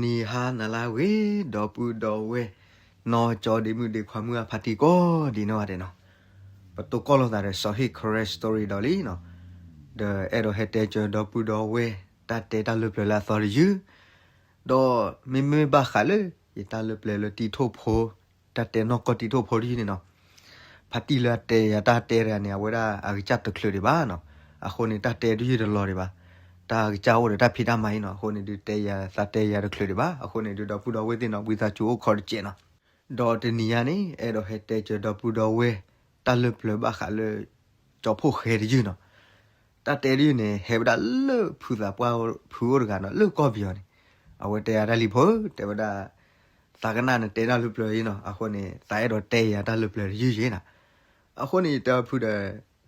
ဂီၤနံၤဟါနၤလၢအဂ့ၤ ဒီပုၢ်ဒီဝဲၢ် နီၢ်ကၠီဒ့မုၣ်ဒ့ခွါမုၣ်အဖါတံၢ်ကိးဒံးနီၢ်ဂၤဒဲးနီၤ, ပတိၢ်ကီၢ်လိာ်သးဒီးစီၤဟ့ၣ် Karen Story ဒီးလံနီၤ, ဒီးအဲၣ်ဒိးဟဲတဲကၢၤဒီပုၢ်ဒီဝဲၢ် တၢ်တဲတၢ်လၢပျၢၤလၢအသီတယုၢ်, ဒီးမ့မ့ၢ်ဘၣ်ဃးလၢ ယတၢ်လၢပျၢၤလၢတံထိၣ်ဖိ တၢ်တဲနီၢ်ကီၢ်တံထိၣ်ဖိတယုၢ်န့ၣ်နီၤ, ဖါတံၢ်လၢအတဲယၤတၢ်တဲတဂၤန့ၣ် အဝဲဒၣ်အကစၢ်တချုးဒံးဘၣ်နီၤ, အဃိန့ၣ် တၢ်တဲတယုၢ်တလီၤဒံးဘၣ်, တၢ်အကစၢ်အိၣ်ဒီးတၢ်ဖံးတၢ်မၤအံၤနီၤ, အဃိန့ၣ်ဒုးတဲယၤ သးတဲယၤတချုးဒံးဘၣ်, အဃိန့ၣ်ဒုး ဒီပုၢ်ဒီဝဲၢ်သ့ၣ်နီၤ ဝံသးစူၤအိၣ်ခိးတစဲးနီၤ, ဒီးတနံၤညါန့ၣ် အဲၣ်ဒိးဟဲတဲကၢၤဒီပုၢ်ဒီဝဲၢ် တၢ်လၢပျၢၤဘၣ်ဃးလၢ ကၠီဖှိၣ်ဃဲတယုၢ်နီၤ, တၢ်တဲတယုၢ်န့ၣ် ဟဲဝဲဒၣ်လၢဖုသးပှၢ်ဖုအိၣ်တဂၤနီၤ လၢကီၢ်ပယီၤန့ၣ်, အဝဲတဲယၤတၢ်လံဖိ တဲဝဲဒၣ် သးကနၣ်နတဲတၢ်လၢပျၢၤအံၤနီၤ, အဃိန့ၣ် သးအဲၣ်ဒိးတဲယၤတၢ်လၢပျၢၤတယုၢ်ယဲနီၤ, အဃိန့ၣ် ယတဲအီၤဖုဒီး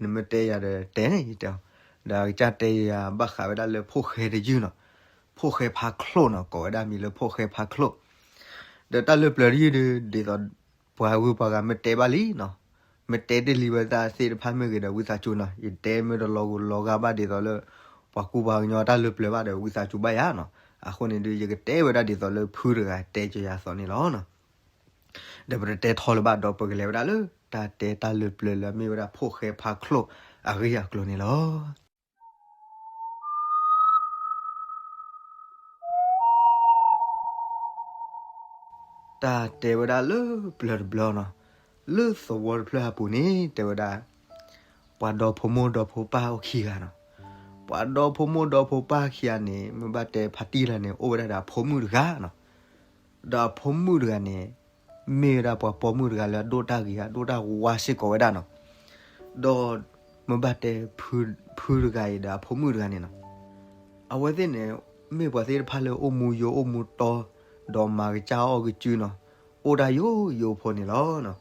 နမ့ၢ်တဲယၤဒီးတဲန့ၣ် ယတဲအီၤ, ဒီးအကစၢ်တဲယၤဘၣ်ဃးဝဲဒၣ်လၢဖှိၣ်ဃဲတယုၢ်နီၤ, ဖှိၣ်ဃဲဖါချိၣ်နီၤ ကိးဝဲဒၣ်မံၤလၢဖှိၣ်ဃဲဖါချိၣ်, ဒီးတၢ်လၢပျၢၤတယုၢ်ဒုး ဒ်သိး ပှၤဂုၤပှၤဂၤမ့ၢ်တဲဘၣ်လံနီၤ, မ့ၢ်တဲတ့ၢ်လံဝဲသးသ့ၣ်တဖၣ်မ့ၢ်ဂ့ၤဒီး ဝံသးစူၤနီၤ, ယတဲမ့ၢ်တလီၤဂာ်လီၤဂာ်ဘၣ်ဒ်သိးလၢ ပှၤကူပှၤကညီတၢ်လၢပျၢၤဘၣ်ဒီး ဝံသးစူၤဘၣ်ယၤနီၤ, အဃိန့ၣ်ဒုး ယကတဲဝဲဒၣ်ဒ်သိးလၢဖုတဂၤတဲကၢၤယၤအသိးန့ၣ်လီၤ. ဒီးပတတဲထီလၢၤဘၣ်ဒီး ပကလဲၤဝဲဒၣ်လၢ တၢ်တဲတၢ်လၢပျၢၤလၢအမ့ၢ်ဝဲဒၣ်ဖှိၣ်ဃဲဖါချိၣ်အဂ့ၢ်အကျိၤန့ၣ်လီၤ. တၢ်တဲဝဲဒၣ်လၢပျၢၤတဘျီနီၤ, လၢသဝီတဖျၢၣ်အပူၤန့ၣ် တဲဝဲဒၣ် ပှၤဒီဖိမိၢ်ဒီဖိပၢ်အိၣ်ခံဂၤနီၤ, ပှၤဒီဖိမိၢ်ဒီဖိပၢ်ခံဂၤန့ၣ် မ့ၢ်ဘၣ်တဲဖါတံၢ်တဂၤန့ၣ် အိၣ်ဝဲဒၣ်ဒီးအဖိမုၣ်တဂၤနီၤ, ဒီးအဖိမုၣ်တဂၤန့ၣ် မ့ၢ်ဝဲဒၣ်ပှၤပိာ်မုၣ်တဂၤလၢအဒိၣ်တၢ်ဂ့ၤအဒိၣ်တၢ်ဝါစ့ၢ်ကီးဝဲဒၣ်နီၤ, ဒီးမ့ၢ်ဘၣ်တဲ ဖုတဂၤအံၤဒီးအဖိမုၣ်တဂၤန့ၣ်နီၤ, အဝဲသ့ၣ်န့ၣ် မ့ၢ်ပှၤသ့ၣ်တဖၣ်လၢအိၣ်မူယိာ်အိၣ်မူတီ, ဒီးမၤကစၢ်အီၣ်ကစုနီၤ, အိၣ်တၢ်ယိာ်ယိာ်ဖိန့ၣ်လီၤ.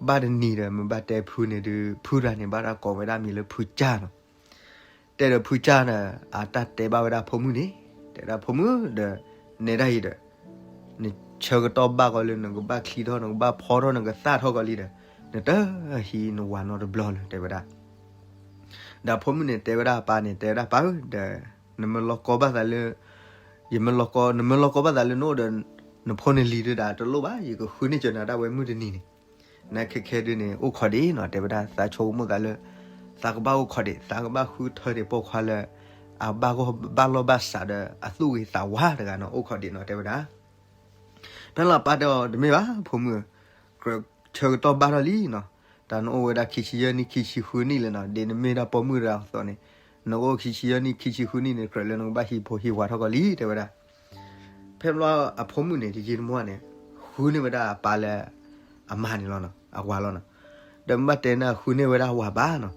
ဘၣ်တနံၤဒီး မ့ၢ်ဘၣ်တဲဖုန့ၣ်ဒုး ဖုတဂၤန့ၣ် ဘၣ်တၢ်ကိးဝဲဒၣ်မံၤလၢဖုကၢ်နီၤ, တဲဒီးဖုကၢ်ဒီး အတၢ်တဲဘၣ်ဝဲဒၣ်ဖိမုၣ်န့ၣ်, တဲဒၣ်ဖိမုၣ်ဒီး နဲဒၣ်အံၤဒီး နဆၢကတီၢ်ဘၣ်ကီးလၢနကဘၣ်ချံထီၣ် နကဘၣ်ဖီထီၣ် နကသၣ်ထီၣ်ကီးလံဒီး နတဟံးနဝၤနီတဘျီလၢၤ တဲဝဲဒၣ်. ဒီးဖိမုၣ်န့ၣ်တဲဝဲဒၣ်အပၢ်န့ၣ် တဲဝဲဒၣ်ပၢ်ဧၢ ဒီး နမ့ၢ်လီၤကီဘၣ်သးလၢ ယမ့ၢ်လီၤကီ နမ့ၢ်လီၤကီဘၣ်သးလၢနအိၣ်ဒီး နဖိနလံၤဒုးဒၣ်တလိၣ်ဘၣ် ယကဃုန့ၢ်ကၢၤနၤဒၣ်ဝဲမုၢ်တနံၤန့ၣ်, နခဲခဲဒုးန့ၣ် အိၣ်ခိးဒံးနီၤ တဲဝဲဒၣ် သးဆိကမိၣ်သးလၢ သးကဘၣ်အိၣ်ခိးဒံး သးကဘၣ်ဃုထၢဒံးပိာ်ခွါလၢ အဘၣ်ဂီၢ်ဘၣ်လီၢ်ဘၣ်စးဒီး အသူၣ်ဂ့ၤသးဝါတဂၤနီၤ အိၣ်ခိးဒံးနီၤ တဲဝဲဒၣ်. ဖဲလီၤပၢ်တဲအီၤ တမ့ၢ်ဘၣ် ဖိမုၣ်ဧၢ, ကြၢးဆၢကတီၢ်ဘၣ်ထီၣ်လံနီၤ, တၢ်နအိၣ်ဝဲဒၣ်ခံဆံယဲၢ်နံၣ်ခံဆံဃုနံၣ်လၢနီၤ ဒ်နမ့ၢ်ဒၣ်ပိာ်မုၣ်တဂၤအသိးန့ၣ်, နအိၣ်ခံဆံယဲၢ်နံၣ်ခံဆံဃုနံၣ်န့ၣ် ကြၢးလၢနကဘၣ်ဟံးဖိဟံးဝၤထီၣ်ကီးလံ တဲဝဲဒၣ်. ဖဲဘျီအဖိမုၣ်န့ၣ် တယံာ်တမီၢ်န့ၣ် ဃုန့ၢ်ဝဲဒၣ်အပၢ်လၢ အမါန့ၣ်လီၤနီၤ အဝၤလီၤနီၤ, ဒီးမ့ၢ်ဘၣ်တဲန့ၣ် ဃုန့ၢ်ဝဲဒၣ်အဝၤဘၣ်နီၤ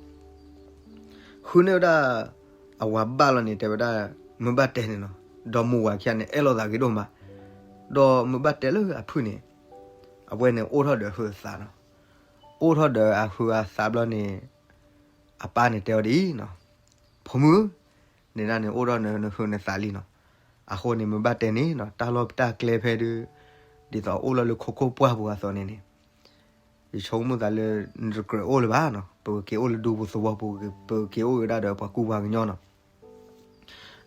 ဃုန့ၢ်ဝဲဒၣ် အဝၤဘၣ်လီၤန့ၣ် တဲဝဲဒၣ် မ့ၢ်ဘၣ်တဲန့ၣ်နီၤ, ဒီးမိၢ်ဝၤခံဂၤန့ၣ် အဲၣ်လိာ်သးဂ့ၤဒိၣ်မး, ဒီးမ့ၢ်ဘၣ်တဲလၢအဖုၣ်န့ၣ် အဝဲန့ၣ်အိၣ်ထီၣ်ဒီးဟုးသးနီၤ, အိၣ်ထီၣ်ဒီးအဟုးအသးဘျီန့ၣ် အပၢ်န့ၣ်တဲအီၤဒ်အံၤနီၤ, ဖိမုၣ်ဧၢ, နဲဒၣ်န့ၣ်အိၣ်ထီၣ်နဟုးနသးလံနီၤ, အဃိန့ၣ် မ့ၢ်ဘၣ်တဲန့ၣ်နီၤ တၢ်လီၢ်တၢ်ကျဲဖဲဒုး ဒ်သိးအိၣ်လီၤလၢခိခိၣ်ပှၢ်ပူၤအသိးန့ၣ်န့ၣ် ယဆိကမိၣ်သးလၢ နတကြၢးအိၣ်လၢၤဘၣ်နီၤ, ပကက့ၤအိၣ်လၢဒူပူၤသဝီပူၤ ပကက့ၤအိၣ်ဝဲဒၣ်ဒီးပှၤကူပှၤကညီနီၤ,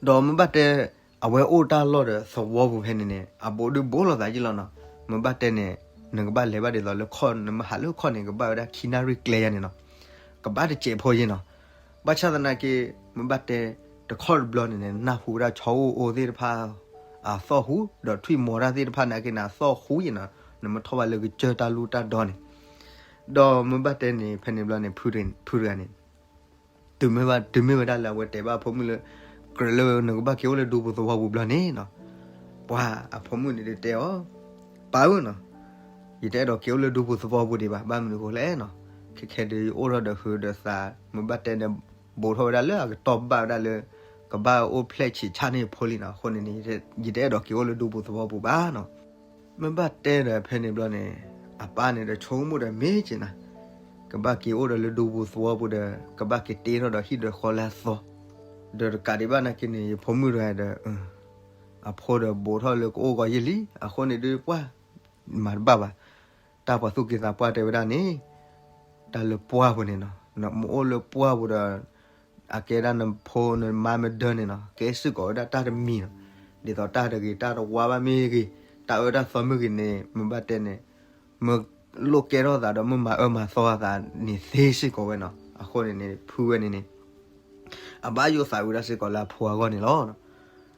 ဒီးမ့ၢ်ဘၣ်တဲ အဝဲအိၣ်တၢ်လီၢ်ဒီးသဝီပူၤဖဲန့ၣ်န့ၣ် အဘူးဒုးဘူးလိာ်သးယ့ၢ်လီၤနီၤ, မ့ၢ်ဘၣ်တဲန့ၣ် နကဘၣ်လဲၤဘၣ်ဒ်သိးလၢခီၣ် နမ့ၢ်ဟးလၢခီၣ်န့ၣ် ကဘၣ်ဝဲဒၣ်ခံနၣ်ရံၣ်ကျဲယါန့ၣ်နီၤ, ကဘၣ်တစဲးဖိယ့ၢ်နီၤ, ဘၣ်ဆၣ်သနာ်က့ မ့ၢ်ဘၣ်တဲ တခီတဘျီန့ၣ်န့ၣ် နၢ်ဟူဝဲဒၣ်ဆီအိၣ်အိၣ်သ့ၣ်တဖၣ် အသီၣ်ဟူ ဒီးထွံၣ်မီၤတၢ်သ့ၣ်တဖၣ်နာ်က့န့ၣ် အသီၣ်ဟူယ့ၢ်နီၤ, နမ့ၢ်ထီၣ်ဘၣ်လၢကစၢၢ်တၢ်လူၢ်တၢ်ဒီန့ၣ်, ဒီးမ့ၢ်ဘၣ်တဲန့ၣ် ဖဲန့ၣ်ဘျီန့ၣ် ဖုတဂၤန့ၣ် တုၤမ့ၢ်ဝဲဒၣ်လၢအဝဲတဲဘၣ်အဖိမုၣ်လၢ ကြၢးလၢနကဘၣ်က့ၤအိၣ်လၢဒူပူၤသဝီပူၤဘျီန့ၣ်နီၤ, ပှၤအဖိမုၣ်န့ၣ်ဒုးတဲအီၤ, ပၢ်ဧၢနီၤ, ယတအဲၣ်ဒိးက့ၤအိၣ်လၢဒူပူၤသဝီပူၤဒံးဘၣ်, ဘၣ်မနုၤအဃိလဲၣ်နီၤ, ခဲခဲဒုးယအိၣ်ထီၣ်ဒီးဟုးဒီးသး မ့ၢ်ဘၣ်တဲန့ၣ် ဘူးထီၣ်ဝဲဒၣ်လၢအကတီၢ်ဘၣ်ဝဲဒၣ်လၢ ကဘၣ်အိၣ်ဖျဲၣ်ဆံးဆါန့ၢ်ဖိလံနီၤ, အဃိန့ၣ်န့ၣ် ယတအဲၣ်ဒိးက့ၤအိၣ်လၢဒူပူၤသဝီပူၤဘၣ်နီၤ. မ့ၢ်ဘၣ်တဲဒီးဖဲန့ၣ်ဘျီန့ၣ် အပၢ်န့ၣ်ဒီးဆိကမိၣ်ဒီးမ့ၢ်က့ၤနၤ, ကဘၣ်က့ၤအိၣ်ဒီးလၢဒူပူၤသဝီပူၤဒီး ကဘၣ်က့ၤတ့ထီၣ်ဒီးဟံၣ်ဒီးဃီလၢအသီ, ဒီးတကးဒံးဘၣ်နာ်က့န့ၣ် ယဖိမုၣ်တဂၤဒီး အဖိဒီးဘူးထီၣ်လၢကအိၣ်ဂီၤယ့ၢ်လံ, အဃိန့ၣ်ဒုးပှၢ် မၤတဘၣ်ဘၣ်, တၢ်ပှၤသူၣ်က့သးပှၢ်တဲဝဲဒၣ်န့ၣ် တၢ်လၢပှၢ်ပူၤန့ၣ်နီၤ, နမ့ၢ်အိၣ်လၢပှၢ်ပူၤဒီး အကဲဒၣ်နဖိနမါမ့ၢ်ဒၢန့ၣ်နီၤ ကဲစ့ၢ်ကီးဝဲဒၣ်တၢ်တမံၤနီၤ, ဒ်သိးတၢ်တဂ့ၤတၢ်တဝါဘၣ်မ့ၢ်ဂ့ၤ, တၢ်အၢတၢ်သီမ့ၢ်ဂ့ၤန့ၣ် မုၢ်ဘၣ်တဲန့ၣ် မ့ၢ်လိၣ်ကဲထီၣ်သးဒီး မ့ၢ်မၤအၢမၤသီအသးန့ၣ်သ့စ့ၢ်ကီးဝဲနီၤ. အဃိန့ၣ်န့ၣ် ဖုဝဲန့ၣ်န့ၣ် အဘၣ်ယိၣ်သးဝဲဒၣ်စ့ၢ်ကီးလၢအဖိအဂီၢ်န့ၣ်လီၤ.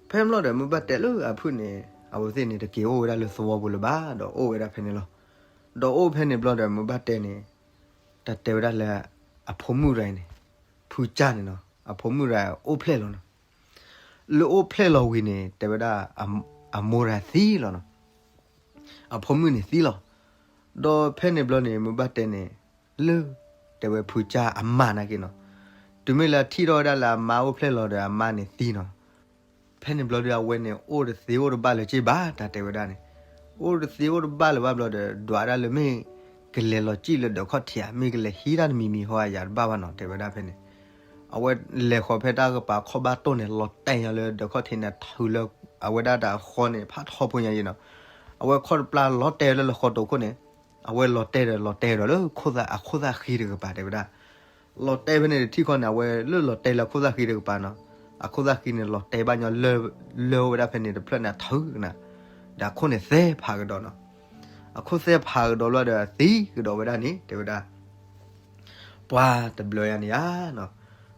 ဖဲန့ၣ်ဘျီဒီး မုၢ်ဘၣ်တဲလၢအဖုၣ်န့ၣ် အဝဲသ့ၣ်န့ၣ် တက့ၤအိၣ်ဝဲဒၣ်လၢသဝီပူၤလၢၤဘၣ်, ဒီးအိၣ်ဝဲဒၣ်ဖဲန့ၣ်လီၤ. ဒီးအိၣ်ဖဲန့ၣ်ဘျီဒီး မုၢ်ဘၣ်တဲန့ၣ် တၢ်တဲဝဲဒၣ်လၢ အဖိမုၣ်တဂၤန့ၣ် ဖုကၢ်န့ၣ်နီၤ, အဖိမုၣ်တဂၤအိၣ်ဖျဲၣ်လီၤနီၤ. လၢအိၣ်ဖျဲၣ်လီၤဝံၤန့ၣ် တဲဝဲဒၣ် အမိၢ်တဂၤသံလီၤနီၤ. အဖိမုၣ်န့ၣ်သံလီၤ. ဒီးဖဲန့ၣ်ဘျီန့ၣ် မုၢ်ဘၣ်တဲန့ၣ် လၢ တဲဝဲဖုကၢ်အမါနာ်က့နီၤ, တုၤမ့ၢ်လၢအထံၣ်ထီၣ်ဝဲဒၣ်လၢအမါအိၣ်ဖျဲၣ်လီၤဒီး အမါန့ၣ်သံနီၤ. ဖဲန့ၣ်ဘျီဒီး အဝဲန့ၣ် အိၣ်တသ့အိၣ်တဘၣ်လၢၤက့ဘၣ် တၢ်တဲဝဲဒၣ်န့ၣ်, အိၣ်တသ့အိၣ်တဘၣ်လၢၤဘၣ်ဘျီဒီး ဒွးဒၣ်လၢမ့ၢ် ကလဲၤလီၤစံၣ်လၢဒၢးခီၣ်ထံးဧါ, မ့ၢ်ကလဲၤဟံးတၢ်တမံၤမံၤဟီဧါ ယၤတဘၣ်ဘၣ်နီၤ တဲဝဲဒၣ်ဖဲန့ၣ်. အဝဲလဲၤဃီၤဖဲတၢ်ကပၤခီၣ်ဘၣ်တိၢ်န့ၣ် လီၤတဲာ်ညီလၢဒၢးခီၣ်ထံးန့ၣ် ထုးလၢ အဝဲဒၣ်တၢ်ဃီန့ၣ် ဖးထီဖိညါအံၤနီၤ. အဝဲခီၣ်တပျၢ်လီၤတဲာ်လၢလၢဃီတိာ်ခိၣ်န့ၣ်, အဝဲလီၤတဲာ်ဒီးလီၤတဲာ်ဒီးလၢခိၣ်သၣ်အခိၣ်သၣ်ဃံတကပၤ တဲဝဲဒၣ် လီၤတဲာ်ဖဲန့ၣ်တထံၣ်ဃီန့ၣ် အဝဲလၢလီၤတဲာ်လၢအခိၣ်သၣ်ဃံတကပၤနီၤ, အခိၣ်သၣ်ဃံန့ၣ် လီၤတဲာ်ဘၣ်ညီလၢ လၢဝဲဒၣ်ဖဲန့ၣ်တဖျၢၣ်န့ၣ် အထုးကနၤ, ဒီးအခိၣ်န့ၣ်သဲဖးကဒီးနီၤ. အခိၣ်သဲဖးကဒီးဘျီဒီး အသံကဒီးဝဲဒၣ်န့ၣ် တဲဝဲဒၣ် ပှၤတဘျီယၤန့ၣ်ဧါနီၤ,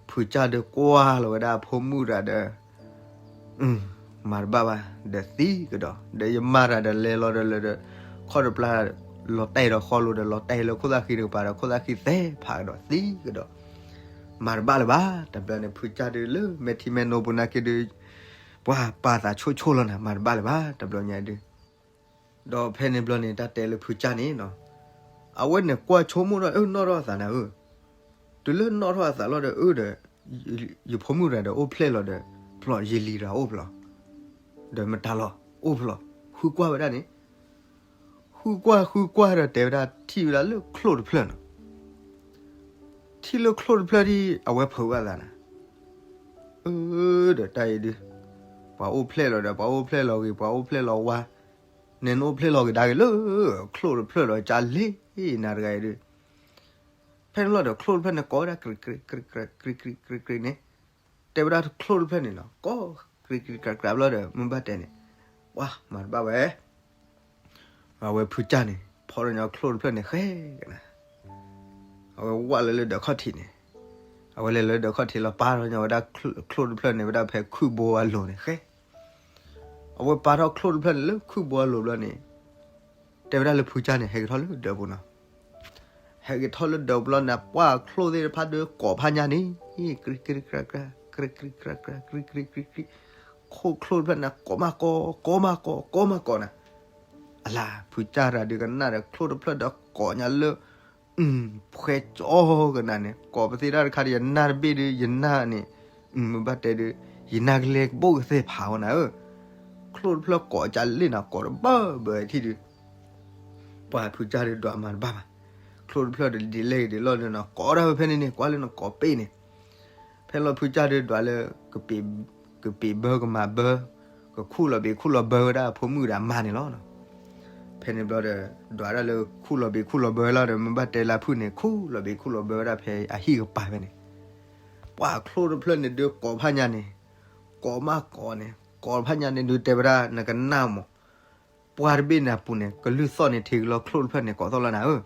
ဖုကၢ်ဒီးကွၢ်လီၤဝဲဒၣ်အဖိမုၣ်တဂၤဒီး မၤတဘၣ်ဘၣ် ဒီးသံကဒီး, ဒီးယမါတဂၤဒီးလဲၤလီၤဒီးလၢဒီး ခီၣ်တပျၢ် လီၤတဲာ်ဒီးဃီလိၤဒီး လီၤတဲာ်လၢခိၣ်သၣ်ဃံတကပၤဒီး ခိၣ်သၣ်ဃံသဲဖးကဒီးသံကဒီး, မၤတဘၣ်လၢၤဘၣ်. တဘျီန့ၣ် ဖုကၢ်ဒီးလၢမဲာ်ထံမဲာ်နိပူၤနာ်က့ဒီး ပှၤပာ်သးဆိၣ်ဆိၣ်လီၤနၤ မၤတဘၣ်လၢၤဘၣ် တဘျီညါဒီး ဒီးဖဲန့ၣ်ဘျီန့ၣ် တၢ်တဲလၢဖုကၢ်န့ၣ်နီၤ, အဝဲန့ၣ်ကွၢ်ဆိကမိၣ်ထီၣ် အၢ နီၣ်ထီၣ်အသးနၤဧၢ, တုၤလၢနီၣ်ထီၣ်အသးလီၤဒီး အၢဒီး ယဖိမုၣ်တဂၤဒီးအိၣ်ဖျဲၣ်လီၤဒီး ဖျီၣ်ယလံၤတဂၤအိၣ်ဖျီၣ်, ဒီးမတၤလီၤအိၣ်ဖျီၣ်, ဃုကွၢ်ဝဲဒၣ်န့ၣ်, ဃုကွၢ်ဃုကွၢ်ဒီးတဲဝဲဒၣ်ထံၣ်ဝဲဒၣ်လၢချိၣ်တဖျၢၣ်နီၤ, ထံၣ်လၢချိၣ်တဖျၢၣ်ဒ်အဝဲဖုးဘၣ်သးနၤ, အၢ ဒီးတၢ်အံၤဒုး ပှၤအိၣ်ဖျဲၣ်လီၤဒီး ပှၤအိၣ်ဖျဲၣ်လီၤဂ့ၤ ပှၤအိၣ်ဖျဲၣ်လီၤဝါ, နဲနအိၣ်ဖျဲၣ်လီၤဂ့ၤဒၣ်ဂ့ၤလၢ ချိၣ်တဖျၢၣ်ဒီးကၢ်လ့နၤတဂၤအံၤဒုး, ဖဲန့ၣ်လီၤဒီးချိၣ်တဖျၢၣ်န့ၣ် ကိးဝဲဒၣ် ကြံးကြံးကြံးကြံးကြံးကြံးကြံးန့ၣ်, တဲဝဲဒၣ်ချိၣ်တဖျၢၣ်န့ၣ်နီၤ ကိးကြံးကြံးကြံးကြံးဘျီဒီး မုၢ်ဘၣ်တဲန့ၣ်, ပှၤမၤတဘၣ်ဝဲ အဝဲဖုကၢ်န့ၣ် ဖီထီၣ်ညီချိၣ်တဖျၢၣ်န့ၣ်ဃဲကနၤ, အဝဲဝဲလၢလၢဒၢးခီၣ်ထံးန့ၣ်, အဝဲလဲၤလၢဒၢးခီၣ်ထံးလီၤ ပာ်ထီၣ်ညီဝဲဒၣ်ချိၣ်တဖျၢၣ်န့ၣ် ဝဲဒၣ်ဖဲခုၣ်ဘိအလိၤန့ၣ်ဃဲ, အဝဲပာ်ထီၣ်ချိၣ်တဖျၢၣ်န့ၣ်လၢခုၣ်ဘိအလိၤဘျီန့ၣ်, တဲဝဲဒၣ်လၢဖုကၢ်န့ၣ် ဟဲက့ၤထီၣ်လၢဒၢးပူၤနီၤ, ဟဲက့ၤထီၣ်လၢဒၢးပူၤလီၤန့ၣ် ပှၢ်ချိၣ်သ့ၣ်တဖၣ်ဒီးကိးဖးညါန့ၣ်, ကြံးကြံးကြံးကြံးကြံး ကြံးကြံးကြံးကြံး ကြံးကြံးကြံးကြံး, ခိၣ်ချိၣ်တဖျၢၣ်န့ၣ် ကိးမးကိး ကိးမးကိး ကိးမးကိးနၤ, အလၤ ဖုကၢ်တဂၤဒုးကနၣ်ဒီးချိၣ်တဖျၢၣ်ဒီးကိးညါလၢ ဖှဲကၠီကနၤန့ၣ် ကိးပသ့ၣ်တၢ်တခါဒီး ယနၢ်တဘ့ၣ်ဒီး ယနၢ်န့ၣ်, မုၢ်ဘၣ်တဲဒီး ယနၢ်ကလဲကဘိၣ်ကသဲၣ်ဖးဝဲနၤဧၢ, ချိၣ်တဖျၢၣ်ကိးကၢ်လ့နၤ ကိးတဘၢဘၢထံၣ်ဒီး ပှၤဖုကၢ်ဒီးဒွးမၤတဘၣ်ဘၣ်, ချိၣ်တဖျၢၣ်ဒီးဒ်လဲၣ်ဂ့ၤဒ်လဲၣ်ဂ့ၤနီၤ ကိးဒၣ်ဝဲဖဲန့ၣ်န့ၣ် ကွၢ်လၢနကိးပ့ၣ်န့ၣ်, ဖဲလီၤဖုကၢ်ဒီးဒွးလၢ ကပ့ၤဘၢကမၤဘၢ, ကခူၣ်လီၤဘ့ၣ်ခူၣ်လီၤဘၢဝဲဒၣ်အဖိမုၣ်ဒီးအမါန့ၣ်လီၤ. ဖဲန့ၣ်ဘျီဒီး ဒွးဒၣ်လၢခူၣ်လီၤဘ့ၣ်ခူၣ်လီၤဘၢလီၤဒီး မုၢ်ဘၣ်တဲလၢအဖုၣ်န့ၣ် ခူၣ်လီၤဘ့ၣ်ခူၣ်လီၤဘၢဝဲဒၣ်ဖဲအဟံၣ်ကပၤဖဲန့ၣ်, ပှၤချိၣ်တဖျၢၣ်န့ၣ်ဒုးကိးဖးညါန့ၣ်, ကိးမးကိးန့ၣ် ကိးဖးညါန့ၣ်ဒုးတဲဝဲဒၣ်နကနၣ်မး ပှၢ်တဘ့ၣ်န့ၣ်အပူၤန့ၣ် ကလုၢ်သီၣ်န့ၣ် ထံကလီချိၣ်တဖျၢၣ်န့ၣ် ကိးသီၣ်လီၤနၤဧၢ,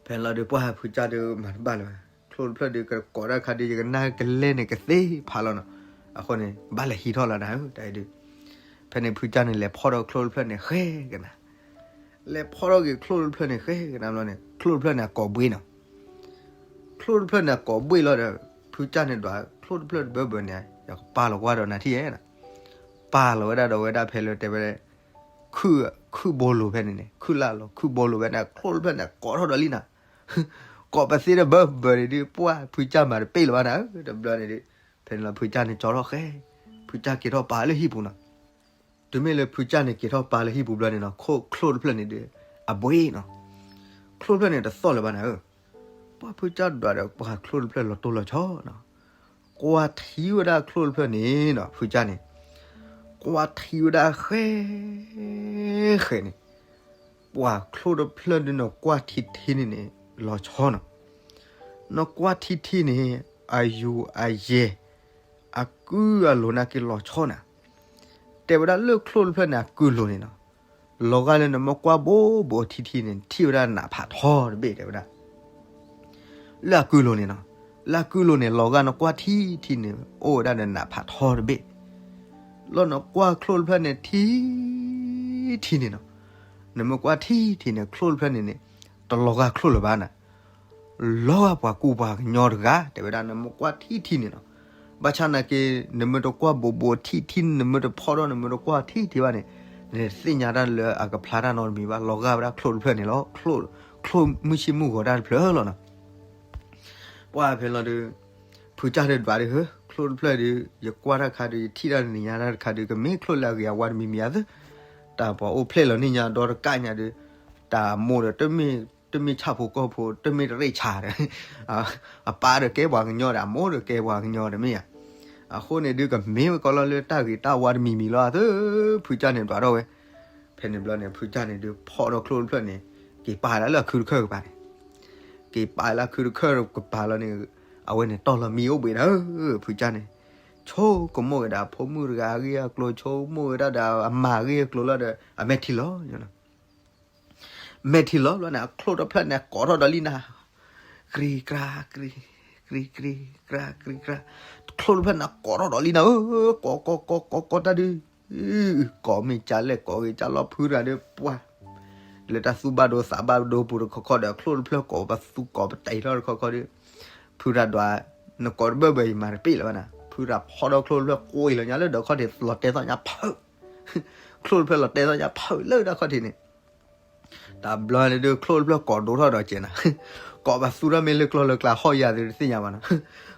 ဖဲလီၤဒုးပှၢ်ဖုကၢ်ဒုးမၤတဘၣ်လၢၤဘၣ်, ချိၣ်တဖျၢၣ်ဒုးကကိးတၢ်ခါဒုး ယကနၣ်ကလဲန့ၣ် ကသ့ဖးလီၤနီၤ, အဃိန့ၣ် ဘၣ်လဲၤဟံးထီၣ်လီၤနၤဧၢ တၢ်အံၤဒုး, ဖဲန့ၣ်ဖုကၢ်န့ၣ် လဲၤဖီၣ်ထီၣ်ချိၣ်တဖျၢၣ်န့ၣ်ဃဲကနၤ, လဲၤဖီၣ်ထီၣ်က့ၤချိၣ်တဖျၢၣ်န့ၣ်ဃဲကနၤဘျီန့ၣ် ချိၣ်တဖျၢၣ်န့ၣ်အကိးဘှ့ၣ်နီၤ ချိၣ်တဖျၢၣ်န့ၣ်ကိးဘှ့ၣ်လီၤဒီး ဖုကၢ်န့ၣ်ဒွးချိၣ်တဖျၢၣ်တဘၢဘၢန့ၣ် ယကပာ်လီၤကွၢ်ဒီးနၤထံၣ်ဧါ, ပာ်လီၤဝဲဒၣ်ဒီးဝဲဒၣ်ဖဲလၢတဲဝဲ ခုၣ်ဘိလိၤဖဲန့ၣ်န့ၣ် ခုၣ်လၢ်လီၤခုၣ်ဘိလိၤဖဲန့ၣ် ချိၣ်တဖျၢၣ်န့ၣ်ကိးထီၣ်ဒီးလံနၤ, ကိးပသ့တဘၢဘၢန့ၣ်ဒုး ပှၢ်ဖုကၢ်မၤတပ့ၣ်လၢၤဘၣ်နၤဧၢ တဘျီန့ၣ်ဒုး, ဖဲန့ၣ်လီၤဖုကၢ်န့ၣ်ကၠီထီၣ်ဃဲ, ဖုကၢ်က့ၤထီၣ်ပာ်လၢဟံၣ်ပူၤနီၤ တုၤမ့ၢ်လၢဖုကၢ်န့ၣ်က့ၤထီၣ်ပာ်လၢဟံၣ်ပူၤဘျီန့ၣ်နီၤ ခိၣ်ချိၣ်တဖျၢၣ်န့ၣ်ဒီး အဘှ့ၣ်နီၤ, ချိၣ်တဖျၢၣ်န့ၣ်တသီၣ်လၢၤဘၣ်နၤဧၢ, ပှၢ်ဖုကၢ်ဒွးဒီးပှၢ်ချိၣ်တဖျၢၣ်လီၤတိၢ်လီၤဆီနီၤ, ကွၢ်ထံဝဲဒၣ်ချိၣ်တဖျၢၣ်န့ၣ်နီၤ ဖုကၢ်န့ၣ်, ကွၢ်ထံဝဲဒၣ်ဃဲ ဃဲန့ၣ် ပှၢ်ချိၣ်တဖျၢၣ်ဒုးနကွၢ်ထံထံန့ၣ်န့ၣ် လီၤဆီနီၤ, နကွၢ်ထံထံန့ၣ် အယူၤအယဲၢ် အကုၢ်အလိၤနာ်က့လီၤဆီနၤ, တဲဝဲဒၣ်လၢချိၣ်တဖျၢၣ်န့ၣ် အကုၢ်လိၤန့ၣ်နီၤ, လီၤဂာ်လၢနမ့ၢ်ကွၢ်ဘိးဘိးထံထံန့ၣ် ထံၣ်ဝဲဒၣ်နးဖးထီတဘ့ၣ် တဲဝဲဒၣ် လၢအကုၢ်လိၤန့ၣ်နီၤ, လၢအကုၢ်လိၤန့ၣ် လီၤဂာ်နကွၢ်ထံထံန့ၣ် အိၣ်ဝဲဒၣ်ဒီးနးဖးထီတဘ့ၣ်, လီၤနကွၢ်ချိၣ်တဖျၢၣ်န့ၣ်ထံထံန့ၣ်နီၤ, နမ့ၢ်ကွၢ်ထံထံန့ၣ် ချိၣ်တဖျၢၣ်န့ၣ်န့ၣ် တလီၤဂာ်ချိၣ်လၢၤဘၣ်နၤ လီၤဂာ်ပှၤကူပှၤကညီတဂၤ တဲဝဲဒၣ် နမ့ၢ်ကွၢ်ထံထံန့ၣ်နီၤ, ဘၣ်ဆၣ်နာ်က့ နမ့ၢ်တကွၢ်ဘိးဘိးထံထံ နမ့ၢ်တဖီၣ်ထီၣ် နမ့ၢ်တကွၢ်ထံထံဘၣ်န့ၣ် နတသ့ၣ်ညါတၢ်လၢအကဖျါတၢ်နီတမံၤဘၣ် လီၤဂာ်ဝဲဒၣ်ချိၣ်တဖျၢၣ်န့ၣ်လီၤ, ချိၣ်မုၢ်ဆ့ၣ်မုၢ်ဂီၤတၢ်တဖျၢၣ်လီၤနီၤ. ပှၢ်ဖဲလီၤဒုး ဖုကၢ်ဒုးဒွးဒုး ဟၢ ချိၣ်တဖျၢၣ်ဒုး ယကွၢ်တၢ်ခါဒုး ယထံၣ်တၢ်နံၤညါတၢ်တခါဒုး ကမ့ၢ်ချိၣ်လၢအဂ့ၤအဝါတမံၤမံၤအသ့, တၢ်ပှၤအိၣ်ဖျဲၣ်လီၤန့ၢ်ညါဒီတကၣ်ညါဒုး တၢ်အမိၢ်ဒီး တမ့ၢ်ဆၣ်ဖိကီၢ်ဖိ တမ့ၢ်တရ့ၣ်ဆါဒီး အပၢ်ဒီးကဲပှၤကညီဒီး အမိၢ်ဒီးကဲပှၤကညီဒီးမ့ၢ်ဧါ, အဃိန့ၣ်ဒုး ကမ့ၢ်ဝဲကီးလီၤလၢတၢ်ဂ့ၤတၢ်ဝါတမံၤမံၤလီၤအသ့, ဖုကၢ်န့ၣ်ဒွးထီၣ်ဝဲ, ဖဲန့ၣ်ဘျီန့ၣ် ဖုကၢ်န့ၣ်ဒုး ဖီၣ်ဒီးချိၣ်တဖျၢၣ်န့ၣ် က့ၤပာ်လၢအခုတခၢၣ်ကပၤန့ၣ် က့ၤပာ်လၢအခုတခၢၣ်ကပၤလီၤန့ၣ် အဝဲန့ၣ်တီၢ်လီၤမံအိၣ်ဘှံးဒၣ်ဧၢ, ဖုကၢ်န့ၣ် ဆိကမိၣ်ဝဲဒၣ်အဖိမုၣ်တဂၤအဂ့ၢ်အကျိၤ ဆိကမိၣ်ဝဲဒၣ်ဒီးအမါအဂ့ၢ်အကျိၤလီၤဒီး အမဲာ်ထံလီၤ မဲာ်ထံလီၤဘျီန့ၣ် အချိၣ်တဖျၢၣ်န့ၣ် ကိးထီၣ်ဒီးလံနၤ, ကြံကြၢ ကြံကြၢ ကြံကြၢ ကြံကြၢ, ချိၣ်တဖျၢၣ်န့ၣ် ကိးထီၣ်ဒီးလံနၤဧၢ, ကိးကိးကိးကိးကိးတၢ်ဒုး ကိးမ့ၢ်ကၢ်လဲၣ် ကိးဂ့ၤကၢ်လီၤ ဖုတဂၤဒီးပှၢ် လၢတၢ်သူၣ်ဘၣ်ဒိသးဘၣ်ဒိပူၤတခီခီဒီး ချိၣ်တဖျၢၣ်ကိးပသူကိးပတံးထီၣ်တခီခီဒီး ဖုတဂၤဒွး နကိးတဘၢၣ်ဘၢၣ်ယမၤတပ့ၢ်လၢၤဘၣ်နၤ, ဖုတဂၤဖီၣ်ဒီးချိၣ်တဖျၢၣ်ကွံာ်လီၤညါလၢဒီးခီၣ်ထံး လီၤတဲာ်သီၣ်ညါဖုး, ချိၣ်တဖျၢၣ်လီၤတဲာ်သီၣ်ညါဖုးလၢတၢ်ခီၣ်ထံးန့ၣ် တဘျီန့ၣ်ဒုး ချိၣ်တဖျၢၣ်ကိးဒိၣ်ထီၣ်ဒီးကဲနၤ, ကိးပသူထီၣ်မ့ၢ်လၢကျီၢ်လၢကျါဟီၣ်ယၤသုတသ့ၣ်ညါဘၣ်နီၤ,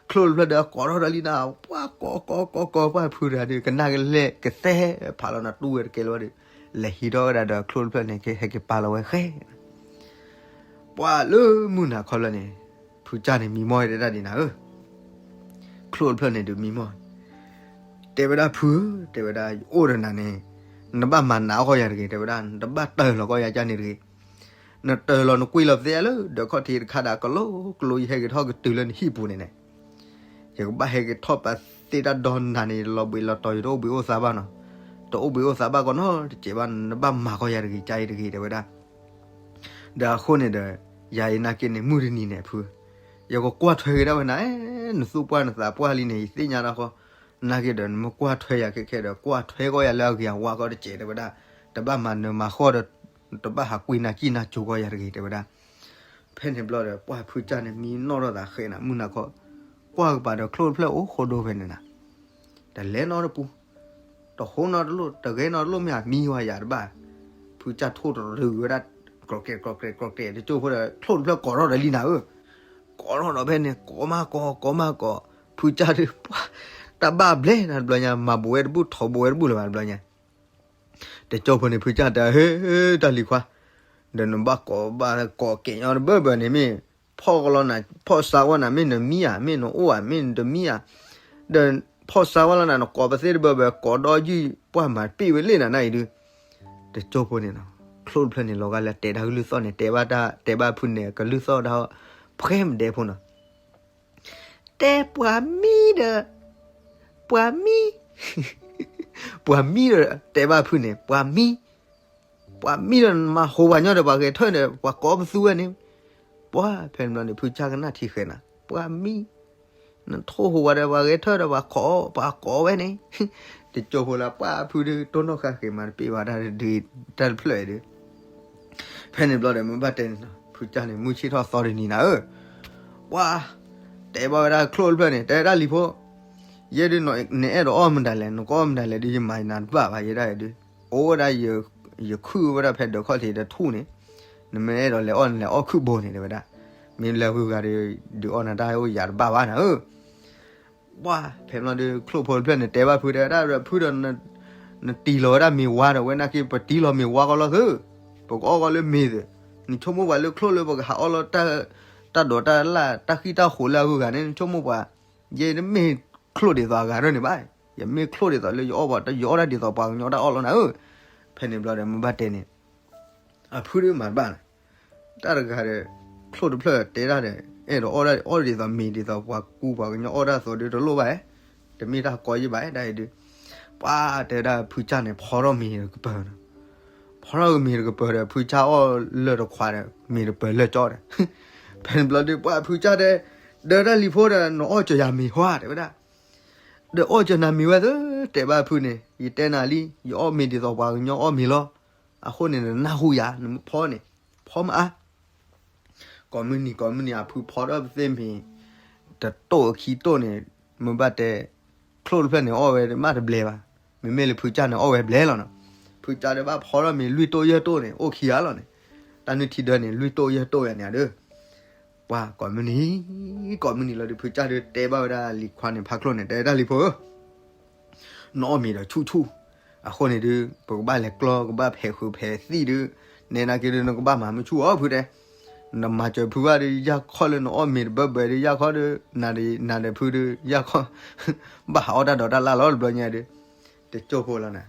ချိၣ်တဖျၢၣ်ဒီးကိးထီၣ်ဒီးလံနၤ, ပှၢ်ကိးကိးကိးကိးပှၢ်ဖုတဂၤဒီး ကနၣ်ကလဲၣ်ကသဲဖးလီၤနၤတူၢ်ဝဲတကဲလၢၤဘၣ်ဒီး လဲၤဟံးထီၣ်ဝဲဒၣ်ဒီးချိၣ်တဖျၢၣ်န့ၣ် ကဟဲက့ၤပာ်လီၤဝဲဃဲ ပှၢ်လၢမုၢ်နၤခီဘျီန့ၣ် ဖုကၢ်န့ၣ်မံမီၢ်ဝဲဒၣ်ဒံးနၤဧၢ, ချိၣ်တဖျၢၣ်န့ၣ်ဒုးမံမီၢ်, တဲဝဲဒၣ်ဖုဧၢ, တဲဝဲဒၣ် ယအိၣ်ဒီးနၤန့ၣ် နဘၣ်မၤနးအီၣ်ကီးယၤတဂ့ၤ, တဲဝဲဒၣ် နတဘၣ်တၢၢ်လီၤကီးယၤကၢ်န့ၣ်တဂ့ၤ, နတၢၢ်လီၤနကွံာ်လီၤပသ့လၢ ဒီးခီၣ်ထံးတခါဒၣ်ကလိကလိ ယဟဲက့ၤထီၣ်ကတုၤလၢနဟံၣ်ပူၤန့ၣ်န့ၣ် ယကဘၣ်ဟဲက့ၤထီၣ်ပသ့တၢ်ဒီနၤန့ၣ် လီၤဘှံးလီၤတီၤ ယတအိၣ်ဘှံးအိၣ်သါဘၣ်နီၤ, တအိၣ်ဘှံးအိၣ်သါဘၣ်ကီးနီတစဲးဘၣ်, နဘၣ်မၤကီးယၤတဂ့ၤ ကၢ်အံၤတဂ့ၤ တဲဝဲဒၣ် ဒီးအဃိန့ၣ်ဒီး ယၤအံၤနာ်က့န့ၣ် မုၢ်တနံၤန့ၣ်ဖု ယကကွၢ်ထွဲက့ၤဒၣ်ဝဲနၤ, နသူၣ်ပှၢ်နသးပှၢ်လံန့ၣ် ယသ့ၣ်ညါတၢ်ဃီ, နာ်က့ဒီး နမ့ၢ်ကွၢ်ထွဲယၤခဲခဲဒီး ကွၢ်ထွဲကီးယၤလၢအဂ့ၤအဝါကီးတစဲး တဲဝဲဒၣ်, တဘၣ်မၤနၢၤမၤဃီဒီး တဘၣ်ဟးကွံနၤစံၣ်နၤကၠိကီးယၤတဂ့ၤ တဲဝဲဒၣ်. ဖဲန့ၣ်ဘျီဒီး ပှၢ်ဖုကၢ်န့ၣ် မံနီၣ်ထီၣ်သးဃဲနၤ မုၢ်နၤခီ, ကွၢ်ကပၤဒီးချိၣ်တဖျၢၣ်အိၣ်ဃိဒိဖဲန့ၣ်နၤ, တလဲၤနီတပူၤ တဟိနီတလိၣ် တဂဲၤနီတလိၣ် မ့ၢ်အမံဝဲယၤတဘၣ်, ဖုကၢ်ထိၣ်တရံးဝဲဒၣ် ကြီးကြဲးကြီးကြဲးကြီးကြဲး တကၠိဖိဒီး ချိၣ်တဖျၢၣ်ကိးထီၣ်ဒီးလံနၤဧၢ, ကိးထီၣ်ဒီးဖဲန့ၣ် ကိးမးကိး ကိးမးကိး, ဖုကၢ်ဒုးပှၢ် တၢ်ဘၣ်ဘျဲၣ်နၤတဘျီညါ မၤဘူးဝဲတဘူၣ် ထိးဘူးဝဲတဘူၣ်လၢၤဘၣ်တဘျီညါ တကၠိဖိန့ၣ် ဖုကၢ်တဲ ဟ့ တၢ်လံၤခွါ, ဒီးနဘၣ်ကိးဘၣ်ကိးကဲးညီတဘၢဘၢန့ၣ် မ့ၢ်ဖီၣ်ကလီနၤ ဖီၣ်စါဝဲနၤ မ့ၢ်နမံဧါ မ့ၢ်နအိၣ်ဧါ မ့ၢ်နတမံဧါ, ဒီးဖီၣ်စါဝဲလီၤနၤ နကိးပသ့တဘၢဘၢ ကိးဒီယုၢ် ပှၢ်မၤတပ့ၢ်ဝဲလ့ၣ်နၤနၤအံၤဒုး, တကၠိဖိန့ၣ်နီၤ ချိၣ်တဖျၢၣ်န့ၣ် လီၤဂာ်လၢတဲတၢ်ကလုၢ်သီၣ်န့ၣ် တဲဘၣ်တၢ် တဲဘၣ်ဖုန့ၣ် ကလုၢ်သီၣ်ဒၣ် ဖှဲမဒဲဖိနီၤ တဲပှၤမံဒီး ပှၤမံ ပှၤမံဒီး တဲဘၣ်ဖုန့ၣ် ပှၤမံ ပှၤမံဒီး မၤဟူးပှၤညီဒီး ပှၤဂဲၤထၢၣ်ဒီး ပှၤကိးပသူဝဲန့ၣ်, ပှၢ်ဖဲန့ၣ်ဘျီန့ၣ် ဖုကၢ်ကနၣ်ထံဃဲနၤ ပှၤမံ နထိၣ်ဟူးဝဲဒီး ပှၤဂဲၤထၢၣ်ဒီး ပှၤကိး ပှၤကိးဝဲန့ၣ်, တကၠိဖိလၢ ပှၢ်ဖုဒုး တိၢ်နီၣ်ဃာ်ဃဲမၤတပ့ၢ်ဘၣ်တၢ်ဒုး တၢ်တဖျၢၣ်အံၤဒုး ဖဲန့ၣ်ဘျီဒီး မ့ၢ်ဘၣ်တဲန့ၣ်နီၤ ဖုကၢ်န့ၣ် မုၢ်ဆ့ၣ်ထီၣ်သီတနံၤနၤဧၢ, ပှၤ တဲဘၣ်ဝဲဒၣ်ချိၣ်တဖျၢၣ်န့ၣ် တဲဝဲဒၣ်လံၤဖိ, ယဲဒုး နအဲၣ်ဒိးအီၣ်မတၤလဲၣ် နကအီၣ်မတၤလဲၣ်ဒုး ယမၤနၤတဘၣ်ဘၣ် ယဲဒၣ်အံၤဒုး, အိၣ်ဝဲဒၣ် ယခုၣ်ဝဲဒၣ်ဖဲဒၢးခီၣ်ထံးဒီးထူၣ်န့ၣ်, နမ့ၢ်အဲၣ်ဒိးလဲၤအီၣ်န့ၣ် လဲၤအီၣ်ခုၣ်ဘိန့ၣ် တဲဝဲဒၣ်, မ့ၢ်လၢဂုၤဂၤဒီး ဒုးအီၣ်နၤတၢ်အိၣ်ယၤတဘၣ်ဘၣ်နၤဧၢ ပှၢ် ဖဲမ့ၢ်ဒီး ချိၣ်ဖိတဖျၢၣ်န့ၣ် တဲဘၣ်ဖု တဲဝဲဒၣ်ဒီး ဖုဒီး နတံၢ်လီၤဝဲဒၣ်မ့ၤဝါဒီး ဝဲနာ်က့ ပတံၢ်လီၤမ့ၤဝါကီးလီၤသု, ပကအီၣ်ကီးလၢမ့ၤသု, နဆိကမိၣ်ပှၤလၢချိၣ်လၢပကဟးအီၣ်လီၤ တၢ်ဒိးတၢ်လၣ် တၢ်ဃံတၢ်ဃိးလၢအဂုၤဂၤန့ၣ် နဆိကမိၣ်ပှၤ, ယဲတမ့ၢ်ချိၣ်ဒ်သိးအဂၤရၢၢ်န့ၣ်ဘၣ်, ယမ့ၢ်ချိၣ်ဒ်သိးလၢယအီၣ်ပှၤ ယအီၣ်တၢ်ဒ်သိးပှၤကညီတၢ်အီၣ်လီၤနၤဧၢ, ဖဲန့ၣ်ဘျီဒီး မ့ၢ်ဘၣ်တဲန့ၣ် အဖုဒုးမၤတဘၣ်နၤ, တၢ်တဂၤဒီး ချိၣ်တဖျၢၣ်တဲဒၣ်ဒီး အဲၣ်ဒိးအီၣ်ဒၣ်အီၣ်ဒ်သိးမ့ၤဒ်သိးပှၤကူပှၤကညီအီၣ်တၢ်သိးဒုးတလိၣ်ဘၣ်, တမ့ၢ်တၢ်ကီယံၢ်ဘၣ်ဒၣ်အံၤဒုး, ပှၤတဲဝဲဒၣ်ဖုကၢ်န့ၣ် ဖီထီၣ်မ့ၤတကပၤနီၤ, ဖီထီၣ်မ့ၤတကပၤဒီး ဖုကၢ်အီၣ်လၢတခွးဒီး မ့ၤတပၤလၢကၠီဒီး, ဖဲန့ၣ်ဘျီဒီး ပှၤဖုကၢ်တဲ ဒီးတၢ်လံၤဖိဒီး နအီၣ်စၢၤယၤမ့ၤဟီဧါ တဲဝဲဒၣ်, ဒီးအီၣ်စၢၤနၤမ့ၤဝဲသၢ တဲဘၣ်ဖုန့ၣ် ယတဲနၤလံ ယအီၣ်မ့ၤဒ်သိးပှၤကညီအီၣ်မ့ၤလီၤ, အဃိန့ၣ် နနၢ်ဟူယၤ နမ့ၢ်ဖီန့ၣ် ဖီမးအါ ကိးမုၢ်နံၤကိးမုၢ်နံၤ အဖုဖီထီၣ်ပသ့ၣ်မ့ၤ တတိၢ်ခံတိၢ်န့ၣ် မ့ၢ်ဘၣ်တဲ ချိၣ်တဖျၢၣ်န့ၣ် အီၣ်ဝဲမးတဘျဲးဘၣ်, မ့မ့ၢ်လၢဖုကၢ်န့ၣ် အီၣ်ဝဲဘျဲးလီၤနီၤ, ဖုကၢ်ဒီးဘၣ်ဖီထီၣ်မ့ၤလွံၢ်တိၢ်ယဲၢ်တိၢ်န့ၣ် အိၣ်ခံဂၤလီၤန့ၣ်, တၢ်နုၢ်ထံဒၢန့ၣ် လွံၢ်တိၢ်ယဲၢ်တိၢ်ယၤန့ၣ်ဒီး ပှၤကိးမုၢ်နံၤ ကိးမုၢ်နံၤလီၤဒီး ဖုကၢ်ဒီးတဲဘၣ်ဝဲဒၣ်လံၤခွါန့ၣ် ဖါချိၣ်န့ၣ် တဲတၢ်လံၤဖိဧၢ နအီၣ်မ့ၤဒီးဆူၣ်ဆူၣ်, အဃိန့ၣ်ဒုး ပကဘၣ်လဲၤကျီ ကဘၣ်ဖဲးဃုာ်ဖဲးသံၣ်ဒုး, နဲနာ်က့ဒုး နကဘၣ်မၤမုၢ်ဆူၣ်အီၤဖုတဲ, နမၤစၢၤဖုဘၣ်ဒုး ယၢ်ခီၣ်လၢနအီၣ်မ့ၤတဘၢဘၢဒုး ယၢ်ခီၣ်ဒုး နၤဒီး နၤဒီးဖုဒုး ယၢ်ခီၣ် ဘၣ်ဟးအီၣ်တၢ်ဒိးတၢ်လၣ်လီၤတဘျီညါဒီး, တကၠိဖိလီၤနၤ,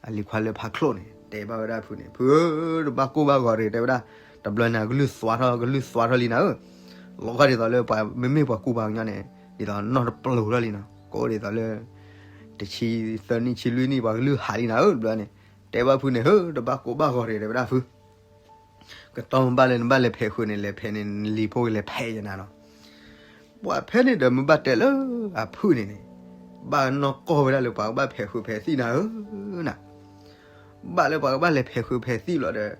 အလံၤခွါလၢဖါချိၣ်န့ၣ် တဲဘၣ်ဝဲဒၣ်ဖုန့ၣ် ဖုဧၢ တဘၣ်ကိၢ်ဘၣ်ဂီၤတဂ့ၤ တဲဝဲဒၣ်, တဘျီန့ၣ် ကလုၢ်သွါထီၣ် ကလုၢ်သွါထီၣ်လံနၤဧၢ, လီၤဂာ်ဒ်သိးလၢပှၤမ့မ့ၢ်ပှၤကူပှၤကညီန့ၣ် ဒ်သိးနီၢ်တပျိၤထီၣ်လံနီၤ, ကအိၣ်ဒ်သိးလၢ တဆံသၢနံၣ်ဆံလွံၢ်နံၣ် ပှၤကလုၢ်ဟးလံနၤဧၢ တဘျီန့ၣ်, တဲဘၣ်ဖုန့ၣ် ဟၢ တဘၣ်ကိၢ်ဘၣ်ဂီၤတဂ့ၤ တဲဝဲဒၣ်ဖု ကတီၢ်မ့ၢ်ဘၣ်လၢနဘၣ်လဲၤဖဲးဃုာ်န့ၣ် လဲၤဖဲးန့ၣ် နလံၤဖိကလဲၤဖဲးယနၤနီၤ, ပှၤဖဲန့ၣ်ဒီးမ့ၢ်ဘၣ်တဲလၢအဖုန့ၣ်န့ၣ်, ဘၣ်နီၢ်ကီၢ်ဝဲဒၣ်လၢပှၤကဘၣ်ဖဲးဃုာ်ဖဲးသံၣ်နၤဧၢ, နၤ ဘၣ်လၢပှၤကဘၣ်လဲၤဖဲးဃုာ်ဖဲးသံၣ်လီၤဒီး,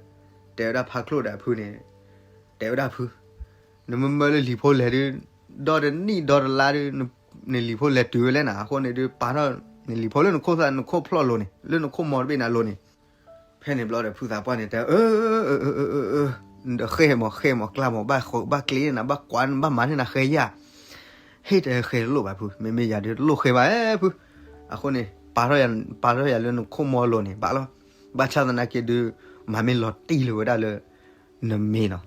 တဲဝဲဒၣ်ဖါချိၣ်ဒီးအဖုန့ၣ်, တဲဝဲဒၣ်ဖု, နမ့မ့ၢ်လၢလံၤဖိလဲၤဒုး, ဒီတနံၣ်ဒီတလါဒုး, နလံၤဖိလဲၤတုၤဝဲလဲၣ်နၤ အဃိန့ၣ်ဒုး ပာ်ထီၣ်နလံၤဖိလၢနခိၣ်သၣ် နခိၣ်ဖျီၣ်လိၤန့ၣ် လၢနခိၣ်မီတဘ့ၣ်နၤလိၤန့ၣ်, ဖဲန့ၣ်ဘျီဒီးဖုသးပှၢ်န့ၣ်တဲ အၢ ဃဲမး ဃဲမး ကျါမး ဘၣ်ဃးဘၣ်ကျဲနၤ ဘၣ်ကွၢ်နဘၣ်မၤန့ၢ်နၤဃဲယၤ, ဟ့ၣ်တဲဃဲတလိၣ်ဘၣ်ဖု မ့မ့ၢ်ယၤဒုးတလိၣ်ဃဲဘၣ်ဖု, အဃိန့ၣ် ပာ်ထီၣ်ယၤလၢနခိၣ်မီလိၤန့ၣ် ဘၣ်လီၤ, ဘၣ်ဆၣ်သနာ်က့ဒုး, မၤမ့ၢ်လီၤတံၢ်လၢၤဝဲဒၣ်လၢ နမ့ၤနီၤ,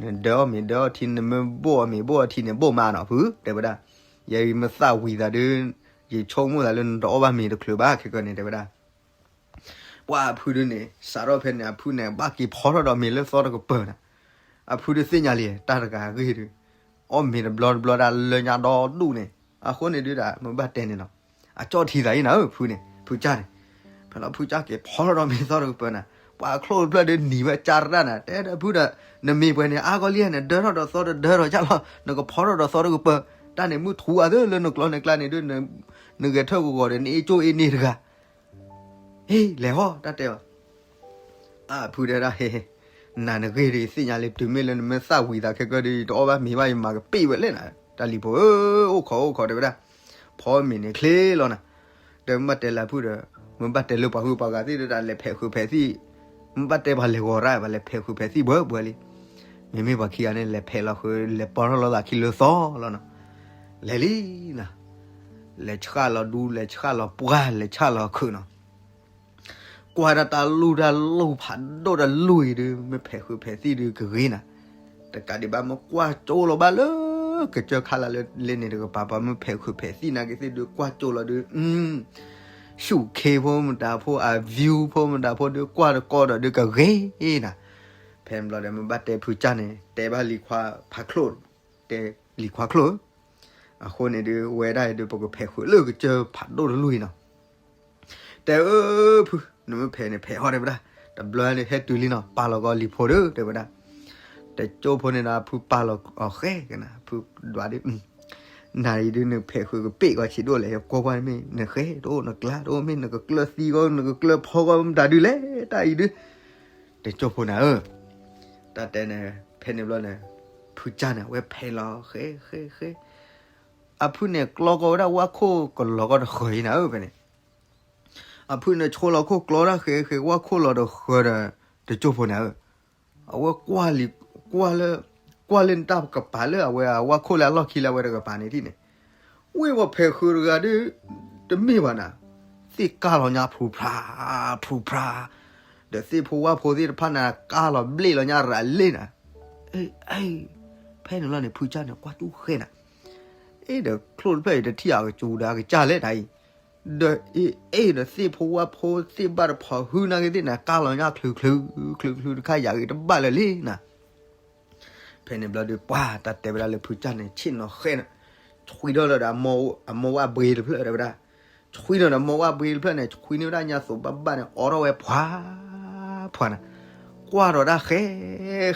နဒၢအီၣ်မ့ၤဒၢအီၣ်ထံ နမ့ၢ်ဘိၣ်အီၣ်မ့ၤဘိၣ်အီထံန့ၣ်ဘိၣ်မးနီၤဖု တဲဝဲဒၣ်, ယဲယမ့ၢ်သၣ်ဝံၤသးဒုး, ယဆိကမိၣ်သးလၢနတအီၣ်ဘၣ်မ့ၤတချုးဘၣ်ခဲကၢန့ၣ် တဲဝဲဒၣ် ပှၤဖုဒုန့ၣ် စးထီၣ်ဖဲန့ၣ် အဖုန့ၣ် ဘၣ်က့ၤဖီထီၣ်ဒီးမ့ၤလၢသီတကပၤနၤ, အဖုဒုသ့ၣ်ညါလံ တၢ်တဂၤအဂ့ၢ်ဒုး, အီၣ်မ့ၤတဘျီတဘျီဒၣ်လၢညါဒီဒူၣ်န့ၣ်, အဃိန့ၣ်ဒုးဒၣ် မ့ၢ်ဘၣ်တဲန့ၣ်နီၤ, အကၠီၣ်ထံသးအံၤနၤဧၢ ဖုန့ၣ် ဖုကၢ်န့ၣ်, ဖဲလီၤဖုကၢ်က့ၤဖီထီၣ်ဒီးမ့ၤသီတကပၤနၤ, ပှၤချိၣ်တဖျၢၣ်ဒုးနံၤဝဲကၢ်တရၣ်နၤ တဲဒီးဖုဒီး, နမ့ၤပှဲၤန့ၣ် အါဂီၢ်လံဧါ နဒၢထီၣ်ဒီးသီတဒၢထီၣ်ကၢ်လီၤ နကဖီထီၣ်ဒီးသီတကပၤ, တၢ်န့ၣ်မုၢ်ထူအသၢလၢနကျီန့ၣ်ကျါန့ၣ်ဒုး, နဂဲၤထၢၣ်ကဂီၤဒီး နအ့ၣ်ကၠိအ့ၣ်န့ၢ်တဂၤ ဟ့ၣ် လဲၤဟီၣ် တၢ်တဲအီၤ, အဖုတဲဒၣ် ဟ့ၣ် နၤနဂ့ၢ်ဒ်ယသ့ၣ်ညါလံ တုၤမ့ၢ်လၢနမ့ၢ်သၣ်ဝံၤသးခဲကၢဒ် ယတအီၣ်ဘၣ်မ့ၤဘၣ် ယမၤကပ့ၢ်ဝဲလဲၣ်နၤ, တၢ်လံၤဖိဧၢ, အိၣ်ခိးအိၣ်ခိးတဲဝဲဒၣ်, ဖီမ့ၤန့ၣ်ချ့လီၤနၤ, ဒီးမ့ၢ်ဘၣ်တဲလၢဖုဒီး, မ့ၢ်ဘၣ်တဲလၢပှၤဟုပှၤဂၤသ့ၣ်ဒုး တၢ်လဲၤဖဲးဃုာ်ဖဲးသံၣ်, မ့ၢ်ဘၣ်တဲပှၤလဲၤဂီၤရၣ် ပှၤလဲၤဖဲးဃုာ်ဖဲးသံၣ်ဘှဲဘှဲလံ, မ့မ့ၢ်ပှၤခံဂၤန့ၣ် လဲၤဖဲးလီၤဃုာ် လဲၤပီထီၣ်လိာ်သးခံလၢသီလီၤနၤ, လဲၤလံနၤ, လဲၤဆှၣ်လီၤဒူ လဲၤဆှၣ်လီၤပှၢ် လဲၤဆှၣ်လီၤခုးနီၤ ကွၢ်ဒၣ်တၢ်လူၢ်တၢ်လိၣ်ဖးဒိၣ်တၢ်လူၢ်အံၤဒုး မ့ၢ်ဖဲးဃုာ်ဖဲးသံၣ်ဒုးကဂ့ၤနၤ, တကးဒံးဘၣ်မ့ၢ်ကွၢ်ကၠိလီၤဘၣ်လၢ ကစၢၢ်ခါလၢလၢန့ၣ်တကပၤ ပှၤမ့ၢ်ဖဲးဃုာ်ဖဲးသံၣ်နာ်က့သ့ၣ်ဒုး ကွၢ်ကၠိလီၤဒုး, ဆူၣ်ခ့ဖိမတၤဖိ အ view ဖိမတၤဖိဒုး ကွၢ်တကီဒီးဒုးကဂ့ၤနၤ, ဖဲန့ၣ်ဘျီဒီး မ့ၢ်ဘၣ်တဲဖုကၢ်န့ၣ် တဲဘၣ်လံၤခွါဖးချိၣ်, တဲလံၤခွါချိၣ်ဧၢ, အဃိန့ၣ်ဒုး ဝဲဒၣ်အံၤဒုး ပကဖဲးဃုာ်လၢကစၢၢ်ဖးဒိၣ်တလူၢ်အံၤနီၤ တဲအၢဖု, နမ့ၢ်ဖဲးန့ၣ်ဖဲးဟီၣ်တဲဝဲဒၣ်, တဘျီန့ၣ်ဟဲတုၤလံနီၤ ပာ်လီၤကီးလံၤဖိဒီး တဲဝဲဒၣ်, တကၠိဖိန့ၣ်ဒီး ဖုပာ်လီၤအီၤဃဲကနၤ ဖုဒွးဒုး, နၤအံၤဒုးနဖဲးဃုာ်ကပ့ၢ်ကီးဆံးဒိၣ်လဲၣ် ယကွၢ်ကွၢ်မ့ၢ်နဃဲတအိၣ် နကျါတအိၣ် မ့ၢ်နကကျၢၢ်သံကီး နကကျၢၢ်ဖီကီး မတၤဒုးလဲၣ် တၢ်အံၤဒုး, တကၠိဖိန့ၣ်ဧၢ, တၢ်တဲန့ၣ် ဖဲန့ၣ်ဘျီန့ၣ်, ဖုကၢ်န့ၣ် အဝဲဖဲးလီၤဃဲဃဲဃဲ အဖုန့ၣ်ကျီကီးဝဲဒၣ်ဝၣ်ခိၣ်ကလီၤကီးတဃၢၤအံၤနၤဧၢ ဖဲန့ၣ်, အဖုန့ၣ်ဆိလီၤခိၣ်ကျီတၢ်ဃဲဃဲ ဝၣ်ခိၣ်လီၤတဃၢၤဒီး တကၠိဖိန့ၣ်ဧၢ, အဝဲကွၢ်လံ, ကွၢ်လၢ, ကွၢ်လၢနတၢ်ကပၤလၢအဝဲအဝၣ်ခိၣ်လၢအလီၢ်ခံလၢအဝဲတကပၤန့ၣ်ဒ်န့ၣ်, ဝ့ၢ်ပှၤဖဲးဃုာ်တဂၤဒုး, တမ့ၢ်ဘၣ်နၤ, သ့ၣ်ကၢ်လီၤညါဖျူးဖျါ, ဖျူးဖျါ, ဒီးသ့ၣ်ဖိဝၣ်ဖိသ့ၣ်တဖၣ်န့ၣ် ကၢ်လီၤဘျ့ၣ်လီၤညါရၤလ့ၣ်နၤ, အ့ အ့ ဖဲန့ၣ်လီၤန့ၣ် ဖုကၢ်န့ၣ်ကွၢ်တူၢ်ဃဲနၤ, အ့ ဒီးချိၣ်တဖျၢၣ်အံၤတထံၣ်အကစူၤဒီးအကစၢ်လဲၣ်တၢ်အံၤ, ဒီးအ့ အ့ ဒီးသ့ၣ်ဖိဝၣ်ဖိသ့ၣ်ဘၣ်တဖီဟုနာ်က့သ့ၣ်န့ၣ် ကၢ်လီၤညါချုးချုး, ချုးချုးတခါယၤဂ့ၤတဘၣ်လၢၤလံနၤ ဖဲန့ၣ်ဘျီဒုး ပှၤတၢ်တဲဝဲဒၣ်လၢဖုကၢ်န့ၣ် ဆ့ၣ်နီၤဃဲနၤ, ဆွံထီၣ်လၢဒီးအမိၢ်ဝၣ်ဘှ့တဖျၢၣ်တဲဝဲဒၣ်, ဆွံန့ၣ်ဒီး မိၢ်ဝၣ်ဘှ့တဖျၢၣ်န့ၣ် ဆွံန့ၢ်ဝဲဒၣ်ညါသိးဘၣ်ဘၣ်န့ၣ် အိးထီၣ်ဝဲဖှါ ဖှါန့ၣ်, ကွၢ်ဒီးတၢ်ဃဲ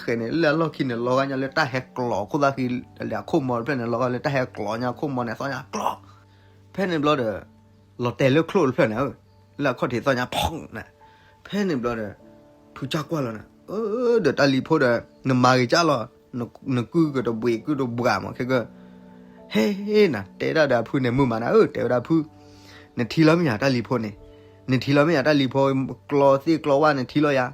ဃဲန့ၣ် လၢအလီၢ်ခံန့ၣ် လီၤဂာ်ညါလၢတၢ်ဟဲကျိးခိၣ်သၣ်ဃံ လၢအခိၣ်မီတဖျၢၣ်န့ၣ် လီၤဂာ်လၢတၢ်ဟဲကျိးညါခိၣ်မီန့ၣ် သီၣ်ညါကျိး, ဖဲန့ၣ်ဘျီဒီး လီၤတဲာ်လၢချိၣ်တဖျၢၣ်န့ၣ်ဧၢ, လၢအခီၣ်ထံးသီၣ်ညါဖီန့ၣ်, ဖဲန့ၣ်ဘျီဒီး ဖုကၢ်ကွၢ်လီၤနၤ, အၢ ဒီးတၢ်လံၤဖိဒီး နမၤဂ့ၤကၢ်လီၤ, နကုၢ်ကတဘှ့ၣ်ကုၢ်တဘှၣ်မး ခဲက ဟဲနၤ တဲဒၣ်ဒီးအဖုန့ၣ် မုာ်မးနၤဧၢ တဲဝဲဒၣ်ဖု, နထံၣ်လီၤမ့ၢ်ယၤတၢ်လံၤဖိန့ၣ်, နထံၣ်လီၤမ့ၢ်ယၤတၢ်လံၤဖိ ကျီသ့ၣ်ကျီဝၣ်နထံၣ်လီၤယၤ,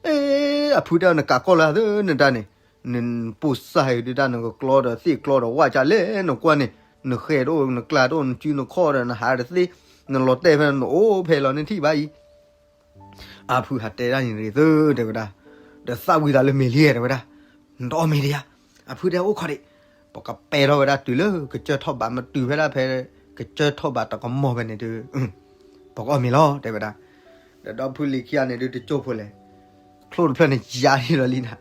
အ့ အဖုတဲနကးကီၢ်လၢသၢနတၢ်န့ၣ်, နပိၢ်စၢ်ယဒုတၢ် နကကျီဒီးသ့ၣ်ကျီဒီးဝၣ်ကၢ်လဲၣ် နကွၢ်န့ၣ်, နဃဲၤတအိၣ် နကျါတအိၣ် နစုနခီၣ်ဒီး နဟးတသ့, နလီၤတဲာ်ဖဲနအိၣ်ဖဲလီၤ နထံၣ်ဘၣ်အံၤ အဖုဟးတဲဒၣ်န့ၣ်ရ့ၣ်သၢတဲဝဲဒၣ်, ဒီးသၣ်ဝံသးလၢမ့ၤလံတဲဝဲဒၣ်, နတအီၣ်မ့ၤဒံးဧါ, အဖုတဲအိၣ်ခီဒံး, ပကပဲာ်ထီၣ်ဝဲဒၣ်တုၤလၢကစၢၢ်ထီၣ်ဘး မတုၤဖဲဒၣ်ဖဲ ကစၢၢ်ထီၣ်ဘးတကမီၢ်ဖဲန့ၣ်ဒုး, ပကအီၣ်မ့ၤလီၤ တဲဝဲဒၣ်, ဒီးဒီဖုလံၤခံဂၤန့ၣ်ဒုးတကၠိၢ်ဖိလဲၣ်, ချိၣ်တဖျၢၣ်န့ၣ်ယါလံလီၤလံနၤ,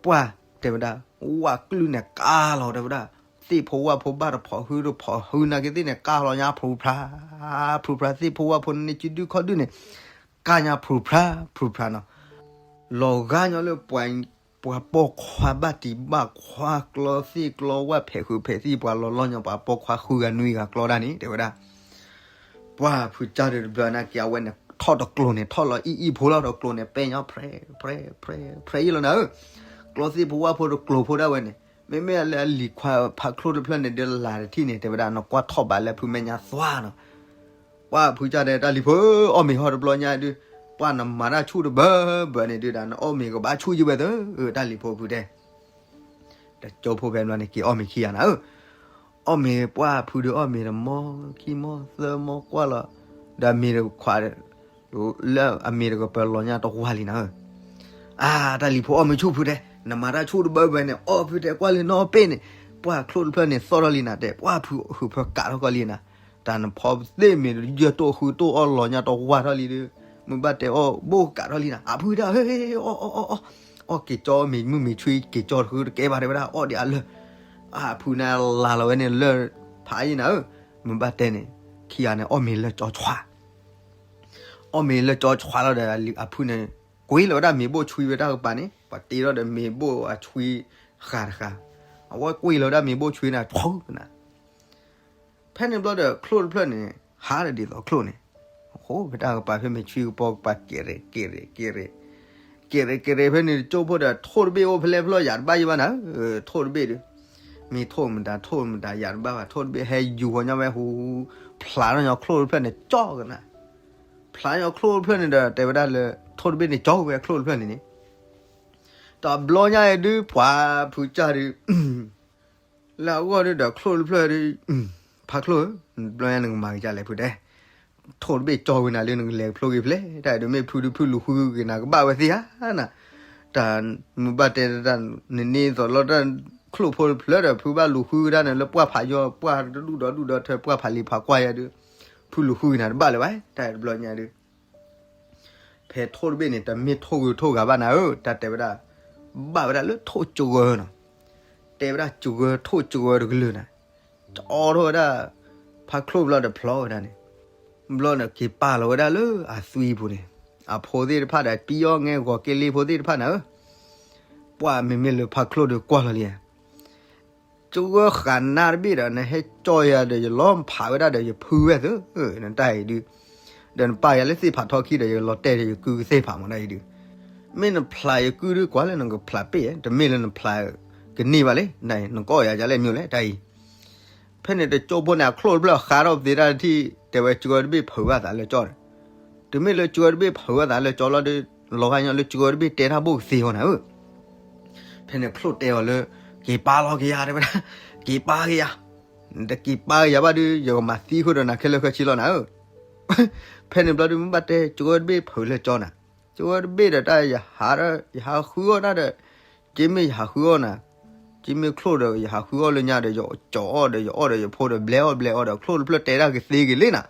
ပှၢ်တဲဝဲဒၣ်, ဝၣ်ကျုၢ်န့ၣ်ကါလီၤတဲဝဲဒၣ်, သ့ၣ်ဖိဝၣ်ဖိဘၣ်တဖိးဟုတဖိးဟုနာ်က့သ့ၣ်န့ၣ် ကါလီၤညါဖရူဖရါ, ဖရူဖရါ သ့ၣ်ဖိဝၣ်ဖိန့ၣ်စုဒုခီၣ်ဒုန့ၣ် ကါညါဖရူဖရါ ဖရူဖရါနီၤ, လီၤဂာ်ညီလၢ ပှၤပိာ်ခွါဘၣ်တံၢ်ဘၣ်ခွါ ကျီသ့ၣ်ကျီဝၣ် ဖဲးဃုာ်ဖဲးသံၣ် ပှၤလီၤလီၢ်ညီ ပှၤပိာ်ခွါဃုဂၤနွံဂၤကျီဒၣ်န့ၣ် တဲဝဲဒၣ်, ပှၢ်ဖုကၢ်ဒီးတဘျီနာ်က့ အဝဲန့ၣ်ထီၣ်တကျိၤန့ၣ် ထီၣ်လီၤအံၣ်အံၣ်ဖိလီၤ တကျိၤန့ၣ် ပဲညီဖဲး ဖဲး ဖဲး ဖဲးအံၤလီၤနၤဧၢ, ကျီသ့ၣ်ဖိဝၣ်ဖိတကျိၤဖိဒၣ်ဝဲန့ၣ် မ့မ့ၢ်လၢအလံၤခွါဖးချိၣ်တဖျၢၣ်န့ၣ် ဒုးလၢ်တထံၣ်န့ၣ် တဲဝဲဒၣ် နကွၢ်ထီၣ်ဘးလၢဖုမဲာ်ညါသွါနီၤ ပှၢ်ဖုကၢ်ဒီးတၢ်လံၤဖိဧၢ, အီၣ်မ့ၤဟီၣ်တဘျီညါဒုး, ပှၢ်နမၤတၢ်ဆူၣ်တဘၢဘၢန့ၣ်ဒုးဒီး နအီၣ်မ့ၤကဘၣ်ဆူၣ်ယံၤဝဲသၢ, တၢ်လံၤဖိဖုတဲ, တကၠိဖိဖဲဘျီန့ၣ် က့ၤအီၣ်မ့ၤခံဂၤနၤဧၢ, အီၣ်မ့ၤပှၢ်ဖုဒုးအီၣ်မ့ၤတမီၢ် ခံမီၢ် သၢမီၢ်ကွၢ်လီၤ, ဒီးအမ့ၤတခွး လၢအမ့ၤတကပၤလီၤညါတဝါလံနၤဧၢ, အါ တၢ်လံၤဖိအီၣ်မ့ၤဆူၣ်ဖုတဲ, နမၤတၢ်ဆူၣ်တဘၢဘၢန့ၣ် အီၣ်ဖုတဲကွၢ်လၢနီၢ်ပ့ၣ်န့ၣ်, ပှၢ်ချိၣ်တဖျၢၣ်န့ၣ်သီၣ်ထီၣ်လံနၤတဲ, ပှၢ်ဖုဟုးဖၢကးထီၣ်ကီၢ်လံနၤ, တၢ်နဖီသ့ၣ်မ့ၤယဲၢ်တိၢ်ဃုတိၢ်အီၣ်လီၤညါတဝါထီၣ်လံဒီး, မ့ၢ်ဘၣ်တဲအီၣ်ဘိကးထီၣ်လံနၤ, အဖုတဲ ဟဲ အီၣ် အီၣ် အီၣ် အီၣ်က့ၤကၠီမ့ၤမုၢ်မ့ၤဆွံက့ၤကၠီတဃုတကဲဘၣ်တဲဝဲဒၣ် အီၣ်ဒံးအလၢၢ်, အဖုန့ၣ်လၤလီၤဝဲန့ၣ်လၢၢ်ဖးယံၤနၤဧၢ, မ့ၢ်ဘၣ်တဲန့ၣ်, ခံဂၤန့ၣ်အီၣ်မ့ၤလၢၢ်ကၠီဆွါ အီၣ်မ့ၤလၢၢ်ကၠီဆွါလီၤဒီး အဖုန့ၣ် ကွံာ်လီၤဝဲဒၣ်မ့ၤဘိၣ်ဆွံဝဲတၢ်ကပၤန့ၣ် ပှၤတ့ထီၣ်ဒီးမ့ၤဘိၣ်အဆွံဃာ်တဃာ်, အဝဲကွံာ်လီၤဝဲဒၣ်မ့ၤဘိၣ်ဆွံန့ၣ် ဖုနၤ, ဖဲန့ၣ်ဘျီဒီးချိၣ်တဖျၢၣ်န့ၣ် ဟးဒီးဒ်သိးချိၣ်န့ၣ်, အဃိဖဲတၢ်ကပၤဖဲမ့ၤဆွံကပီၤကပၤ က့ၤရ့ၣ် က့ၤရ့ၣ် က့ၤရ့ၣ်, က့ၤရ့ၣ် က့ၤရ့ၣ်ဖဲန့ၣ် တကၠိၢ်ဖိဒီး ထိၣ်တဘ့ၣ်အိၣ်ဖဲလဲၣ်ဖျီၣ်ယၤတဘၣ်ယံၤဘၣ်နၤ, ထိၣ်တဘ့ၣ်ဒီး, မ့ၢ်ထိၣ်မတၤ ထိၣ်မတၤယၤတဘၣ်ဘၣ် ထိၣ်တဘ့ၣ်ဟဲယူၤဃီၤညီဝဲဟူ, ဖျးထီၣ်ညီချိၣ်တဖျၢၣ်န့ၣ် ကၠီကနၤ, ဖျးညီချိၣ်တဖျၢၣ်န့ၣ်ဒီး တဲဝဲဒၣ်လၢ ထိၣ်တဘ့ၣ်န့ၣ် ကၠီဝဲချိၣ်တဖျၢၣ်န့ၣ်န့ၣ်, တဘျီညါအံၤဒုး ပှၤဖုကၢ်ဒုး လၢအဂီၢ်ဒုးဒီးချိၣ်တဖျၢၣ်ဒုး, ဖးချိၣ်ဧၢ, တဘျီညါနကမၤက့ၤဒ်လဲၣ်ဖုတဲ, ထိၣ်တဘ့ၣ်ကၠီဝဲနၤလၢနကလဲၤဖျိက့ၤဖျဲး တၢ်အံၤဒုးမ့ၢ်ဖုဒုး ဖုလူၤဃုက့ၤနၤကဘၣ်ဝဲသ့ဧါနၤ, တၢ်မုၢ်ဘၣ်တဲတၢ် နန့ၢ်သိးလီၤတၢ်ချိၣ်ဖိတဖျၢၣ်ဒီး ဖုဘၣ်လူၤဃုကဒါန့ၣ် လၢပှၢ်ဖးယီၤ ပှၢ်တဒူၣ်ဒီးဒူၣ်ဒီးထၢ ပှၢ်ဖးလံၤဖးကွၢ်ယၤဒုး, ဖုလူၤဃုက့ၤနၤတဘၣ်လၢၤဘၣ် တၢ်အံၤတဘျီညါဒုး ဖဲထိၣ်တဘ့ၣ်န့ၣ် တမ့ၢ်ထိၣ်ဂုၤထိၣ်ဂၤဘၣ်နၤဧၢ, တၢ်တဲဝဲဒၣ်, ဘၣ်ဝဲဒၣ်လၢထိၣ်ကဂၢၤနီၤ, တဲဝဲဒၣ်ကဂၢၤ ထိၣ်ကဂၢၤတကလုာ်နၤ, ကၠီထီၣ်ဝဲဒၣ်, ဖးချိၣ်ဘျီဒီးဖျီဝဲဒၣ်န့ၣ်, ဘျီန့ၣ်က့ၤပာ်လီၤဝဲဒၣ်လၢအသွံပူၤန့ၣ်, အဖိသ့ၣ်တဖၣ်ဒီး ပံအီၣ်ငဲဂီၤက့ၤလံဖိသ့ၣ်တဖၣ်နၤဧၢ, ပှၢ်မ့မ့ၢ်လၢဖးချိၣ်ဒီးကွၢ်လီၤလံ ကဂၢၤဃာ်နါတဘ့ၣ်ဒီး နဟဲကၠီယၤဒီး ယလီၤဖးဝဲဒၣ်ဒီးယဖုဝဲသၢ, နတၢ်အံၤဒုး, ဒီးနပာ်ယၤလၢသ့ၣ်ဖးထီခံဒီး ယလီၤတဲာ်ဒီးယကုကသ့ၣ်ဖးမးတၢ်အံၤဒုး, မ့ၢ်နဖျးယကုဒုးကွၢ်လၢနကဖျးပ့ၢ်ဧါ, တမ့ၢ်လၢနဖျးကန့ၢ်ဘၣ်လံ, နကအီၣ်ယၤဒ်လဲၣ်မ့ၢ်လဲၣ်တၢ်အံၤ, ဖဲန့ၣ်တကၠိဖိန့ၣ် အချိၣ်တဖျၢၣ်ဃးထီၣ်ပသ့တၢ်တထံၣ် တဲဝဲကဂၢၤတဘ့ၣ်ဖုးဘၣ်သးလၢကၠီန့ၣ်, တမ့ၢ်လၢကဂၢၤတဘ့ၣ်ဖုးဘၣ်သးလၢကၠီလီၤဒီး, လီၤဂာ်ညီလၢကဂၢၤတဘ့ၣ်တဲတၢ်ဘိၣ်ကသ့အီၤနၤဧၢ ဖဲန့ၣ်ချိၣ်တဲအီၤလၢ, က့ၤပာ်လီၤက့ၤယၤတဲဝဲဒၣ်, က့ၤပာ်က့ၤယၤ, နတက့ၤပာ်က့ၤယၤဘၣ်ဒီး ယကမၤသံဃုာ်ဒီးနၤခဲလၢာ်ခဲဆ့လီၤနၤဧၢ, ဖဲန့ၣ်ဘျီဒုးမ့ၢ်ဘၣ်တဲကဂၢၤတဘ့ၣ်ဖုးလၢကၠီနၤ, ကဂၢၤတဘ့ၣ်ဒီးတၢ်ယဟး, ယဟးဃုအီၣ်တၢ်ဒီး, က့မ့ၢ်ယဟးဃုအီၣ်နၤ, က့မ့ၢ်ချိၣ်ဒီးယဟးဃုအီၣ်လၢညါဒီး ယကၠီအီၣ်ဒီးယအီၣ်ဒီးယဖိဒီးဘျဲးအီၣ်ဘျဲးအီၣ်ဒီးချိၣ်တဖျၢၣ်တဲတၢ်ကသ့က့ၤလံနၤ,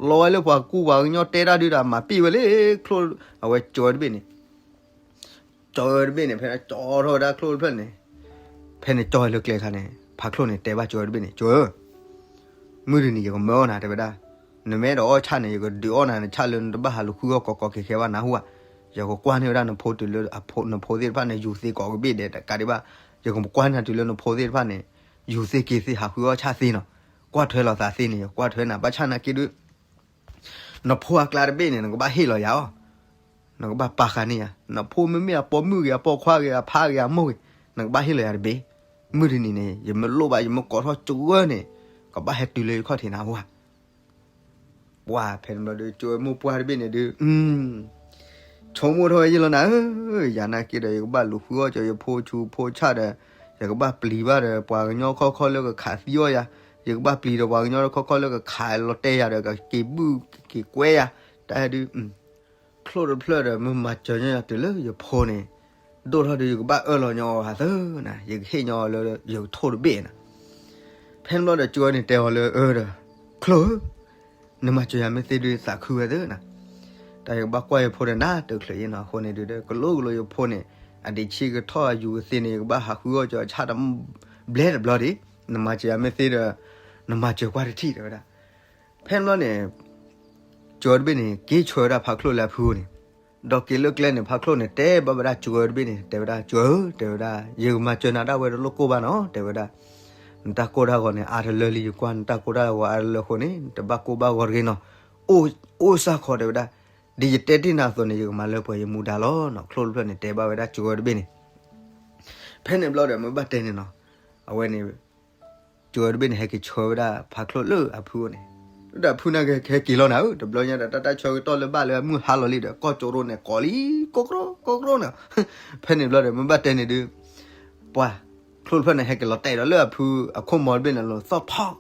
လီၤဝဲလၢပှၤကူပှၤကညီတဲတၢ်ဒုးဒီးမၤပံၣ်ဝဲလၢ, ချိၣ်, အဝဲကဂၢၤတဘ့ၣ်န့ၣ် ကဂၢၤတဘ့ၣ်န့ၣ် ဖဲကၠီထီၣ်ဝဲဒၣ်ချိၣ်တဖျၢၣ်န့ၣ်, ဖဲန့ၣ်ကၠီလၢကျဲခါန့ၣ် ဖးချိၣ်န့ၣ် တဲဘၣ်ကဂၢၤတဘ့ၣ်န့ၣ် ကဂၢၤဧၢ, မုၢ်တနံၤယကမၢအီၣ်နၤတဲဝဲဒၣ်, နမ့ၢ်အဲၣ်ဒိးအီၣ်ဆၣ်န့ၣ် ယကဒုးအီၣ်နၤနဆၣ်လၢနတဘၣ်ဟးလူၤဃုအီၣ်ကီးကီးခဲခဲဘၣ်နၢ်ဟူဧါ. ယကကွၢ်န့ၢ်ဝဲဒၣ်နဖိတုၤလၢ နဖိသ့ၣ်တဖၣ်န့ၣ် ယူၤသ့ကိးကဘ့ၣ်ဒဲးတကးဒံးဘၣ်. ယကကွၢ်န့ၢ်တုၤလၢနဖိသ့ၣ်တဖၣ်န့ၣ် ယူၤသ့က့ၤသ့ဟးဃုအီၣ်ဆၣ်သ့နီၤ. ကွၢ်ထွဲလီၤသးသ့န့ၣ် ယကွၢ်ထွဲနၤ ဘၣ်ဆၣ်နာ်က့ဒုး နဖိအကျါတဘ့ၣ်န့ၣ် နကဘၣ်ဟ့ၣ်လီၤယၤအီၤ, နကဘၣ်ပာ်ဃာ်န့ၢ်ယၤ. နဖိမ့မ့ၢ်အပိာ်မုၣ်ဂ့ၤ အပိာ်ခွါဂ့ၤ အဖါဂ့ၤ အမိၢ်ဂ့ၤ, နကဘၣ်ဟ့ၣ်လီၤယၤတဘ့ၣ်. မုၢ်တနံၤန့ၣ် ယမ့ၢ်လိၣ်ဘၣ် ယမ့ၢ်ကိးထီၣ်ကၠိဝဲန့ၣ် ကဘၣ်ဟဲတုၤလၢယခီၣ်ထံးနၤဟူဧါ. ပှၢ်ဖဲန့ၣ်ဘျီဒီး ကၠိဝဲမိၢ်ပှၢ်တဘ့ၣ်န့ၣ်ဒုး ဆိကမိၣ်ထီၣ်ဝဲယ့ၢ်လီၤနၤဧၢ, ယၤနာ်က့ဒီး ယကဘၣ်လူၤဃုအီၣ်ကၠီယဖိဆူးဖိဆၣ်ဒီး ယကဘၣ်ပျံၤဘၣ်ဒီး ပှၤကညီခီခီလၢကခးသံအီၣ်ယၤ, ယကဘၣ်ပျံၤဒီးပှၤကညီခီခီလၢကခးလီၤတဲာ်ယၤဒီး ကက့ၤဘုၣ်ကက့ၤကွဲယၤ, တၢ်ဟဲဒုး ချိၣ်တဖျၢၣ်ဒီး မ့ၢ်မၤစၢၤညီယၤတုၤလၢယဖိန့ၣ် ဒိၣ်ထီၣ်ဒီး ယကဘၣ်အၢၣ်လီၤညီအီၤဟးသၢနၤ, ယကဟ့ၣ်ညီအီၤလၢယကထိၣ်တဘ့ၣ်နၤ. ဖဲန့ၣ်ဘျီဒီး ကၠိဝဲန့ၣ်တဲအီၤလၢအၢဒီး ချိၣ်ဧၢ, နမၤစၢၤယၤမ့ၢ်သ့ဒုး သးခုဝဲသၢနၤ. တၢ်ယကဘၣ်ကွၢ်ယဖိဒီးနၤ တချုးအံၤနီၤ အဃိန့ၣ်ဒုး ကလိကလိယဖိန့ၣ် အဒံးဆံးကထီၣ်အယူၤကသ့န့ၣ် ယကဘၣ်ဟးဃုအီၣ်ကၠီအဆၣ်ဒီး ဘျဲတဘျီဒံး, နမၤစၢၤယၤမ့ၢ်သ့ဒီး နမၤစၢၤကွၢ်တထံၣ် တဲဝဲဒၣ်. ဖဲန့ၣ်ဘျီန့ၣ် ကၠိတဘ့ၣ်န့ၣ် က့ၤဆှၢဝဲဒၣ်ဖးချိၣ်လၢအဖုန့ၣ်, ဒီးက့ၤလၢကျဲန့ၣ် ဖးချိၣ်န့ၣ် တဲဘၣ်ဝဲဒၣ်ကၠိတဘ့ၣ်န့ၣ် တဲဝဲဒၣ် ကၠိဧၢ တဲဝဲဒၣ် ယကမၤစၢၤနၤဒၣ်ဝဲတလိၣ်ကိၢ်ဘၣ်နီၤ တဲဝဲဒၣ်, နတၢ်ကိၢ်တၢ်ဂီၤန့ၣ် အါတလၢလံ ယကွၢ်နတၢ်ကိၢ်တၢ်ဂီၤအါတလၢအဃိန့ၣ် နတဘၣ်ကိၢ်ဘၣ်ဂီၤတဂ့ၤနီၤ, အိၣ်စၢ်ခီတဲဝဲဒၣ်, ဒ်ယတဲတ့ၢ်နၤအသိးန့ၣ် ယကမၤလၢပှဲၤယမူဒါလီၤနီၤ. ချိၣ်တဖျၢၣ်န့ၣ် တဲဘၣ်ဝဲဒၣ်ကၠိတဘ့ၣ်န့ၣ် ဖဲန့ၣ်ဘျီဒီး မ့ၢ်ဘၣ်တဲန့ၣ်နီၤ, အဝဲန့ၣ် ကၠိတဘ့ၣ်န့ၣ် ဟဲက့ၤဆှၢဝဲဒၣ်ဖးချိၣ်လၢအဖုန့ၣ်, ဒီးအဖုန့ၣ်ကဟဲက့ၤလီၤနၤဧၢ, တဘျီညါဒီး တၢ်တၢ်ဆၢကတီၢ်လၢဘၣ်လၢအမုၢ်ဟါလီၤလံဒီး ကီၢ်ကၠိရိန့ၣ် ကိးလံ ကိၢ်ကရိ ကိၢ်ကရိန့ၣ်, ဖဲန့ၣ်ဘျီဒီး မ့ၢ်ဘၣ်တဲန့ၣ်ဒုး ပှၤ ချိၣ်တဖျၢၣ်န့ၣ် ဟဲက့ၤလီၤတဲာ်ဒီးလၢအဖုအခိၣ်မီတဘ့ၣ်န့ၣ် လီၤသီၣ်ထီၣ်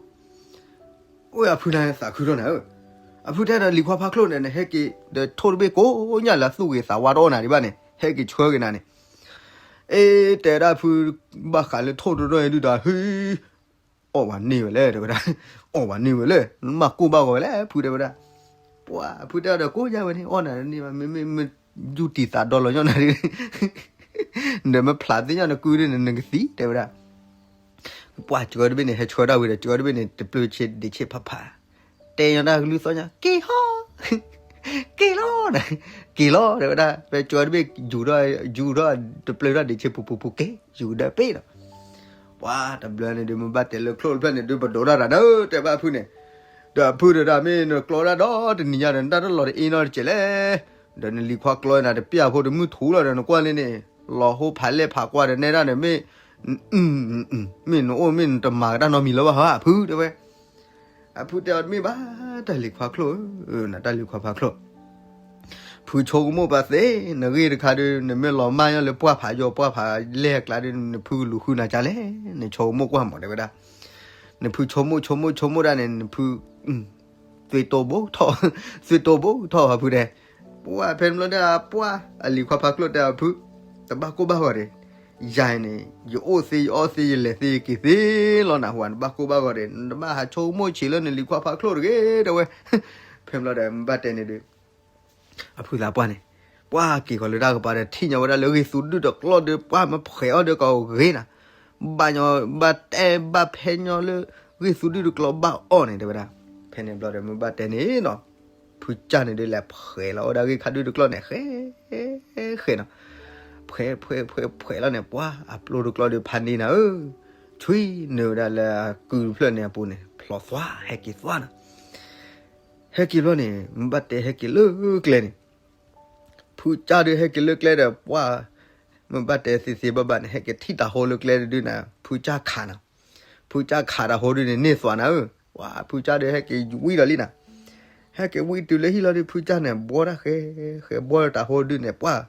အိၣ်အဖုန့ၣ်သးခုထီၣ်နၤဧၢ, အဖုတဲဒီးလံၤခွါဖးချိၣ်န့ၣ် နဟဲက့ၤဒီးထိၣ်တဘ့ၣ်ကိးညါလၢအသူၣ်ဂ့ၤသးဝါတအိၣ်နၤဒံးဘၣ်န့ၣ် ဟဲက့ၤဆှၢက့ၤနၤန့ၣ်, အ့ တဲဒၣ်ဖု ဘၣ်ဃးလၢထိၣ်တရီၣ်အံၤဒုးဒီး ဟ့ အီၣ်ဝဲန့ၢ်ဝဲလဲၣ် တဲဝဲဒၣ်, အီၣ်ဝဲန့ၢ်ဝဲလဲၣ် နမၤကိၢ်ဘၣ်ဂီၤဝဲလဲၣ် ဖုတဲဝဲဒၣ်, ပှၤ ဖုတဲဒီးကိးညါဝဲန့ၣ် အီၣ်နၤန့ၢ်ဘၣ် မ့မ့ၢ် မ့ၢ်ယူၢ်တံၢ်သးဒီလီၤညီနၤဒ် ဒီးမ့ၢ်ဖျးသ့ၣ်ညါနကုဒ်န့ၣ် နကသံ တဲဝဲဒၣ်, ပှၤကၠိတဘ့ၣ်န့ၣ် ဟဲဆှၢဒၣ်ဝံၤဒီး ကၠိတဘ့ၣ်န့ၣ် တပျၢၤဆ့ဒံးဆ့ဖးဖး, တဲညီတၢ်ကလုၢ်သီၣ်ညါ က့ၤဟီ က့ၤလီၤ က့ၤလီၤ တဲဝဲဒၣ်, ဖဲကၠိတဘ့ၣ် ယူၤထီၣ် ယူၤထီၣ် တပျၢၤထီၣ်ဒံးဆ့ပူၤပူၤပူၤ က့ၤ ယူၤကဒၢပ့ၤလီၤ, ပှၤတဘျီန့ၣ်ဒုး မ့ၢ်ဘၣ်တဲလၢချိၣ်တဖျၢၣ်န့ၣ်ဒုး ပဒိးတၢ်တၢ်ဒီး တဲဘၣ်ဖုန့ၣ်, ဒီးအဖုဒီးဒၣ်မ့ၢ်နကျီဒၣ်ဒီတနံၤညါဒီး နတၢ်တလီၤတအ့နီတစဲးလဲၣ်, ဒီးနလံၤခွါကျီနၤတပျၢ်ဖိတမုၢ်ထူလီၤဒီး နကွၢ်လံန့ၣ်, လီၤဟိဖးလဲၢ်ဖးကွၢ်ဒီးနဲဒၣ်န့ၣ်မ့ၢ် မ့ၢ်နအိၣ်မ့ၢ်နတမၤကတၢ်နီတမံၤလၢၤဘၣ်ဟါ အဖုတဲဝဲ, အဖုတဲအီၤတမ့ၢ်ဘၣ် တၢ်လံၤခွါဖးချိၣ်ဧၢ, နတၢ်လံၤခွါဖးချိၣ် ဖုဆိကမိၣ်ပာ်သ့, နဂ့ၢ်တခါဒုး နမ့ၢ်လီၤမၢ်ညီလၢပှၢ်ဖးယိာ်ပှၢ်ဖးလဲၢ်အကျါဒုး နဖုကလူၤဃုနၤကလဲၣ်, နဆိကမိၣ်ကွၢ်မး တဲဝဲဒၣ်, နဖုဆိကမိၣ်ဆိကမိၣ်ဆိကမိၣ်ဒၣ်န့ၣ် နဖု သွံၣ်တိၢ်ဘိထီၣ်, သွံၣ်တိၢ်ဘိထီၣ်ဖးဖုတဲ, ပှၢ်ဖဲန့ၣ်ဘျီဒၣ် ပှၢ် အလံၤခွါဖးချိၣ်တဲအဖု, တဘၣ်ကိၢ်ဘၣ်ဂီၤဒီး ယၤန့ၣ် ယအိၣ်သ့ယအီၣ်သ့ယလဲၤသ့ယက့ၤသ့လီၤနဟူဧါ, နဘၣ်ကိၢ်ဘၣ်ဂီၤဒီး နတဘၣ်ဟးဆိကမိၣ်ဆံးလၢနလံၤခွါဖးချိၣ်တဂ့ၤ တဲဝဲ, ဖဲန့ၣ်ဘျီဒီး မ့ၢ်ဘၣ်တဲန့ၣ်ဒုး အဖုသးပှၢ်န့ၣ် ပှၢ်က့ၤဃီၤလၢတၢ်ကပၤဒီး ထံၣ်ညီဝဲဒၣ်လၢဂ့ၢ်သူဒုၣ်တကျီၢ်ဒီး ပှၢ်မ့ၢ်ဖှဲးအီၣ်ဒီးကဂ့ၤနၤ, ဘၣ်ညီဘၣ်တဲဘၣ်ဖဲညီလၢ ဂ့ၢ်သူဒုၣ်တကျီၢ်ဘၣ်အီၣ်န့ၣ် တဲဝဲဒၣ်, ဖဲန့ၣ်ဘျီဒီး မ့ၢ်ဘၣ်တဲန့ၣ်နီၤ ဖုကၢ်န့ၣ်ဒုးလဲၤဖှဲးလီၤဝဲဒၣ်ဂ့ၢ်ခါဒုၣ်တကျီၢ်န့ၣ် ဃဲ ဃဲနီၤ, ဖှဲးဖှဲးဖှဲးဖှဲးလီၤန့ၣ် ပှၢ်အပျိၢ်တကျီၢ်ဒုးဖးန့ၢ်နၤဧၢ, ဆွံနုာ်ဝဲဒၣ်လၢအကုၢ်တဖျၢၣ်န့ၣ်အပူၤန့ၣ် ဖျိးသွါ ဟဲက့ၤသွါနီၤ, ဟဲက့ၤဘျီန့ၣ် မ့ၢ်ဘၣ်တဲဟဲက့ၤလၢကျဲန့ၣ် ဖုကၢ်ဒုးဟဲက့ၤလၢကျဲဒီး ပှၢ် မ့ၢ်ဘၣ်တဲသ့သ့ဘၣ်ဘၣ်န့ၣ် ဟဲက့ၤထံၣ်တၤဟိလၢကျဲဒုးနၤ ဖုကၢ်ခးနၤ, ဖုကၢ်ခးတၤဟိဒုးန့ၣ် န့ၢ်သွါနၤဧၢ, ပှၢ် ဖုကၢ်ဒုးဟဲက့ၤဝံလီၤလံနၤ, ဟဲက့ၤဝံတုၤလၢဟံၣ်လီၤဒုး ဖုကၢ်န့ၣ် ဘှီတၢ်ဃဲ ဃဲဘှီလၢတၤဟိဒုးန့ၣ် ပှၢ်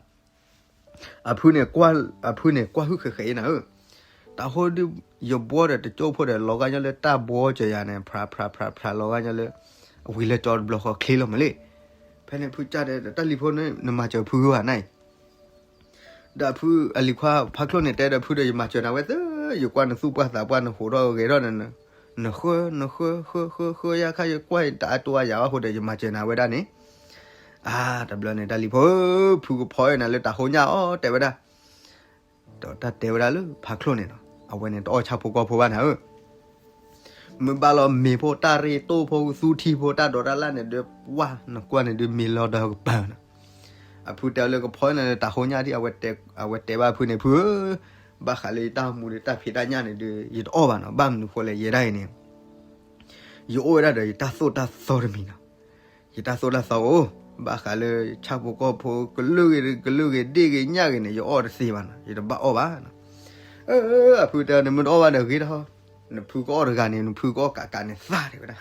အဖုန့ၣ် အဖုန့ၣ် ကွၢ်ဟုၣ်ဃဲဃဲအံၤနၤဧၢ, တၤဟိဒုး ယဘှီဒီးတကၠိဖိဒီး လီၤဂာ်ညီလၢတၢ်ဘှီကၢၤယၤန့ၣ် ဖြးဖြးဖြးဖြးလီၤဂာ်ညီလၢ အဝံၤလၢကၠီတဘျီဃီချ့လီၤမးလံ, ဖဲန့ၣ်ဖုကၢ်ဒီး တၢ်လံၤဖိန့ၣ် နမၤစၢၤဖုဂ့ၤဘၣ်နၤအံၤ ဒီးဖုအလံၤခွါဖးချိၣ်န့ၣ် တဲဒီးဖုဒီး ယမၤစၢၤနၤဝဲသၢ, ယကွၢ်နသူၣ်ပှၢ်သးပှၢ် နဟိးထီၣ်ဂဲၤထီၣ်န့ၣ်, နဃၢ နဃၢ ဃၢ ဃၢ ဃၢ ယါခါ ယကွၢ်တအါတိအါယၤဘၣ်ဃိဒီး ယမၤစၢၤနၤဝဲဒၣ်န့ၣ်, အါ တဘျီန့ၣ် တၢ်လံၤဖိဧၢ, ဖုကဖီအီၣ်နၤလၢတၤဟိညါအီၤ တဲဝဲဒၣ်, ဒီးတၢ်တဲဝဲဒၣ်လၢဖးချိၣ်န့ၣ်နီၤ, အဝဲန့ၣ်တအီၣ်ဆၣ်ဖိကီၢ်ဖိဘၣ်နၤဧၢ, မ့ၢ်ဘၣ်လီၤမ့ၤဖိ တၢ်ရ့တိၢ်ဖိ သူထံဖိ တၢ်ဒိးတၢ်လၣ်န့ၣ်ဒီး ပှၢ်နကွၢ်န့ၣ်ဒုး မ့ၤလီၤဒီးကပၤနီၤ. အဖုတဲအီၤလၢကဖီန့ၣ်လၢတၢ်ဃိညါဒံး အဝဲတဲဘၣ်အဖုန့ၣ် ဖုဧၢ, ဘၣ်ဃးလၢယတၢ်မူဒီးတၢ်ဖံးတၢ်ညၣ်န့ၣ်ဒီး ယတအီၣ်ဘၣ်နီၤ. ဘၣ်မနုၤဃိလဲၣ် ယဲဒၣ်အံၤန့ၣ် ယအိၣ်ဝဲဒၣ်ဒီးယတၢ်သိၣ်တၢ်သီတမံၤနီၤ. ယတၢ်သိၣ်တၢ်သီအိၣ်, ဘၣ်ဃးလၢဆၣ်ဖိကီၢ်ဖိ ကလုာ်ဂ့ၤ ကလုာ်ဂ့ၤ ဒ့ၣ်ဂ့ၤ ညၣ်ဂ့ၤန့ၣ် ယအီၣ်တသ့ဘၣ်နီၤ, ယတဘၣ်အီၣ်ဘၣ်နီၤ. အၢ အဖုတဲအီၤန့ၣ် မ့ၢ်တအီၣ်ဘၣ်ဒီးဂ့ၤတဟီ, နဖုကအီၣ်တဂၤန့ၣ် နဖုကအီၣ်ကးကးန့ၣ်သၣ်တဲဝဲဒၣ်.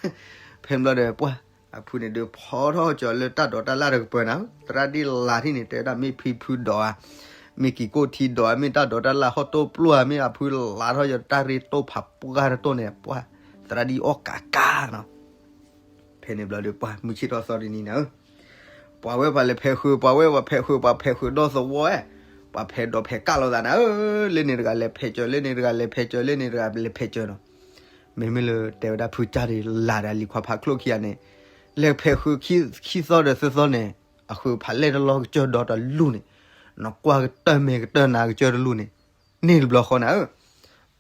ဖဲန့ၣ်ဘျီဒီး ပှၢ်အဖုန့ၣ်ဒုးဖီထီၣ်ကၠီၤလၢတၢ်ဒိးတၢ်လၣ်တကပၤနီၤ, သရၣ်ဒ်လၢထံၣ်န့ၣ် တဲဝဲဒၣ် မ့ၢ်ဖံဖုဒိးဧါ, မ့ၢ်ကံၤကိၢ်ထံဒိးဧါ, မ့ၢ်တၢ်ဒိးတၢ်လၣ်ဟီၣ်တိၢ်ပျိၢ်ဧါ, မ့ၢ်အဖုလးထီၣ်ယတၢ်ရ့တိၢ်ဖးပှၢ်တတိၢ်န့ၣ် ပှၢ်သရၣ်ဒ်အီၣ်ကးကးနီၤ. ဖဲန့ၣ်ဘျီဒီး ပှၢ်မုၢ်ဆ့ၣ်ထီၣ်သီဒ်နံၤန့ၣ်ဧၢ, ပှၤဝဲပှၤလဲၤဖဲးဃုာ်, ပှၤဝဲပှၤဖဲးဃုာ်, ပှၤဖဲးဃုာ်ဒီသဝီဧါ, ပှၤဖဲးဒိးဖဲးကၣ်လိာ်သးန့ၣ်ဧၢ, လၢန့ၣ်တဂၤလဲၤဖဲးကၠီၤ, လၢန့ၣ်တဂၤလဲၤဖဲးကၠီၤ, လၢန့ၣ်တဂၤလဲၤဖဲးကၠီၤနီၤ. မ့မ့ၢ်လၢတဲဝဲဒၣ်ဖုကၢ်ဒီးလၤဒီးလံၤခွါဖးချိၣ်ခံဂၤန့ၣ်, လဲၤဖဲးဃုာ်ခံသီဒီးသၢသီန့ၣ်, အဃုဖးလဲၢ်တလီၢ်ကစၢၢ်ဒီတလူၢ်န့ၣ်, နကွၢ်ကတၢၢ်မဲာ်ကတၢၢ်နါကစၢၢ်တလူၢ်န့ၣ်, န့ၢ်တဘျီဃီန့ၣ်ဧၢ.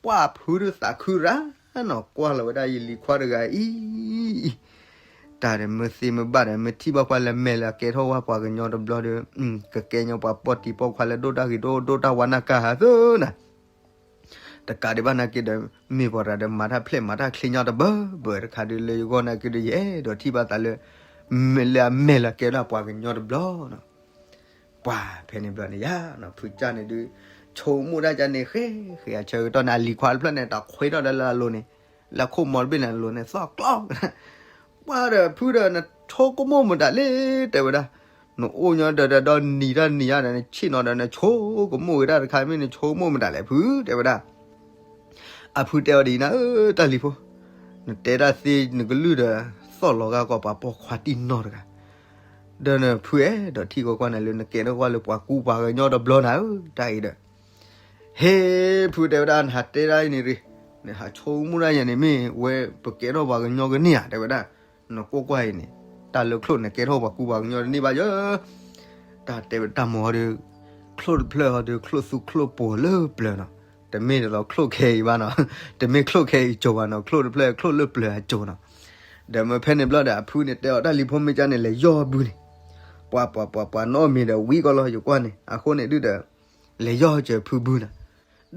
ပှၢ်ဖုဒုးသးခုရၣ်နီၤ, ကွၢ်လီၤဝဲဒၣ်ယလံၤခွါတဂၤအံၤ တၢ်ဒီးမ့ၢ်သ့မ့ၢ်ဘၣ်ဒီး မ့ၢ်ထံၣ်ဘၣ်ကွၢ်လၢမဲာ်လၢအကဲထီၣ်ဝဲပှၤကညီတဘျီဒီး, ကကဲညီပှၤပိာ်တံၤပိာ်ခွါလၢဒိၣ်တၢ်ဂ့ၤဒိၣ်ဒိၣ်တၢ်ဝါနၢ်ကါဟးသၢနၤ, တကးဒံးဘၣ်နာ်က့ဒီး, မ့ၢ်ပှၤတဂၤဒီးမၤတၢ်ဖျဲၣ်မၤတၢ်ချ့ညီတဘၢဘၢတခါဒီး လၢယဂီၢ်နာ်က့ဒီး ယအဲၣ်ဒိးထံၣ်ဘၣ်သးလၢ လၢအမဲာ်လၢအကဲဒၣ်ပှၤကညီတဘျီနီၤ. ပှၢ်ဖဲန့ၣ်ဘျီန့ၣ်ယါနီၤ, ဖုကၢ်န့ၣ်ဒုး, ဆိကမိၣ်တၢ်ကန့ၣ်ဃဲဃဲအဆၢကတီၢ်န့ၣ် အလံၤခွါတဖျၢၣ်န့ၣ် တၢ်ခွဲထီၣ်ဒီးလၢအလိၤန့ၣ်, လၢခိၣ်မီတဘ့ၣ်န့ၣ်အလိၤန့ၣ် သီၣ်ကျီ ပှၢ်ဒီးဖုဒီး နဆိကမိၣ်မတၤလဲၣ် တဲဝဲဒၣ်, နအိၣ်ညီဒီးဒီးနံၤတၢ်နံၤဧါဒီး နဆ့ၣ်နီၤဒီး နဆိကမိၣ်ဂ့ၤတၢ်တခါ မ့ၢ်နဆိကမိၣ်မတၤလဲၣ်ဖု တဲဝဲဒၣ်. အဖုတဲအီၤဒ်အံၤနၤဧၢ, တၢ်လံၤဖိ, နတဲတၢ်သ့နကလုၢ်ဒီး သီၣ်လီၤဂာ်ကီးပှၤပိာ်ခွါတံၢ်နီတဂၤ, ဒီးနဖုအဲၣ်ဒိးထံၣ်ကွၢ်ကွၢ်နၤလၢနကဲထီၣ်ကွၢ်လၢပှၤကူပှၤကညီတဘျီနၤဧၢ, တၢ်အံၤဒီး ဟ့ၣ်ဖုတဲဝဲဒၣ် နဟးတဲဒၣ်အံၤန့ၣ်ရ့, နဟးဆိကမိၣ်ဒၣ်ယဲန့ၣ် မ့ၢ်ဝဲပကဲထီၣ်ပှၤကညီကန့ၢ်ဧါ တဲဝဲဒၣ်, နကွၢ်ကွၢ်အံၤန့ၣ်, တၢ်လၢချိၣ်နကဲထီၣ်ပှၤကူပှၤကညီတန့ၢ်ဘၣ်ယဲ, တၢ်တဲဝဲတၢ်မၤအီၤဒီး, ချိၣ်တဖျၢၣ်အီၤဒီး ချိၣ်သူချိၣ်ပိၤလၢပျၢၤနီၤ, တမ့ၢ်ဒ်သိးချိၣ်ခဲအံၤဘၣ်နီၤ, တမ့ၢ်ချိၣ်ခဲအံၤကၠိၤဘၣ်နီၤ, ချိၣ်တဖျၢၣ်ချိၣ်လၢပျၢၤအကၠိၤနီၤ. ဒီးမ့ၢ်ဖဲန့ၣ်ဘျီဒီး အဖုန့ၣ်တဲအီၤ တၢ်လံၤဖိမ့ၢ်ကၢ်န့ၣ် လဲၤယီၢ်ဘုန့ၣ်, ပှၤပှၤပှၤပှၤနီၣ်မ့ၤဒီးဝံၤကီးလီၤ ယကွၢ်န့ၣ် အဃိန့ၣ်ဒုဒီး လဲၤယီၢ်စၢၤဖုဘုနီၤ.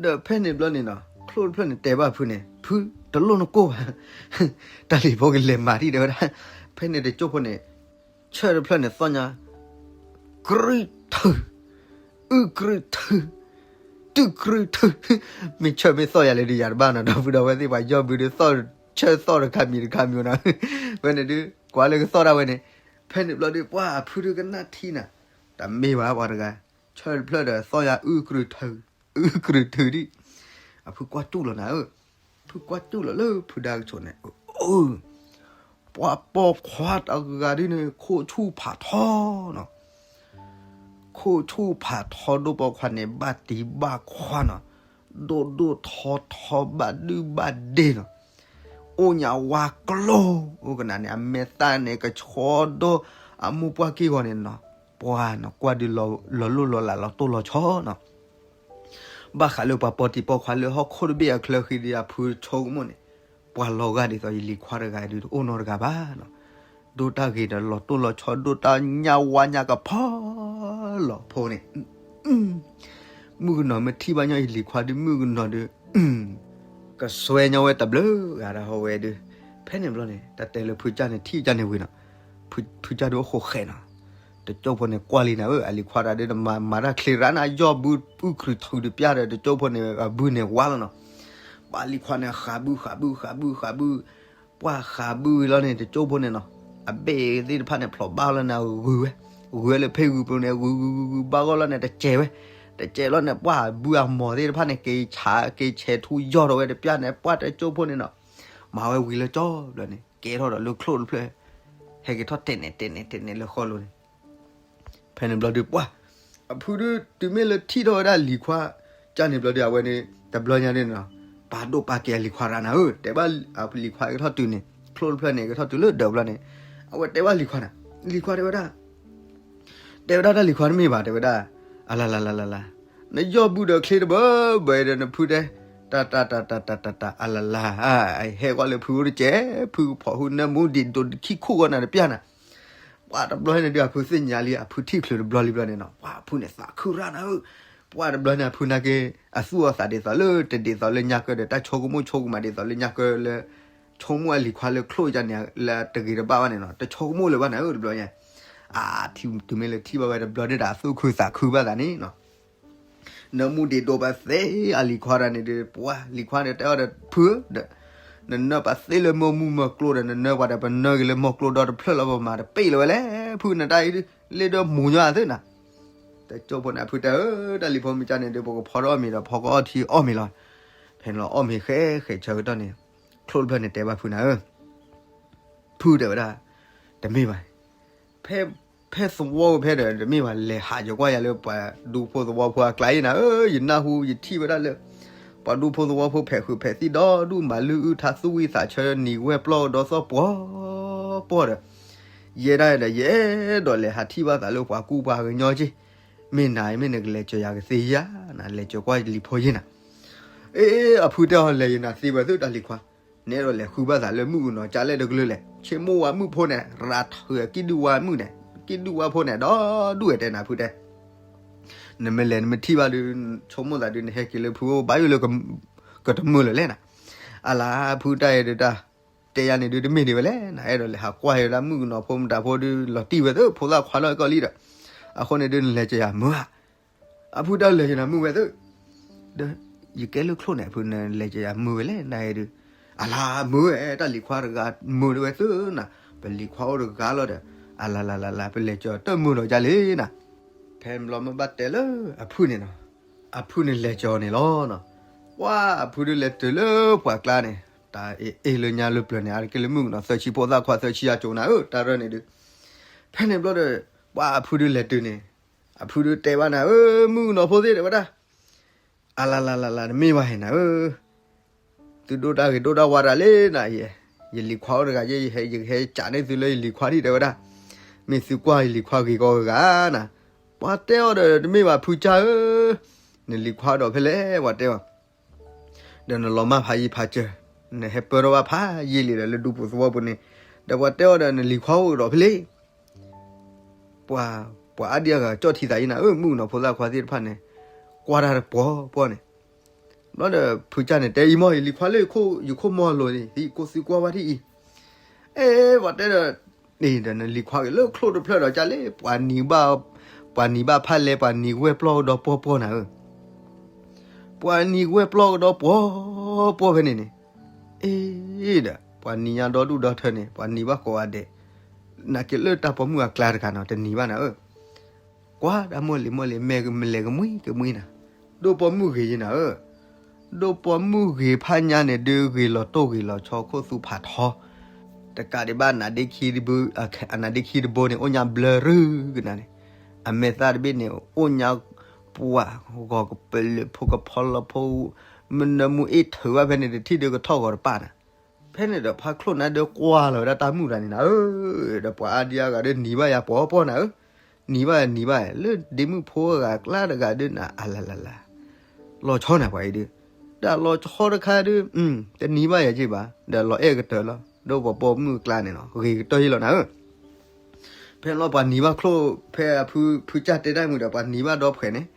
ဒီးဖဲန့ၣ်ဘျီန့ၣ်နီၤ ချိၣ်တဖျၢၣ်န့ၣ်တဲဘၣ်ဖုန့ၣ် ဖု တလိၣ်နကိၢ်ဘၣ်, တၢ်လံၤဖိကလဲၤမၤထံၣ်တဲဝဲဒၣ်, ဖဲန့ၣ်တကၠိၢ်ဖိန့ၣ်, ဆၢၣ်တဖျၢၣ်န့ၣ်သီၣ်ညါ, ကြုထု, အုကြုထု, တုကြုထု, မ့ၢ်ဆၢၣ်မ့ၢ်သီၣ်ယၤလဲၣ်ဒုးယၤတဘၣ်နီၤ ဒီပုၢ်ဒီဝဲၢ်သ့ၣ်ပှၤယီၢ်ဘုဒုးသီၣ်, ဆၢၣ်သီၣ်တခါမံၤတခါမံၤနီၤ, ဖဲန့ၣ်ဒုး ကွၢ်လၢကသီၣ်ဒၣ်ဝဲန့ၣ်, ဖဲန့ၣ်ဘျီဒုး ပှၢ်အဖုဒုးကနၣ်ထံနၤ, တမ့ၢ်ဘၣ်ပှၤတဂၤ, ဆၢၣ်တဖျၢၣ်ဒီးသီၣ်ယၤအုကြုထု, အုကြုထုဒုး, အဖုကွၢ်တူၢ်လီၤနၤဧၢ, ဖုကွၢ်တူၢ်လီၤလၢဖုဒါကဆိးန့ၣ်, ပှၤပိာ်ခွါတဂၤဒ်န့ၣ် ခိၣ်ဆူၣ်ဖးထီနီၤ, ခိၣ်ဆူၣ်ဖးထီဒိၣ်ပိာ်ခွါန့ၣ် ဘၣ်တံၢ်ဘၣ်ခွါနီၤ, ဒိၣ်ဒိၣ်ထီထီဘၣ်ဒုၣ်ဘၣ်ဒ့နီၤ, အိၣ်ညါဝါကျိၤ, အိၣ်ကနၣ်န့ၣ် အမဲာ်သၣ်န့ၣ် ကဆှီဒီးအမိၢ်ပှၢ်က့ၢ်ဂီၤန့ၣ်နီၤ, ပှၤနီၤ ကွၢ်ဒုးလီၤလိၢ်လီၤလးလီၤတိၢ်လီၤဆီနီၤ ဘၣ်ဃးလၢပှၤပိာ်တံၤပိာ်ခွါလၢဟီၣ်ခိၣ်တဘ့ၣ်အချၢဃံဒီးအဖုဆိကမိၣ်န့ၣ်, ပှၤလီၤဂာ်ဒ်သိးယလံၤခွါတဂၤဒုးတအိၣ်နီတဂၤဘၣ်နီၤ, ဒိၣ်တၢ်ဂ့ၤဒီးလီၤတိၢ်လီၤဆီ ဒိၣ်တၢ်ညၣ်ဝါညၣ်ကဖီလီၤဖိန့ၣ်, မုၣ်ကနီၤမ့ၢ်ထံၣ်ဘၣ်ညီယလံၤခွါဒုး မုၣ်ကနီၤဒုး ကစွဲညီဝဲတဘျုးဂၤဒၣ်ဟီဝဲဒုး, ဖဲန့ၣ်ဘျီန့ၣ် တၢ်တဲလၢဖုကၢ်န့ၣ် ထံၣ်ကၢ်န့ၣ်ဝံၤနီၤ, ဖုကၢ်ဒုးအိၣ်ဃိးဃဲးနီၤ, တကၠိဖိန့ၣ်ကွၢ်လံနၤဧၢ အလံၤခွါတၢ်ဒုး နမၤတၢ်ချ့ရၣ်နၤ ယီၢ်ဘုအုၣ်ကြုာ်ထုးတပျၢ်ဒီး တကၠိဖိန့ၣ် အဘုန့ၣ်ဝါလီၤနီၤ, ပှၤလံၤခွါန့ၣ် ဃးဘုဃးဘုဃးဘုဃးဘု ပှၢ်ဃးဘုလီၤန့ၣ် တကၠိဖိန့ၣ်နီၤ, အဘ့ၣ်သ့ၣ်တဖၣ်န့ၣ် ဖျိးဘၣ်လီၤန့ၣ် ဂုၤဝဲ, ဂုၤဝဲလၢဖဲဂုၤပူၤန့ၣ် ဂုၤဂုၤဂုၤဂုၤဘၣ်ဂီၢ်လီၤန့ၣ် တစဲးဝဲ, တစဲးလီၤန့ၣ် ပှၢ်ဘုအမီၤသ့ၣ်တဖၣ်န့ၣ် က့ၤဆးက့ၤဆဲးထူယီၢ်ထီၣ်ဝဲတပျၢ်န့ၣ် ပှၢ်တကၠိဖိန့ၣ်နီၤ, မၤဝဲဝံၤလၢကၠီဘျီန့ၣ် ကဲထီၣ်ဒီးလၢချိၣ်တဖျၢၣ်, ဟဲက့ၤထီၣ်တဲာ်နဲၣ်တဲာ်နဲၣ်တဲာ်နဲၣ်လၢဃီလိၤန့ၣ် ဖဲန့ၣ်ဘျီဒုးပှၢ်, အဖုဒုးတုၤမ့ၢ်လၢထံၣ်ထီၣ်ဝဲဒၣ်လံၤခွါ, ကၢ်န့ၣ်ဘျီဒုး အဝဲန့ၣ် တဘျီညါဒုးနီၤ, ပာ်ဒိၣ်ပာ်ကဲအလံၤခွါရၣ်နၤဧၢ, တဲဘၣ်အလံၤခွါကထီၣ်တုၤန့ၣ် ချိၣ်တဖျၢၣ်န့ၣ် ကထီၣ်တုၤလၢဒၢးဘျီန့ၣ်, အဝဲတဲဘၣ်လံၤခွါနၤ, လံၤခွါတဲဝဲဒၣ်, တဲဝဲဒၣ်တၢ်လံၤခွါတမ့ၢ်ဘၣ် တဲဝဲဒၣ်, အလလလလလ, နယီၢ်ဘုဒီးချ့တဘၢဘၢဒီးနဖုတဲ, တ တၢ်တၢ်တၢ်တၢ်တၢ်တၢ်တၢ် အလလါ, ဟဲကွၢ်လၢဖုအိၣ်တကဲး, ဖုဖီၣ်ဟူနၢမူဒံးဒိးခံခိၣ်ဂီၢ်နၤတပျၢ်နၤ, ပှၤတဘျီန့ၣ်ဒုး အဖုသ့ၣ်ညါလံ အဖုထံၣ်ချုးတဘျီလံဘျီန့ၣ်နီၤ, ပှၤဖုန့ၣ်သးခုရၣ်နၤဧၢ, ပှၤတဘျီန့ၣ် အဖုနာ်က့ အသူၣ်အသးဒ်သိးလၢ တဒ်သိးလၢညါကၢဒီး တၢ်ဆိကမိၣ်ဆိကမးဒ်သိးလၢညါကၢလၢ ဆိကမိၣ်အလံၤခွါလၢချိၣ်ကန့ၣ် လၢတဂ့ၤတဘၣ်ဘၣ်န့ၣ်နီၤ, တဆိကမိၣ်လၢၤဘၣ်နၤဧၢ တဘျီညါ, အထံတုၤမ့ၢ်လၢထံၣ်ဘၣ်ဝဲတဘျီဒၣ် အသူၣ်ခုသးခုဘၣ်သးန့ၣ်နီၤ နၢမူဒံးဒိးပသ့အလံၤခွါတၢ်န့ၣ်ဒီး ပှၤလံၤခွါန့ၣ်တဲအီၤဒီး ဖုဧၢ, နနၢပသ့လၢမ့ၢ်မူမ့ၢ်ကျိဒီး နနၢပှၤဒီး ပနၢက့ၤလၢမ့ၢ်ကျိဒီတဖျၢၣ်လီၤ ပမၤတပ့ၢ်လၢၤဝဲလဲၣ်, ဖုနတၢ်အံၤဒုး လ့ၣ်ဒိၣ်မူညီအသ့ၣ်နၤ, တကၠိဖိန့ၣ် အဖုတဲဧၢ, တၢ်လံၤဖိမုၢ်ကၢ်န့ၣ်ဒီး ပကဖီထီၣ်အီၣ်မ့ၤဒီး ဖီကအီၣ်ထံအီၣ်မ့ၤလီၤ, ဖဲန့ၣ်လီၤအီၣ်မ့ၤဃဲဃဲဆၢကတီၢ်န့ၣ် ချိၣ်တဖျၢၣ်န့ၣ်တဲဘၣ်ဖုနၤဧၢ ဖုတဲဝဲဒၣ်, တမ့ၢ်ဘၣ်, ဖဲ ဖဲသဝီဖဲဒီး တမ့ၢ်ဘၣ် လဲၤဟးယကွၢ်ယၤလၢပှၤဒူဖိသဝီဖိအကျါအံၤနၤဧၢ, ယနၢ်ဟူယထံၣ်ဝဲဒၣ်လၢ ပှၤဒူဖိသဝီဖိဖဲးဃုာ်ဖဲးသံၣ်ဒီဒူၣ် မၤလုၢ်အုၣ်ထါသူၣ်ဝံၣ်သးဆၢ နံၤဝဲၢ်ပျီၢ်ကဒီသီၣ်ပှီၤပှီၢ်ဒီး ယဲဒၣ်ဒီး ယအဲၣ်ဒိးလဲၤဟးထံၣ်ဘၣ်သးလၢပှၤကူပှၤကညီက့ၢ်, မ့ၢ်နၤအံၤမ့ၢ်နကလဲၤစၢၤယၤကသ့ဧါနၤ, လဲၤစၢၤကွၢ်လံၤဖိယ့ၢ်နၤ အ့ အဖုတဲအီၤ လဲၤယနၤသ့ဝဲသ့ၣ်တၢ်လံၤခွါ, နအဲၣ်ဒိးလဲၤဃုဘၣ်သးလၢမုၣ်ကနီၤကၠါလဲၣ်တကလုာ်လဲၣ်, ဆ့မိၣ်ဝါမုၣ်ဖိန့ၣ် ရၤထၢၣ်ကံၣ်ဒုၣ်ဝါမုၣ်န့ၣ် ကံၣ်ဒုၣ်ဝါဖိန့ၣ် ဒီဒူၣ်ဝဲတဲနၤဖုတဲ, နမ့ၢ်လဲၤနမ့ၢ်ထံၣ်ဘၣ်ဒီး ဆိကမိၣ်သးဒုး နဟဲက့ၤလၢဖုအိၣ်ဘၣ်ယိၣ်လၢ ကတမုာ်လၢၤလဲၣ်နၤ, အလါဖုတၢ်အံၤဒုးတၢ် တဲယၤန့ၣ်ဒုး တမ့ၢ်ဒံးဝဲလဲၣ်, နအဲၣ်ဒိးလဲၤဟးကွၢ်ဟဲဒၣ်မုၣ်ကနီၤဖိမတၤဖိဒုး လီၤတံၢ်ဝဲသ့ၣ် ဖိသၣ်ခွါလီၤကီၢ်လံဒီး, အဃိန့ၣ်ဒုး နလဲၤကယၤမုာ်ဧါ အဖုတဲလဲၤကနၤမုာ်ဝဲသ့ၣ်, ဒီးယကဲလၢချိၣ်န့ၣ် အဖုနလဲၤကယၤမုာ်ဝဲလဲၣ် နအဲၣ်ဒုး, အလါမုာ်ဝဲ တၢ်လံၤခွါတဂၤမုာ်ဒၣ်ဝဲသ့ၣ်နၤ, ပလံၤခွါအိၣ်တဂၤလီၤဒီး, အလါလါလါလါ ပလဲၤကၠီၤတၢ်မုာ်ဒီးကၢ်လံနၤ, ဖဲဘျီမ့ၢ်ဘၣ်တဲလၢအဖုန့ၣ်နီၤ, အဖုန့ၣ်လဲၤကၠီၤန့ၣ်လီၤနီၤ, ပှၤအဖုဒုးလဲၤတုၤလၢပှၤကျါန့ၣ်, တၢ်အ့ၣ်အ့ၣ်လၢညါလၢပျၢၤန့ၣ် အါတက့ၢ်လၢမုၣ်ကနီၤသၢဆံဖိသၣ်ခွါသၢဆံအကၠိနၤဧၢ တၢ်ရၢၢ်န့ၣ်ဒုး, ဖဲန့ၣ်ဘျီဒီး, ပှၤအဖုဒုးလဲၤတုၤန့ၣ်, အဖုဒုးတဲဘၣ်နၤဧၢ မုၣ်ကနီၤဖိသ့ၣ်တဲဝဲဒၣ်, အလါလါလါလါ တမ့ၢ်ဘၣ်ဟဲနၤဧၢ, သုဒိၣ်တၢ်ဂ့ၤဒိၣ်တၢ်ဝါတၢ်လံနၤ, ယလံၤခွါအိၣ်တဂၤယဲ ယဟဲကးန့ၢ်သုလၢယလံၤခွါဒံးတဲဝဲဒၣ်, မ့ၢ်သုကွၢ်ယလံၤခွါဂ့ၤကီးဂၤဂၤနၤ, ပှၤတဲအီၤဒီး တမ့ၢ်ဘၣ်ဖုကၢ်ဧၢ, နလံၤခွါဒီးဖဲလဲၣ် ပှၤတဲအီၤ ဒီးနလီၤမၢ်ဖးယံၤဖးစၢၤ, နဟဲပၢထီၣ်ဘၣ်ဖးယံာ်လံဒီးလၢဒူပူၤသဝီပူၤန့ၣ်, ဒီးပှၤတဲအီၤဒီးနလံၤခွါအိၣ်ကဒီးဖဲလဲၣ်, ပှၤ ပှၤအါဒံအါဂၤကၠီၣ်ထံသးယံၤနၤဧၢ မုၣ်ကနီၤဖိသၣ်ခွါသ့ၣ်တဖၣ်န့ၣ်, ကွၢ်တၢ်တပှီၤပှီၢ်န့ၣ်, ဘျီဒီးဖုကၢ်န့ၣ် တဲအံၤမ့ၢ် ယလံၤခွါလၢယခိၣ်မီၤလိၤန့ၣ် ဟံးကိးသုကွၢ်ဝဲဒ်အံၤ, အဲ ပှၤတဲဒီး, ဒီးနလံၤခွါဂ့ၤလၢချိၣ်တဖျၢၣ်ဒီးကၢ်လံ ပှၤနံၤဘၣ်, ပှၤနံၤဘၣ်ဖးလဲၣ် ပှၤနံၤဝဲၢ်ပျီၢ်ကဒီပှီၢ်ပှီၢ်နၤဧၢ ပှၤနံၤဝဲၢ်ပျီၢ်ကဒီပှီၢ်ပှီၢ်ဖဲန့ၣ်န့ၣ်, အ့ဒီး ပှၤနံၤညါဒီဒူၣ်ဒီထၢန့ၣ် ပှၤနံၤဘၣ်ကိးဂၤဒဲး, နာ်က့လၢတၢ်ပိာ်မုၣ်အကျါတဂၤနီၤ တနံၤဘၣ်နၤဧၢ, ကွၢ်တၢ်မီၢ်လံၤမီၢ်လံၤ မဲာ်ကမလဲၤကမှံကမှံနၤ, ဒိၣ်ပိာ်မုၣ်ဂ့ၤယံၤနၤဧၢ ဒိၣ်ပိာ်မုၣ်ဂ့ၤဖးညါန့ၣ်ဒုး ဂ့ၤလီၤတိၢ်ဂ့ၤလီၤဆီခိၣ်သူဖးထီ, တကးဒံးဘၣ် အနါဒ့ခံတဘိန့ၣ် အိၣ်ညါဘျၢရုကနၤန့ၣ်, အမဲာ်သၣ်တဘ့ၣ်န့ၣ် အိၣ်ညါပှၤဂီၤကပလၢာ်ဖိကဖီလီၤဖိ, မနၢမူအ့ၣ်ထုးဘၣ်ဖဲန့ၣ် တထံၣ်ဒုးကထီၣ်ဂီၤတပၣ်နၤ, ဖဲန့ၣ်ဒီးဖးချိၣ်နၤဒုးကွၢ်လီၤဝဲဒၣ်တၢ်မုၣ်တဂၤန့ၣ်နၤဧၢ, ဒီးပှၤအါဒံအါဂၤဒုးနံၤဘၣ်ယၤပှီၢ်ပှီၢ်နၤဧၢ နံၤဘၣ်နံၤဘၣ် လၢဒ့မုၣ်ဖိအဂၤကျါတဂၤဒုးနၤ အလါလါလါ, လီၤဆီနၤပှၤအံၤဒုး, ဒီးလီၤဆီတခါဒုး, တနံၤဘၣ်ယၤက့ၢ်ဘၣ် ဒီးလီၤအဲၣ်ကတၢၢ်လီၤ ဒီးပှၤပိာ်မုၣ်အကျါန့ၣ်နီၤ ဂ့ၤကတၢၢ်ယံၤလီၤနၤဧၢ ဖဲလီၤပှၤနံၤဘၣ်ချိၣ် ဖဲအဖု ဖုကၢ်တဲတၢ်မုၢ်ဒီး ပှၤနံၤဘၣ်ဒီဖှဲးန့ၣ်,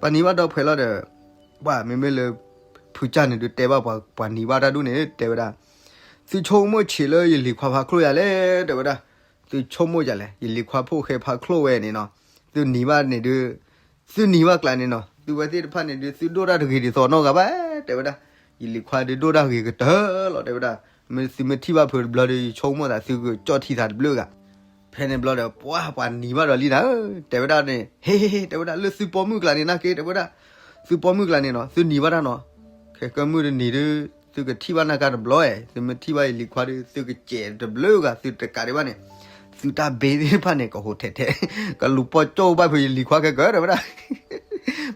ပှၤနံၤဘၣ်ဒီဖှဲးလီၤဒီး, ပှၤမ့မ့ၢ်လၢ ဖုကၢ်န့ၣ်ဒုးတဲဘၣ်ပှၤ ပှၤနံၤဘၣ်တၢ်ဒူၣ်န့ၣ် တဲဝဲဒၣ်, သုဆိကမိၣ်ဆံးလၢယလံၤခွါဖးချိၣ်ယၤလဲၣ် တဲဝဲဒၣ်, သုဆိကမိၣ်ယၤလဲၣ် ယလံၤခွါဖိၣ်ဃဲဖးချိၣ်ဝဲန့ၣ်နီၤ, သုနံၤဘၣ်န့ၣ်ဒုး သုနံၤဘၣ်ကျါန့ၣ်နီၤ သုဝဲသ့ၣ်တဖၣ်န့ၣ်ဒုး သုဒိၣ်တၢ်တဂ့ၤဒ်သိးနီတဂၤဘၣ် တဲဝဲဒၣ်, ယလံၤခွါဒုးဒိၣ်တၢ်ဂ့ၤကတၢၢ်လီၤ တဲဝဲဒၣ်, မ့ၢ်သုမ့ၢ်ထံၣ်ဘၣ်ဖုတဘျီဒီး ယဆိကမိၣ်သးသုကကၠီၣ်ထံသးတဘျုးဂၤ, ဖဲန့ၣ်ဘျီဒီး ပှၤပှၤနံၤဘၣ်ဒီးလံနၤဧၢ, တဲဝဲဒၣ်န့ၣ် ဟ့ ဟ့ ဟ့ တဲဝဲဒၣ် လၢသုပိာ်မုၣ်ကျါန့ၣ် နာ်က့ တဲဝဲဒၣ်, သုပိာ်မုၣ်ကျါန့ၣ်နီၤ သုနံၤဘၣ်တၢ်နီၤ, ခဲကၢမုၢ်တနံၤဒုး သုကထံၣ်ဘၣ်နၢ်ကါတဘျီဧါ, သုမ့ၢ်ထံၣ်ဘၣ်ယလံၤခွါဒုး သုကစဲးတဘျုးဂၤ သုတကးဒံးဘၣ်န့ၣ်, သုတၢ်ဘ့သ့ၣ်တဖၣ်န့ၣ် ကဟူးထဲးထဲး, ကလူၤပိာ်ကၠိၣ်ဘၣ်ဖုယလံၤခွါခဲကၢ တဲဝဲဒၣ်,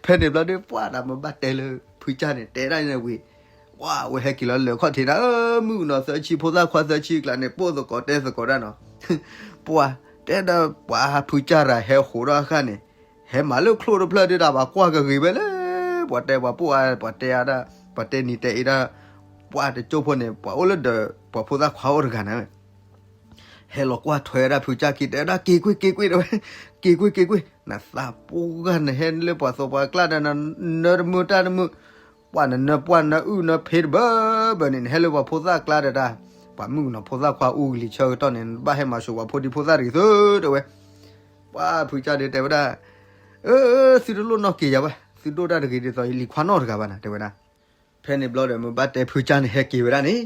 ဖဲန့ၣ်ဘျီဒုး ပှၤတၢ်မ့ၢ်ဘၣ်တဲလၢ ဖုကၢ်န့ၣ် တဲဒၣ်န့ၣ်ဝံၤ ဝဲဟဲက့ၤလီၤလၢခီၣ်ထံးနၤဧၢ, မုၣ်ကနီၤသၢဆံဖိသၣ်ခွါသၢဆံကျါန့ၣ် ပိာ်သကိးတဲသကိးတၢ်နီၤ, ပှၤတဲဒီးပှၤဖုကၢ်ရၤဟဲဃိးထီၣ်အခါန့ၣ်, ဟဲမၤလၢချိၣ်တဖျၢၣ်ဒုးတၢ်ဘၣ်ကွၢ်ကဂ့ၤဝဲလၢ ပှၤတဲပှၤပိာ်အါ ပှၤတဲအါဒၣ် ပှၤတဲနံၤတဲအ့ဒၣ် ပှၤတကၠိဖိန့ၣ် ပှၤအိၣ်လၢဒီး ပှၤဖိသၣ်ခွါအိၣ်တဂၤန့ၣ် ဟဲလီၤကွၢ်ထွဲဝဲဒၣ်ဖုကၢ်ခံ တဲဝဲဒၣ် က့ၤကွ့ၢ် က့ၤကွ့ၢ် တဲဝဲ, က့ၤကွ့ၢ် က့ၤကွ့ၢ် နသးပှၢ် နဟဲလၢပှၤသိးပှၤကျါဒီး နနၢတမုာ်တၢ်တမုာ်, ပှၤနနၢပှၢ်နအုၣ်နၢဖ့တဘၢဘၢန့ၣ် နဟဲလၢပှၤဖိသၣ်ကျါဒီးတၢ်, ပှၤမုၣ်ကနီၤဖိသၣ်ခွါအူကလံၤဆၢကတီၢ်န့ၣ် ဘၣ်ဟဲမၤစိာ်ပှၤဖိဒံဖိသၣ်တဂ့ၤသု တဲဝဲ. ပှၤဖုကၢ်ဒီးတဲဝဲဒၣ်, အၢ သုတလိၣ်နီၣ်က့ၤယၤဘၣ်, သုဒိၣ်တၢ်တဂ့ၤဒ်သိးယလံၤခွါနီတဂၤဘၣ်နၤ တဲဝဲဒၣ်. ဖဲန့ၣ်ဘျီဒီး မ့ၢ်ဘၣ်တဲဖုကၢ်န့ၣ်ဟဲက့ၤဝဲဒၣ်န့ၣ်,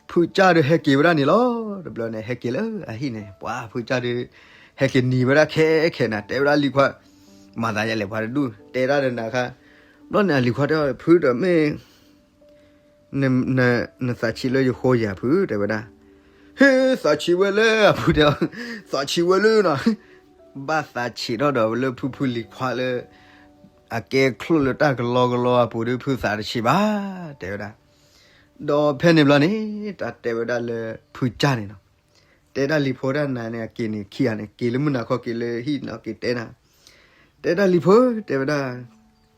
ဖုကၢ်ဒီးဟဲက့ၤဝဲဒၣ်န့ၣ်လီၤ. တဘျီန့ၣ် ဟဲက့ၤလၢအဟံၣ်န့ၣ် ပှၤဖုကၢ်ဒီး ဟဲက့ၤနံၤဝဲဒၣ်ခဲခဲနၤ တဲဝဲဒၣ်လံၤခွါ, မၤသးယလဲၣ်ပှၤတဒူၣ် တဲဒၣ်ဒီးနၤခါ, ဘျီန့ၣ်အလံၤခွါတဲ ဖုဒီးမ့ၢ် နသးဆံးလၢယဃိယၤဖု တဲဝဲဒၣ်, ဟ့ သးဆံးဝဲလၢအဖုတဲ, သးဆံးဝဲလၢနီၤ, ဘၣ်သးဆံးထီၣ်ဒီးလၢဖုဖုလံၤခွါလၢ အကဲချိၣ်လၢတၢ်ကလီကလီအပူၤဒီး ဖုသးတဆံးဘၣ် တဲဝဲဒၣ်. ဒီးဖဲန့ၣ်ဘျီန့ၣ် တၢ်တဲဝဲဒၣ်လၢဖုကၢ်န့ၣ်နီၤ, တဲဒၣ်လံၤဖိဒၣ်နၤန့ၣ် အက့ၤန့ၣ်ခံဂၤန့ၣ် က့ၤလၢမုၢ်နၤခီ က့ၤလၢဟံၣ်နီၤက့ၤတဲနၤ, တဲဒၣ်လံၤဖိ တဲဝဲဒၣ်,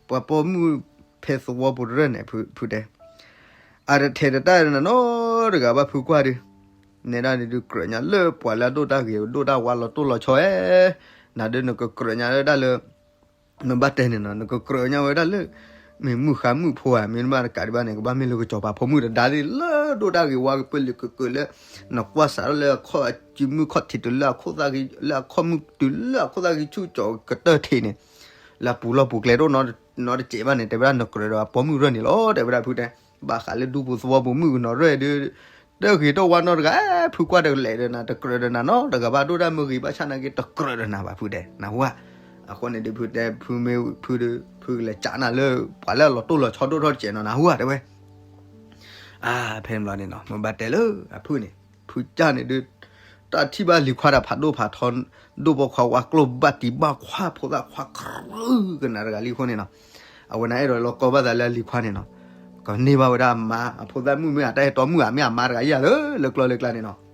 ပှၤပိာ်မုၣ်ဖဲသဝီပူၤတရၢၢ်န့ၣ် ဖုတဲ, အတထဲးတတၢ်နၤနီတဂၤဘၣ်ဖုကွၢ်ဒီး, နဲဒၣ်န့ၣ်ဒုးကြၢးညါလၢပှၤလၢအဒိၣ်တၢ်ဂ့ၤ ဒိၣ်တၢ်ဝါလီၤတိၢ်လီၤဆီဧဲ, နၤဒုးနကကြၢးညါဝဲဒၣ်လၢ မ့ၢ်ဘၣ်တဲန့ၣ်နီၤ နကကြၢးညါဝဲဒၣ်လၢ မ့ၢ်မုၢ်ဃါမုၢ်ဖိဧါ မ့ၢ်မးတကးဒံးဘၣ်န့ၣ် ကဘၣ်မ့ၢ်လၢကစီၤပၤဖိမုၣ်တဒါသ့ၣ်လၢဒိၣ်တၢ်ဂ့ၤဝါကပၢၢ်လံၤကကၢးလၢ နကွၢ်စးထီၣ်လၢအခီၣ်အစုမုၢ်ခီၣ်ထံးတုၤလၢအခိၣ်သၣ်ဂ့ၤ လၢအခီၣ်မုၢ်တုၤလၢအခိၣ်သၣ်ဂ့ၤဆူၣ်ကၠီၤကတၢၢ်ထံးန့ၣ် လၢအပူၤလီၢ်ပူၤကျဲတအိၣ်နီတစဲးဘၣ်န့ၣ် တဲဝဲဒၣ်နကြၢးဒီးအပိာ်မုၣ်ရၢၢ်န့ၣ်လီၤ တဲဝဲဒၣ်ဖုတဲ, ဘၣ်ဃးလၢဒူပူၤသဝီပူၤမုၣ်ကနီၤရၢၢ်ဒုး တၢ်ဂ့ၤတၢ်ဝါနီတဂၤ ဖုကွၢ်တကလဲာ်ဒီးနၤ တကြၢးဒီးနၤနီတဂၤဘၣ် ဒိၣ်တၢ်မုၢ်ဂ့ၤဘၣ်ဆၣ်နာ်က့ တကြၢးဒီးနၤဘၣ်ဖုတဲ နၢ်ဟူဧါ. အဃိန့ၣ်ဒုးဖုတဲ ဖုမ့ၢ်ဖုဒီး ဖုကလဲၤကးနၤလၢ ပှၤလၢအလီၤတိၢ်လီၤဆီဒိၣ်ထီၣ်တစဲးနီၤ နၢ်ဟူဧါ တဲဝဲ. အါ ဖဲန့ၣ်ဘျီန့ၣ်နီၤ မ့ၢ်ဘၣ်တဲလၢအဖုန့ၣ် ဖုကၢ်န့ၣ်ဒုး တၢ်ထံၣ်ဘၣ်လံၤခွါဒီးဖးဒိၣ်ဖးထီ ဒိၣ်ပိာ်ခွါဝါကျိၣ်ဘၣ်တံၢ်ဘၣ်ခွါဖိသၣ်ခွါကြၢးကနၤတဂၤလံအဃိန့ၣ်နီၤ အဝဲန့ၣ်အဲၣ်ဒိးလီၤကီဘၣ်သးလၢအလံၤခွါန့ၣ်နီၤ ကန့ၢ်ဘၣ်ဝဲဒၣ်အမါ အဖိသၣ်မုၣ်မ့ၢ်အတၢ်အဲၣ်တီမုၣ်ဧါ မ့ၢ်အမါတဂၤယၤလၢ လၢကျီလၢကျါန့ၣ်နီၤ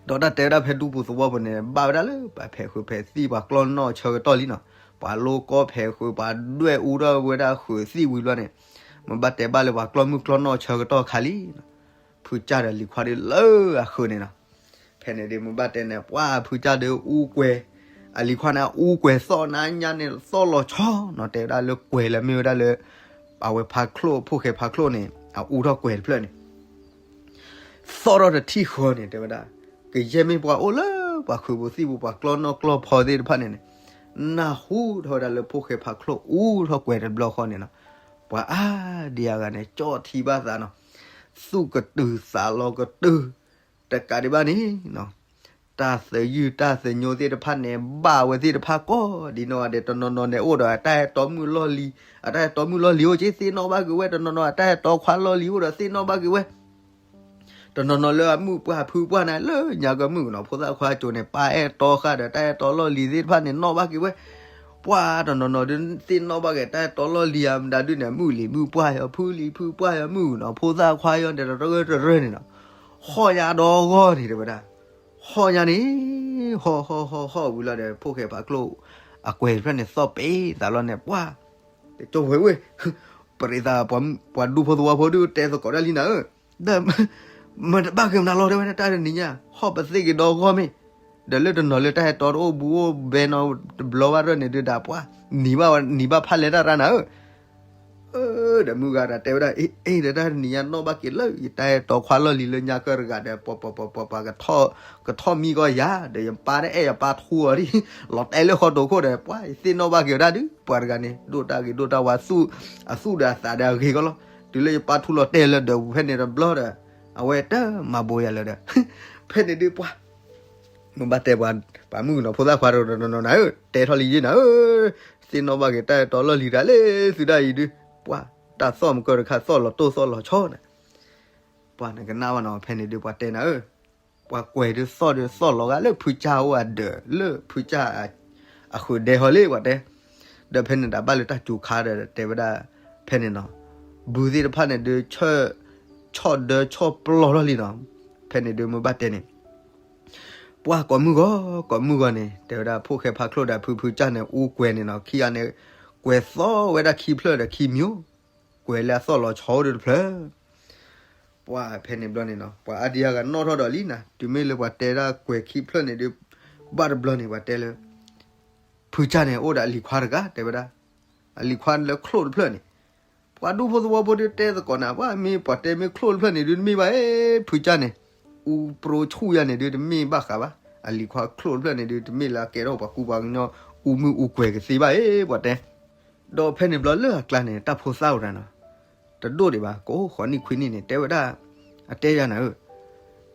ဒီးတၢ်တဲဝဲဒၣ်ဖဲဒူပူၤသဝီပူၤန့ၣ် ဘၣ်ဝဲဒၣ်လၢပှၤဖဲးဃုာ်ဖဲးသံၣ်ပှၤကျီၢ်နီၣ်ဆၢကတီၢ်လံနီၤ ပှၤလိကီဖဲးဃုာ် ပှၤဒွဲၣ်အူထီၣ်ဝဲဒၣ်ဃုာ်သံၣ်ဝံၤဘျီန့ၣ် မ့ၢ်ဘၣ်တဲဘၣ်လၢပှၤကျီၢ်မုၢ်ကျီၢ်နီၣ်ဆၢကတီၢ်ခါလံ ဖုကၢ်ဒီးလံၤခွါဒုးလၢအဃုာ်န့ၣ်နီၤ ဖဲန့ၣ်ဒုးမ့ၢ်ဘၣ်တဲန့ၣ် ပှၤဖုကၢ်ဒုးအူကွဲၤ အလံၤခွါန့ၣ် အူကွဲၤသီၣ်နါညါန့ၣ် သီၣ်လီၤဆီနီၤ တဲဝဲဒၣ်လၢကွဲၤလၢမ့ၢ်ဝဲဒၣ်လၢ အဝဲဖါချိၣ် ဖိၣ်ဃဲဖါချိၣ်န့ၣ် အအူထီၣ်ကွဲၤတဖျၢၣ်န့ၣ် သီၣ်ထီၣ်တထံၣ်ဃီန့ၣ် တဲဝဲဒၣ် ကယဲၢ်မ့ၢ်ပှၤအိၣ်လၢပှၤခုးပူၤသံၣ်ပူၤ ပှၤကျီၢ်နီၣ်ကျီၢ်ဖီသ့ၣ်တဖၣ်န့ၣ်န့ၣ် နၢ်ဟူထီၣ်ဝဲဒၣ်လၢဖိၣ်ဃဲဖါချိၣ်အူထီၣ်ကွဲၤတဘျီဃီန့ၣ်နီၤ ပှၤအါဒံအါဂၤန့ၣ် ကၠီၣ်ထံဘၣ်သးနီၤ သူၣ်ကတုၤသးလီၤကတုၤ တကးဒံးဘၣ်န့ၣ်နီၤ တၢ်သယုၢ်တၢ်သညိသ့ၣ်တဖၣ်န့ၣ် ဘၣ်ဝဲသ့ၣ်တဖၣ်ကိးဒ်နီၢ်ဂၤဒဲး တနီၤနီၤန့ၣ်အိၣ်ဒီးအတၢ်အဲၣ်တီမုၣ်လီၢ်လံၤ အတၢ်အဲၣ်တီမုၣ်လီၢ်လံၤအိၣ်က့ သ့ၣ်နီၣ်ဘၣ်က့ၤဝဲ တနီၤနီၤအတၢ်အဲၣ်တီခွါလီၢ်လံၤအိၣ်ဒီးသ့ၣ်နီၣ်ဘၣ်က့ၤဝဲ တနီၤနီၤလၢအမုၣ်ပှၢ်ဖုပှၢ်န့ၣ် လၢညါကမုၣ်ကနီၤဖိသၣ်ခွါကၠိန့ၣ် ပၢ်အဲၣ်တီဃာ်ဒီးတၢ်အဲၣ်တီလီၢ်လံၤသ့ၣ်တဖၣ်န့ၣ် နီၣ်ဘၣ်က့ၤဝဲ ပှၤတနီၤနီၤဒုးသ့ၣ်နီၣ်ဘၣ်က့ၤတၢ်အဲၣ်တီလီၢ်လံၤဧါ မတၤဒုးန့ၣ် မုၣ်လံၤမုၣ်ပှၢ်ယီၤ ဖုလံၤဖုပှၢ်ယီၤ မုၣ်ကနီၤဖိသၣ်ခွါယီၤ ဒီးတရၢတရၢန့ၣ်နီၤ ဟီၣ်ညါဒီဂီၢ်န့ၣ် တဲဝဲဒၣ် ဟီၣ်ညါန့ၣ် ဟီၣ်ဟီၣ်ဟီၣ်ဟီၣ်ဝံၤလီၤဒီး ဖိၣ်ဃဲဖးကျိၣ် အကွဲၤတဖျၢၣ်န့ၣ် သီၣ်ပ့ၤသးလီၤန့ၣ် ပှၤ တကၠိဝဲဝဲ ပရံသး ပှၤဒူဖိသဝီဖိဒုးတဲသကိးတၢ်လံနၤဧၢ ဒီး မတဘၣ်က့ၤမနုၤလီၤ တဲဝဲဒၣ် တၢ်တနံၤညါ ဟီၣ်ပသ့ၣ်က့ၤဒီဂီၢ်မ့ၢ် ဒီးလၢတနီၤလၢတၢ်ဟဲတီတအိၣ်ဘူးအိၣ်ဘဲနီတဘျီဘၣ်ရၢၢ်န့ၣ်ဒုးဒၣ်ပှၤ နံၤဘၣ်နံၤဘၣ်ဖးလဲၢ်တၢ်ရၢၢ်နၤဧၢ ဒီးမုၢ်ဂၤဒီးတဲဝဲဒၣ် အ့ အ့ ဒီးတၢ်တနံၤညါနီၣ်ဘၣ်က့ၤလၢ ယတၢ်ဟဲတီခွါလီၢ်လံၤလၢညါကၢတဂၤဒီး ပှၤပှၤပှၤပှၤပှၤ ကထီၣ်မံကီၢ်ယၤ ဒီးယပၢ်တအဲၣ်ယပၢ်ထူအီၤဒ် လီၤတဲာ်လၢဃီတိာ်ခိၣ်ဒီး ပှၤယသ့ၣ်နီၣ်ဘၣ်က့ၤဝဲဒၣ်ဒုး ပှၤတဂၤန့ၣ် ဒိၣ်တၢ်ဂ့ၤဒိၣ်တၢ်ဝါ အသူၣ်ဒီးအသးဒီးအဂ့ၤကီလီၤ တုၤလၢယပၢ်ထူလီၤတဲာ်လၢဒၢးပူၤဖဲန့ၣ်တဘျီဒီး အဝဲတမၤဘိးယၤလၢၤဒီး ဖဲန့ၣ်ဒုးပှၤ မ့ၢ်ဘၣ်တဲပှၤ ပှၤမုၣ်ကနီၤဖိသၣ်ခွါတနီၤနီၤနၤဧၢ တဲထီၣ်လံယဲနၤဧၢ သ့ၣ်နီၣ်ဘၣ်က့ၤတၢ်အဲၣ်တီလီၢ်လံၤတၢ်လၢသုဒၣ်အံၤဒုး ပှၤ တၢ်သီၣ်မုၢ်ကၢတခါသီၣ်လီၤတိၢ်သီၣ်လီၤဆီနၤ ပှၤနကနၣ်ဘၣ်နီၤ ဖဲန့ၣ်ဒုးပှၤတဲနၤဧၢ ပှၤကွဲၤဒုးသီၣ်ဒုးသီၣ်လီၤဂာ်လၢဖုကၢ်အိၣ်အဒၢး လၢဖုကၢ် အဃုာ်ဒဲဟီလံ ပှၤတဲ ဒီးဖဲန့ၣ်တၢ်ဘၣ်လၢတၢ်စူၤခါဒီးတဲဝဲဒၣ် ဖဲန့ၣ်နီၤ ဘုသ့ၣ်တဖၣ်န့ၣ်ဒုး ဆီၣ်ဒၢဆီၣ်ပျီၢ်ထီၣ်လံနီၤ ဖဲန့ၣ်ဒုးမ့ၢ်ဘၣ်တဲန့ၣ် ပှၤကိးမုၢ်ဂီၤ ကိးမုၢ်ဂီၤန့ၣ် တဲဝဲဒၣ်ဖိၣ်ဃဲဖးချိၣ်ဒီးဖုဖုကၢ်န့ၣ် အူကွဲၤန့ၣ်နီၤ ခံဂၤန့ၣ် ကွဲၤသီၣ်ဝဲဒၣ်ခံဖျၢၣ်ဒီးခံမျိၤ ကွဲးလၢအသီၣ်လီၤဆီအိၣ်ဒီးတဖျၢၣ်. ပှၤဖဲန့ၣ်ဘျီန့ၣ်နီၤ ပှၤအါဒံအါဂၤနီၣ်ထီၣ်ဒီးလံနၤ, တုၤမ့ၢ်လၢပှၤတဲဒၣ်ကွဲးခံဖျၢၣ်န့ၣ်ဒုး ဘၣ်တဘျီန့ၣ် ပှၤတဲလၢ ဖုကၢ်န့ၣ် အိၣ်ဒီးအလံၤခွါတဂၤ တဲဝဲဒၣ်, အလံၤခွါလၢချိၣ်တဖျၢၣ်န့ၣ်, ပှၤဒူဖိသဝီဖိဒုးတဲသကိးနၤ, ပှၤမ့ၢ်ပှၤတဲမ့ၢ်ချိၣ်တဖျၢၣ်န့ၣ်ဒုး တမ့ၢ်ဘၣ်, ဖုကၢ်န့ၣ် အူပြိဆူၣ်ယၤန့ၣ်ဒုး တမ့ၢ်ဘၣ်ဃးဘၣ်, အလံၤခွါချိၣ်တဖျၢၣ်န့ၣ်ဒုး တမ့ၢ်လၢအကဲထီၣ်ပှၤကူပှၤကညီ အူမုၢ်အူကွဲၤကသ့ဘၣ်အံၤ ပှၤတဲ. ဒီးဖဲန့ၣ်ဘျီလၢအကျါန့ၣ် တၢ်ဖိသၣ်အိၣ်တဂၤနီၤ, တဒိၣ်ဒံးဘၣ် ကအိၣ်ဃိးနံၣ်ခွံနံၣ်န့ၣ် တဲဝဲဒၣ်, အတဲယၤနၤဧၢ,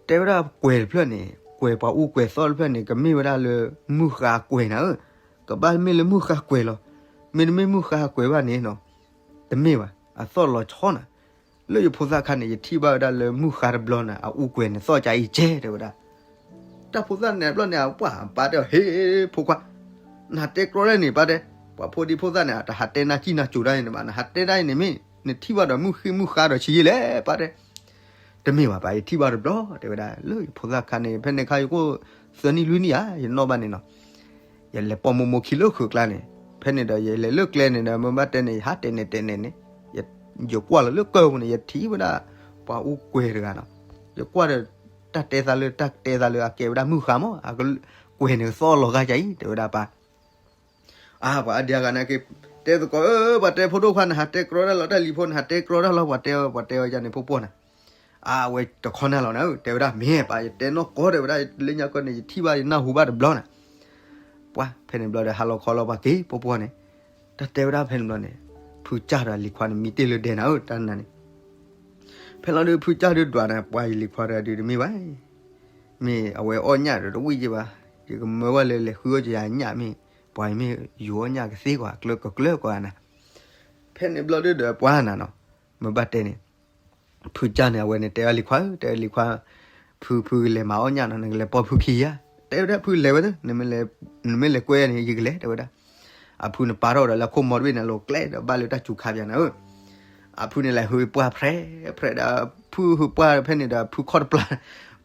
တဲဝဲဒၣ်ကွဲၤတဖျၢၣ်န့ၣ် ကွဲၤပှၤအူကွဲၤသီၣ်တဖျၢၣ်န့ၣ် ကမ့ၢ်ဝဲဒၣ်လၢမုၢ်ဃါကွဲၤနၤဧၢ, ကဘၣ်မ့ၢ်လၢမုၢ်ဃါကွဲၤလီၤ, မ့တမ့ၢ်မုၢ်ဃါကွဲၤဘၣ်န့ၣ်နီၤ, တမ့ၢ်ဘၣ် အသီၣ်လီၤဆီနၤ. လၢယဖိသၣ်ခါန့ၣ် ယထံၣ်ဘၣ်ဝဲဒၣ်လၢမုၢ်ဃါတဘျီနၤ အအူကွဲၤန့ၣ်သီၣ်ကါအံၤကဲ တဲဝဲဒၣ်. တၢ်ဖိသၣ်န့ၣ်ဘျီန့ၣ် ပှၤပၢ်တဲ ဟ့ၣ်ဖိခွါ, နဟးတဲကြီတၢ်န့ၣ် ပၢ်တဲ, ပှၤဖိဒံဖိသၣ်န့ၣ် တဟးတဲနၢ်ကံၣ်နၢ်ကိၤတၢ်န့ၣ်ဘၣ်, နဟးတဲတၢ်အံၤန့ၣ်မ့ၢ် နထံၣ်ဘၣ်ဒီးမုၢ်ဃ့မုၢ်ဃါဒီးဆံးယံာ်လဲၣ် ပၢ်တဲ. တမ့ၢ်ဘၣ်ပၢ် ယထံၣ်ဘၣ်တဘျီ တဲဝဲဒၣ်, လၢယဖိသၣ်ခါန့ၣ် ဖဲန့ၣ်ခါယကအိၣ်သၢနံၣ်လွံၢ်နံၣ်ဧါ ယနီၣ်ဘၣ်န့ၣ်နီၤ, ယလဲၤပိာ်မိၢ်မိၢ်ခံလၢခုးကျါန့ၣ်, ဖဲန့ၣ်ဒီး ယလဲၤလၢကျဲန့ၣ်ဒီး မ့ၢ်ဘၣ်တဲန့ၣ် ယဟးတဲနဲၣ်တဲနဲၣ်န့ၣ်, ယကွၢ်လီၤလၢကၢၢ်ပူၤန့ၣ် ယထံၣ်ဝဲဒၣ် ပှၤအူကွဲၤတဂၤနီၤ, ယကွၢ်ဒီး တၢ်တဲသးလၢ တၢ်တဲသးလၢအကဲဝဲဒၣ်မုၢ်ဃါမး, အကွဲၤန့ၣ်သီၣ်လီၤဂာ်ကါအံၤ တဲဝဲဒၣ်ပၢ်. အါ ပှၤအါဒံအါဂၤန့ၣ်က့ၤ တဲသကိး အၢ ပှၤတဲဖိဒိၣ်ခွါ နဟးတဲကြီတၢ်လီၤ တၢ်လံၤဖိ နဟးတဲကြီတၢ်လီၤ ပှၤတဲ ပှၤတဲအီၤယၤန့ၣ် ဖိပှီၢ်နၤ, အါ အဝဲတခီနၢ်လီၤနၤဧၢ တဲဝဲဒၣ် မ့ၢ်ပၢ် ယတဲနီၢ်ကီၢ် တဲဝဲဒၣ် လၢညါကီၢ်န့ၣ် ယထံၣ်ဘၣ်ယနၢ်ဟူဘၣ်တဘျီနၤ. ပှၤဖဲန့ၣ်ဘျီဒီး ဟါလီၤခီလီၤ ပှၤက့ၤ ဖိပှီၢ်န့ၣ်, တၢ်တဲဝဲဒၣ်ဖဲန့ၣ်ဘျီန့ၣ်, ဖုကၢ်ဒီးလံၤခွါန့ၣ် မံတ့ၢ်လၢဒဲနၤဧၢ တၢ်နၤန့ၣ် ဖဲလီၤဒုး ဖုကၢ်ဒုးဒွးနၤ ပှၤယလံၤခွါတဂၤဒုးတမ့ၢ်ဘၣ်, မ့ၢ်အဝဲအီၣ်ညၣ်ဒီးတဝံၣ်က့ၤဘၣ်, ယကမၢဝဲလၢလဲၤဃုအီၣ်ကယၤညၣ်မ့ၢ်, ပှၤမ့ၢ်ယူၤအီၣ်ညၣ်ကသ့ကွၢ် ကျၢကကျၢကွၢ်နၤ. ဖဲန့ၣ်ဘျီဒုးဒီးပှၤနၤနီၤ, မ့ၢ်ဘၣ်တဲန့ၣ်, ဖုကၢ်န့ၣ် အဝဲန့ၣ်တဲအီၤလံၤခွါဧၢ တဲလံၤခွါ, ဖု ဖုကလဲၤမၤအီၣ်ညၣ်နီၤ နကလဲၤပိာ်ဖုခံဧါ, တဲဝဲဒၣ်ဖုလဲၤဝဲသ့ နမ့ၢ်လဲၤကွဲန့ၣ် ယကလဲၤ တဲဝဲဒၣ်. အဖုန့ၣ်ပာ်ထီၣ်ဒီးလၢခိၣ်မီတဘ့ၣ်န့ၣ် လီၤကျဲဒီးဘၣ်လၢတၢ်စူၤခါပၠးနၤဧၢ အဖုန့ၣ်လဲၤဟုပှၢ်ဖျဲးဖျဲးဒီး ဖုဟုပှၢ်ဖဲန့ၣ်ဒီး ဖုခီၣ်တပျၢ်,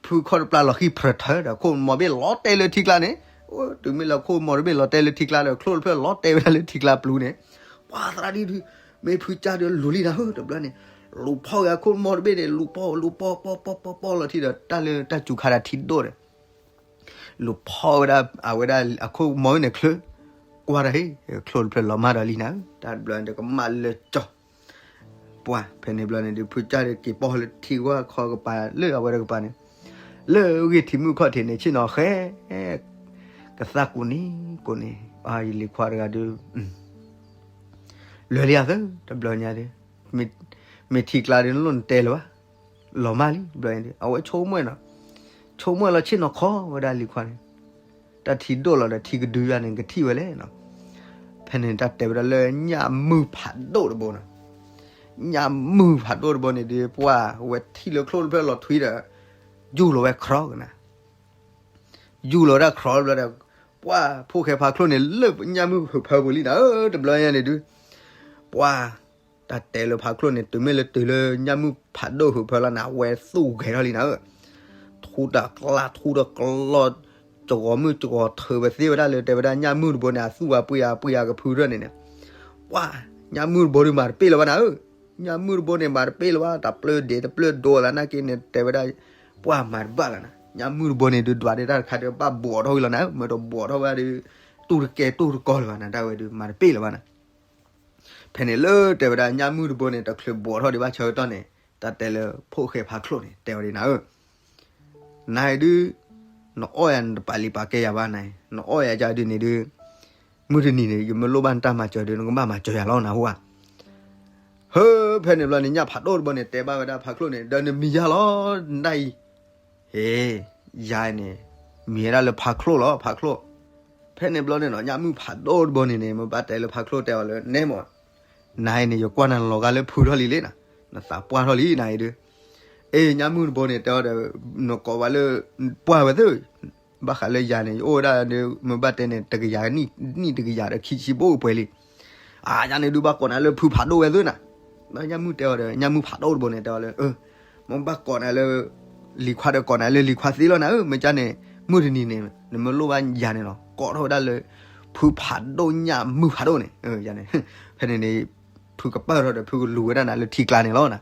ဖုခီၣ်တပျၢ်လီၤဃံၢ်ဖျၢၣ်ထၢဒီး ခိၣ်မီဘ့ၣ်လီၤတဲာ်လၢထံကျါန့ၣ်, တုၤမ့ၢ်လၢခိၣ်မီတဘ့ၣ်လီၤတဲာ်လၢထံကျါဒီး ချိၣ်တဖျၢၣ်လီၤတဲာ်ဝဲဒၣ်လၢထံကျါပျူၤန့ၣ်, ပှၤသရၣ်ဒ်ဒုး, မ့ၢ်ဖုကၢ်ဒုးလူၤလံနၤဧၢ တဘျီန့ၣ်, လူၤဖီၣ်ဝဲခိၣ်မီတဘ့ၣ်န့ၣ် လူၤပီၢ်လူၤပီၢ်ပီၢ်ပီၢ်ပီၢ်ပီၢ်လီၤထံဒီး တၢ်လၢတၢ်စူၤခါဒီးထံဒိၣ်ဒီး လူၤဖီၣ်ဝဲဒၣ် အဝဲဒၣ်အခိၣ်မီန့ၣ် ချၢ, ကွၢ်တၢ်ဟ့ၣ်, ချိၣ်တဖျၢၣ်လီၤမၢ်ဒီးလံနၤဧၢ, တၢ်တဘျီန့ၣ်ဒီးကမၣ်လၢကၠီၤ, ပှၤဖဲန့ၣ်ဘျီန့ၣ်ဒီး ဖုကၢ်ဒီးက့ၤပိာ်လၢထံဂီၢ်ခီကပၤ လၢအဝဲတကပၤန့ၣ်, လၢဂ့ၢ်ထံမုၢ်ခီၣ်ထံးန့ၣ် ဆ့ၣ်နီၤဃဲ ကသၣ်ကိးနံၤကိးနံၤ, ယလံၤခွါတဂၤဒုး လဲၤလံအသၢ တဘျီညါဒီး, မ့ၢ်ထံကျါဒီး နလိၣ်နတဲလၢၤဘၣ်, လီၤမၢ်လံ တဘျီညါဒီး အဝဲဆိကမိၣ်နီၤ, ဆိကမိၣ်လီၤဆ့ၣ်နီၤခီဝဲဒၣ်လံၤခွါန့ၣ်, တၢ်ထံဒိၣ်လီၤဒီးထံကဒုယၤန့ၣ် ကထံၣ်ဝဲလဲၣ်နီၤ, ဖဲန့ၣ်တၢ်တဲဝဲဒၣ်လၢညၣ်မုၢ်ဖးဒိၣ်တဘိနီၤ, ညၣ်မုၢ်ဖးဒိၣ်တဘိန့ၣ်ဒီး ပှၤဝဲထံၣ်လၢချိၣ်တဖျၢၣ်လီၤထွံဒီး ယူၢ်လီၤဝဲခြီကနၤ ယူၢ်လီၤဝဲဒၣ်ခြီတဘျီဒီး, ပှၤဖိၣ်ဃဲဖါချိၣ်န့ၣ် လၢညၣ်မုၢ်ဟုးဖၢပူၤလံနၤဧၢ, တဘျီညါန့ၣ်ဒုး, ပှၤ, တၢ်တဲလၢဖါချိၣ်န့ၣ် တုၤမ့ၢ်လၢတုၤလၢညၣ်မုၢ်ဖးဒိၣ်ဟုးဖၢလီၤနၤ အဝဲသူၣ်ဂဲၤထီၣ်လံနၤဧၢ, ထူတကျါ ထူတကျီ, စဂီၤမုၢ်စဂီၤထၢဝဲသ့ဝဲဒၣ်လၢ တဲဝဲဒၣ်ညၣ်မုၢ်တဘိန့ၣ် အသူၣ်ဝဲပှံၤယၤပှံၤယၤကဖုထၢၣ်န့ၣ်န့ၣ်, ပှၤ, ညၣ်မုၢ်တဘိဒုးမၤတပ့ၢ်လၢၤဘၣ်နၤဧၢ, ညၣ်မုၢ်တဘိန့ၣ် မၤတပ့ၢ်လၢၤဘၣ် တၢ်ပျၢၤဒဲးတပျၢၤဒိးလၢနၢ်က့န့ၣ် တဲဝဲဒၣ်, ပှၤမၤတဘၣ်လၢၤနၤ, ညၣ်မုၢ်တဘိန့ၣ်ဒုးဒွးဒၣ်တၢ်တခါဒီး ဘၣ်ဘှီးထီၣ်ဝံၤလီၤနၤဧၢ, မ့ၢ်တဘှီးထီၣ်ဝဲဒၣ်ဒီး, တူၢ်တကဲတူၢ်တကီလၢၤဘၣ်နၤ တၢ်ဝဲဒုး မၤတပ့ၢ်လၢၤဘၣ်နၤ, ဖဲန့ၣ်လၢတဲဝဲဒၣ်ညၣ်မုၢ်တဘိန့ၣ် တချုးဘှီးထီၣ်ဒံးဘၣ်ဆၢကတီၢ်န့ၣ်, တၢ်တဲလၢဖိၣ်ဃဲဖါချိၣ်န့ၣ် တဲဝဲဒၣ်နၤဧၢ နၤအံၤဒုး, နအီၣ်ယၤနတပာ်လံၤပာ်ကဲယၤဘၣ်နၤအံၤ, နအီၣ်ယၤကဒုးန့ၣ်ဒုး, မုၢ်တနံၤန့ၣ် ယမ့ၢ်လိၣ်ဘၣ်နတၢ်မၤစၢၤဒီး နကဘၣ်မၤစၢၤယၤလီၤနဟူဧါ. ဟၢ, ဖဲန့ၣ်ဘျီန့ၣ် ညၣ်ဖးဒိၣ်တဘိန့ၣ် တဲဘၣ်ဝဲဒၣ်ဖါချိၣ်န့ၣ် ဒီးနမံၤယၤလီၤ, နဒၣ်အံၤ, ဟ့, ယၤန့ၣ်, မံၤဝဲဒၣ်လၢဖါချိၣ်လီၤ ဖါချိၣ်. ဖဲန့ၣ်ဘျီန့ၣ်နီၤ ညၣ်မုၢ်ဖးဒိၣ်တဘိန့ၣ်န့ၣ် မ့ၢ်ဘၣ်တဲလၢဖါချိၣ်တဲအီၤလၢ နဲမၢ် နၤအံၤန့ၣ် ယကွၢ်နၤလီၤဂာ်လၢဖုထီၣ်လံလံနၤ, နသးပှၢ်ထီၣ်လံနၤအံၤဒုး, အ့ ညၣ်မုၢ်တဘိန့ၣ် တဲအီၤဒီး, နကိးဝဲလၢ, ပှၢ်ဝဲသ့ၣ်, ဘၣ်ဃးလၢယၤန့ၣ် ယအိၣ်ဝဲဒၣ်ဒီး မ့ၢ်ဘၣ်တဲန့ၣ် တကယၤနံၣ်တကယၤဒီးခံဆံဘိပှဲၤလံ, အါ ယၤန့ၣ်ဒုးဘၣ်ကိးနၤလၢဖုဖးဒိၣ်ဝဲသ့ၣ်နၤ, ညၣ်မုၢ်တဲအီၤဒီး ညၣ်မုၢ်ဖးဒိၣ်တဘိန့ၣ် တဲအီၤလၢ မ့ၢ်ဘၣ်ကိးနၤလၢ, လံၤခွါဒီးကိးနၤလၢလံၤခွါသ့လီၤနၤဧၢ, မ့ၢ်ကန့ၣ်, မုၢ်တနံၤန့ၣ် နမ့ၢ်လိၣ်ဘၣ်ယၤန့ၣ်လီၤ ကိးထီၣ်ဝဲဒၣ်လၢ, ဖုဖးဒိၣ်ညၣ်မုၢ်ဖးဒိၣ်န့ၣ်, ယၤန့ၣ်, ဖဲန့ၣ်န့ၣ်, ဖုကပၢၢ်ထီၣ်ဒီး ဖုကလူၤဝဲဒၣ်နၤလၢထံကျါန့ၣ်လီၤနၤ.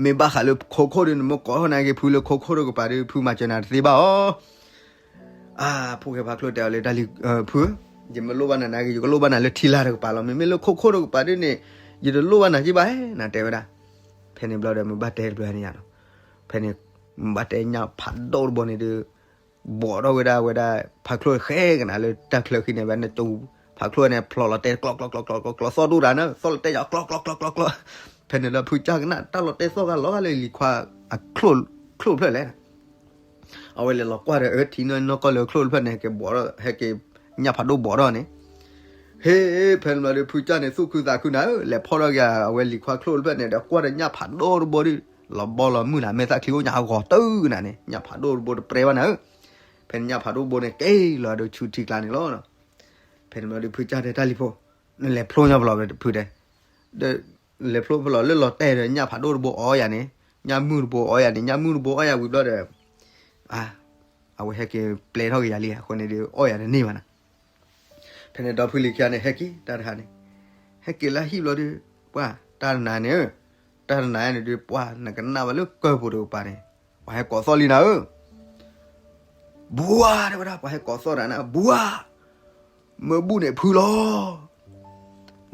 မ့ၢ်ဘၣ်ဃးလၢခိခိၣ်ဒီး နမ့ၢ်ကိးထီၣ်နၤက့ၤဖုလၢခိခိၣ်ဒီးကပၤဒီး ဖုမၤစၢၤနၤတသ့ဘၣ်အီၤ. အါ, ဖိၣ်ဃဲဖးချိၣ်တဲအီၤလၢတၢ်လံၤ, ဖု, ယမ့ၢ်လိၣ်ဘၣ်နၤနၤက့ၤ ယကလိၣ်ဘၣ်နၤလၢထံလာ်တကပၤလီၤ. မ့မ့ၢ်လၢခိခိၣ်ဒီးကပၤဒီးန့ၣ် ယတလိၣ်ဘၣ်နၤက့ၤဘၣ်ဧါ နၤတဲဝဲဒၣ်. ဖဲန့ၣ်ဘျီဒီး မ့ၢ်ဘၣ်တဲတဘျီန့ၣ်ယါနီၤ, ဖဲန့ၣ် မ့ၢ်ဘၣ်တဲညၣ်ဖးဒိၣ်တဘိန့ၣ်ဒီး ဘိးထီၣ်ဝဲဒၣ်ဝဲဒၣ် ဖးချိၣ်ဃဲကနၤလၢတၢ်ချၢဃံန့ၣ် ဝဲနကၠိ ဖးချိၣ်န့ၣ် ဖျိးလီၤတဲ ကျီ ကျီ ကျီ ကျီ ကျီ ကျီသီၣ်ဒိၣ်တၢ်န့ၣ် သီၣ်လီၤတဲယၤ ကျီ ကျီ ကျီ ကျီ ကျီ. ဖဲန့ၣ်လၢဖုကၢ်ကနၣ် တၢ်လီၤတဲသီၣ်ဂၤလီၤဂာ်လၢလံၤခွါအချိၣ်ဖျၢၣ်လဲၣ်. အဝဲလဲၤလီၤကွၢ်ဒီး အၢ ထံနီၢ်နီၢ်ကီၢ်လၢချိၣ်တဖျၢၣ်န့ၣ် ကဘိးထီၣ် ဟဲက့ၤ ညၣ်ဖးဒိၣ်ဘိးထီၣ်န့ၣ် ဟ့ၣ် ဖဲန့ၣ်ဘျီဒီး ဖုကၢ်န့ၣ် သူၣ်ခုသးခုနၤဧၢ, လဲၤဖီၣ်ထီၣ်က့ၤအဝဲလံၤခွါချိၣ်တဖျၢၣ်န့ၣ်ဒီး ကွၢ်ဒီးညၣ်ဖးဒိၣ်တဘိဒီး လီၤဘီလီၤမုၢ်နၤ မဲာ်သၣ်ချံအိၣ်ညါအဂီၤတုၤနၤန့ၣ် ညၣ်ဖးဒိၣ်တဘိတပြဲဘၣ်နၤဧၢ. ဖဲန့ၣ်ညၣ်ဖးဒိၣ်ဘိန့ၣ် က့ၤလီၤဒီးဆူထံကျါန့ၣ်လီၤ. ဖဲန့ၣ်ဘျီဒီး ဖုကၢ်တဲတၢ်လံၤဖိ, နလဲၤဖျိညါဖဲလဲၣ်ဖုတဲ, ဒီး လဲၤဖျိဖဲလဲၣ်လၢလီၤတဲာ်ဒီး ညၣ်ဖးဒိၣ်တဘိအီယၤန့ၣ်, ညၣ်မုၢ်တဘိအီယၤန့ၣ်, ညၣ်မုၢ်တဘိအီယၤဝံၤဘျီဒီး အဝဲဟဲက့ၤပျဲထီၣ်က့ၤယၤလံ, အဃိန့ၣ်ဒီး အီၣ်ယၤတန့ၢ်ဘၣ်နၤ. ဖဲန့ၣ်ဒီဖုလံၤခံဂၤန့ၣ် ဟဲက့ၤတၢ်တဟါန့ၣ်, ဟဲက့ၤလၢဟံၣ်ဘျီဒီး ပှၢ်တၢ်တနၤန့ၣ်, တၢ်တနၤန့ၣ်ဒီး ပှၢ် နကနၣ်ဝဲလၢကၢၢ်ပူၤတကပၤန့ၣ်, ပှၤဟဲကိးသီၣ်လံနၤဧၢ. ဘှါ တဲဝဲဒၣ် ပှၤဟဲကိးသီၣ်တၢ်န့ၣ် ဘှါ မ့ၢ်ဘူၣ်န့ၣ်ဖုလီၤ.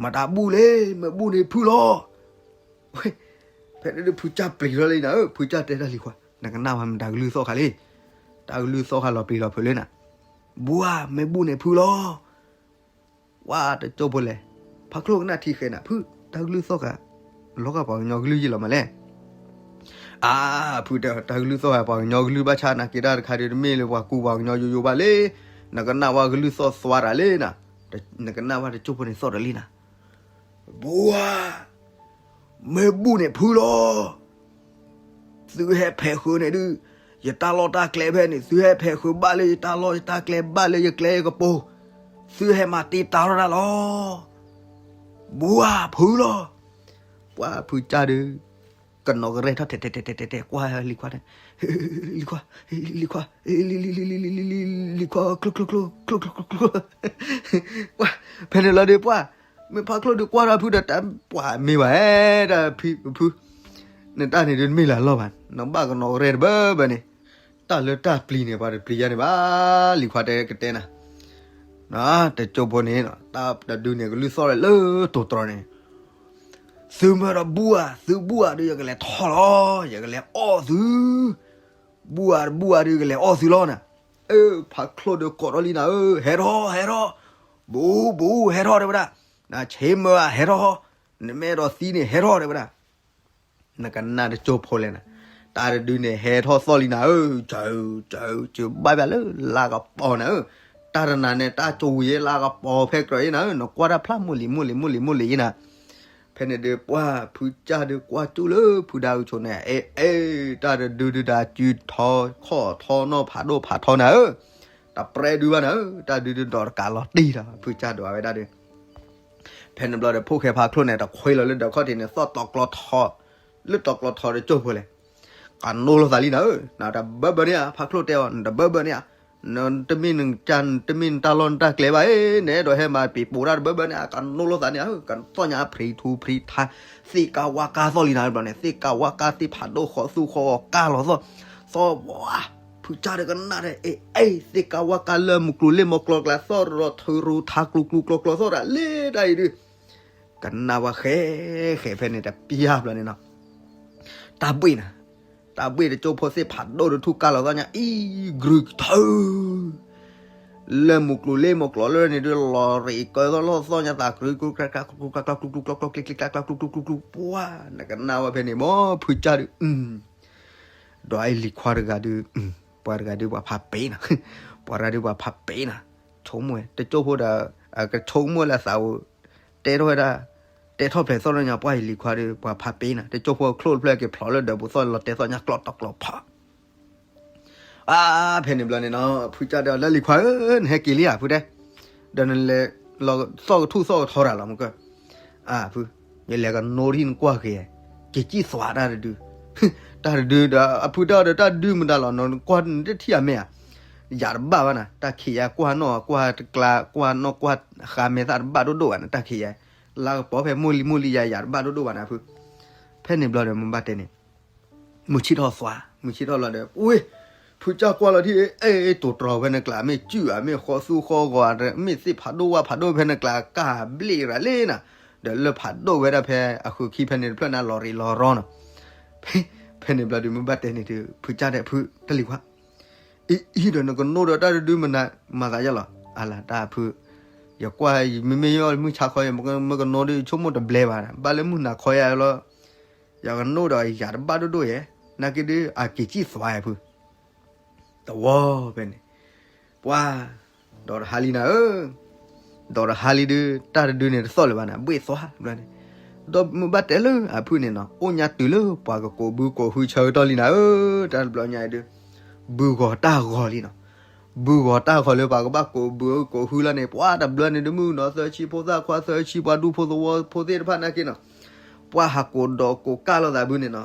မတၤဘူၣ်လဲၣ်, မ့ၢ်ဘူၣ်န့ၣ်ဖုလီၤ. ဖဲန့ၣ်ဒီးဖုကၢ်ပျံၤထီၣ်လံနၤဧၢ, ဖုကၢ်တဲတၢ်လံၤခွါ, နကနၣ်ဝဲမတၤကလုၢ်သီၣ်ဃာ်လံ, တၢ်ကလုၢ်သီၣ်ဃာ်လီၤပျံၤလီၤဖုးလၢနၤ. ဘှါ မ့ၢ်ဘူၣ်န့ၣ်ဖုလီၤ. ဝါ တကၠိဖိလဲၣ်, ဖးချိၣ်ကနၣ်ထံဃဲနၤ ဖု, တၢ်ကလုၢ်သီၣ်ဃာ် လီၤဂာ်ပှၤကညီကလုၢ်ယံာ်လီၤမးလဲၣ်. အါ ဖုတဲ တၢ်ကလုၢ်သီၣ်ဃာ်ပှၤကညီကလုၢ်ဘၣ်ဆၣ် နာ်က့တၢ်တခါဒီး တမ့ၢ်လၢပှၤကူပှၤကညီယိယိဘၣ်လံ, နကနၣ်ဝဲကလုၢ်သီၣ်သွါတၢ်လံနၤ, နကနၣ်ဝဲတကၠိဖိန့ၣ်သီၣ်တၢ်လံနၤ. ဘှါ မ့ၢ်ဘူၣ်န့ၣ်ဖုလီၤ. သုဟဲဖဲးဃုာ်န့ၣ်ဒုး, ယတၢ်လီၢ်တၢ်ကျဲဖဲန့ၣ် သုဟဲဖဲးဃုာ်ဘၣ်လၢယတၢ်လီၢ်ယတၢ်ကျဲ ဘၣ်လၢယကျဲယကပူၤ, သုဟဲမၤတ့တၢ်ထီၣ်တၢ်လီၤ. ဘှါဖုလီၤ. ပှၢ်ဖုကၢ်ဒီး ကနိးကရဲထီၣ်ထဲထဲထဲထဲထဲ ကွၢ်လံၤခွါန့ၣ်, လံၤခွါ, လံၤခွါ, လံၤခွါ, ကျိ ကျိ ကျိ ကျိ ကျိ ကျိ ကျိ ကျိ ကျိ ကျိ ကျိ ပှၢ် ဖဲန့ၣ်လီၤဒီးပှၢ် မ့ၢ်ဖးချိၣ်ဒီးကွၢ်ဒီးဖုဒီးတၢ်ပှၢ်မ့ၢ်ဘၣ်ဧဲ တၢ်ဖု, နတၢ်န့ၣ်ဒုးတမ့ၢ်လၢအလီၢ်ဘၣ်, နဘၣ်ကနိးကရဲတဘၢဘၢန့ၣ်, တၢ်လၢတၢ်ပျံၤန့ၣ် ပှၤတပျံၤယါန့ၣ်ဘၣ်, လံၤခွါတဲကတဲနၤ, တကၠိဖိန့ၣ် တၢ်တဒုန့ၣ် ကလုၢ်သီၣ်လၢလၢတိၤတြီၤန့ၣ် သုမ့ၢ်ဒီးဘူၣ်ဧါ, သုဘူၣ်ဧါဒီး ယကလဲၤထီၣ်လီၤ, ယကလဲၤအီၣ်သု, ဘူၣ်ဧါတဘူၣ်ဧါဒီး ယကလဲၤအီၣ်သုလီၤနၤ. အၢ ဖးချိၣ်ဒီးကိးထီၣ်လံနၤဧၢ, ဟဲထီၣ် ဟဲထီၣ်, ဘူၣ် ဘူၣ် ဟဲထီၣ်တဲဝဲဒၣ်, နဆ့မၢဧါ ဟဲထီၣ်, နမ့ၢ်အဲၣ်ဒိးသံန့ၣ် ဟဲထီၣ်တဲဝဲဒၣ်. နကနၣ်တကၠိဖိလဲၣ်နၤ, တၢ်တဒုန့ၣ် ဟဲထီၣ်သီၣ်လံနၤဧၢ, စၢ စၢ စၢ ဘၣ်ဘၣ်လၢလါကပီၤနၤဧၢ, တၢ်တနၤန့ၣ် တၢ်ကၠိဝံၤယဲလါကပီၤဖဲကြၢးယဲနၤဧၢ, နကွၢ်တၢ်ဖျါမိၢ်လံၤမိၢ်လံၤမိၢ်လံၤမိၢ်လံၤယဲနၤ. ဖဲန့ၣ်ဒီးပှၢ်ဖုကၢ်ဒီးကွၢ်ကၠူၣ်လၢဖုဒါအုးဆိးန့ၣ်, အဲ အဲ တၢ်တဒုဒုးတၢ်စုထီခီၣ်ထီနီၢ်ဖးဒိၣ်ဖးထီနၤဧၢ, တပြဲဒုဘၣ်နၤဧၢ, တၢ်ဒုဒုးဒီးတကးလီၤတံၢ်ဒီး ဖုကၢ်ဒွးဝဲဒၣ်ဒီး ဖဲန့ၣ်ဘျီဒီးဖိၣ်ဃဲဖးချိၣ်န့ၣ် တခွ့လီၤလၢဒၢးခီၣ်ထံးန့ၣ် သီၣ်တီၤကျီထီ, လၢတီၤကျီထီတကၠိဖိလဲၣ်, ကနိလိာ်သးလံနၤဧၢ, နတဘၢဘၢန့ၣ်ဧါ, ဖးချိၣ်တဲအီၤ နတဘၢဘၢန့ၣ်ဧါ, နတမ့ၢ်နတၢ်လီၢ်နတၢ်ကျဲဘၣ်ဧါ, နအဲၣ်ဒိးဟဲမၤပံၤပိာ်တၢ်တဘၢဘၢန့ၣ်ဧါ, ကနိလိာ်သးန့ၣ်ဧါ, ကသီၣ်ညါဖံးထူဖံးထါ, သ့ၣ်ကါဝါကါသီၣ်လံနၤဘျီန့ၣ်, သ့ၣ်ကါဝါကါသ့ၣ်ဖးဒိၣ်ဃီသူဃီကါလီၤသီၣ်, သီၣ်ဝါ ဖုကၢ်ဒီးကနၣ်ဒီး အဲ အဲ သ့ၣ်ကါဝါကါလၢမုၢ်ကျိၤလ့ၣ်မီၤကျိၤကျါသီၣ်ရီထၢရူထါကျူကျူကျီကျီသီၣ်တၢ်လၢတၢ်အံၤဒုး ကနၣ်ဝဲဃဲ ဃဲဖဲန့ၣ်တပျၢ်ဘျီန့ၣ်နီၤ, တၢ်ဘှ့ၣ်နၤ, တၢ်ဘှ့ၣ်တကၠိဖိသ့ၣ်ဖးဒိၣ်တထူၣ်ကါလီၤသီၣ်ညါအံၤ ကြုးထၢ လၢမုၢ်ကျိၤလ့ၣ်မီၤကျိၤလၢန့ၣ်ဒုး လီၤရံးကၢသီၣ်လီၢ်သီၣ်ညါသးကြုး ကျူကျူကျူကျူကျူကျူကျူကျူကျူကျူကျူကျူကျူကျူကျူ ပှၢ် နကနၣ်ဝဲဖဲန့ၣ် မ်ဖုကၢ်ဒုး ဒီးအလံၤခွါတဂၤဒုး ပှၤတဂၤဒုးပှၤဖးပ့ၤနီၤ, ပှၤတဂၤဒုးပှၤဖးပ့ၤနီၤ, ဆိကမိၣ်ဝဲ တကၠိဖိဒီး ကဆိကမိၣ်လၢအသးအိၣ် တဲထီၣ်ဝဲဒၣ် တဲထီၣ်ဖျဲးသီၣ်လၢညါ ပှၢ်အလံၤခွါဒီး ပှၤဖးပ့ၤနီၤ, တကၠိဖိချိၣ်တဖျၢၣ်က့ၤဖျိးလၢဒၢးပူၤသီၣ်လီၤတဲသီၣ်ညါကျီၢ်တီၢ်ကျီၢ်ဖး အါ ဖဲန့ၣ်ဘျီန့ၣ်နီၤ ဖုကၢ်ဒီးလၢလံၤခွါဧၢ နဟဲက့ၤလံဧါ ဖုတဲ, ဒီးနလဲၤလီၤသီၣ်ကထူၣ်သီၣ်ကထီတၢ်လီၤ မကၢၢ်, အါ ဖု, ယလဲၤကနိထံၣ်နကွၢ်က့ၤ, က့ၤစံၣ်သွါတၢ်တဒု, တၢ်တဒုဒီး အဖုတဲအီၤဒီး တၢ်တဒုမတၤလီၤ နကွၢ်နတထံၣ်အမဲာ်ဧါ, ယၤတဘၣ်ဘၣ်နၤ တၢ်ခံးယါ ကွၢ်နီၣ်ကွၢ်တကျါ ကွၢ်နီၣ်ကွၢ်ဃါမဲာ်သၣ်တဘၣ်ဒိၣ်ဒိၣ်ဘၣ်နၤ တၢ်ခံးယါ လါကပီၤဖဲမိၢ်လံမိၢ်လံယၤယၤတဘၣ်ဒိၣ်ဒိၣ်ဘၣ်န့ၣ်ဖု, ဖဲန့ၣ်ဘျီဒီးမုၢ်ဘၣ်တဲန့ၣ် မုၢ်ဆ့ၣ်ထီၣ်သွါ, မုၢ်ဆ့ၣ်ထီၣ်လီၤဒီး ဝ့ၢ်, ဖုကၢ်ကွၢ်လီၤထံၣ် အဲၣ် တိာ်တြီၤဖဲနကျး မ့ၢ်စုၣ်ဧါ မ့ၢ်ဃီသူဃီဂီၤဧါ မ့ၢ်သ့ၣ်ဖးဒိၣ်ဝၣ်ဖးဒိၣ်ဖဲနကျး ကၢ်ဘျ့ၣ်ရၤလံနၤ, ဒီးလၢဖးဒိၣ်ဝဲဒၣ်ဖဲအဃုခံဖဲန့ၣ်တဖျၢၣ်န့ၣ် လီၤရံးလီၤရီနီၤ. ဖဲန့ၣ်ဘျီဒီးမုၢ်ဘၣ်တဲန့ၣ်ဒီး ဖုကၢ်တဲဖု တလံၤခွါ အံၤဒီးနကနိဒီးတၢ်တဒုမနၤ မၤသးယဲလီၤ. အလၤတၢ်ဖု, ယကွၢ်မ့မ့ၢ်ယမုၢ်ဆါခီ မ့ၢ်ကနိဒီးဆိကမိၣ်တဘျဲဘၣ်, ဘၣ်လၢမုၢ်နၤခီယၤလီၤ, ယကနိဒီးယၤတဘၣ်ဒိၣ်ဒိၣ်ယဲ, နာ်က့ဒုးအက့ၤစံၣ်သွါယၤဖု သဝီဖဲန့ၣ်, ပှၤ, ဒီးတဟါလံနၤဧၢ, ဒီးတဟါလံဒုး တၢ်တဒုန့ၣ်တသီၣ်လၢၤဘၣ်န့ၣ် ဘှ့ၣ်သွါဘျီန့ၣ်, ဒီးမုၢ်ဘၣ်တဲလၢအဖုန့ၣ်နီၤ အိၣ်ညါတုၤလၢပှၤကကိးဘုကိးဟုဆၢကတီၢ်လံနၤဧၢ, တၢ်တဘျီညါအံၤဒုး ဘုဂီၤတၢ်ဂီၤလံနီၤ, ဘုဂီၤတၢ်ဂီၤလၢပှၤကဘၣ်ကိးဘုကိးဟုလီၤန့ၣ် ပှၤတဘျီန့ၣ်ဒုး မုၣ်ကနီၤသၢဆံ ဖိသၣ်ခွါသၢဆံ ပှၤဒူဖိသဝီဖိသ့ၣ်တဖၣ်နာ်က့နီၤ, ပှၤဟးကိးဒီးကိးကၢ်လိာ်သးဘုန့ၣ်နီၤ,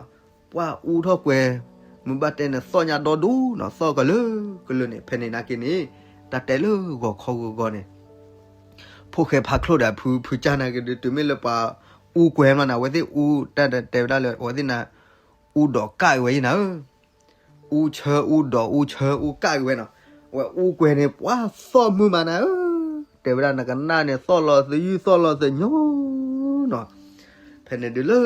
ပှၤအူထီၣ်ကွဲၤ, မုၢ်ဘၣ်တဲန့ၣ် သီၣ်ညါဒီဒူနီၤ သီၣ်ကလၢာ်ကလၢာ်န့ၣ် ဖဲန့ၣ်နာ်က့န့ၣ်, တၢ်တဲလၢဂီၤခီဂီၤဂီၤန့ၣ်, ဖိၣ်ဃဲဖးချိၣ်ဒီးဖု ဖုကၢ်နာ်က့ဒုး တုၤမ့ၢ်လၢပှၤအူကွဲၤမးနၤ အဝဲသ့ၣ်အူ တၢ်တဲဝဲဒၣ်လၢ အဝဲသ့ၣ်နၤ အူဒီးကၢ်က့ၤဝဲယဲနၤဧၢ အူဆၢအူဒီးအူဆၢအူကၢ်က့ၤဝဲနီၤ, အဝဲအူကွဲၤန့ၣ် ပှၤသီၣ်မုၢ်မးနၤဧၢ, တဲဝဲဒၣ်နကနၣ်န့ၣ် သီၣ်လီၤသယုၢ်သီၣ်လီၤသညိနီၤ, ဖဲန့ၣ်ဒုးလၢ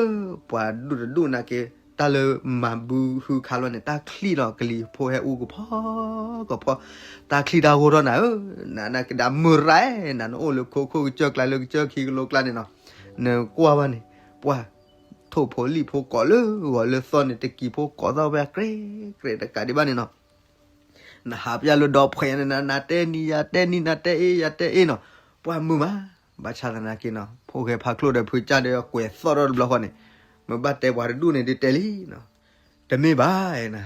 ပှၤဒူၣ်တဒူၣ်နာ်က့ တၢ်လၢမၤဘုဟုခါလီၤန့ၣ် တၢ်ချံၣ်လီၤကလံၤဖိဟဲအူကဖီကဖီ, တၢ်ချံၣ်တၢ်ဂိၢ်ထီၣ်နၤဧၢ, နနာ်က့ဒၣ်မုၢ်ရၢ်နၤ နအိၣ်လၢခိခိၣ်ကစၢၢ်ကျါလၢကစၢၢ်ခံကလိကျါန့ၣ်နီၤ, နကွၢ်ဘၣ်န့ၣ်, ပှၤ ထိၣ်ဖိလံၣ်ဖိကိးလၢဂီၤလၢသီၣ်န့ၣ် တကံၤဖိကိးသီၣ်ဝဲကြဲးကြဲးတကးဒံးဘၣ်န့ၣ်နီၤ, နဟးပျၢ်လၢဒီဖှဲးန့ၣ် နတဲနံၤယၤတဲနံၤ နတဲအ့ယၤတဲအ့နီၤ, ပှၤမုာ်မး, ဘၣ်ဆၣ်သနာ်က့နီၤ ဖိၣ်ဃဲဖးချိၣ်ဒီးဖုကၢ်ဒီးကွဲၤသီၣ်ထီၣ်တဘျီဃီန့ၣ်, မုၢ်ဘၣ်တဲပှၤတဒူၣ်န့ၣ်ဒုးတဲလံနီၤ, တမ့ၢ်ဘၣ်နၤ,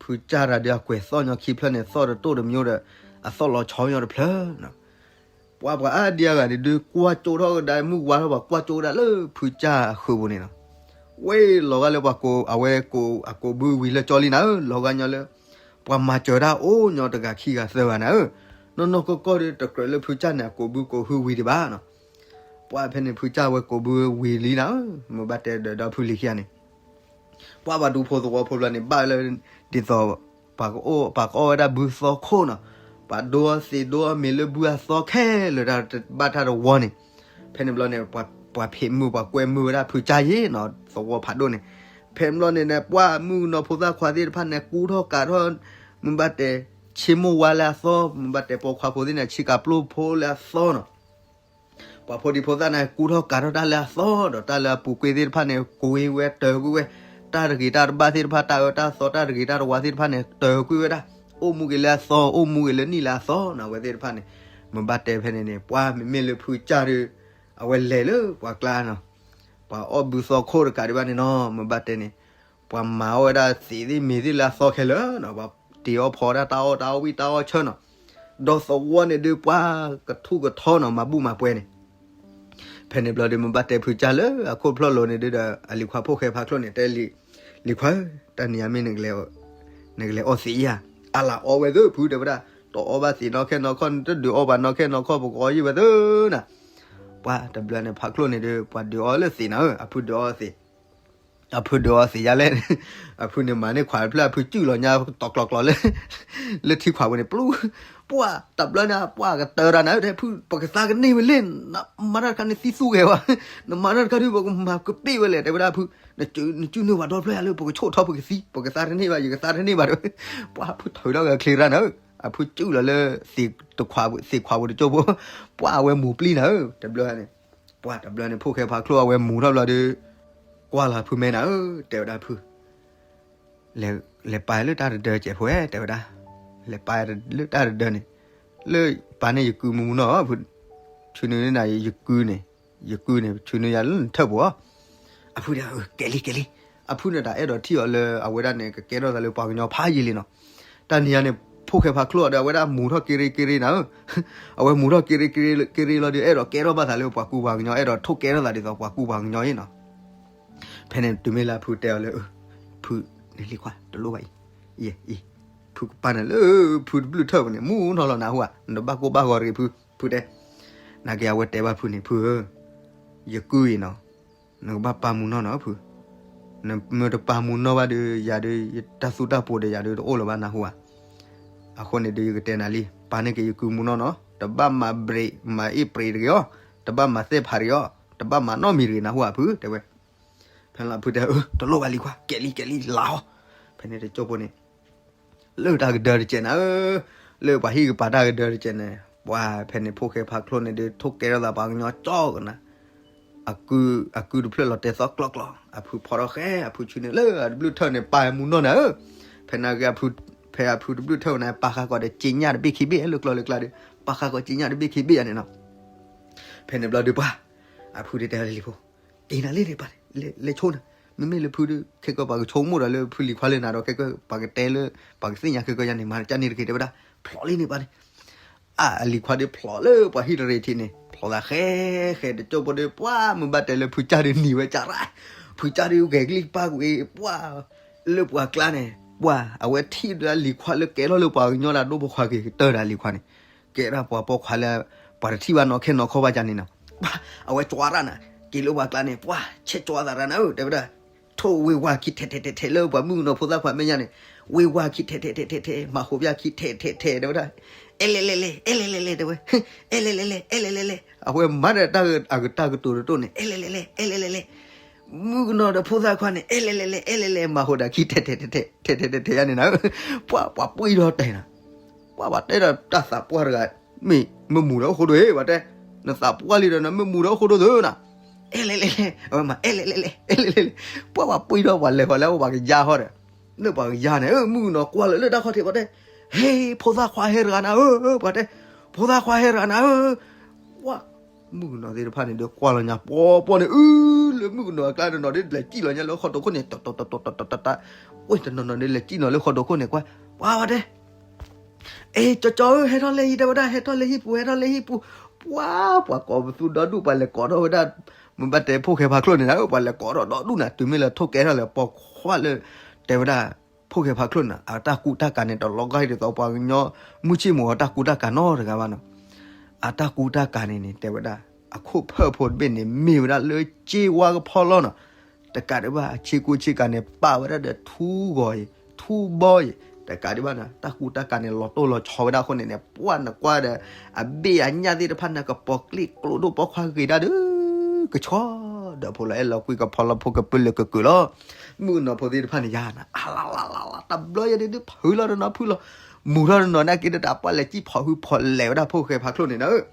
ဖုကၢ်တၢ်ဒီးအကွဲၤသီၣ်ညီခံဖျၢၣ်န့ၣ် သီၣ်တတိၢ်တမံၤဒီး အသီၣ်လီၤဆီညီတဖျၢၣ်နီၤ, ပှၤပှၤအါဒံအါဂၤန့ၣ်ဒုးကွၢ်ကၠိထီၣ်ကဒါ မုၢ်ဝါထီၣ်ပှၤကွၢ်ကၠိကဒါလၢဖုကၢ်အဃုာ်ပူၤန့ၣ်နီၤ, ဝဲလီၤဂာ်လၢပှၤကိး အဝဲကိးအကိးဘုဝံၤလၢကၠီလံနၤဧၢ, လီၤဂာ်ညီလၢ ပှၤမၤစၢၤတၢ်အိၣ်ညီတဂၤခံဂၤသၢဂၤနၤဧၢ, နီၢ်နီၢ်ကီၢ်ကီၢ်ဒီးတကြၢးလၢဖုကၢ်န့ၣ် အကိးဘုကိးဟုဝံၤဒံးဘၣ်နီၤ, ပှၤဖဲန့ၣ်ဖုကၢ်ဝဲကိးဘုဝံၤလံနၤဧၢ, မုၢ်ဘၣ်တဲဒီးဒီဖုလံၤခံဂၤန့ၣ် ပှၤပှၤဒူဖိသဝီဖိဘျီန့ၣ် ဘၣ်လၢ ဒ်သိး ပှၤကအီၣ်ဝဲဒၣ်ဘုသီခိၣ်နီၤ, ပှၤဒိအီၣ်သံးဒိအီၣ်မ့ၤလၢဘုအသီခဲလၢာ်တၢ်ဘၣ်တၢ်တဝီန့ၣ်, ဖဲန့ၣ်ဘျီန့ၣ် ပှၤဖံးမုာ်ပှၤကွဲမုာ်ဝဲဒၣ်ဖုကၢ်ယဲနီၤ သဝီဖးဒိၣ်န့ၣ်, ဖဲန့ၣ်ဘျီန့ၣ်န့ၣ် ပှၤမုၣ်ကနီၤဖိသၣ်ခွါသ့ၣ်တဖၣ်န့ၣ် ကူထီၣ်ကးထီၣ် မုၢ်ဘၣ်တဲ ဆ့မိၢ်ဝါလၢအသီ, မုၢ်ဘၣ်တဲပိာ်ခွါဖိသ့ၣ်န့ၣ် ဆ့ကၤပျိဖိလၢအသီနီၤ ပှၤဖိဒံဖိသၣ်န့ၣ် ကူထီၣ်ကးထီၣ်တၢ်လၢအသီဒီး တၢ်လၢအပူၤကွံာ်သ့ၣ်တဖၣ်န့ၣ် ကွံာ်ဝဲတၢၤကွံာ်ဝဲ, တၢ်တဂ့ၤတၢ်တဘၣ်သ့ၣ်တဖၣ် တၢ်အၢတၢ်သီတၢ်တဂ့ၤတၢ်တဝါသ့ၣ်တဖၣ်န့ၣ် တၢၤကွံာ်ဝဲဒၣ်, အိၣ်မူက့ၤလၢအသီ အိၣ်မူက့ၤလၢနံၣ်လၢအသီနီၤ အဝဲသ့ၣ်တဖၣ်န့ၣ်, မုၢ်ဘၣ်တဲဖဲန့ၣ်န့ၣ် ပှၤမ့မ့ၢ်လၢဖုကၢ်ဒီး အဝဲလဲၤလၢပှၤကျါနီၤ, ပှၤအီၣ်ဘုသီခိၣ်တကးဒံးဘၣ်န့ၣ်နီၤ မုၢ်ဘၣ်တဲန့ၣ်, ပှၤမၤအီၣ်ဝဲဒၣ်သံးသ့ၣ်မ့ၤသ့ၣ်လၢအသီခဲလၢာ်နီၤ, ပှၤတ့အီၣ်ဖီဒၣ်တၢ်အီၣ်တၢ်အီၣ်ဝံၣ်တၢ်အီၣ်ဆၢနီၤ, ဒီးသဝီန့ၣ်ဒုးပှၤကထူၣ်ကထီနီၤ မၤဘူၣ်မၤပှဲၤန့ၣ်, ဖဲန့ၣ်ဘျီဒီး မုၢ်ဘၣ်တဲဖုကၢ်လၢအခိၣ်ဖျီၣ်လိၤန့ၣ်ဒုးဒီး အလံၤခွါဖိၣ်ဃဲဖးချိၣ်န့ၣ် တဲလံ, လံၤခွါဧၢ, တနံၤအံၤမ့ၢ် နကလဲၤအီၣ်သံးဧါ, အလၤအီဝဲသ့ၣ်ဖုတဲဝဲဒၣ်, တအီဘၣ်သံးနီၢ်ခဲနီၢ်ခီၣ် နတဒုးအီဘၣ်နီၢ်ခဲနီၢ်ခီၣ် ပကအီယံာ်ဝဲသ့ၣ်နၤ, ပှၤတဘျီန့ၣ် ဖးချိၣ်န့ၣ်ဒီး ပှၤဒုးအီလၢသံးနၤဧၢ, အဖုဒုးအီသံး အဖုဒုးအီသံးယါလဲၣ်, အဖုန့ၣ်မၤန့ၢ်ခွးတဖျၢၣ် အဖုစုၣ်လီၤညါတီၤကျီၤကျီၤလၢ လၢထံခွးပူၤန့ၣ် ပျူၢ်, ပှၤတဘျီန့ၣ် ပှၤကတၢၢ်တၢ်နၤဧၢ တဲဖု ပကသါကန့ၢ်ဝဲလဲၣ်, နမၤတၢ်တခါန့ၣ်သံသူဂဲၤဝဲ, နမၤတၢ်တခါဒီး ပကမၤကပ့ၢ်ဝဲလဲၣ် တဲဝဲဒၣ်ဖု, နစုနုၢ်ဝဲဒီဖျၢၣ်ယါလၢ ပကဆိၣ်ထီၣ်ပကသံ, ပကသါတန့ၢ်ဘၣ် ယကသါတန့ၢ်ဘၣ်ဒီး, ပှၤဖုထုးထီၣ်ဂဲၤချ့ရၣ်နၤဧၢ, အဖုစုၣ်လီၤလၢ သံးခွးပူၤတကၠိဖိ, ပှၤအဝဲမူၤပျံၤနၤဧၢ တဘျီန့ၣ် ပှၤတဘျီန့ၣ် ဖိၣ်ဃဲဖးချိၣ်အဝဲမူၤထီၣ်ဘျီဒီး, ကွၢ်လီၤဖုမဲနၤဧၢ တဲဝဲဒၣ်ဖု, လဲၤပာ်လၢတၢ်တဒၢကဲးဖိဧၢ တဲဝဲဒၣ်, လဲၤပာ်လၢတၢ်တဒၢန့ၣ်, လၢပာ်န့ၢ်ယကုမူနီၤ, ဆူနုၤန့ၣ်ယကုန့ၣ်, ယကုန့ၣ် ဆူနုၤယၤလၢနထၢၣ်ပူၤဧါ, အဖုဒၣ် ကဲလံကဲလံ, အဖုန့ၣ်တၢ်အဲၣ်ဒိးထံၣ်အီၤလၢအဝဲဒၣ်န့ၣ် ကကဲထီၣ်သးလၢပှၤကညီဖးယံာ်လံနီၤ, တၢ်နံၤညါန့ၣ် ဖိၣ်ဃဲဖးချိၣ်အီၤဒီး အဝဲဒၣ်မူၤထီၣ်က့ရ့က့ရ့နၤဧၢ, အဝဲမူၤထီၣ်က့ရ့က့ရ့လီၤဒီး အဲၣ်ဒိးကဲထီၣ်ဘၣ်သးလၢပှၤကူပှၤကညီ အဲၣ်ဒိးထိၣ်ကဲထီၣ်သးဒ်သိးပှၤကူပှၤကညီအံၤနီၤ, ဖဲန့ၣ်တုၤမ့ၢ်လၢအဖုတဲအီၤလၢ, ဖု, နလံၤခွါတလိၣ်ဘၣ်အံၤ, အံၤ, ဖုကပာ်နၤလၢ ဖုတဘျုးထၢၣ်ပူၤန့ၣ် မူၤထီၣ်လီၤနဟူဧါ, နဘၣ်ကိၢ်ဘၣ်ဂီၤတဂ့ၤဖု, ဖုတဲ, နာ်က့အဝဲတဲဘၣ်ဖုန့ၣ် ဖုဧၢ ယကုၢ်အံၤနီၤ, နကဘၣ်ပာ်မူနီၢ်နီၤဖု, နမ့ၢ်တပာ်မူနီၢ်ဘၣ်ဒီး ယၤဒီး တၢ်သူတၢ်ပှိၤဒီးယၤဒီးတအိၣ်လၢၤဘၣ်နၢ်ဟူဧါ. အဃိန့ၣ်ဒီး ယကတဲနၤလံ, ပာ်န့ၢ်က့ၤယကုၢ်မူနီၢ်နီၤ, တဘၣ်မၤဘြ့း မၤအ့ၣ်ပြ့းတဂ့ၤအီၤ, တဘၣ်မၤသဲၣ်ဖးတဂ့ၤအီၤ, တဘၣ်မၤနီတမံၤတဂ့ၤနၢ်ဟူဧါဖု တဲဝဲ. ဖဲလီၤဖုတဲ တလိၣ်ဘၣ်လံၤခွါ ကဲလံ ကဲလံ လၢအီၤ. ဖဲန့ၣ်တကၠိဖိန့ၣ် လၢတၢ်ကဒၢတကဲးနၤဧၢ, လၢပှၤဟံၣ်ကပၤတၢ်ကဒၢတကဲးန့ၣ်, ပှၤဖဲန့ၣ်ဖိၣ်ဃဲဖးချိၣ်န့ၣ်ဒီး ထိၣ်ကဲထီၣ်သးပှၤကညီကၠီကနၤ, အကုၢ်တဖျၢၣ်လီၤတဲာ်သီကျီကျီ, အဖုဖီထီၣ်ဃဲ အဖုဆူန့ၣ်လၢအတဘျုးထၢၣ်န့ၣ် ပာ်မူနီၢ်နၤဧၢ. ဖဲန့ၣ်က့ ဖဲအဖုတဘျုးထၢၣ်န့ၣ် ပာ်ဃာ်ကီးဒီးက့ညၣ်တဘ့ၣ်ခံဘ့ၣ် လၢကျီလၢကျါဒီး ပာ်ဃာ်ကီးက့ညၣ်တဘ့ၣ်ခံဘ့ၣ်ယၤန့ၣ်နီၤ. ဖဲန့ၣ်ဘျီဒီးပှၤ အဖုတဲတဲလၢလံၤဖိ, က့ၤနၤလံန့ၣ်ပၢ်, လဲၤဆိနၤ, မ့မ့ၢ်လၢဖုဒီး ခဲကီးပှၤကဆိကမိၣ်ဒီးလၢဖုလံၤခွါလၢနၤဒီး ခဲကီးပှၤကတဲလၢ ပှၤကသ့ၣ်ညါခဲကီးယၤန့ၣ် မၤတၢ်န့ၣ်တဂ့ၤ တဲဝဲဒၣ်, ဖျိးလံန့ၣ်ပၢ်န့ၣ်. အလံၤခွါဒီးဖျိးလၢပှၤဟံၣ်တရံးထံးန့ၣ် ဖျိးသးဃဲဃဲ တကၠိဖိဒီး ပှၤမ့ၢ်ဘၣ်တဲလၢဖုကၢ်ဒီးနံၤဝဲကၢ်ရၣ်, ဖုကၢ်ဒီးဂဲၤကလံၢ်ပၢ်ကွံာ် ပှၤ လၢပှၤကျါန့ၣ် ပှၤအဝဲထံၣ်ဒီးလံၤခွါလၢကဲထီၣ်လၢပှၤကညီဒီး ဒိၣ်ဖိခွါက့ၤကတၢၢ်ဒီးလံၤခွါန့ၣ် ကဲဒၣ်ပှၤပိာ်ခွါလၢ ပှၤတထံၣ်ဘၣ်နီၢ်ခဲနီၢ်ခီဘၣ်ကန့ၣ်နီၤ. ပှၤ အဝဲကၠွါရၣ်နၤ, က့ၤလၢပှၤကျါန့ၣ် ပှၤ ဆဲးကၠွါသးရၣ်နၤဧၢ တဲဝဲဒၣ်, ထိၣ်ဝ့ၤဝါခံထဲထဲထဲထဲလၢပှၤမုၣ်ကနီၤဖိသၣ်ခွါမဲာ်ညါန့ၣ်, ဝ့ၤဝါခံထဲထဲထဲထဲထဲ မၤဟူးဘၣ်ခံထဲထဲထဲ တဲဝဲဒၣ်, အဲလဲၣ်လဲၣ်လဲၣ် အဲလဲၣ်လဲၣ်လဲၣ် တဲဝဲ, အဲလဲၣ်လဲၣ်လဲၣ် အဲလဲၣ်လဲၣ်လဲၣ်. အဝဲမၤဒီးတၢ်အကတၢၢ်ကတိၤတတိၢ်န့ၣ် အဲလဲၣ်လဲၣ်လဲၣ် အဲလဲၣ်လဲၣ်လဲၣ်, မုၣ်ကနီၤဒီးဖိသၣ်ခွါန့ၣ် အဲလဲၣ်လဲၣ်လဲၣ် အဲလဲၣ်လဲၣ် မၤဟူးဒၣ်ခံထဲထဲထဲထဲထဲထဲထဲယါန့ၣ်နၤ, ပှၤ ပှၤပှ့ၤထီၣ်တဲာ်နၤ, ပှၤဘၣ်တဲဒီးတၢ်သးပှၢ်တဂၤ, မ့ၢ်မုာ်ဒီးအိၣ်ဃိဒိၣ်ဧါ ဘၣ်တဲ, နသးပှၢ်လံဒီးနမ့ၢ်မုာ်ဒီးအိၣ်ဃိဒိၣ်သ့နၤ, အဲလဲၣ်လဲၣ်လဲၣ် အဝဲမၤ အဲလဲၣ်လဲၣ်လဲၣ် အဲလဲၣ်လဲၣ်လဲၣ်, ပှၤ ပှၤပှ့ၤထီၣ် ပှၤလဲၤဃီၤလၢပှၤကယါဟီဒီး, လၢပှၤကယါန့ၣ် မုၣ်ကနီၤကွၢ်လီၤလၢတၢ်ခီၣ်ထံး ပှၤတဲ, ဟ့ ဖိသၣ်ခွါဟဲတဂၤနၤဧၢ, ပှၤတဲ, ဖိသၣ်ခွါဟဲတဂၤနၤဧၢ, ပှၤ မုၣ်ကနီၤသ့ၣ်တဖၣ်န့ၣ်ဒီး ကွၢ်လီၤညါပီပီန့ၣ် အၢ လၢမုၣ်ကနီၤအကျါတနီၤဒီး လဲၤစံၣ်လီၤညါလၢဃီတိာ်ခိၣ်န့ၣ် တတတတတတ, ဝဲတနီၤနီၤဒီး လဲၤစံၣ်နီၤလၢဃီတိာ်ခိၣ်န့ၣ် ကွၢ် ပှၤ ပှၤတဲ, အ့ ကၠီကၠီဧၢ ဟဲထီၣ်လၢဟံၣ် တဲဝဲဒၣ်, ဟဲထီၣ်လၢဟံၣ်ပူၤ ဟဲထီၣ်လၢဟံၣ်ပူၤ, ပှၤ ပှၤကိးပသူဒီဒူၣ် ပှၤလဲၤကိးထီၣ်ဝဲဒၣ်, မ့ၢ်ဘၣ်တဲဖိၣ်ဃဲဖးချိၣ်န့ၣ်နၤဧၢ, ပှၤလဲၤကိးထီၣ်ဒီဒူၣ်နၤ, တုၤမ့ၢ်လၢထိၣ်ကဲထီၣ်လၢပိာ်ခွါလၢ တဲဝဲဒၣ် ဖိၣ်ဃဲဖးချိၣ်န့ၣ် အတၢ်ကူတၢ်ကၤန့ၣ် တလီၤဂာ်ဒ်သိးပှၤကညီ မုၢ်ဆ့ၣ်မုၢ်ဂီၤတၢ်ကူတၢ်ကၤနီတဂၤဘၣ်နီၤ. အတၢ်ကူတၢ်ကၤန့ၣ်န့ၣ် တဲဝဲဒၣ် အခိၣ်ဖၢၣ်ဖိတဘ့ၣ်န့ၣ် မ့ၢ်ဝဲဒၣ်လၢစ့ဝါကဖီလီၤနီၤ. တကးဒံးဘၣ် အဆ့ကူဆ့ကၤန့ၣ် ပာ်ဝဲဒၣ်ဒီးထူဂီၤအံၤ ထူဘီအံၤ, တကးဒံးဘၣ်နီၤ တၢ်ကူတၢ်ကၤန့ၣ် လီၤတိၢ်လီၤဆီဝဲဒၣ်အဃိန့ၣ်န့ၣ် ပှၤနကွၢ်ဒီး အဘ့ၣ်အညၣ်သ့ၣ်တဖၣ်န့ၣ် ကပီၤကျ့ၣ်ကျိဒိၣ်ပိာ်ခွါဂ့ၤဒၣ်ဒီး ကဆီဒီးဖိလီၤအဲၣ်လီၤကွံကဖီလီၤဖိကပၢလၢကကုာ်လီၤ. မုၣ်ကနီၤဖိသ့ၣ်တဖၣ်န့ၣ် ယၤနၤ အလလလလ တဘျီယဲဒုး ဖုလီၤတနီၤဖုလီၤ, မူၤထီၣ်တနီၤန့ၣ်က့ဒီး တၢ်ပှၢ်လဲၤစံၣ်ဖီၣ်ဟုဖီၣ်လဲၤဝဲဒၣ်ဖိၣ်ဃဲဖးချိၣ်န့ၣ်နၤဧၢ.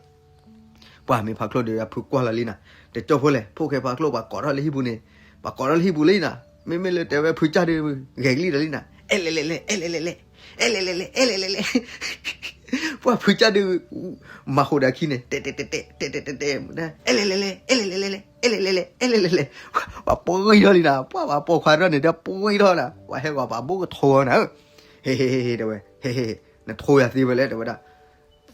ပှၢ်မ့ၢ်ဖးချိၣ်ဒီး အဖုကွၢ်လီၤလံနၤ, တကၠိဖိလဲၣ် ဖိၣ်ဃဲဖးချိၣ် ပှၤကိးထီၣ်လၢဟံၣ်ပူၤန့ၣ်, ပှၤကိးထီၣ်လၢဟံၣ်ပူၤလံနၤ, မ့မ့ၢ်လၢတဲဝဲဖုကၢ်ဒီး ဂဲၤကလံၣ်ဒီးလံနၤ, အဲလဲၣ်လဲၣ်လဲၣ် အဲလဲၣ်လဲၣ်လဲၣ် အဲလဲၣ်လဲၣ်လဲၣ် အဲလဲၣ်လဲၣ်လဲၣ် ပှၤဖုကၢ်ဒီး မၤဟူးဒၣ်ခံန့ၣ် တဲတဲတဲတဲ တဲတဲတဲတဲ အဲလဲၣ်လဲၣ်လဲၣ် အဲလဲၣ်လဲၣ်လဲၣ် အဲလဲၣ်လဲၣ်လဲၣ် အဲလဲၣ်လဲၣ်လဲၣ်, ပှၤပှ့ၤထီၣ်လံနၤ, ပှၤ ပှၤပိာ်ခွါထီၣ်န့ၣ်ဒီး ပှ့ၤထီၣ်နၤ, ပှၤဟဲဂီၤပှၤဘိကထိနၤဧၢ, ဟ့ဟ့ဟ့ တဲဝဲ, ဟ့ဟ့ နထိယၤသ့ဝဲလဲၣ် တဲဝဲဒၣ်,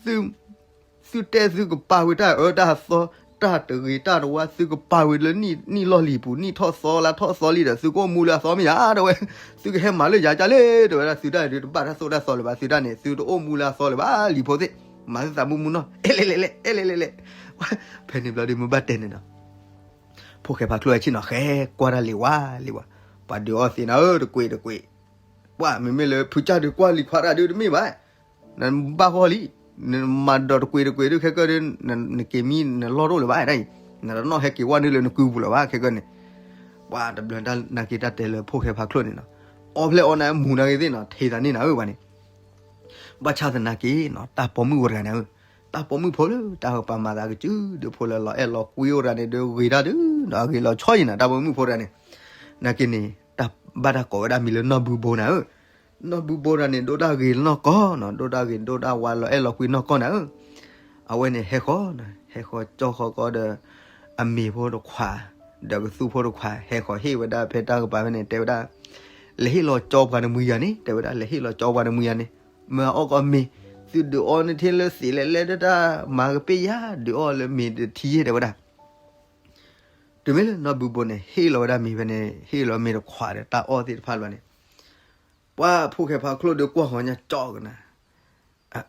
သု သုတဲသုကပာ်ဝဲတၢ်အၢတၢ်သီ တၢ်တဂ့ၤတၢ်တဝါ သုကပာ်ဝဲလၢနံၣ်လီၢ်လံၤပူၤ နံၣ်ထီၣ်သီလါထီၣ်သီလံဒီး သုကအိၣ်မူလၢအသီမ့ၢ်ဧါ တဲဝဲ, သုကဟဲမၤလၢယၤကလဲၣ် တဲဝဲဒၣ်, သုတၢ်န့ၣ်ဒုးတဘၣ်တၢ်သိၣ်တၢ်သီလၢၤဘၣ်, သုတၢ်န့ၣ် သုတအိၣ်မူလၢအသီလၢၤဘၣ် လံၤဖိသ့ၣ်, မၤသုသးမူမူနီၢ် အဲလဲၣ်လဲၣ်လဲၣ် အဲလဲၣ်လဲၣ်လဲၣ်, ဖဲန့ၣ်ဘျီဒီးမ့ၢ်ဘၣ်တဲန့ၣ်ဒီး ဖိၣ်ဃဲဖးချိၣ်အဆ့ၣ်နီၤ ဃဲကွၢ်တၢ်လံၤဝါလံၤဝါ, ပှၤဒုးအီၣ်သ့နၤဧၢ တကွံာ်တကွံာ်, ပှၤမ့မ့ၢ်လၢဖုကၢ်ဒုးကွၢ်လံၤခွါတၢ်ဒုးတမ့ၢ်ဘၣ်, နဘၣ်ဂီၢ်လံ, နမၤဒီးတကွံာ်တကွံာ်ဒုးခဲကၢၢ်ဒုး နက့ၤမံနလီၢ်တအိၣ်လၢၤဘၣ်ဒၣ်အံၤ, နတနီၣ်ဟဲက့ၤဝဲနုာ်လၢနကုပူၤလၢၤဘၣ်ခဲကၢၢ်န့ၣ်, ပှၤတဘျီတၢ်နာ်က့ၤတၢ်တဲလၢဖိၣ်ဃဲဖးချိၣ်န့ၣ်နီၤ, အီဖျဲၣ်အီနၤမူၤနၤဂ့ၤသ့ၣ်နီၤ ထံၣ်သးန့ၣ်နၤဧၢ ပှၤန့ၣ် ဘၣ်ဆၣ်သနာ်က့နီၤ တၢ်ပိာ်မုၣ်အိၣ်တဂၤန့ၣ်ဧၢ, တၢ်ပိာ်မုၣ်ဖိလၢတၢ်ပာ်မၤသးကစုဒုးဖိလၢလီၤအဲၣ်လီၤကွံအိၣ်တဂၤန့ၣ်ဒီးဂ့ၤတၢ်ဒုးနီၤ အဂ့ၤလီၤဆီအံၤနၤ တၢ်ပိာ်မုၣ်ဖိတဂၤန့ၣ်, နာ်က့ၤန့ၣ် တၢ်ဘၣ်တၢ်ကိးဝဲဒၣ်မံၤလၢနီၢ်ဘုဘိနၤဧၢ, နီၢ်ဘုဘိတဂၤန့ၣ် ဒိၣ်တၢ်ဂ့ၤနီၢ်ကီၢ်နီၤ ဒိၣ်တၢ်ဂ့ၤဒိၣ်တၢ်ဝါလီၤအဲၣ်လီၤကွံနီၢ်ကီၢ်နၤဧၢ, အဝဲန့ၣ်ဟဲဃီၤနီၤ ဟဲဃီၤကၠီဃီၤကီးဒီး အမ့ၤဖိတခွး ဒီးကသူဖိတခွး ဟဲဃီၤဟ့ၣ်ဝဲဒၣ်ဖဲတၢ်ကပၤဖဲန့ၣ် တဲဝဲဒၣ်, လဲၤဟ့ၣ်လီၤကၠီပှၤတမှံၤယၤန့ၣ် တဲဝဲဒၣ် လဲၤဟ့ၣ်လီၤကၠီပှၤတမှံၤယၤန့ၣ်, မ့ၢ်အီၣ်ကီးမ့ၤ, သုဒုးအီန့ၣ်ထဲလၢသံးလဲၤလဲၤဒီးတၢ်မၤကပ့ၢ်ယၤ ဒုးအီလၢမ့ၤတထံၣ်ယဲၢ် တဲဝဲဒၣ်. တုၤမ့ၢ်လၢနီၢ်ဘုဘိန့ၣ် ဟ့ၣ်လီၤဝဲဒၣ်မ့ၤဖဲန့ၣ် ဟ့ၣ်လီၤမ့ၤတခွးဒီးတၢ်အီၣ်သ့ၣ်တဖၣ်လီၤန့ၣ်, ပှၤဖိၣ်ဃဲဖးချိၣ်ဒီးကွၢ်ဃီၤညါကၠီကနၤ,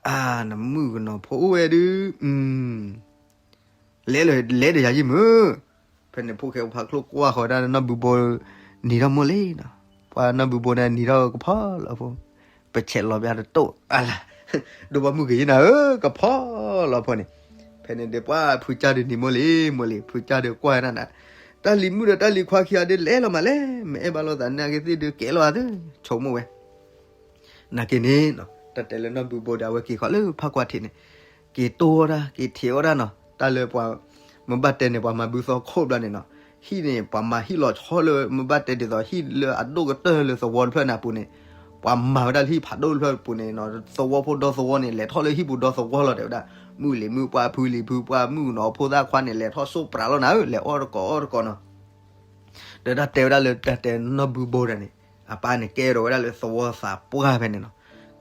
အါ နမုၣ်ကနီၤဖိအိၣ်ဝဲဒုး လဲၤလၢ လဲၤဒီးယၤယံၢ်မုၢ်, ဖဲန့ၣ်ဖိၣ်ဃဲဖးချိၣ်ကွၢ်ဃီၤဒၣ်နီၢ်ဘုဘိ နံၤထီၣ်မိၢ်လံနီၤ, ပှၤနီၢ်ဘုဘိန့ၣ်နံၤထီၣ်ကဖီလီၤဖိ, ပဆဲးလီၤပျၢ်တတိၢ်အလၢ်, ဒိၣ်ဘၣ်မုၢ်ကယံၤနၤဧၢ ကဖီလီၤဖိန့ၣ်, ဖဲန့ၣ်ဒီးပှၤဖုကၢ်ဒုးနံၤမိၢ်လံ မိၢ်လံ ဖုကၢ်ဒုးကွၢ်နၤနၤ, တၢ်လံၤမုၣ်ဒီးတၢ်လံၤခွါခံဂၤဒုးလဲၤလီၤမးလဲၣ်, မ့ၢ်အဲၣ်ဘၣ်လိာ်သးနာ်က့သ့ၣ်ဒုးကဲလီၤဧါ ဆိကမိၣ်ဝဲ နာ်က့န့ၣ်နီၤ, တၢ်တဲလၢနီၢ်ဘုဘိဒီးအဝဲက့ၤဃီၤလၢဖးကွၢ်ထံးန့ၣ်, က့ၤတိၢ်အီၣ်တၢ် က့ၤထံးအီၣ်တၢ်နီၤ, တၢ်လၢပှၤ မ့ၢ်ဘၣ်တဲန့ၣ် ပှၤမၤဘုသီခိၣ်ဘျီန့ၣ်နီၤ, ဟံၣ်န့ၣ် ပှၤမၤဟံၣ်လီၤဆီလၢ မ့ၢ်ဘၣ်တဲဒ်သိး ဟံၣ်လၢအဒိၣ်ကတၢၢ်လၢသဝီတဖျၢၣ်န့ၣ်အပူၤန့ၣ်, ပှၤမၤဝဲဒၣ်လၢဟံၣ်ဖးဒိၣ်တဖျၢၣ်အပူၤန့ၣ်နီၤ, သဝီဖိဒီသဝီန့ၣ် လဲၤထီၣ်လၢဟံၣ်ပူၤဒီသဝီလီၤ တဲဝဲဒၣ်, မုၣ်လံၤမုၣ်ပှၢ် ဖုလံၤဖုပှၢ် မုၣ်ကနီၤဖိသၣ်ခွါန့ၣ် လဲၤထီၣ်စိၢ်ပြးလီၤနၤဧၢ, လဲၤအီၣ်တကိးအီၣ်တကိးနီၤ ဒီးတၢ်တဲဝဲဒၣ်လၢတၢ်တဲနီၢ်ဘုဘိတၢ်န့ၣ်, အပၢ်န့ၣ်ကဲထီၣ်ဝဲဒၣ်လၢသဝီသးပှၢ်ဖဲန့ၣ်နီၤ,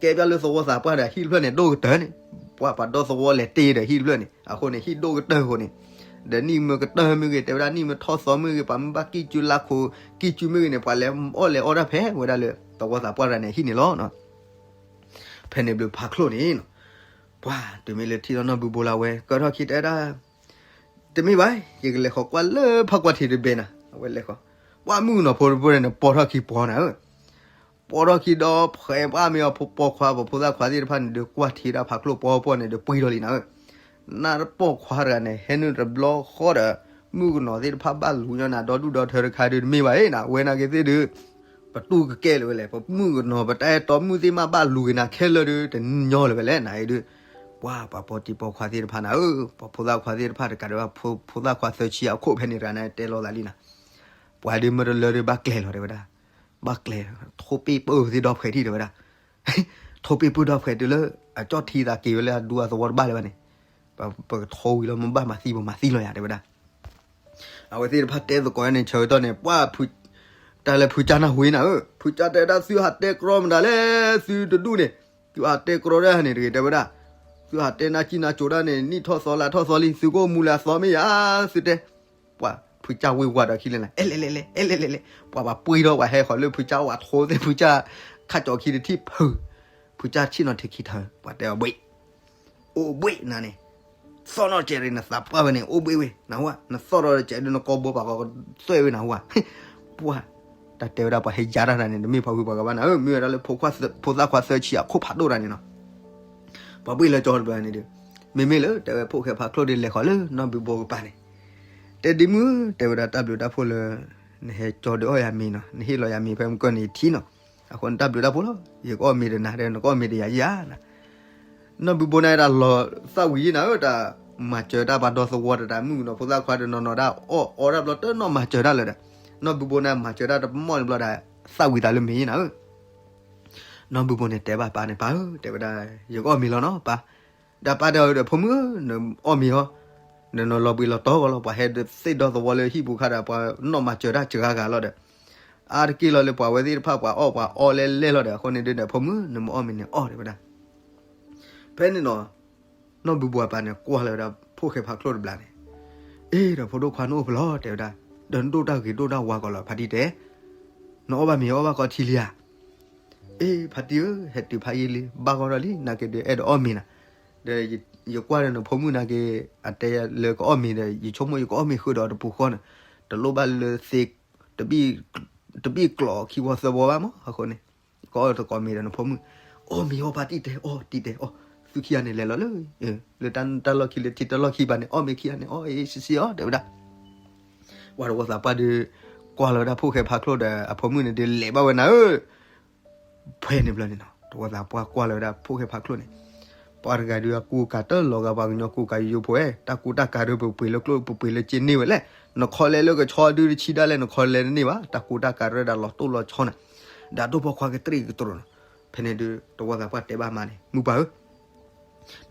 ကဲဘၣ်လၢသဝီသးပှၢ်ဒီးဟံၣ်တဖျၢၣ်န့ၣ် ဒိၣ်ကတၢၢ်န့ၣ်, ပှၤပှၤဒီသဝီလဲၤတ့ၢ်ဒီးဟံၣ်တဖျၢၣ်န့ၣ် အဃိန့ၣ် ဟံၣ်ဒိၣ်ကတၢၢ်အဃိန့ၣ်, ဒီးနံၣ်မ့ၢ်ကတၢၢ်မ့ၢ်ဂ့ၤ တဲဝဲဒၣ် နံၣ်မ့ၢ်ထီၣ်သီမ့ၢ်ဂ့ၤ ပှၤမ့ၢ်ဘၣ်ကံၣ်ကူလါခိး ကံၣ်ကူမ့ၢ်ဂ့ၤန့ၣ် ပှၤလဲၤအီၣ်လဲၤအီတၢ်ဖဲဝဲဒၣ်လၢသဝီသးပှၢ်တၢ်န့ၣ် ဟံၣ်န့ၣ်လီၤ. ဖဲန့ၣ်ဘျီဖးချိၣ်န့ၣ်နီၤ, ပှၤတုၤမ့ၢ်လၢထံၣ်ဒီးနီၢ်ဘုဘိလၢအဝဲ ကၢထီၣ်ခံတဲဒၣ်, တမ့ၢ်ဘၣ်, ယကလဲၤဃီၤကွၢ်လၢဖးကွၢ်ထံးတဘ့ၣ်နၤ, အဝဲလဲၤဃီၤ, ပှၤမုၣ်ကနီၤဖိတဖၣ်န့ၣ် ပိာ်ထီၣ်ခံပီၤနၤဧၢ, ပိာ်ထီၣ်ခံဒီးဖဲပှၤမ့ၢ်အီၤ ပိာ်ခွါ ပှၤဖိသၣ်ခွါသ့ၣ်တဖၣ်န့ၣ်ဒီး ကွၢ်ထံဒၣ်ဖးချိၣ်ပီၤပီၤန့ၣ်ဒီးပှ့ၤထီၣ်လံနၤဧၢ, နၢ်တပိာ်ခွါတဂၤန့ၣ် ဟဲနုာ်တဘျီဃီဒီး မုၣ်ကနီၤသ့ၣ်တဖၣ်ဘၣ်လူၤညီနၤ ဒီဒူၣ်ဒီထၢတခါဒီး တမ့ၢ်ဘၣ်အံၤနၤ, ဝဲနာ်က့သ့ၣ်ဒီး ပတူၢ်ကကဲလၢၤဝဲလဲၣ်, ပမုၣ်ကနီၤ ပတၢ်အဲၣ်တီမုၣ်သ့ၣ်မးဘၣ်လူၤက့ၤနၤခဲလၢာ်ဒီး တညီလၢၤဝဲလဲၣ်နၤအံၤဒီး, ပှၤပှၤပိာ်တံၢ်ပိာ်ခွါသ့ၣ်တဖၣ်နၤဧၢ, ပှၤဖိသၣ်ခွါသ့ၣ်တဖၣ်တကးဒီး ဖိသၣ်ခွါသၢဆံအခိၣ်ဖဲန့ၣ်တဂၤန့ၣ် တဲလီၤသးလံနၤ, ပှၤဒုးမ့ၢ်တလၢဒီးဘၣ်ကျဲၤလီၤတဲဝဲဒၣ်, ဘၣ်ကျဲၤ, ထိပ့ၢ်ပၢၢ်သ့ၣ်ဒီဖှဲးထံၣ်တဲဝဲဒၣ်, ထိပ့ၢ်ပၢၢ်ဒီဖှဲးတုၤလၢ အကၠီၣ်ထံသးက့ၤဝဲလၢအဒူအသဝီတဘၣ်လၢၤဘၣ်န့ၣ်, ပကထိဝံၤလီၤ မ့ၢ်ဘၣ်မၤသံပမၤသံလီၤယၤတဲဝဲဒၣ် အဝဲသ့ၣ်တဖၣ်တဲသကိးန့ၣ် ဆၢကတီၢ်န့ၣ် ပှၤဖု, တၢ်လၢဖုကၢ်နၢ်ဟူနၤဧၢ, ဖုကၢ်တဲဒၣ် သုဟးတဲကြီမတၤလဲၣ်, သုတဒူၣ်န့ၣ်, သုဟးတဲကြီဒၣ်န့ၣ်တဂ့ၤ တဲဝဲဒၣ်, သုဟးတဲနါကံၢ်နါကိၤဒၣ်န့ၣ် နံၣ်ထီၣ်သီလါထီၣ်သီလံ သုကအိၣ်မူလၢအသီမ့ၢ်ယါ, သုတဲ, ပှၤဖုကၢ်ဝ့ၤဝါဒီးခံလဲၣ်နၤ, အဲလဲၣ်လဲၣ်လဲၣ် အဲလဲၣ်လဲၣ်လဲၣ်, ပှၤပှ့ၤထီၣ်ပှၤဟဲဃီၤလၢဖုကၢ်အိၣ် အထိသ့ၣ်ဖုကၢ်, ခါကၠီခံတထံၣ်ဖု, ဖုကၢ်ဆ့ၣ်နီၤထံးခံထၢ, ပှၤတဲအီၤဘှ့ၣ် အိၣ်ဘှ့ၣ်နၤန့ၣ်, သီၣ်နီၣ်ကဲးရ့ၣ် နသးပှၢ်ဝဲန့ၣ် အိၣ်ဘှ့ၣ်ဝဲ နဟူဧါ, နသီၣ်ထီၣ်ဒီးကဲးဒုး နကိာ်ဘိပှၤကသွဲၣ်ဝဲနဟူဧါ, ပှၤ, တၢ်တဲဝဲဒၣ်ပှၤဟဲယါတၢ်တဂၤန့ၣ် တမ့ၢ်ပှၤဝံၤပှၤကဘၣ်နၤဧၢ, မ့ၢ်ဝဲဒၣ်လၢဖိခွါသၢ, ဖိသၣ်ခွါသၢဆံအခိၣ်ဖးဒိၣ်တဂၤန့ၣ်နီၤ, ပှၤဘှ့ၣ်လၢကၠီတဘျီန့ၣ်ဒီး, မ့မ့ၢ်လၢတဲဝဲဖိၣ်ဃဲဖးချိၣ်ဒီးလဲၤဃီၤလၢနီၢ်ဘုဘိကပၤန့ၣ်, တဲဒ့မုၣ် တဲဝဲဒၣ်တၢ်ဘျုးတၢ်ဖှိၣ်လၢ နဟဲကၠီဒုးအီၣ်ယၤမ့ၤနီၤ, နဟ့ၣ်လီၤယၤမ့ၤဖဲမုၢ်ကၢၢ်န့ၣ်ယထံၣ်နီၤ, အဃိန့ၣ်တၢ်ဘျုးတၢ်ဖှိၣ်လီၤ, ယကအီၣ်မ့ၤဒီးနၤဒီး နကအီၣ်မ့ၤဒီးယၤယၤနၤ နီၢ်ဘုဘိန့ၣ်ဒၣ်လီၤသၣ်ဝံၤယံနၤဧၢ, တၢ်မၤစၢၤတၢ်ပှၤဒီသဝီတၢ် တၢ်မုၣ်ကနီၤဖိသၣ်ခွါဒီးနီၢ်နီၢ်ဒၣ် အီၣ်အီတၢ်ဘျီတနီၢ်မၤစၢၤတၢ်လၢၤဒီး, နီၢ်ဘုဘိန့ၣ်မၤစၢၤတၢ်တမီၢ်န့ၣ်ဘျီဒီး သၣ်ဝံၤသးလၢမ့ၤယံနၤဧၢ, နီၢ်ဘုဘိန့ၣ်တဲဘၣ်ပၢ်န့ၣ် ပၢ်ဧၢ တဲဝဲဒၣ် ယကအီၣ်မ့ၤလီၤနီၤပၢ်, ဒီးပၢ်တဲအီၤဒီး ဖိမုၣ်ဧၢ နအီၣ်မ့ၤအီၤ, ဒီးနလီၤဘှံးလီၤတီၤဂီၤလီၤ, ပှၤဟဲသ့ၣ်ဒီသဝီလၢဟံၣ်ပူၤခါဒီး ပှၤနီၢ်မၤစၢၤတၢ်စှၤဂၤလီၤဒီး အါတက့ၢ်လီၤလၢပှၤဝဲသ့ၣ်တဖၣ် ပှၤအီၣ်ပှၤအီလဲလဲလီၤဒီး အဃိန့ၣ်ဒုးဒီး ဖိမုၣ် နမ့ၢ်အီၣ်မ့ၤန့ၣ်အီၣ် တဲဝဲဒၣ်. ဖဲန့ၣ်နီၤ နီၢ်ဘုဘိအပၢ်န့ၣ် ကွၢ်လီၤဝဲဒၣ် ဖိၣ်ဃဲဖးချိၣ်တဘျီန့ၣ်, အ့ ဒီးဖိဒိၣ်ခွါ နအိၣ်ဖဲလဲၣ် တဲဝဲဒၣ်, ဒီးနဒိၣ်တၢ်ဂ့ၤဒိၣ်တၢ်ဝါကီးလီၤ ဖါတံၢ်တဲ, နအီၣ်ဘၣ်မ့ၤအီၣ်ဘၣ်ကီးထံလံဧါ. အ့ ဖါတံၢ်ဧၢ ဟဲတုၤဖးယံာ်လံ ဘၣ်ဂီၢ်ထီၣ်လံ နာ်က့ဒုးအဲၣ်ဒိးအီၣ်မ့ၤနၤ, ဒီးယကွၢ်ဒီးနဖိမုၣ်နာ်က့ အတဲလၢကအီၣ်မ့ၤဒီး ယဆိကမိၣ်ယကအီၣ်မ့ၤဃုာ်ဒီးတပူၤဃီန့ၣ်, တလိၣ်ဘၣ်လၢသ့ တဘံၣ်ကျိးခံဝီသၢဝီဘၣ်မး အဃိန့ၣ် ကအီၣ်တကိးမ့ၤဒီးနဖိမုၣ်, အီၣ်မ့ၤအီၣ် ဖါတံၢ်တဲအီၣ် တံၢ်တဲအီၣ်, သုခံဂၤန့ၣ်လဲၤလီၤလၢ လၢတၢ်လီၢ်ခံလၢထံတၢ်လီၢ်ခံဘၣ်န့ၣ် အီၣ်မ့ၤခံဂၤန့ၣ် အီၣ်အ့ၣ်စ့ၣ်စ့ၣ်အီၤ တဲဝဲဒၣ်. ပှၤတဝီသးပှၢ်ဒုး ကွၢ်လီၤဝဲဒၣ်ဖိၣ်ဃဲဖးချိၣ်ဒီးအဖိမုၣ်န့ၣ်ဒုးလဲၤဘၣ်ဝဲနၤဧၢ ဖဲန့ၣ်ဘျီန့ၣ်နီၤ တဝီသးပှၢ်ကွၢ်လီၤဝဲဒၣ်ဖိၣ်ဃဲဖးချိၣ်န့ၣ်, ပှၤတဂၤဒုးအကူအကၤတလီၤဂာ် ပှၤကညီကူကၤယိယိဖိဝဲ, တၢ်ကူတၢ်ကၤဒုးပပှ့ၤလၢကျိၣ်ပပှ့ၤလၢစ့န့ၢ်ဝဲလဲၣ်, နခီလဲလၢကဆီဒုးတဆံဒၣ်လဲၣ် နခီလဲတန့ၢ်ဘၣ်, တၢ်ကူတၢ်ကၤရဲဒၣ်လီၤတိၢ်လီၤဆီနၤ, ဒီးဒိၣ်ဖိခွါကတြံၣ်ကတြိာ်နီၤ. ဖဲန့ၣ်ဒုး တဝီသးပှၢ်တဲဘၣ်မါန့ၣ် မုၢ်ပၢ်ဧၢ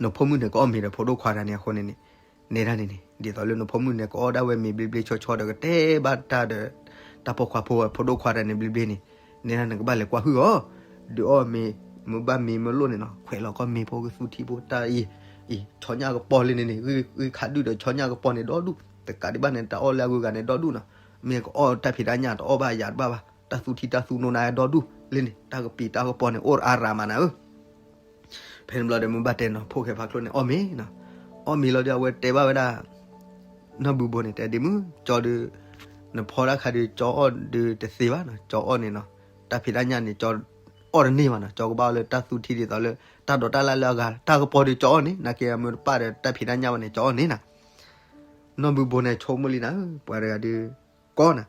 နဖိမုၣ်န့ၣ် ကအီၣ်မ့ၤဒီးဖိဒိၣ်ခွါတဂၤန့ၣ်အဃိန့ၣ်န့ၣ်, နဲဒၣ်န့ၣ်န့ၣ် ဒ်သိးလၢနဖိမုၣ်န့ၣ် ကအီၣ်ဒၣ်ဝဲမ့ၤဘျ့ဘျ့ဆီဆီဒီး ကတဲဘၣ်တၢ်ဒီး တၢ်ပိာ်ခွါဖိဝဲ ဖိဒိၣ်ခွါတဂၤန့ၣ်ဘျ့ဘျ့န့ၣ်, နဲဒၣ်နကဘၣ်လဲၤကွၢ်ဟုၣ်အီၤ, ဒုးအီၣ်မ့ၤ မ့ၢ်ဘၣ်မ့ၤမ့ၢ်လိၣ်န့ၣ်နီၤ ခွဲးလီၤကီၢ်မ့ၤဖိကသူထံဖိတၢ်အံၤ, အံၤ ဆီညၣ်ကပီၤလံန့ၣ်န့ၣ် ဂံၢ်ခးဒုၣ်ဒီးဆီညၣ်ကပီၤန့ၣ်ဒီဒူၣ်, တကးဒံးဘၣ်န့ၣ် တၢ်အီၣ်လၢအဂုၤအဂၤန့ၣ်ဒီဒူၣ်နီၤ, မ့ၢ်ကအီၣ်တၢ်ဖံးတၢ်ညၣ်တအီၣ်ဘၣ်ယၤတဘၣ်ဘၣ်, တၢ်သူထံတၢ်သူနိနၤဒီဒူၣ်လံန့ၣ် တၢ်ကပံၤတၢ်ကပီၤန့ၣ် အိၣ်အါရၤမးနၤဧၢ ဖဲန့ၣ်ဘျီဒီး မ့ၢ်ဘၣ်တဲနီၤ ဖိၣ်ဃဲဖးချိၣ်န့ၣ် အီၣ်မ့ၤနီၤ, အီၣ်မ့ၤလီၤဒီး အဝဲတဲဘၣ်ဝဲဒၣ်, နီၢ်ဘုဘိန့ၣ် တဲဒ်မုၢ်ကၠီဒုး နဖီတၢ်ခါဒုး ကၠီအီၣ်ဒုးတသ့ဘၣ်နီၤ, ကၠီအီၣ်န့ၣ်နီၤ, တၢ်ဖံးတၢ်ညၣ်န့ၣ် ကၠီအီၣ်တန့ၢ်ဘၣ်နီၤ, ကၠီကဘၣ်အီၣ်လၢတၢ်သူထံဒ်သိးလၢ တၢ်ဒိးတၢ်လၢ်လၢအဂၤ, တၢ်ကပီၤဒုးကၠီအီၣ်န့ၣ်, နာ်က့အမ့ၢ်တပၣ်ဒီးတၢ်ဖံးတၢ်ညၣ်ဘၣ်န့ၣ် ကၠီအီၣ်န့ၣ်နီၤ. နီၢ်ဘုဘိန့ၣ်ဆိကမိၣ်လံနၤဧၢ, ပှၤတဂၤဒုး ကီနၤ,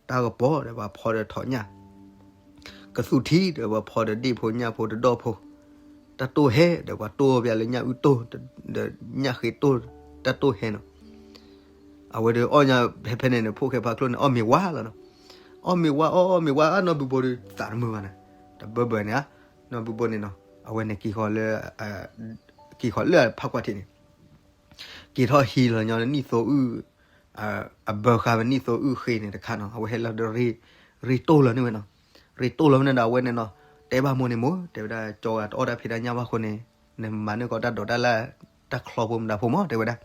တၢ်ကပီၤဒီးပှၤဖီဒီးထိးညၣ် ကသူထံဒီးပှၤဖီဒီးဒ့ၣ်ဖိညၣ်ဖိတဒီၣ်ဖိ, တၢ်တိၢ်ဟဲဒီးပှၤတိၢ်အီၣ်ပျးလၢညၣ်အုၣ်တိၢ်, ဒီးညၣ်ဃ့တိၢ်, တၢ်တိၢ်ဟဲနီၤ. အဝဲဒီးအီၣ်ညါဖဲဖဲန့ၣ်န့ၣ် ဖိၣ်ဃဲဖးချိၣ်န့ၣ် အီၣ်မ့ၤဝါလီၤနီၤ. အီၣ်မ့ၤဝါ အီၣ်မ့ၤဝါ နီၢ်ဘုဘိဒီးသးတမုာ်ဘၣ်နီၤ. တဘၢဘၢန့ၣ်ဧါ, နီၢ်ဘုဘိန့ၣ်နီၤ အဝဲန့ၣ်က့ၤဃီၤလၢ က့ၤဃီၤလၢဖးကွၢ်ထံးန့ၣ် က့ၤထီၣ်ဟံးလီၤညီနံၣ်သိအုၣ်, အဘၢဃာ်ဝဲနံၣ်သိအုၣ်ဃ့န့ၣ်တခါနီၤ, အဝဲဟဲလီၤဒီး ရ့တိၢ်လီၤန့ၢ်ဝဲနီၤ. ရ့တိၢ်လီၤဝဲန့ၣ်ဒီး အဝဲန့ၣ်နီၤ တဲဘၣ်မိၢ်န့ၣ် မိၢ် တဲဝဲဒၣ် ကၠီဂၤတအီၣ်တၢ်ဖံးတၢ်ညၣ်ဘၣ်အဃိန့ၣ် နမၤန့ၢ်ကီးတၢ်ဒိးတၢ်လၢ် တၢ်ချီဖိမတၤဖိမး တဲဝဲဒၣ်.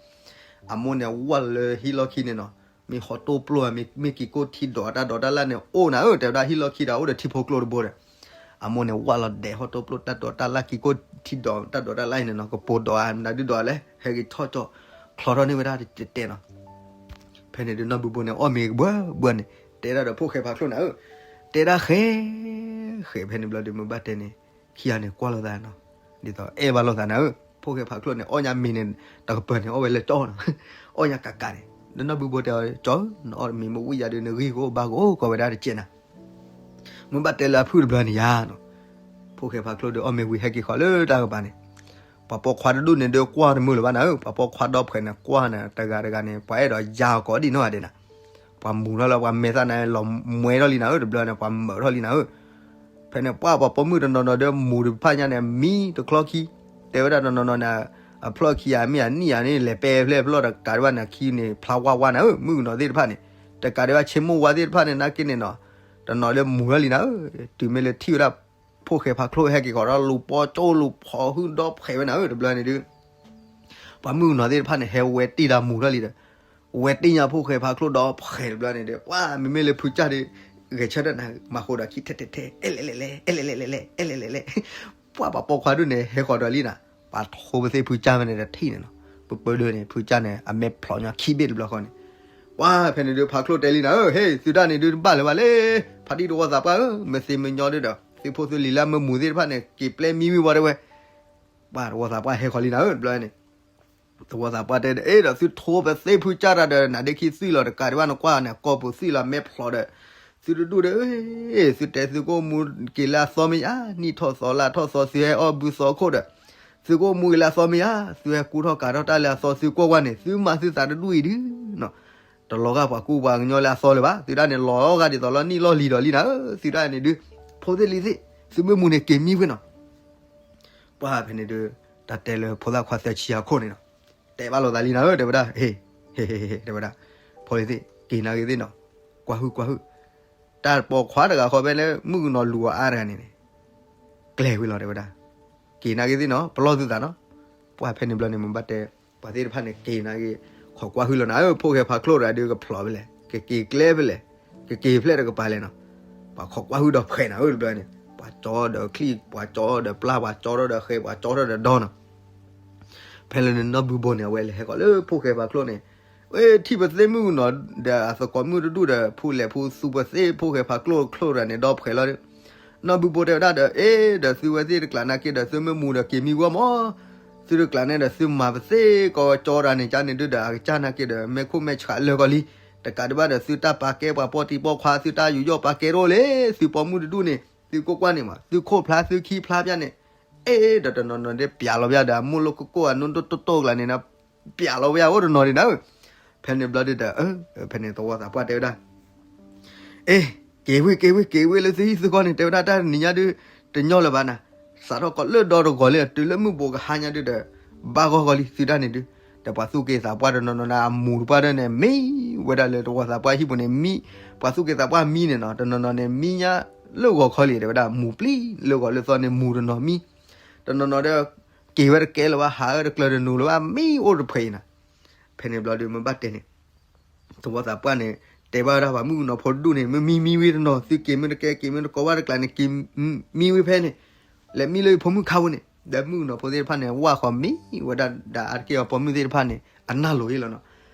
အမိၢ်န့ၣ်ဝၢ်လၢဟံၣ်လီၢ်ခံန့ၣ်နီၤ, မ့ၢ်ဟီၣ်တိၢ်ပျိၢ် မ့ၢ်က့ၤကိၢ်ထံဒိးတၢ်ဒိးတၢ်လၢ်န့ၣ် အိၣ်နၤဧၢ, တဲဝဲဒၣ် ဟံၣ်လီၢ်ခံဒီးအိၣ်ဒီးထံဖိကျိတဘိဒီး အမိၢ်န့ၣ်ဝၢ်လီၤဒဲးဟီၣ်တိၢ်ပျိၢ် တၢ်ဒိးတၢ်လၢ်က့ၤကိၢ်ထံဒိးတၢ်ဒိးတၢ်လၢ်အံၤန့ၣ်နီၤ, ကပိၤဒိးဧါ မတၤဒုးဒိးဧါလဲၣ်, ဟဲက့ၤထီၣ်ကၠီ ချီထီၣ်န့ၢ်ဝဲဒၣ်တတဲနီၤ. ဖဲန့ၣ်ဒုးနီၢ်ဘုဘိန့ၣ် အီၣ်မ့ၤကဘှၢဘှၢန့ၣ် တဲဒၣ်ဒီးဖိၣ်ဃဲဖးချိၣ်နၤဧၢ, တဲဒၣ်ဃဲ ဃဲ ဖဲန့ၣ်ဘျီဒုး မ့ၢ်ဘၣ်တဲန့ၣ် ခံဂၤန့ၣ်ကွၢ်လိာ်သးနီၤ, ဒ်သိးအဲၣ်ဘၣ်လိာ်သးနၤဧၢ. ဖိၣ်ဃဲဖးချိၣ်န့ၣ် အီၣ်ညါမ့ၤန့ၣ် တကပၤန့ၣ် အီၣ်ဝဲလၢကၠီနီၤ, အီၣ်ညါကးကးန့ၣ်, ဒီးနီၢ်ဘုဘိတဲအီၤ ကၠီဧၢ နအီၣ်မ့ၤမ့ၢ်ဝံၣ်ယၤဒုး နဂံၢ်ကအိၣ်ဘါကအိၣ်ကီးဝဲဒၣ်တကဲးနၤ မ့ၢ်ဘၣ်တဲလၢအဖုၣ်တဘျီန့ၣ်ယါနီၤ. ဖိၣ်ဃဲဖးချိၣ်ဒီး အီၣ်မ့ၤဝံၤဟဲက့ၤဃီၤလၢတၢ်ကပၤန့ၣ်, ပှၤပိာ်ခွါတဒူၣ်န့ၣ်ဒုး ကွၢ်တမုာ်လၢၤဘၣ်နၤဧၢ, ပှၤပိာ်ခွါဒီဖှဲးန့ၣ် ကွၢ်န့ၣ် တဂၤတဂၤန့ၣ် ပှၤအဲၣ်ဒိးယါအီၤကိးဒံနီၢ်ဂၤဒဲးနၤ, ပှၤမူၤထီၣ်လၢပှၤမဲာ်သၣ်န့ၣ် လီၤမှဲထီၣ်လံနၤဧၢ, တဘျီန့ၣ် ပှၤမုာ်ထီၣ်လံနၤဧၢ. ဖဲန့ၣ် ပှၢ်ပှၤပိာ်မုၣ်တနီၤနီၤဒီး မူၤတဖၣ်ညါန့ၣ် မံတချီခံ, တဲဝဲဒၣ်တနီၤနီၤန့ၣ် အဖျီၣ်ခံဂၤမ့ၢ်အနံၣ်ဂၤန့ၣ် လဲၤပဲဖျဲၣ်ဖျီၣ်တကးဒံးဘၣ်န့ၣ် ခံန့ၣ် ဖျါဝါဝါနၤဧၢ, မုၣ်ကနီၤသ့ၣ်တဖၣ်န့ၣ်, တကးဒံးဘၣ် ဆ့မိၢ်ဝါသ့ၣ်တဖၣ်န့ၣ် နာ်က့န့ၣ်နီၤ, တနီၤလၢမူၤထီၣ်လံနၤဧၢ, တုၤမ့ၢ်လၢထံၣ်ဝဲဒၣ် ဖိၣ်ဃဲဖးချိၣ်ဟဲက့ၤဃီၤဒီး လူၤပိာ်ကၠိလူၤဖီၣ်ဟုၣ်ဒီဖှဲးဝဲနၤဧၢ, တဘျီန့ၣ်ဒုး ပှၤမုၣ်ကနီၤသ့ၣ်တဖၣ်န့ၣ် ဟဲဝဲတ့ၢ်ဒီးမူၤထီၣ်လံဒီး ဝဲတ့ၢ်ညါဖိၣ်ဃဲဖးချိၣ်ဒီဖှဲးတဘျီန့ၣ်ဒီး ပှၢ်မ့မ့ၢ်လၢဖုကၢ်ဒီး ဂဲၤဆၢထၢၣ်နၤ မၤဃိဒီးခံထဲထဲထဲ အဲလဲၣ်လဲၣ်လဲၣ် အဲလဲၣ်လဲၣ်လဲၣ် အဲလဲၣ်လဲၣ်လဲၣ်, ပှၢ်ပှၤပိာ်ခွါဒုၣ်န့ၣ် ဟဲဃီၤဒီးလံနၤ, ပှၤထိပသ့ၣ်ဖုကၢ်ဖဲန့ၣ်တထံၣ်န့ၣ်နီၤ, ပပၢဒုးန့ၣ် ဖုကၢ်န့ၣ် အမဲာ်ဖျိးညီခံဘ့ၣ်တဘျီဃီန့ၣ်, ပှၢ်ဖဲန့ၣ်ဒုး ဖးချိၣ်တဲလံနၤဧၢ, ဟ့ၣ် သုဒၣ်န့ၣ်ဒုးတဘၣ်လၢၤဘၣ်လဲၣ်, ဖါတံၢ်တဝီသးပှၢ်ဧၢ, မ့ၢ်သ့မ့ၢ်ညီဒုးဒီး သုဖိသုလံၤလၢမ့ၢ်မူၤသ့ၣ်တဖၣ်န့ၣ် က့ၤပျဲမံဝံၤဝဲတဲဝဲ ပှၢ်တဝီသးပှၢ်ဟဲဃီၤလံနၤဧၢ တဘျီန့ၣ်, တဝီသးပှၢ်တဲ အဲၣ်ဒိးသုထိပသ့ၣ်ဖုကၢ်တၢ်ဒီး နၤဒ့ခံသွံၣ်လီၤ တကးဒံးဘၣ်နကွၢ်န့ၣ် ကိာ်ပူၤသွံၣ်လီၤ မဲာ်ဖျိးဒီး, သုတဒူၣ်ဒီး သုတဲသုကအိၣ်မူက့ၤလၢအသီမ့ၢ်ဧါ, နံၣ်ထီၣ်သီလါထီၣ်သီ သုဟဲအီၣ်ဘုသီခိၣ်ဒီး, သုကအိၣ်မူက့ၤလၢအသီမ့ၢ်ဧါ, သုဟဲကူထီၣ်ကးထီၣ်တၢ်လၢအသီ သုကွၢ်ကွၢ်န့ၣ် သုမၤသုသးတဒူၣ်အံၤဒုး တလီၤဂာ်ပှၤကူပှၤကညီလၢအသီလၢၤဘၣ်, သုဒၣ်န့ၣ်လီၤဂာ်ဒ်သိးလီၤနံၣ်လီၤလံၤဒီးလံနၤဧၢ, သုဒၣ်န့ၣ်ဒုး, ဖိသ့ၣ်လံၤသ့ၣ်, သုမ့ၢ်မူၤန့ၣ်က့ၤမံဝဲနီၤ, ပှၢ်ဖဲန့ၣ်ဒုး, တၢ်တဲလၢဖိသၣ်ခွါသၢဆံအခိၣ်န့ၣ်နီၤ, တဲဘၣ်လိာ်သးလံနၤဧၢ တဲဝဲဒၣ်, ဟ့ၣ်, ဟ့ၣ်, ဟ့ၣ်, ဟ့ၣ်, တဲဝဲဒၣ်, ဖိလံၤသ့ၣ် က့ၤနာ်က့ၤသ့ၣ်နီၤ, ကွၢ်ဟုၣ်ကွၢ်ဟုၣ်, တၢ်ပိာ်ခွါတဂၤဃီဖဲလၢမုၣ်ကနီၤလူၤအီၤအါတဂၤန့ၣ်န့ၣ် ကျဲၤဝံၤလီၤတဲဝဲဒၣ်, က့ၤနာ်က့ၤသ့ၣ်နီၤ ပလီၢ်သုသးနီၤ, ပှၢ်ဖဲန့ၣ်ဘျီန့ၣ် မ့ၢ်ဘၣ်တဲ, ပှၤသ့ၣ်တဖၣ်န့ၣ် က့ၤနာ်က့ၤ, ခိးကွၢ်ဟုၣ်လီၤနၤဧၢ, ဖိၣ်ဃဲဖးချိၣ်တဂၤဒုးကဖျိးဖဲလဲၣ်, ကက့ၤကျဲဖဲလဲၣ်, ကက့ၤဖဲလဲၣ်တကပၤလဲၣ်နီၤ, ပှၤခိးကွၢ်ဟုၣ်ဒီးဖှဲးနၤဧၢ တဘျီန့ၣ်, ပှၤကၠီဒီးချံၣ်, ပှၤကၠီဒီးပျၢ်, ပှၤကၠီဒီးဃဲ, ပှၤကၠီဒီးဒီနီၤ ဖဲလၢန့ၣ်နီၢ်ဘုဘိန့ၣ် အဝဲလဲၤဟဲဃီၤလၢဖိၣ်ဃဲဖးချိၣ်န့ၣ်, ဝဲထံၣ်ပသ့ၣ်မုၣ်ကနီၤဒီးအသကိးမုၣ်တဒူၣ်ဒီး ဖူလဲၤဖူသူပသ့ၣ်ဖိၣ်ဃဲဖးချိၣ်ချိၣ်တဂၤန့ၣ် ဒီဖှဲးလီၤဒီး, နီၢ်ဘုဘိတဲဝဲဒၣ်ဒီး အ့ ဒီးသုဝဲသ့ၣ်တကျးနာ်က့ဒီး သုမ့ၢ်မူၤဒီးက့ၤမံဝဲမး, သုတကျးန့ၣ်ဒီး သုမၤပသ့ၣ်ကီးကၠီတဂၤန့ၣ် ကန့ၣ်ဒုးဒီး အကစၢ်နာ်က့ဒီး မဲာ်ခိၣ်မဲာ်ဆှးလၢာ်ကီးလံ, တကးဒံးဘၣ်ဒီး သုတၢ်ပာ်ကဲပှၤပိာ်တံၤပိာ်ခွါ သုတၢ်ယူးယီၣ်ပာ်ကဲတအိၣ်လၢၤ, သုပိာ်မုၣ်တဒူၣ်န့ၣ် သုကွၢ်ကွၢ်န့ၣ်မး သုခိၣ်ဖျါသုခံဖျါဖျါန့ၣ်, အ့ ဒီးတနီၤနီၤဒ်ပျးလီၤဝဲဒၣ်ဒီး အမိၢ်လိၣ်ကိၢ်ကိၢ်အနိတိၢ်တိၢ်ကျါန့ၣ် ပျးလီၤဝဲအိၣ်တနီၤဒံးနၤဧၢ, ဖဲန့ၣ်ဘျီဒုးဒီး ဖဲန့ၣ်သဝီသးပှၢ်တဲဝဲဒၣ် အ့ က့ၤဝံၤ က့ၤဝံၤ က့ၤဝံၤလၢသုဟံၣ်သုဃီန့ၣ် တဲဝဲဒၣ်တၢ်တနံၤညါဒုး တညီလၢၤဘၣ်နၤ, စးထီၣ်ကီးလၢဒီတဂီၤလံ တုၤလၢမုၢ်ဘူးကဟါညါဒုးဒီး ဘၣ်ဂီၢ်ဂီၢ်လံသုတၢ်န့ၣ်ဒုး, ဒီးပှၤသူၣ်က့သးပှၢ်တနီၤနီၤန့ၣ် အမူၤတပှၢ်ဒၣ်န့ၣ် မံဝဲဒၣ်လၢသဝီသးပှၢ်ဟံၣ်ပူၤန့ၣ် မံ, ပှၤသူၣ်က့သးပှၢ်မံန့ၣ်နီၤ တနီၤနီၤန့ၣ် မံညါလၢဂီၤခီလံ တဲဝဲဒၣ် မူၤပျံၤလၢဂီၤလၢသီန့ၣ် မူၤတနီၤမံ, တနီၤနီၤဒီး က့ၤဝဲတကဲလၢၤဘၣ် ဟးဝဲတကျၢၤတနူၤလၢၤဘၣ် မံအိၣ်တဖှဲးအံၤနၤ, ဖဲန့ၣ်ဘျီဒုး မ့ၢ်ဘၣ်တဲန့ၣ် သဝီသးပှၢ်န့ၣ် တဲဘၣ်ဝဲဒၣ်ပှၤမုၣ်ကနီၤဖိတဒူၣ်န့ၣ် မ့ၢ်မံမံဝံၤတနီၤ သုက့ၤမ့ၢ်တကဲ က့ၤမ့ၢ်တကိးဘၣ်တကျါန့ၣ် က့ၤမံဝံၤဖဲန့ၣ်, လဲၤမံလၢယဖိမုၣ်ခါဝဲန့ၣ် ဒီးမုၣ်ကနီၤဖိသ့ၣ်တဖၣ်န့ၣ် ဝၢ်ဃီၤမံဝဲဒၣ်ဒီးအါတက့ၢ်အပိာ်မုၣ်သ့ၣ်တဖၣ်န့ၣ် အနၢ်လိၤအံၤလီၤန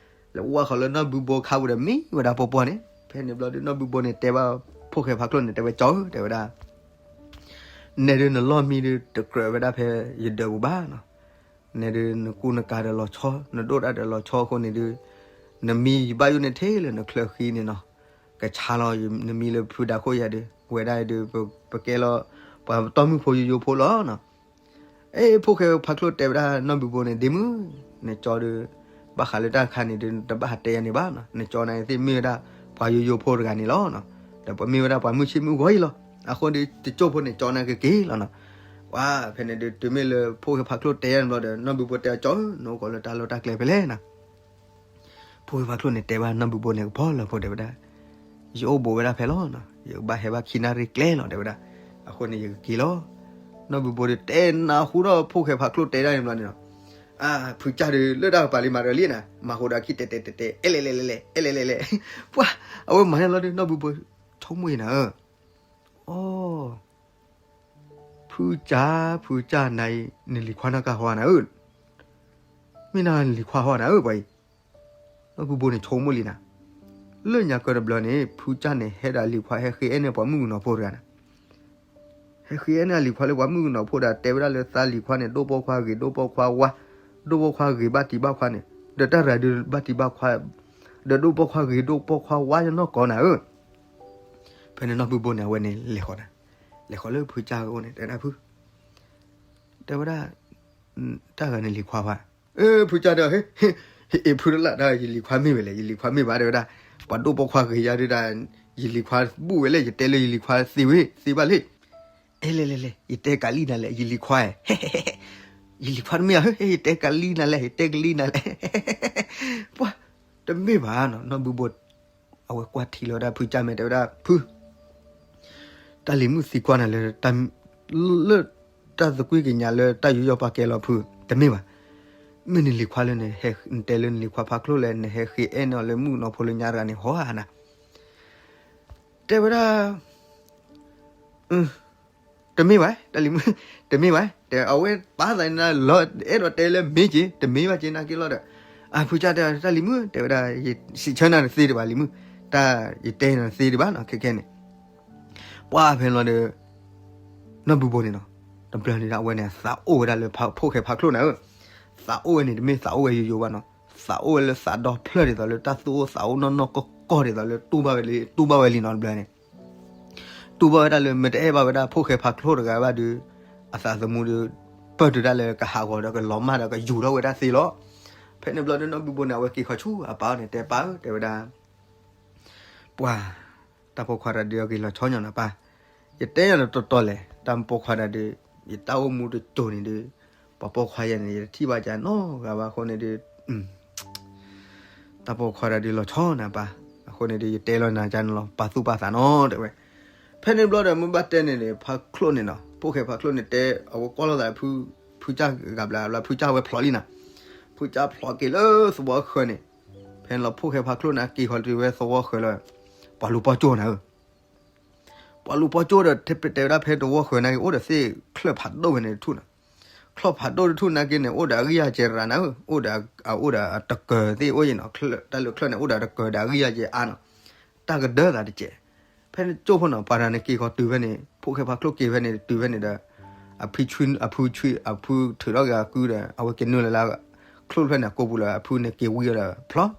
ီၤ, လဲၤဝါဃီၤလၢနီၢ်ဘုဘိခါပူၤဒီးမံဝဲဒၣ်ပီပီန့ၣ်. ဖဲန့ၣ်ဘျီဒုး နီၢ်ဘုဘိန့ၣ်တဲဘၣ် ဖိၣ်ဃဲဖးချိၣ်န့ၣ် တဲဝဲ ကၠီဧၢ တဲဝဲဒၣ်, နဲဒုးနလီၢ်မံဒုး တကြၢးဝဲဒၣ်ဖဲယဒၢးပူၤဘၣ်နီၤ. နဲဒုးနကူနကၤဒီးလီၤဆီ, နဒိၣ်တၢ်ဒီးလီၤဆီအဃိန့ၣ်ဒုး, နမံယဘၣ်ယိၣ်န့ၣ်ထဲလၢနချၢဃံန့ၣ်နီၤ. ကဆါလီၤ နမံလၢဖုဒါခိၣ်ယၤဒုး ဝဲဒၣ်ဒုး ပကဲလီၤ ပှၤတီမုၣ်ဖိယိယိဖိလီၤနီၤ. အ့ ဖိၣ်ဃဲဖးချိၣ်တဲဝဲဒၣ်နီၢ်ဘုဘိန့ၣ် ဒ့မုၣ်, နကၠီဒုး ဘၣ်ဃးလၢတၢ်တခါန့ၣ်ဒုး နတဘၣ်ဟးတဲယၤန့ၣ်ဘၣ်နီၤ. နကၠီန့ၣ်သ့ၣ်မ့ၢ်ဝဲဒၣ် ပှၤယိယိဖိတဂၤန့ၣ်လီၤနီၤ. ဒီးပမ့ၢ်ဝဲဒၣ်ပှၤမုၢ်ဆ့ၣ်မုၢ်ဂီၤအံၤလီၤ. အဃိဒီး တကၠိၢ်ဖိန့ၣ် ကၠီန့ၣ်ကက့ၤလီၤနီၤ. ပှၤဖဲန့ၣ်ဒုး တုၤမ့ၢ်လၢဖိၣ်ဃဲဖးချိၣ်တဲယၤန့ၣ်ဘျီဒီး နီၢ်ဘုဘိတဲအကၠီဧၢ နအိၣ်ကီးလၢတၢ်လီၢ်တၢ်ကျဲဖဲလဲၣ်နီၤ. ဖိၣ်ဃဲဖးချိၣ်န့ၣ် တဲဘၣ်နီၢ်ဘုဘိန့ၣ် ကပီၤလၢဖိတဲဝဲဒၣ်, ယအိၣ်ဘူးဝဲဒၣ်ဖဲလီၤနီၤ. ယကဘၣ်ဟဲဘၣ်ခံနၣ်ရံၣ်ကျဲလီၤ တဲဝဲဒၣ်. အဃိန့ၣ် ယကက့ၤလီၤ. နီၢ်ဘုဘိဒီး တဲနၢ်ဟူဒီးဖိၣ်ဃဲဖးချိၣ်တဲဒၣ်န့ၣ်ဘျီန့ၣ်နီၤ. အါ ဖုကၢ်ဒီး လၢတၢ်ကပၤလံမၤရၤလံနီၤ, မၤဃိဒီးခံတဲတဲတဲတဲ အဲလဲၣ်လဲၣ်လဲၣ်လဲၣ် အဲလဲၣ်လဲၣ်လဲၣ်. ပှၤ အဝဲမၤန့ၣ်လီၤဒီး နီၢ်ဘုဘိ ဆိကမိၣ်အံၤနၤဧၢ, အိ ဖုကၢ် ဖုကၢ် နၤအံၤ နလံၤခွါနီၢ်ကါဟီနၤဧၢ, မ့ၢ်နၤလံၤခွါဟီနၤဧၢ ပှၤအံၤ. နီၢ်ဘုဘိန့ၣ်ဆိကမိၣ်လံနၤ, လၢညါကၢတဘျီန့ၣ် ဖုကၢ်န့ၣ် ဟဲဒီးလံၤခွါဟဲဃ့အဲၣ်န့ၢ်ပှၤမုၣ်ကနီၤဖိတဂၤန့ၣ် ဟဲဃ့အဲၣ်န့ၢ်အလံၤခွါလၢပှၤမုၣ်ကနီၤဖိဒီး တဲဝဲဒၣ်လၢသးလံၤခွါန့ၣ် ဒိၣ်ပိာ်ခွါဂ့ၤ ဒိၣ်ပိာ်ခွါဝါ, ဒိၣ်ပိာ်ခွါဂ့ၤဘၣ်တံၤဘၣ်ခွါန့ၣ်, ဒီးတၢ်ရၤဒုးဘၣ်တံၤဘၣ်ခွါ, ဒီးဒိၣ်ပိာ်ခွါဂ့ၤ ဒိၣ်ပိာ်ခွါဝါယနီၢ်ကီးနၤဧၢ. ဖဲန့ၣ်နီၢ်ဘုဘိန့ၣ် အဝဲန့ၣ်လဲၤဃီၤနၤ, လဲၤဃီၤလၢဖုကၢ်အအိၣ်န့ၣ် တဲဒၣ်ဖု, တဲဝဲဒၣ် တၢ်ဂၤန့ၣ်လံၤခွါဘၣ်. အၢ ဖုကၢ်တဲ ဟ့ၣ် ဟ့ၣ် အ့ၣ် ဖုတလၢ် တၢ်ယလံၤခွါမ့ၢ်ဝဲလဲၣ်, ယလံၤခွါမ့ၢ်ဘၣ် တဲဝဲဒၣ်. ပှၤဒိၣ်ပိာ်ခွါဂ့ၤယါဒုးဒၣ် ယလံၤခွါဘူၣ်ဝဲလဲၣ်, ယတဲလၢယလံၤခွါသ့ဝဲ သ့ဘၣ်လံ. အဲ လဲၤလဲၤလဲၤ ယတဲကးလံနၤလဲၣ် ယလံၤခွါ, ယလံၤခွါတမ့ၢ်ဧါ, ယတဲကးလံနၤလဲၣ် ယတဲကလံနၤလဲၣ်. ပှၤ တမ့ၢ်ဘၣ်နီၤ, နီၢ်ဘုဘိ အဝဲကွၢ်ထံလီၤဝဲဒၣ်ဖုကၢ်မဲာ် တဲဝဲဒၣ် ဖု တၢ်လံၤမုၣ်သံကွၢ်နၤလၢ လၢတၢ်သကွံၢ်ကညးလၢတၢ်ယူးယီၣ်ပာ်ကဲလီၤဖု, တမ့ၢ်ဘၣ်. မ့ၢ်နလံၤခွါလၢနဟဲ နတဲလၢနလံၤခွါဖးချိၣ်လဲၣ်, နဟဲဃ့အဲၣ်န့ၢ်အီၤလၢမုၣ်ကနီၤဖိလၢညါတဂၤန့ၣ် ဟီဧါနၤ. တဲဝဲဒၣ် တမ့ၢ်ဘၣ် တၢ်လံၤမုၣ်, တမ့ၢ်ဘၣ်, တဲအဝဲပာ်သးန့ၣ်လီၤ, အဲၣ်ဒိးတဲလၢမ့ၢ်က့ၤ တမ့ၢ်ဘၣ်က့ၤနာ်က့ၤလီၤဒီး, အဖုကၢ်တဲ တၢ်လံၤမုၣ် တဲဝဲဒၣ် ယစံးဆၢနၤတသ့ဒံးဘၣ်လံၤမုၣ်, တၢ်ယတဲနၤတသ့ဒံးဘၣ်နီၤ ခဲခဲန့ၣ် ပှၤဖဲန့ၣ်လီၤဒီး နီၢ်ဘုဘိန့ၣ်နီၤ, တဘျီန့ၣ်ဒီး အဝဲန့ၣ် သးအိၣ်ဝဲဒၣ်လၢဖိၣ်ဃဲဖးချိၣ်နၤဧၢ, သးအိၣ်ဝဲန့ၣ် တမ့ၢ်သးအိၣ်ဝဲယိယိဘၣ်နီၤ, သးအိၣ်ဝဲလၢသးဒီဖျၢၣ်ဒ်သိးလၢတၢ်သူၣ်အိၣ်သးအိၣ်နီၢ်နီၢ်ကီၢ်ကီၢ်ဒ်သိးလၢတူၢ်ဘၣ်ဝဲလံ တူၢ်ဘၣ်ဝဲလံနီၤ တဘျီန့ၣ် တူၢ်ဘၣ်ဝဲဒၣ်လၢ မ့ၢ်တအဲၣ်ဘၣ်ဝဲဒၣ်ဖိၣ်ဃဲဖးချိၣ်တဂၤဘၣ်ဒီး အသးသမူဒီး ပၢၢ်တုၤဒၣ်လၢကဟးဂီၤဒီးကလီၤမၢ်ဒီးကယူၤထီၣ်ဝဲဒၣ်သ့လီၤ. ဖဲန့ၣ်ဘျီဒီး နီၢ်ဘုဘိန့ၣ် အဝဲက့ၤခီဆူအပၢ်အအိၣ်န့ၣ် တဲပၢ်ဧၢ တဲဝဲဒၣ် ပှၤ တၢ်ပိာ်ခွါတဂၤဒုးအဂ့ၤလီၤဆီညီနၤပၢ်, ယတဲယၤန့ၣ်တီတီလဲၣ်, တၢ်ပိာ်ခွါတဂၤဒီး ယတၢ်အိၣ်မူတစိၤန့ၣ်ဒီး ပှၤပိာ်ခွါယၤန့ၣ် ယတထံၣ်ဘၣ်ကနီတဂၤဘၣ်အဃိန့ၣ်ဒီး တၢ်ပိာ်ခွါတဂၤဒုးလီၤဆီနၤပၢ်, အဃိန့ၣ်ဒီး ယတဲလီၤနၤကန့ၣ်လီၤ ပာ်သူၣ်ပာ်သးနီၤ တဲဝဲ. ဖဲန့ၣ်ဘျီဒီး မ့ၢ်ဘၣ်တဲန့ၣ်န့ၣ် ဖးချိၣ်န့ၣ်နီၤ, ဖိၣ်ဃဲဖးချိၣ်န့ၣ်တဲ အဝဲကွၢ်လိာ်သး ဖုကၢ်ဂၤဘျါဘျါ ဖုကၢ်ဝဲဖျိးလံနီၤ, ဖုကၢ်ဖျိးက့ၤလၢသဝီဃၢၤန့ၣ်, ဖဲန့ၣ်လီၤ ဖိၣ်ဃဲဖးချိၣ်န့ၣ် က့ၤဃီၤတုၤဝဲသဝီဃၢၤလၢ ပှၤလူၤပီၢ်ကၠိနၤဧၢ ပှၤလူၤပီၢ်ကၠိဒီး တဲဝဲဒၣ်ဖဲသဝီဃၢၤန့ၣ် အိၣ်ဒီးသ့ၣ်ချၢၣ်ဖးဒိၣ်ဝဲန့ၣ်တထူၣ်နီၤ, ချၢၣ်ဖးဒိၣ်တထူၣ်နာ်က့န့ၣ် အိၣ်ဒီးအဂံၢ်အစဲးရၤနၤဧၢ, အိၣ်ဒီး အိၣ်ဒီးအတကၢၤသ့ၣ်အိၣ်ယဲနီၤ, တၢ်လၢချၢၣ်န့ၣ် အိၣ်ဒီးတကၢၤဒီးအဂံၢ်အစဲးအါနီၤ, တၢ်ကဒၢသးတစဲး. ဖဲန့ၣ်ကၠိဖိနီၤ ပှၤတဂၤန့ၣ်က့ၤဃီၤတုၤဖဲန့ၣ် ဖိၣ်ဃဲဖးချိၣ်က့ၤဖဲန့ၣ် တုၤဖဲန့ၣ်ဒီး အဖုဆွံ အဖုဆွံ အဖုထုးထီၣ်က့ၤအကုဒီး အဝဲက့ၤနုာ်လီၤလၢ ချိၣ်ဖျၢၣ်န့ၣ် ကိးပူၤလၢ အဖုန့ၣ်က့ၤဝံအီၤဒီးဖျီ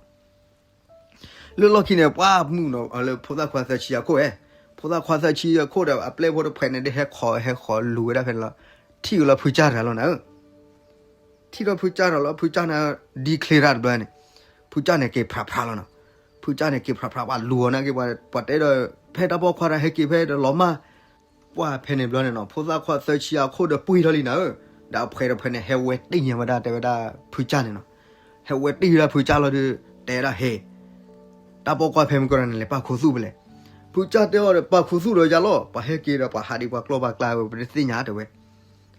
လၢလီၢ်ခံန့ၣ် ပှၤမုၣ်ကနီၤလၢဖိသၣ်ခွါသၢဆံအခိၣ်ဧဲ, ဖိသၣ်ခွါသၢဆံအခိၣ်ဒီး အပျဲၢ်ဖိတဖှဲးန့ၣ် ဒ်ဟဲခီ ဟဲခီလူၤဝဲဒၣ်ဖဲန့ၣ်လီၤ. ထံၣ်က့ၤလီၤဖုကၢ်တဂၤလီၤနၤဧၢ, ထံၣ်ဒီးဖုကၢ်တဂၤလီၤ ဖုကၢ်န့ၣ် declare တၢ်တဘျီန့ၣ်, ဖုကၢ်န့ၣ်က့ၤဖြးဖြးလီၤနီၤ. ဖုကၢ်န့ၣ်က့ၤဖြးဖြး ပှၤလူၤအီၤနာ်က့ ပှၤတဲဒီး ဖဲတၢ်ပိာ်ခွါတဂၤဟဲက့ၤဖဲဒီးလီၤမၢ် ပှၤဖဲန့ၣ်ဘျီန့ၣ်နီၤ ဖိသၣ်ခွါသၢဆံအခိၣ်ဒီးပှ့ၤထီၣ်လံနၤဧၢ, ဒီးအဖှဲးတဖှဲးန့ၣ် ဟဲဝဲတ့ၢ်ညါဝဲဒၣ်တဲဝဲဒၣ်ဖုကၢ်န့ၣ်နီၤ, ဟဲဝဲတ့ၢ်ဝဲဒၣ်ဖုကၢ်လီၤဒီး တဲဒၣ်ဟဲ တၢ်ပိာ်ခွါဖဲမုၢ်ကီၢ်န့ၣ် လဲၤပာ်ခူသူၣ်ဖဲလဲၣ်. ဖုကၢ်တဲအီၤဒီး ပာ်ခူသူၣ်ဒီးယၤလီၤ, ပှၤဟဲက့ၤဒီးပှၤဟးဒံးပှၤကျီပှၤကျါဝဲ ပတသ့ၣ်ညါတဲဝဲ.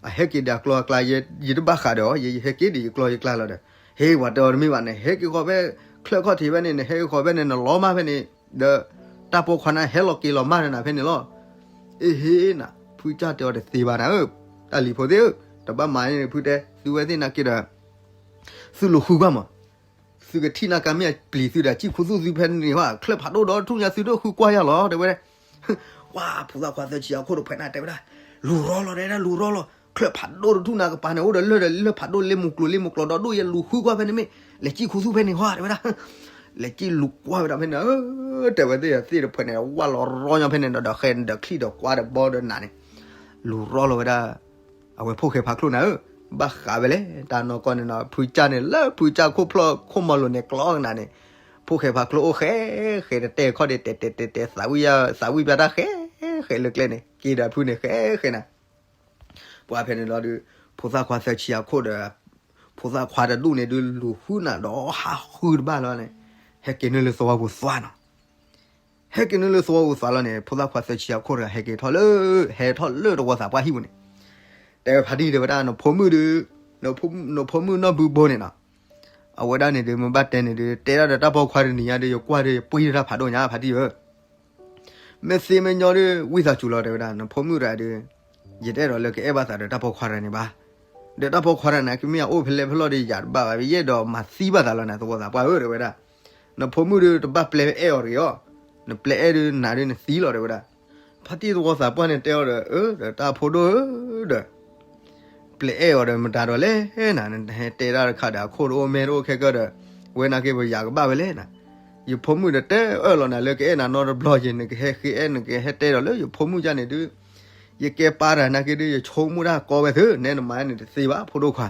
အဟဲက့ၤဒီးအကျီအကျါ ယတဘၣ်ဃးဒီးအီၤ, ယဟဲက့ၤဒီးယကျီယကျါလီၤဒီး, ဟ့ၣ် ပှၤတဲအီၤတမ့ၢ်ဘၣ်န့ၣ် ဟဲက့ၤဃီၤဖဲ ချၢၣ်ခီၣ်ထံးဖဲန့ၣ် နဟဲက့ၤဃီၤဖဲန့ၣ် နလီၤမၢ်ဖဲန့ၣ်, ဒီး တၢ်ပိာ်ခွါန့ၣ်ဟဲလီၤက့ၤလီၤမၢ်နၤဖဲန့ၣ်လီၤ. အ့ဟ့ၣ်နၤ ဖုကၢ်တဲအီၤတသ့ဘၣ်နၤဧၢ, တၢ်လံၤဖိသ့ၣ်ဧၢ, တဘၣ်မၤန့ၣ် ဖုတဲ သုဝဲသ့ၣ်နာ်က့ဒီး သုလိာ်ဃုကွၢ်မး သုကထံၣ်နၢ်ကါမ့ၢ်အပျံၤသုဒီး စံၣ်ခူသူၣ်သုဖဲန့ၣ်ဟီ, ချၢၣ်ဖးဒိၣ်ဒီးထူၣ်ညါသုဒိၣ်ဃုကွၢ်ယၤလီၤ တဲဝဲဒၣ်. ဝါ ဖိသၣ်ခွါသၢဆံအခိၣ်တဖှဲးန့ၣ် တဲဝဲဒၣ်, လူၤရီလီၤ တဲဝဲဒၣ်, လူၤရီလီၤ, ချၢၣ်ဖးဒိၣ်တထူၣ်နၤကပၤန့ၣ် အိၣ်ဒီးလၢၢ်ဒီးလၢၢ်ဖးဒိၣ် လ့မူကျိၤလ့မူကျိၤဒီဒိၣ် ယလူၤဃုကွၢ်ဖဲန့ၣ်မ့ၢ်, လဲၤစံၣ်ခူသူၣ်ဖဲန့ၣ်ဟီ တဲဝဲဒၣ်. လဲၤစံၣ်လူၤကွၢ်ဝဲဒၣ်ဖဲန့ၣ်, တဲဝဲသ့ၣ်သ့ၣ်တဖှဲးန့ၣ် ဝါလီၤရီညီဖဲန့ၣ်ဒီး ဒီးဃဲဒီးချံၣ်ဒီးကွါဒီးဘီဒီးနးန့ၣ်, လူၤရီလီၤဝဲဒၣ် အဝဲဖိၣ်ဃဲဖးချိၣ်န့ၣ်ဧၢ, ဘၣ်ဃးဝဲလဲၣ် တၢ်နီၢ်ကီၢ်န့ၣ်နီၤ, ဖုကၢ်န့ၣ် လၢဖုကၢ်ခိၣ်ဖျီၣ်ခိၣ်မီလိၤန့ၣ် ကျီကနၤန့ၣ်, ဖိၣ်ဃဲဖးချိၣ်အိၣ်ဃဲဃဲ တတဲခီၣ်ဒ့ တဲတဲတဲတဲ သးဝံၣ်ယၤ သးဝံၣ်ပျၢ်တၢ်ဃဲဃဲလၢကျဲန့ၣ် က့ၤဒီးဖုန့ၣ်ဃဲဃဲနၤ. ပှၤဖဲန့ၣ်လီၤဒုး ဖိသၣ်ခွါသၢဆံအခိၣ်ဒီး ဖိသၣ်ခွါတဒူၣ်န့ၣ်ဒုး လူၤဃုနၤဒီးဟးဃုတဘၣ်လီၤန့ၣ်, ဟဲက့ၤနုာ်လၢသဝီပူၤသွါနီၤ. ဟဲက့ၤနုာ်လၢသဝီပူၤသွါလီၤန့ၣ် ဖိသၣ်ခွါသၢဆံအခိၣ်တဂၤ ဟဲက့ၤထီၣ်လၢ ဟဲထီၣ်လၢတဝီသးပှၢ်ဟံၣ်ပူၤန့ၣ်, တဲဝဲဖါတံၢ်တဲဝဲဒၣ် နဖိမုၣ်ဒုး, နဖိမုၣ်နီၢ်ဘုဘိန့ၣ်နီၤ, အဝဲဒၣ်န့ၣ်ဒုး မ့ၢ်ဘၣ်တဲန့ၣ်ဒုး တဲဒၣ်ဒီးတၢ်ပိာ်ခွါတနံၤညါဒုး ယကွၢ်ဒုး ယပှံၢ်ဒီးတၢ်ဖးဒိၣ်ညါ ဖါတံၢ်ဧၢ, မ့ၢ်သ့မ့ၢ်ညီဒုး ဝံသးစူၤလီၤ တဲဝဲဒၣ် နဖိမုၣ်တဂၤဒုး, ယတအဲၣ်ဒိးလၢကအဲၣ်ဘၣ်သးဒီးတၢ်ပိာ်ခွါတဂၤန့ၣ်ဘၣ်, ဒီးတၢ်ပိာ်ခွါတဂၤန့ၣ် ကမ့ၢ်အအိၣ်ဖဲလဲၣ်ဖဲလဲၣ်ဒီး ယၤတဘၣ်ဘၣ် ယအဲၣ်ဒိးမၤသံဘၣ်သးလီၤန့ၣ် သဝီသးပှၢ်ဧၢ တဲဝဲဒၣ်, နဖိမုၣ်ဒုး တဘၣ်ပျဲအဲၣ်အီၤတဂ့ၤအီၤ, နပျဲအဲၣ်ဒုးနၤဒုးနသံလီၤ တဲဝဲဒၣ်. ဖါတံၢ်သဝီသးပှၢ်န့ၣ်တဲအီၤဒီး အၢ ဒီးတၢ်ဖိဒိၣ်ဧၢ ဒီး ပျဲအဲၣ်အီၤဒီးမတၤဒီးလဲၣ်နၤ, နဟဲတဲဒၣ်တခါဒီး အခိၣ်တအိၣ်မဲတအိၣ်ခဲကၢဒီး, ဝဲနာ်က့ပယၤကဘၣ်ဝဲလဲၣ်နၤ, ယဖိမုၣ်ဒီးတဲအၢၣ်လီၤနၤလၢကအဲၣ်နၤနီတဘျီက့ၤ နကဟဲဃ့အဲၣ် နကဟဲတဲဒီးလၢယဖိမုၣ်ကၢ်န့ၣ်ဒုး, ယကဲပၢ်တဂၤနာ်က့ဒုး ယဆိကမိၣ်တၢ်ကီဝဲသု နဲနမၤန့ၣ်တသ့ဘၣ် ဖိဒိၣ်ခွါ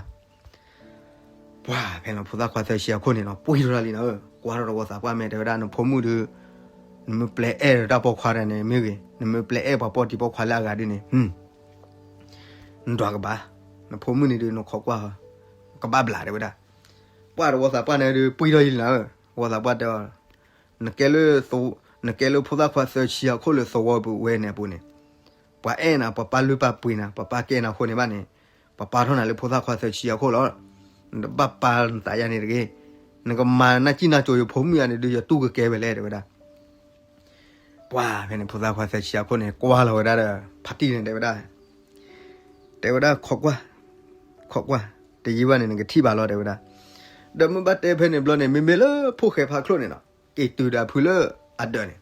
ပှၤဖဲလီၤ ဖိသၣ်ခွါသၢဆံအခိၣ်န့ၣ်နီၤ ပှံၢ်ထီၣ်တၢ်လံနၤဧၢ, ကွၢ်ထီၣ်တဝီသးပှၢ်မဲာ် တဲဝဲဒၣ် နဖိမုၣ်ဒုး, နမ့ၢ်ပျဲအဲၣ်ဒီးတၢ်ပိာ်ခွါတဂၤန့ၣ်မ့ၢ်ဂ့ၤ, နမ့ၢ်ပျဲအဲၣ်ပှၤပိာ်တံၤပိာ်ခွါလၢအဂၤဒုးန့ၣ်, နဒွးကဘၣ်, နဖိမုၣ်န့ၣ်ဒုး နခိးကွၢ်, ကဘၣ်ဘျး တဲဝဲဒၣ်. ပှၤတဝီသးပှၢ်န့ၣ်ဒုး ပှံၢ်ထီၣ်လံနၤဧၢ, တဝီသးပှၢ်တဲအီၤ, နကဲလၢ, နကဲလၢဖိသၣ်ခွါသၢဆံအခိၣ်လၢသဝီပူၤဝဲန့ၣ်အပူၤန့ၣ် ပှၤအဲၣ်နၤ ပှၤပာ်လုၢ်ပာ်ပှ့ၤနၤ ပှၤပာ်ကဲနၤအဃိန့ၣ်ဘၣ်န့ၣ်, ပှၤပာ်ထီၣ်နၤလၢဖိသၣ်ခွါသၢဆံအခိၣ်လီၤ. နတဘၣ်ပာ်နသးယါန့ၣ်တဂ့ၤ. နကမၤနၢ်စံၣ်နၢ်စိၤယဖိမုၣ်ယါန့ၣ်ဒုး ယတူၢ်ကကဲဝဲလဲၣ် တဲဝဲဒၣ်. ပှၤဖဲန့ၣ် ဖိသၣ်ခွါသၢဆံအခိၣ်န့ၣ် ကွၢ်လီၤဝဲဒၣ်ဒီး ဖါတံၢ်န့ၣ် တဲဝဲဒၣ်, တဲဝဲဒၣ် ခိးကွၢ်, ခိးကွၢ်, တယံာ်ဘၣ်န့ၣ် နကထံၣ်ဘၣ်လီၤ တဲဝဲဒၣ်. ဒီးမ့ၢ်ဘၣ်တဲဖဲန့ၣ်ဘျီန့ၣ် မ့မ့ၢ်လၢဖိၣ်ဃဲဖးချိၣ်န့ၣ်နီၤ က့ၤတုၤဒီးအဖုလၢအဒၢးန့ၣ်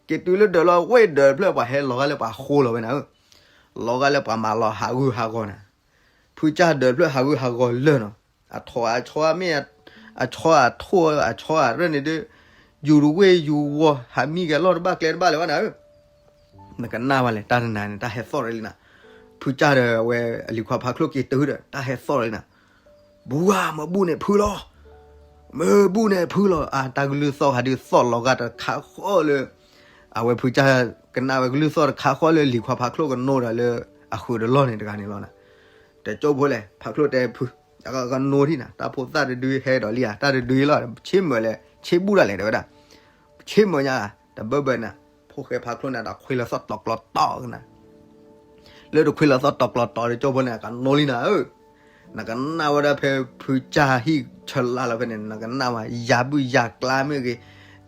က့ၤတုၤလၢဒၢးလီၤ ဝဲဒၢးတဖျၢၣ်ပှၤဟဲလီၤဂာ်လၢပှၤဃိလီၤဝဲနၤဧၢ, လီၤဂာ်လၢပှၤမၤလီၤဟးဂူာ်ဟးဂီၤနၤ, ဖုကၢ်ဒၢးတဖျၢၣ်ဟးဂူာ်ဟးဂီၤလၢာ်နီၤ, အထိးအဆီမ့ၢ်, အဆီအထိးအဆီအရၢၢ်န့ၣ်ဒုး, ယူၤတဝ့ၢ်ယူၤဝီၤ ဟးမံကဲလီၢ်တဘၣ်ကျဲတဘၣ်လၢၤဘၣ်နၤဧၢ. နကနၣ်ဝဲလဲၣ် တၢ်တနၤန့ၣ် တၢ်ဟဲသီၣ်ရၢလံနၤ, ဖုကၢ်ဒီးအဝဲအလံၤခွါဖးချိၣ်က့ၤတုၤဒီး တၢ်ဟဲသီၣ်ရၢလံနၤ ဘုဝါ မၤဘူၣ်န့ၣ်ဖုလီၤ, မၤဘူၣ်န့ၣ်ဖုလီၤ. အတၢ်ကလုၢ်သီၣ်ဟးဒုးသီၣ်လီၤဂာ်တခါဃီလၢ, အဝဲဖုကၢ်ကနၣ်ဝဲကလုၢ်သီၣ်တခါဃီလၢလံၤခွါဖးချိၣ်ကနိဒီးလၢအဃုာ်တလီၢ်န့ၣ်တဂၤန့ၣ်လီၤ. တကၠိဖိလဲၣ် ဖးချိၣ်တဲဖု, ကနိထံၣ်နၤ တၢ်ဖိသၣ်တဒုဟဲဒီးလံဧါ တၢ်တဒုလီၤ ဆ့မၢၢ်လဲၣ် ဆ့ဘူၣ်ဒၣ်လဲၣ် တဲဝဲဒၣ်. ဆ့မၢၢ်ညါ တဘၢဘၢနၤ, ဖိၣ်ဃဲဖးချိၣ်န့ၣ် တခွ့လီၤသီၣ်တီၤကျီၤတီၤကနၤ လၢတခွ့လီၤသီၣ်တီၤကျီၤတီၤတကၠိဖိန့ၣ် ကနိလံနၤဧၢ. နကနၣ်ဝဲဒၣ်ဖဲဖုကၢ်ဟံၣ်ဆၢလါလီၤဖဲန့ၣ် နကနၣ်ဝဲ ယၤဘုၣ်ယၤကျါမ့ၢ်ဂ့ၤ,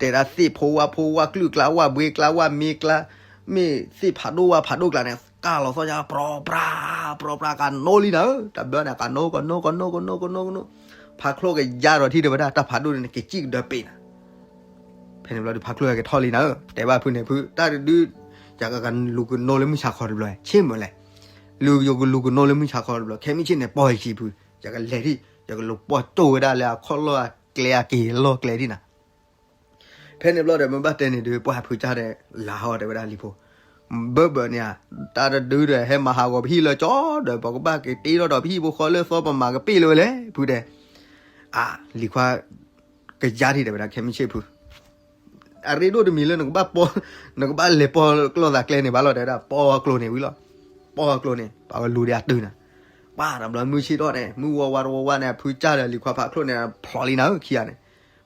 တဲဒၣ်သ့ၣ်ဖိဝၣ်ဖိဝၣ် ကလုာ်ကျါ ဝၣ်ဘှ့ကျါ ဝၣ်မ့ကျါ, မ့ၢ်သ့ၣ်ဖးဒိၣ်ဝၣ်ဖးဒိၣ်ကျါန့ၣ် ကၢ်လီၤသီၣ်ညါ ပြီပြါ ပြီပြါ ကနိလံနၤဧၢ. တဘျီန့ၣ် ကနိ ကနိ ကနိ ကနိ ကနိ ကနိ, ဖးချိၣ်ကယါဒီးထံၣ်တဲဝဲဒၣ် တၢ်ဖးဒိၣ်န့ၣ် ကစံၣ်ကဒၢပ့ၤနၤ ဖဲန့ၣ်ဘျီဒုး ဖးချိၣ်ဟဲက့ၤထီၣ်လံနၤဧၢ, တဲဘၣ်ဖုန့ၣ် ဖု တၢ်တဒု, ယကကလူၤကနိလၢမုၢ်ဆါခီတဘျီ ဆ့မၢၢ်လဲၣ်, လူၤယကလူၤကနိလၢမုၢ်ဆါခီတဘျီ ခဲမုၢ်ဆ့ၣ်န့ၣ် ပီၢ်ယဆံးဖု, ယကလဲၤထံၣ် ယကလူၤပိာ်ကၠိဝဲဒၣ်လၢအခီၣ်လီၢ်အကျဲအက့ၤလီၢ်ကျဲဒံးနၤ ဖဲန့ၣ်ဘျီဒီး မ့ၢ်ဘၣ်တဲန့ၣ်ဒုး ပှၢ်ဖုကၢ်ဒီး လါဟီတဲဝဲဒၣ်လံၤဖိ, ဘၢဘၢန့ၣ်ဧါ, တၢ်တဒုဒီး ဟဲမၤဟးဂီၤပဟံၣ်လၢကၠီဒီး ပကဘၣ်က့ၤတ့ထီၣ်ဒီးပဟံၣ်ဖိဃီလၢသီ ပမၤကပ့ၢ်လၢၤဝဲလဲၣ် ဖုတဲ, အၢ လံၤခွါ ကယါထံၣ်တဲဝဲဒၣ် ခဲမုၢ်ဆ့ၣ်ဖု အရ့ဒိၣ်တမံၤလၢနကဘၣ်ပိာ်, နကဘၣ်လဲၤပိာ်ကျိသးကျဲန့ၣ်ဘၣ်လီၤ တဲဝဲဒၣ် ပိာ်ကျိန့ၣ်ဝံၤလီၤ, ပိာ်ကျိန့ၣ် ပကလူၤဒံးအတုၤနၤ, ပှၢ်တဘျီမုၢ်ဆ့ၣ်ထီၣ်န့ၣ် မုၢ်ဝါဝါတဝီဝါန့ၣ် ဖုကၢ်ဒီးလံၤခွါဖးချိၣ်န့ၣ် ဖျိးလံနၤဧၢ ခံဂၤန့ၣ်,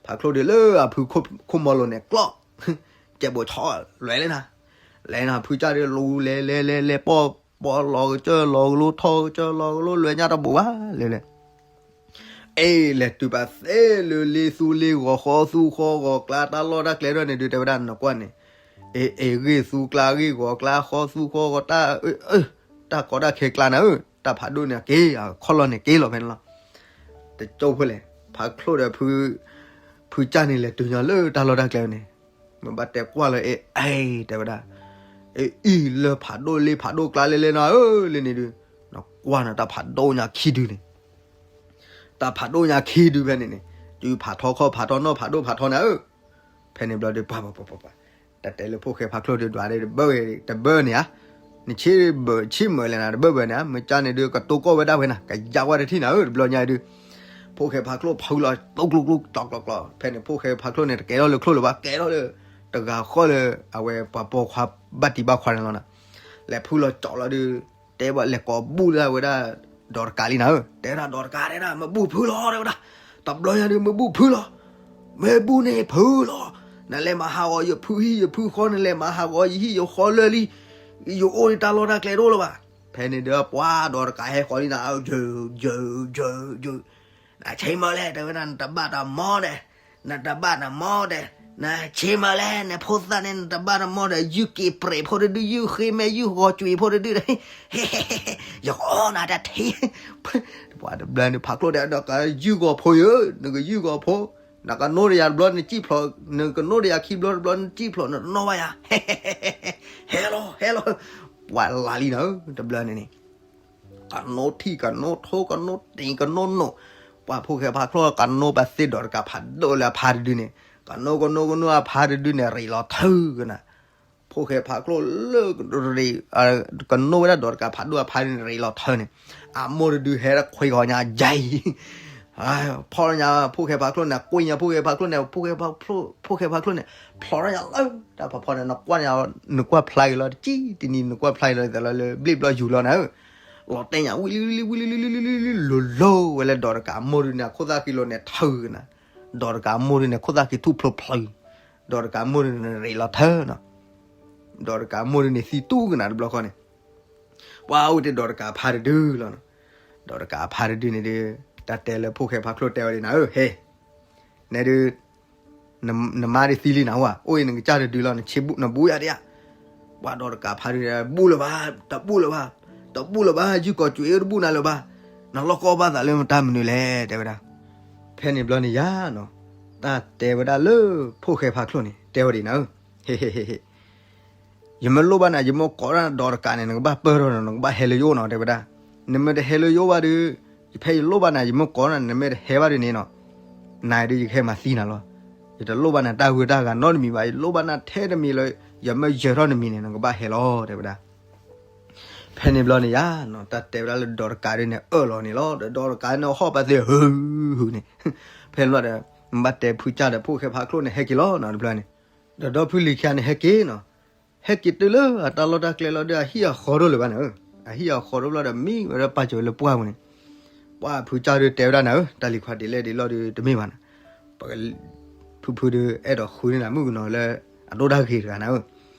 ဖးချိၣ်ဒီးလၢအဖုခိၣ်မီလိၤန့ၣ် ကျီၢ် ကဲဘိးဆီ လဲၤလဲၣ်နၤ, လဲၤနၤ ဖုကၢ်ဒီးလူၤလဲၤလဲၤလဲၤလဲၤပိာ်, ပိာ်လီၤကစၢၢ်လီၤကလိ ထီၣ်ကစၢၢ်လီၤကလိ လဲၤညါတဘိးဘၣ်လဲၤလဲၤ အ့ လဲၤတုၤပာ်သ့လၢလ့သူလ့ဂီၤ ဃီသူဃီဂီၤ ကျါတၢ်လီၢ်တၢ်ကျဲထီၣ်န့ၣ်ဒုး တဲဝဲဒၣ်နကွၢ်န့ၣ်, အ့ အ့ ဂ့ၢ်သူကျါဂ့ၢ်ဂီၤကျါ ဃီသူဃီဂီၤ တၢ်အၢ တၢ်ကီတၢ်ခဲကျါနၤဧၢ, တၢ်ဖးဒိၣ်န့ၣ်က့ၤ အခီၣ်လီၢ်န့ၣ်က့ၤလီၤဖဲန့ၣ်လီၤ. တကၠိဖိလဲၣ် ဖးချိၣ်ဒီးဖု ဖုကၢ်န့ၣ်လဲၤတုၤညီလၢတၢ်လီၢ်တၢ်ကျဲန့ၣ်, မ့ၢ်ဘၣ်တဲကွၢ်လၢအဲၣ်အဲၣ်တဲဝဲဒၣ်, အအံၤလၢဖးဒိၣ်လ့ဖးဒိၣ်ကျါလဲလဲနီၤဧၢ, လၢန့ၣ်ဒုး, နကွၢ်နီၤတၢ်ဖးဒိၣ်ညါခံဒုန့ၣ်, တၢ်ဖးဒိၣ်ညါခံဒုဖဲန့ၣ်န့ၣ်, တုၤဖးထီခီၣ်ဖးထီနီၢ်ဖးဒိၣ်ဖးထီန့ၣ်ဧၢ, ဖဲန့ၣ်ဘျီဒုး ပှၤပှၤပှၤပှၤပှၤ, တၢ်တဲလၢဖိၣ်ဃဲဖးချိၣ်ဒုးဒွးဒၣ်တဘၢတဘၢန့ၣ်ဧါ, နဆ့ဘၢဆ့မၢလဲၣ်နၤတဘၢဘၢန့ၣ်ဧါ, မ့ၢ်ကၢ်န့ၣ်ဒုး ကတိၤကီၢ်ဝဲဒၣ်ဝဲနၤ ကယါဝဲတထံၣ်နၤဧၢ တဘျီညါဒုး, ဖိၣ်ဃဲဖးချိၣ်ဖုလီၤတိကျိကျိကျိကျိကျိ, ဖဲန့ၣ် ဖိၣ်ဃဲဖးချိၣ်န့ၣ် တကဲထီၣ်လၢချိၣ်လၢၤဘၣ် ကဲထီၣ်လၢ တဂၤဃီလၢ အဝဲပှၤပိာ်ခွါဘၣ်တံၢ်ဘၣ်ခွါန့ၣ်လီၤနၤ, လဲၤဖုလီၤကၠီလီၤဒုး, တဲဘၣ်လဲၤကိးဘူၣ်လၢဝဲဒၣ် ဒီးတကးလံနၤဧၢ, တဲဝဲဒၣ်ဒီးတကးတဲဒၣ် မ့ၢ်ဘူၣ်ဖုလီၤ တဲဝဲဒၣ်, တဘျီညါဒုး မ့ၢ်ဘူၣ်ဖုလီၤ, မ့ၢ်ဘူၣ်န့ၣ်ဖုလီၤ, နလဲၤမၤဟးဂီၤယဖုဟံၣ်ယဖုဃီ နလဲၤမၤဟးဂီၤယဟံၣ်ယဃီလၢာ်လံ, ယအိၣ်န့ၣ်တၢ်လီၢ်တၢ်ကျဲတအိၣ်လၢၤဘၣ်, ဖဲန့ၣ်ဒီးပှၤဒီးတကးဟဲဃီၤလံနၤဧၢ, ယုၢ် ယုၢ် ယုၢ် ယုၢ် နဆ့မၢလဲၣ် တဲဝဲဒၣ် နတဘၣ်တမီၢ်ဒီး, နတဘၣ်တမီၢ်ဒီး, နဆ့မၢလဲၣ် နဖိသၣ်န့ၣ် နတဘၣ်တမီၢ်ဒီး ယုၢ်က့ၤပြဲးဖိတဒု ယုၢ်ဃ့မဲာ် ယုၢ်ဂီၤကွံာ်ဖိတဒုဒီး, ယဃီနၤတထံၣ်, ပှၤတဘျီန့ၣ် ဖးကျိၣ်တဲဒီးကယုၢ်ဂီၤဖိယၢ, နကယုၢ်ဂီၤဖိ, နကနိဒီးယၤတဘျီနစံၣ်ဖျိး, နကနိဒီးယၤခံဘျီတဘျီနစံၣ်ဖျိး နတနီၣ်ဘၣ်ယၤ, ဟဲလီၤ ဟဲလီၤ, ပှၤလီၤလံနၤဧၢ တဘျီန့ၣ်န့ၣ် ကနိထံၣ် ကနိထိ ကနိတ့ၢ် ကနိနိၣ်, ပှၤဖိၣ်ဃဲဖးကျိၣ် ကနိပှၤသ့ၣ်ဒီးတကးဖးဒိၣ်လၢအဖါတဒုန့ၣ်, ကနိကနိကနိအဖါတဒုန့ၣ် ရ့းလီၤထၢကနၤ, ဖိၣ်ဃဲဖးကျိၣ်လၢ ကနိဝဲဒၣ်ဒီးတကးဖးဒိၣ်အဖါန့ၣ် ရ့းလီၤထၢန့ၣ်, အမိၢ်တဒုဟဲတခွ့ဂီၤညါယဲအံၤ ဖီၣ်ညါဖိၣ်ဃဲဖးကျိၣ်န့ၣ် ကွံာ်ညါဖိၣ်ဃဲဖးကျိၣ်န့ၣ် ဖိၣ်ဃဲဖးကျိၣ်န့ၣ် ဖျိးထီၣ်ညါလၢတၢ်ဖီဖီန့ၣ် နကွၢ်န့ၣ် နကွၢ်ဖျါက့ၤလီၤတကံၢ်တနံၤ နကွၢ်ဖျါက့ၤလီၤသးလီၤလၢဘျ့ၣ်ဘျီယူၤလီၤနၤဧၢ, လီၤတဲာ်ညါဝံၤလံဝံၤလံဝံၤလံဝံၤလံဝံၤလံ လိၤလိၤဝဲလၢဒီးတကးအမိၢ်ဒုန့ၣ် အခိၣ်သၣ်ဃံလိၤန့ၣ်ထၢကနၤ, ဒီးတကးအမိၢ်ဒုန့ၣ် ခိၣ်သၣ်ဃံထူၣ်ဖျိဖျၢ, ဒီးတကးအမိၢ်ဒုန့ၣ် ရ့းလီၤထၢနီၤ, ဒီးတကးအမိၢ်ဒုန့ၣ် သံတူၢ်ကနၤတဘျီဃီန့ၣ် ပှၤအိၣ်တ့ၢ်ဒီးတကးဖါတဒုလီၤနီၤ, ဒီးတကးဖါတဒုန့ၣ်ဒုး တၢ်တဲလၢဖိၣ်ဃဲဖးကျိၣ်တဲဝဲဒၣ်နၤဧၢ ဟဲ, နဲဒုး နမါဒုးသံလံနၤဝဲ, အိၣ်အံၤနကစၢ်တဒုလီၤ နဆ့ဘူးနဘူးယၤဒံးဧါ, ပှၤဒီးတကးဖါဒုး ဘူၣ်လၢၤဘၣ်, တဘူၣ်လၢၤဘၣ်, တဘူၣ်လၢၤဘၣ် ယုၢ်ကီၤကွံာ်အၢတဘူၣ်နၤလၢၤဘၣ်, နလီၢ်ကီဘၣ်သးလၢမတၤမနုၤလဲၣ် တဲဝဲဒၣ်, ဖဲန့ၣ်ဘျီန့ၣ်ယၤနီၤ, တၢ်တဲဝဲဒၣ်လၢဖိၣ်ဃဲဖးကျိၣ်န့ၣ် တဲဝဲဒၣ်နၤဧၢ, ဟ့ဟ့ဟ့ဟ့ ယမ့ၢ်လိၣ်ဘၣ်နၤ ယမ့ၢ်ကိးဒၣ်ဒီးတကးန့ၣ် နကဘၣ်ပၢၢ်ထီၣ်နီၤ နကဘၣ်ဟဲလၢယအိၣ်နီၤ တဲဝဲဒၣ်, နမ့ၢ်တဟဲလၢယအိၣ်ဘၣ်ဒီး, ယဖဲယလိၣ်ဘၣ်နၤ ယမ့ၢ်ကိးနၤ နမ့ၢ်တဟဲဘၣ်ဒ်န့ၣ်နီၤ, နၤဒုးယကဟဲမၤသံနၤလီၤ, ယတလိၣ်ဘၣ်နၤတၢ်ဂုၤတၢ်ဂၤနီတမံၤဘၣ် ယလိၣ်ဘၣ်နၤထဲတမံၤလၢ ယမ့ၢ်ယၢၤထီၣ်နမံၤန့ၣ် နကဘၣ်ဟဲလီၤ တဲဝဲဒၣ် ဖဲန့ၣ်ဘျီန့ၣ်ယၤနီၤ တၢ်တဲဝဲဒၣ်လၢဒီးတကးဒုန့ၣ် အၢၣ်လီၤန့ၣ်လီၤ ဒီးဒီးတကးန့ၣ်ဟီၣ်ပာ်သ့ၣ်ဟုဟုန့ၣ်, ဖဲန့ၣ်ဘျီဒီး ဘၣ်တဲဖုကၢ်ဒီးဖိၣ်ဃဲဖးကျိၣ်န့ၣ် ဟဲက့ၤလီၤနီၤ တဘျီန့ၣ်, ဒီးဒီဖုလံၤခံဂၤန့ၣ် ဟဲက့ၤနီၤ, ဟဲက့ၤတုၤလၢအတၢ်လီၢ်တၢ်ကျဲလီၤဒီး အဟံၣ်အဃီၤဒိၣ်လၢၤဘၣ်န့ၣ်, အဟံၣ်အဃီၤဒိၣ်ဘျီဒီး မံဝဲဒၣ်ပာ်စၢၤဝဲလၢပှၢ်ပူၤန့ၣ်, ပှၤဖုကၢ်ဒုတဲဝဲဒၣ်နၤဧၢ တၢ်လံၤခွါဒ်လဲၣ်ဒ်လဲၣ်ဒုးတမ့ၢ်ဘၣ်နၤ ဖုဖုဒုးအဲၣ်ဒိးဃုန့ၢ်နၤမုၣ်ကနီၤလၢ အဒိၣ်တၢ်ဂ့ၤတဂၤနၤဧၢ,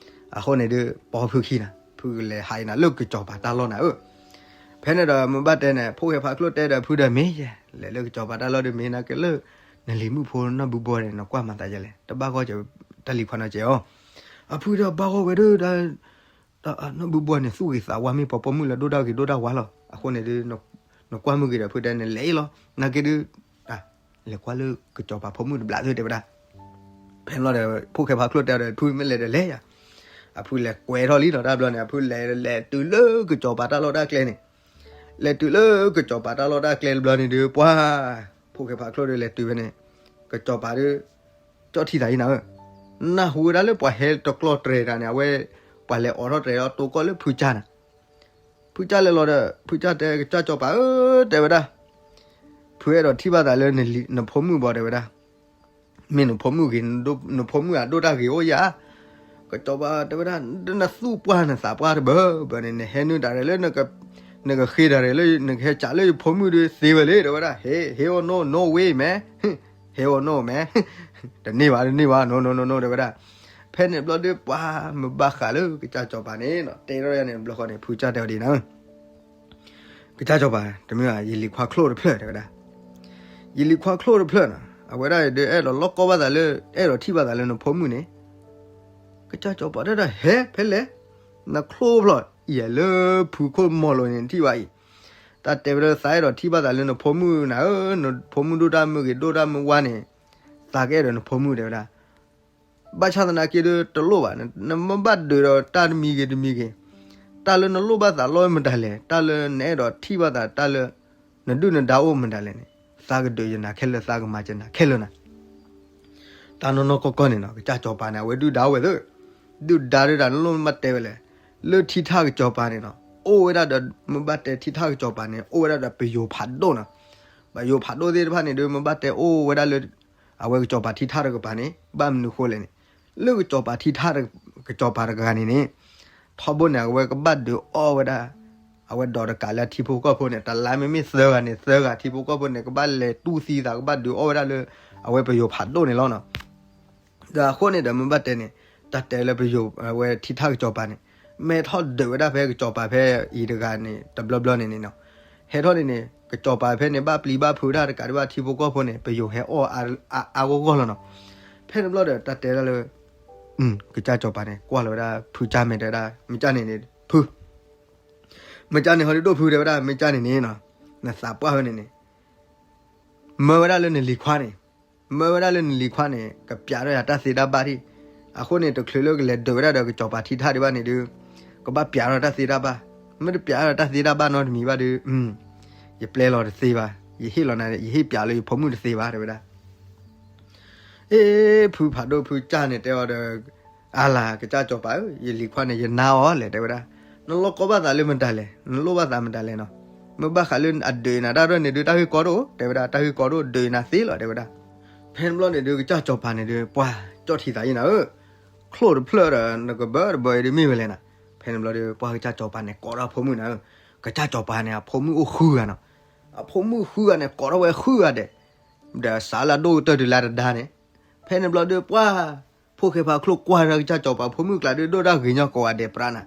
အဃိန့ၣ်ဒုး ပိာ်ဖုခံနၤ ဖုကလဲၤဟးအံၤနၤလၢကစီၤပၤတၢ်လီၢ်နၤဧၢ, ဖဲန့ၣ်ဒီးမ့ၢ်ဘၣ်တဲန့ၣ် ဖိၣ်ဃဲဖးကျိၣ်တဲဒီးဖုဒီးမ့ၢ်ယဲ, လဲၤလၢကစီၤပၤတၢ်လီၢ်ဒုးမ့ၢ်နာ်က့လၢ နလံၤမုၣ်ဖိနီၢ်ဘုဘီန့ၣ် နကွၢ်မၤသးယဲလဲၣ် တဘၣ်ဂီၢ်က့ၤ တၢ်လံၤခွါနီၤကဲၤအီၤ, အဖုဒီးဘၣ်ဂီၢ်ဝဲဒၣ် နီၢ်ဘုဘီန့ၣ် သူၣ်ဂ့ၤသးဝါမ့ၢ်ပှၤပိာ်မုၣ်လၢဒိၣ်တၢ်ဂ့ၤဒိၣ်တၢ်ဝါလီၤ, အဃိန့ၣ်ဒုး နကွၢ်မုၢ်ဂ့ၤဒီးဖုတဲန့ၣ် လဲၤအံၤလီၤ, နာ်က့ဒုး လဲၤကွၢ်လၢကစီၤပၤဖိမုၣ်တဘျးသုတဲဝဲဒၣ်, ဖဲန့ၣ်လီၤဒီး ဖိၣ်ဃဲဖးကျိၣ်တဲဒီး ဖုမ့ၢ်လဲၤဒီးလဲၤယၤ, အဖုလဲၤကွဲထီၣ်လံနီၤ တၢ်ဘျီန့ၣ် အဖုလဲၤလဲၤတုၤလၢကစီၤပၤတၢ်လီၢ်တၢ်ကျဲန့ၣ်, လဲၤတုၤလၢကစီၤပၤတၢ်လီၢ်တၢ်ကျဲတဘျီန့ၣ်ဒုး ပှၤ ဖိၣ်ဃဲဖးကျိၣ်ဒုးလဲၤတုၤဖဲန့ၣ်, ကစီၤပၤဒုး ကၠီၣ်ထံသးအံၤနၤဧၢ, နၢ်ဟူဝဲဒၣ်လၢပှၤဟဲတကျီၢ်တြဲၤတၢ်န့ၣ် အဝဲ ပှၤလဲၤအိးထီၣ်တြဲၤဒီးတိၢ်ကီၢ်လၢဖုကၢ်နၤ, ဖုကၢ်လဲၤလီၤဒီး ဖုကၢ်တဲကစၢ်စီၤပၤဧၢ တဲဝဲဒၣ်, ဖုအဲၣ်ဒိးထံၣ်ဘၣ်သးလၢနဖိမုၣ်ဘၣ်တဲဝဲဒၣ်, မ့ၢ်နဖိမုၣ်ဂ့ၤ, နဖိမုၣ်အဒိၣ်တၢ်ဂ့ၤအိၣ်ယၤ, ကစီၤပၤတဲဝဲဒၣ် နသူၣ်ပှၢ်နသးပှၢ်တဘၢဘၢန့ၣ် နဟဲနုာ်တၢ်ရဲၣ်လၢ နကဃ့တၢ်ရဲၣ်လၢ နကဟဲကးလၢယဖိမုၣ်ဒုးသ့ဝဲလံ တဲဝဲဒၣ်, ဟ့ ဟ့ အိၣ် no no way man, ဟ့ အိၣ် no man, တန့ၢ်ဘၣ် တန့ၢ်ဘၣ် no no no no တဲဝဲဒၣ်, ဖဲန့ၣ်ဘျီဒုးပှၤမ့ၢ်ဘၣ်ဃးလၢကစၢ်စီၤပၤန့ၣ် တဲထီၣ်ယၤန့ၣ်ဘျီဃီန့ၣ် ဖုကၢ်တဲဝဲဒၣ်နၤ ကစၢ်စီၤပၤ တမ့ၢ်ဘၣ် ယလံၤခွါချိၣ်တဖျၢၣ်တဲဝဲဒၣ်, ယလံၤခွါချိၣ်တဖျၢၣ်နီၤ အဝဲဒၣ်ဒုးအဲၣ်ဒိးလီၢ်ကီဘၣ်သးလၢ အဲၣ်ဒိးထံၣ်ဘၣ်သးလၢနဖိမုၣ်န့ၣ်, ကစၢ်စီၤပၤတဲဒၣ် ဟဲ ဖဲလဲၣ်, နချိၣ်ဖျီၣ် ယဲလၢဖုခိၣ်မီၤလိၤန့ၣ်ထံၣ်ဘၣ်အံၤ, တၢ်တဲဝဲဒၣ်သးအဲၣ်ဒိးထံၣ်ဘၣ်သးလၢနဖိမုၣ်နၤဧၢ, နဖိမုၣ်ဒိၣ်တၢ်မုၢ်ဂ့ၤဒိၣ်တၢ်မုၢ်ဝါန့ၣ်, သ သးကအဲၣ်ဒိးနဖိမုၣ် တဲဝဲဒၣ်. ဘၣ်ဆၣ်သနာ်က့ဒီး တလိၣ်ဘၣ်, နမ့ၢ်ဘၣ်ဒုးဒီးတၢ်တမံၤဂ့ၤတမံၤဂ့ၤ, တၢ်လၢနလိၣ်ဘၣ်သးလီၤမတၤလဲၣ်, တၢ်လၢနအဲၣ်ဒိးထံၣ်ဘၣ်သး, တၢ်လၢနဒုၣ်နဒါအိၣ်မတၤလဲၣ်န့ၣ်, သးကဒုးယနၤခဲလၢာ်, သးကမၤယနၤခဲလၢာ်နၤ. တၢ်နီၢ်နီၢ်ကီၢ်ကီၢ်န့ၣ်နီၤ, ကစၢ်စီၤပၤန့ၣ် အဝဲဒုၣ်ဒါအိၣ်ဝဲသ့ၣ်, ဒုၣ်ဒါဒုၣ်ဒါ နလိၣ်မ့ၢ်ဘၣ်တဲဝဲလဲၣ်, လၢထံထၣ်ကစီၤပၤန့ၣ်နီၤ, အိၣ်ဝဲဒၣ်ဒီး မ့ၢ်ဘၣ်တဲထံထၣ်ကစီၤပၤန့ၣ် အိၣ်ဝဲဒၣ်ဒီးပယိၤဖးဒိၣ်နီၤ. ပယိၤဖးဒိၣ်သ့ၣ်တဖၣ်န့ၣ်ဒီး မ့ၢ်ဘၣ်တဲအိၣ်ဝဲဒၣ်လၢ အဝဲကစီၤပၤထံထၣ်တကပၤန့ၣ် ဘၣ်မနုၤဃိလဲၣ်န့ၣ်, လၢကစီၤပၤထံထၣ် ကစီၤပၤတဂၤန့ၣ်န့ၣ်, ထီဘိန့ၣ် အဝဲကဘၣ်ဒုးအီၣ်ဝဲဒၣ် အဝဲဒိးတကးလၢအထံဖိကီၢ်ဖိန့ၣ်, တလါမ့မ့ၢ်သၢဂၤန့ၣ် သၢဂၤထံဖိကီၢ်ဖိန့ၣ် ကဘၣ်လဲၤတူၢ်သံသး ကဘၣ်ဒုးအီၣ်ဝဲဒၣ်လၢ အဝဲပယိၤဖးဒိၣ်န့ၣ်လီၤနီၤ. ဒီးအဃိန့ၣ်ဒီး မ့ၢ်ဘၣ်တဲန့ၣ်, တၢ်တဲလၢပယိၤ အဝဲထံထၣ်ကစီၤပၤန့ၣ်, မ့ၢ်ထီၣ်ဒုးဝဲဒၣ်ဖဲကစီၤပၤဖဲအံၤတဂၤန့ၣ် တဘျီဘျီန့ၣ်န့ၣ်နီၤ, ဟဲထီၣ်န့ၣ်န့ၣ် ကစီၤပၤဖဲန့ၣ် ဘၣ်ပျံၤဘၣ်ဖုးတၢ်တကးဒံးဘၣ် ထံဖိကီၢ်ဖိန့ၣ် ပယိၤဟဲအီၣ်အါဂီၢ်ဂီၢ်လီၤနီၤ. ဖဲန့ၣ်ဘျီဒီး တၢ်တဲဒၣ်လၢ ကစၢ်စီၤပၤန့ၣ် ကွၢ်လီၤဝဲဒၣ်ဖုကၠၢ်မဲာ် တဲဝဲဒၣ် မ့ၢ်ကၠၢ်န့ၣ်န့ၣ် ဖု မ့ၢ်ကၠၢ်န့ၣ် ဟီဒုဒိၣ်ဖု တဲဝဲဒၣ် မ့ၢ်ကၠၢ်န့ၣ်န့ၣ်နီၤ, နသးပှၢ်ဝဲန့ၣ်န့ၣ် မၢဝဲဒၣ်လၢနလံၤခွါန့ၣ်, မၢဝဲဒၣ်လၢနလံၤခွါန့ၣ် ကပျးထီၣ်ယၤတၢ်သ့တၢ်ဘၣ်ဒံး. အဃိန့ၣ် တချုးလၢကလဲၤဒုးဝဲဒၣ်ဒီးကစီၤပၤထံထၣ်ဒံးဘၣ်န့ၣ်ဒီး ကဘၣ်ပျးထီၣ်တၢ်သ့တၢ်ဘၣ်, မ့ၢ်တပျးထီၣ်တၢ်သ့တၢ်ဘၣ်နီတမံၤဘၣ်ဒီး ယပျဲလီၤတသ့ဘၣ်, ယဟ့ၣ်လီၤနၤ ယဟ့ၣ်ပျးလၢယဖိမုၣ်တသ့ဘၣ် တဲဝဲဒၣ်. အ့ ဖုဖးဒိၣ်ဖုကၠၢ်န့ၣ် တဲအီၤဒီး အါလၢ် ကစၢ်စီၤပၤဧၢ, ယလံၤခွါန့ၣ် ယနာ်အီၤလဲၣ် တဲဝဲဒၣ်. နလိၣ်ကီဘၣ်သးလၢမတၤလဲၣ်, နလိၣ်ဘၣ်သးမတၤလဲၣ်နီၤ. မ့ၢ်ဘၣ်ဃးလၢအဒုးနၤတၢ်ရဲၣ်န့ၣ်ဒုး တၢ်ဂ့ၢ်ကီဒိၣ် တဲဝဲဒၣ်, တၢ်ဂ့ၢ်ကီဒိၣ် ဒုးနၤသ့လီၤ တဲဝဲဒၣ်. ဖဲန့ၣ်ဘျီန့ၣ်ဒုး ကစၢ်စီၤပၤန့ၣ်ဒုး ပှၤကၠီၣ်ထံသးအံၤနၤဧၢ, ချိၣ်တဖျၢၣ်ဒီး နကဘၢတဘၢအံၤဒုးမ့ၢ်ဝဲလဲၣ်နၤ. ဖဲန့ၣ်ဘျီဒုး ပှၤကစၢ်စီၤပၤန့ၣ် ကိးထီၣ်အဖိမုၣ်နၤဧၢ, ကစၢ်စီၤပၤန့ၣ် အဖိမုၣ်အိၣ်ဃုဂၤနီၤ. အဖိမုၣ်ဃုဂၤန့ၣ် ကိးထီၣ်ဝဲဃုဂၤဒဲး ဒီးစးလၢအဒိၣ်ကတၢၢ်တုၤလၢတဒါန့ၣ်. ဖဲန့ၣ်ဘျီဒုး ပှၤ ဖိၣ်ဃဲဖါချိၣ်ကွၢ်ဒီးကစၢ်စီၤပၤဖိမုၣ်ကျါဒုး ဒိၣ်တၢ်ဂ့ၤညီကိးဂၤဒဲးပြးနၤ,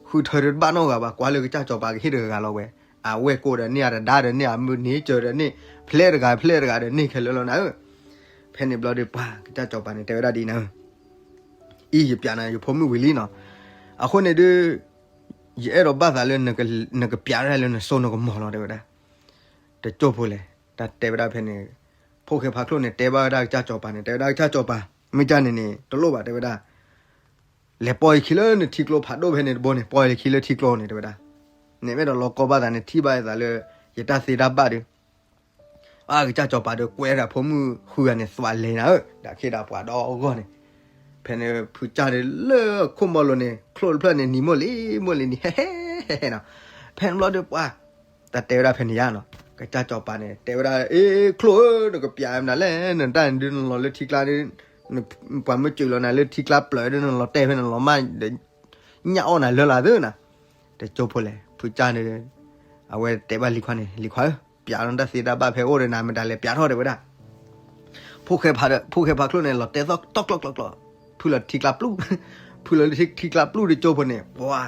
ဃုထၢတဘၣ်နီတဂၤဘၣ်, ကွၢ်လၢကစၢ်စီၤပၤကဟ့ၣ်တဂၤဂၤလီၤဝဲ, အဝဲၢ်ကိဒီးန့ၢ် အတဒါဒီးန့ၢ် အမုၢ်န့ၢ်စၢၤဒီးန့ၢ်, ဖျဲးတဂၤဖျဲးတဂၤဒီးန့ၢ်ခဲလၢာ်လီၤနၤဧၢ. ဖဲန့ၣ်ဘျီဒုး ပှၤကစၢ်စီၤပၤန့ၣ် တဲဝဲဒၣ်ဒ်အံၤနၤဧၢ, အံၤယပျးနၤယဖိမုၣ်ဝံၤလံနီၤ. အဃိန့ၣ်ဒုး ယအဲၣ်ဒိးဘၣ်သးလၢ နကပျးဝဲဒၣ်လၢနစိနကမီၤလီၤ တဲဝဲဒၣ်. တကၠိၢ်ဖိလဲၣ်, တၢ်တဲဝဲဒၣ်ဖဲန့ၣ်, ဖိၣ်ဃဲဖါချိၣ်န့ၣ် တဲဘၣ်ဝဲဒၣ်ကစၢ်စီၤပၤန့ၣ်, တဲဝဲဒၣ်ကစၢ်စီၤပၤ, မ့ၢ်ကၢ်န့ၣ်န့ၣ် တလိၣ်ဘၣ် တဲဝဲဒၣ်. လဲၤပိာ်ယခံလၢနထံကျိဖးဒိၣ်ဖဲန့ၣ်တဘိန့ၣ်, ပိာ်ယခံလၢထံကျိန့ၣ် တဲဝဲဒၣ်. နမ့ၢ်အဲၣ်ဒိးလီၤကီဘၣ်သးန့ၣ် ထံၣ်ဘၣ်ယသးလၢ ယတၢ်သ့တၢ်ဘၣ်ဒီး အကစၢ်စီၤပၤဒီးကွဲးဒၣ်ဖိမုၣ်ဃုဂၤန့ၣ် သွးလဲၤနၤဧၢ, ဒီးခ့ဒီးပှၤဒီဂီၢ်န့ၣ်. ဖဲန့ၣ်ဖုကၢ်ဒီးလၢခိၣ်မီလိၤန့ၣ် ချိၣ်တဖျၢၣ်န့ၣ် နံၤမိၢ်လံၤမိၢ်လံၤနံၤ ဟဲဟဲဟဲနီၤ. ဖဲန့ၣ်ဘျီဒီးပှၤ တၢ်တဲဝဲဒၣ်ဖဲန့ၣ်ယါနီၤ, ကစၢ်စီၤပၤန့ၣ် တဲဝဲဒၣ် အ့ ချိၣ်ဧၢ, နကပျးမနုၤလဲၣ်, နတၢ်န့ၣ်ဒုးနလီၤလၢထံကျါဒီး ပှၤမ့ၢ်စၢၤလီၤနၤလၢထံကျါပျၢၤဒီး နလီၤတဲာ်ဖဲန့ၣ်လီၤမၢ်ဒီး ညၣ်အီၣ်နၤလၢလာ်သ့နီၤ. တကၠိၢ်ဖိလဲၣ်, ဖုကၢ်န့ၣ် အဝဲတဲဘၣ်လံၤခွါန့ၣ်, လံၤခွါဧၢ, ပျးလီၤနတၢ်သ့တၢ်ဘၣ်ဖဲအိၣ်ဒီးနၤမတၤလဲၣ် ပျးထီၣ် တဲဝဲဒၣ်. ဖိၣ်ဃဲဖါ, ဖိၣ်ဃဲဖါချိၣ်န့ၣ် လီၤတဲာ်သီၣ်တီၢ်ကျီၢ်ကျီၢ်ကျီၢ်, ဖုလီၤထံကျါပျူၢ်, ဖုလီၤလၢထံကျါပျူၢ်တကၠိၢ်ဖိန့ၣ် ပှၤ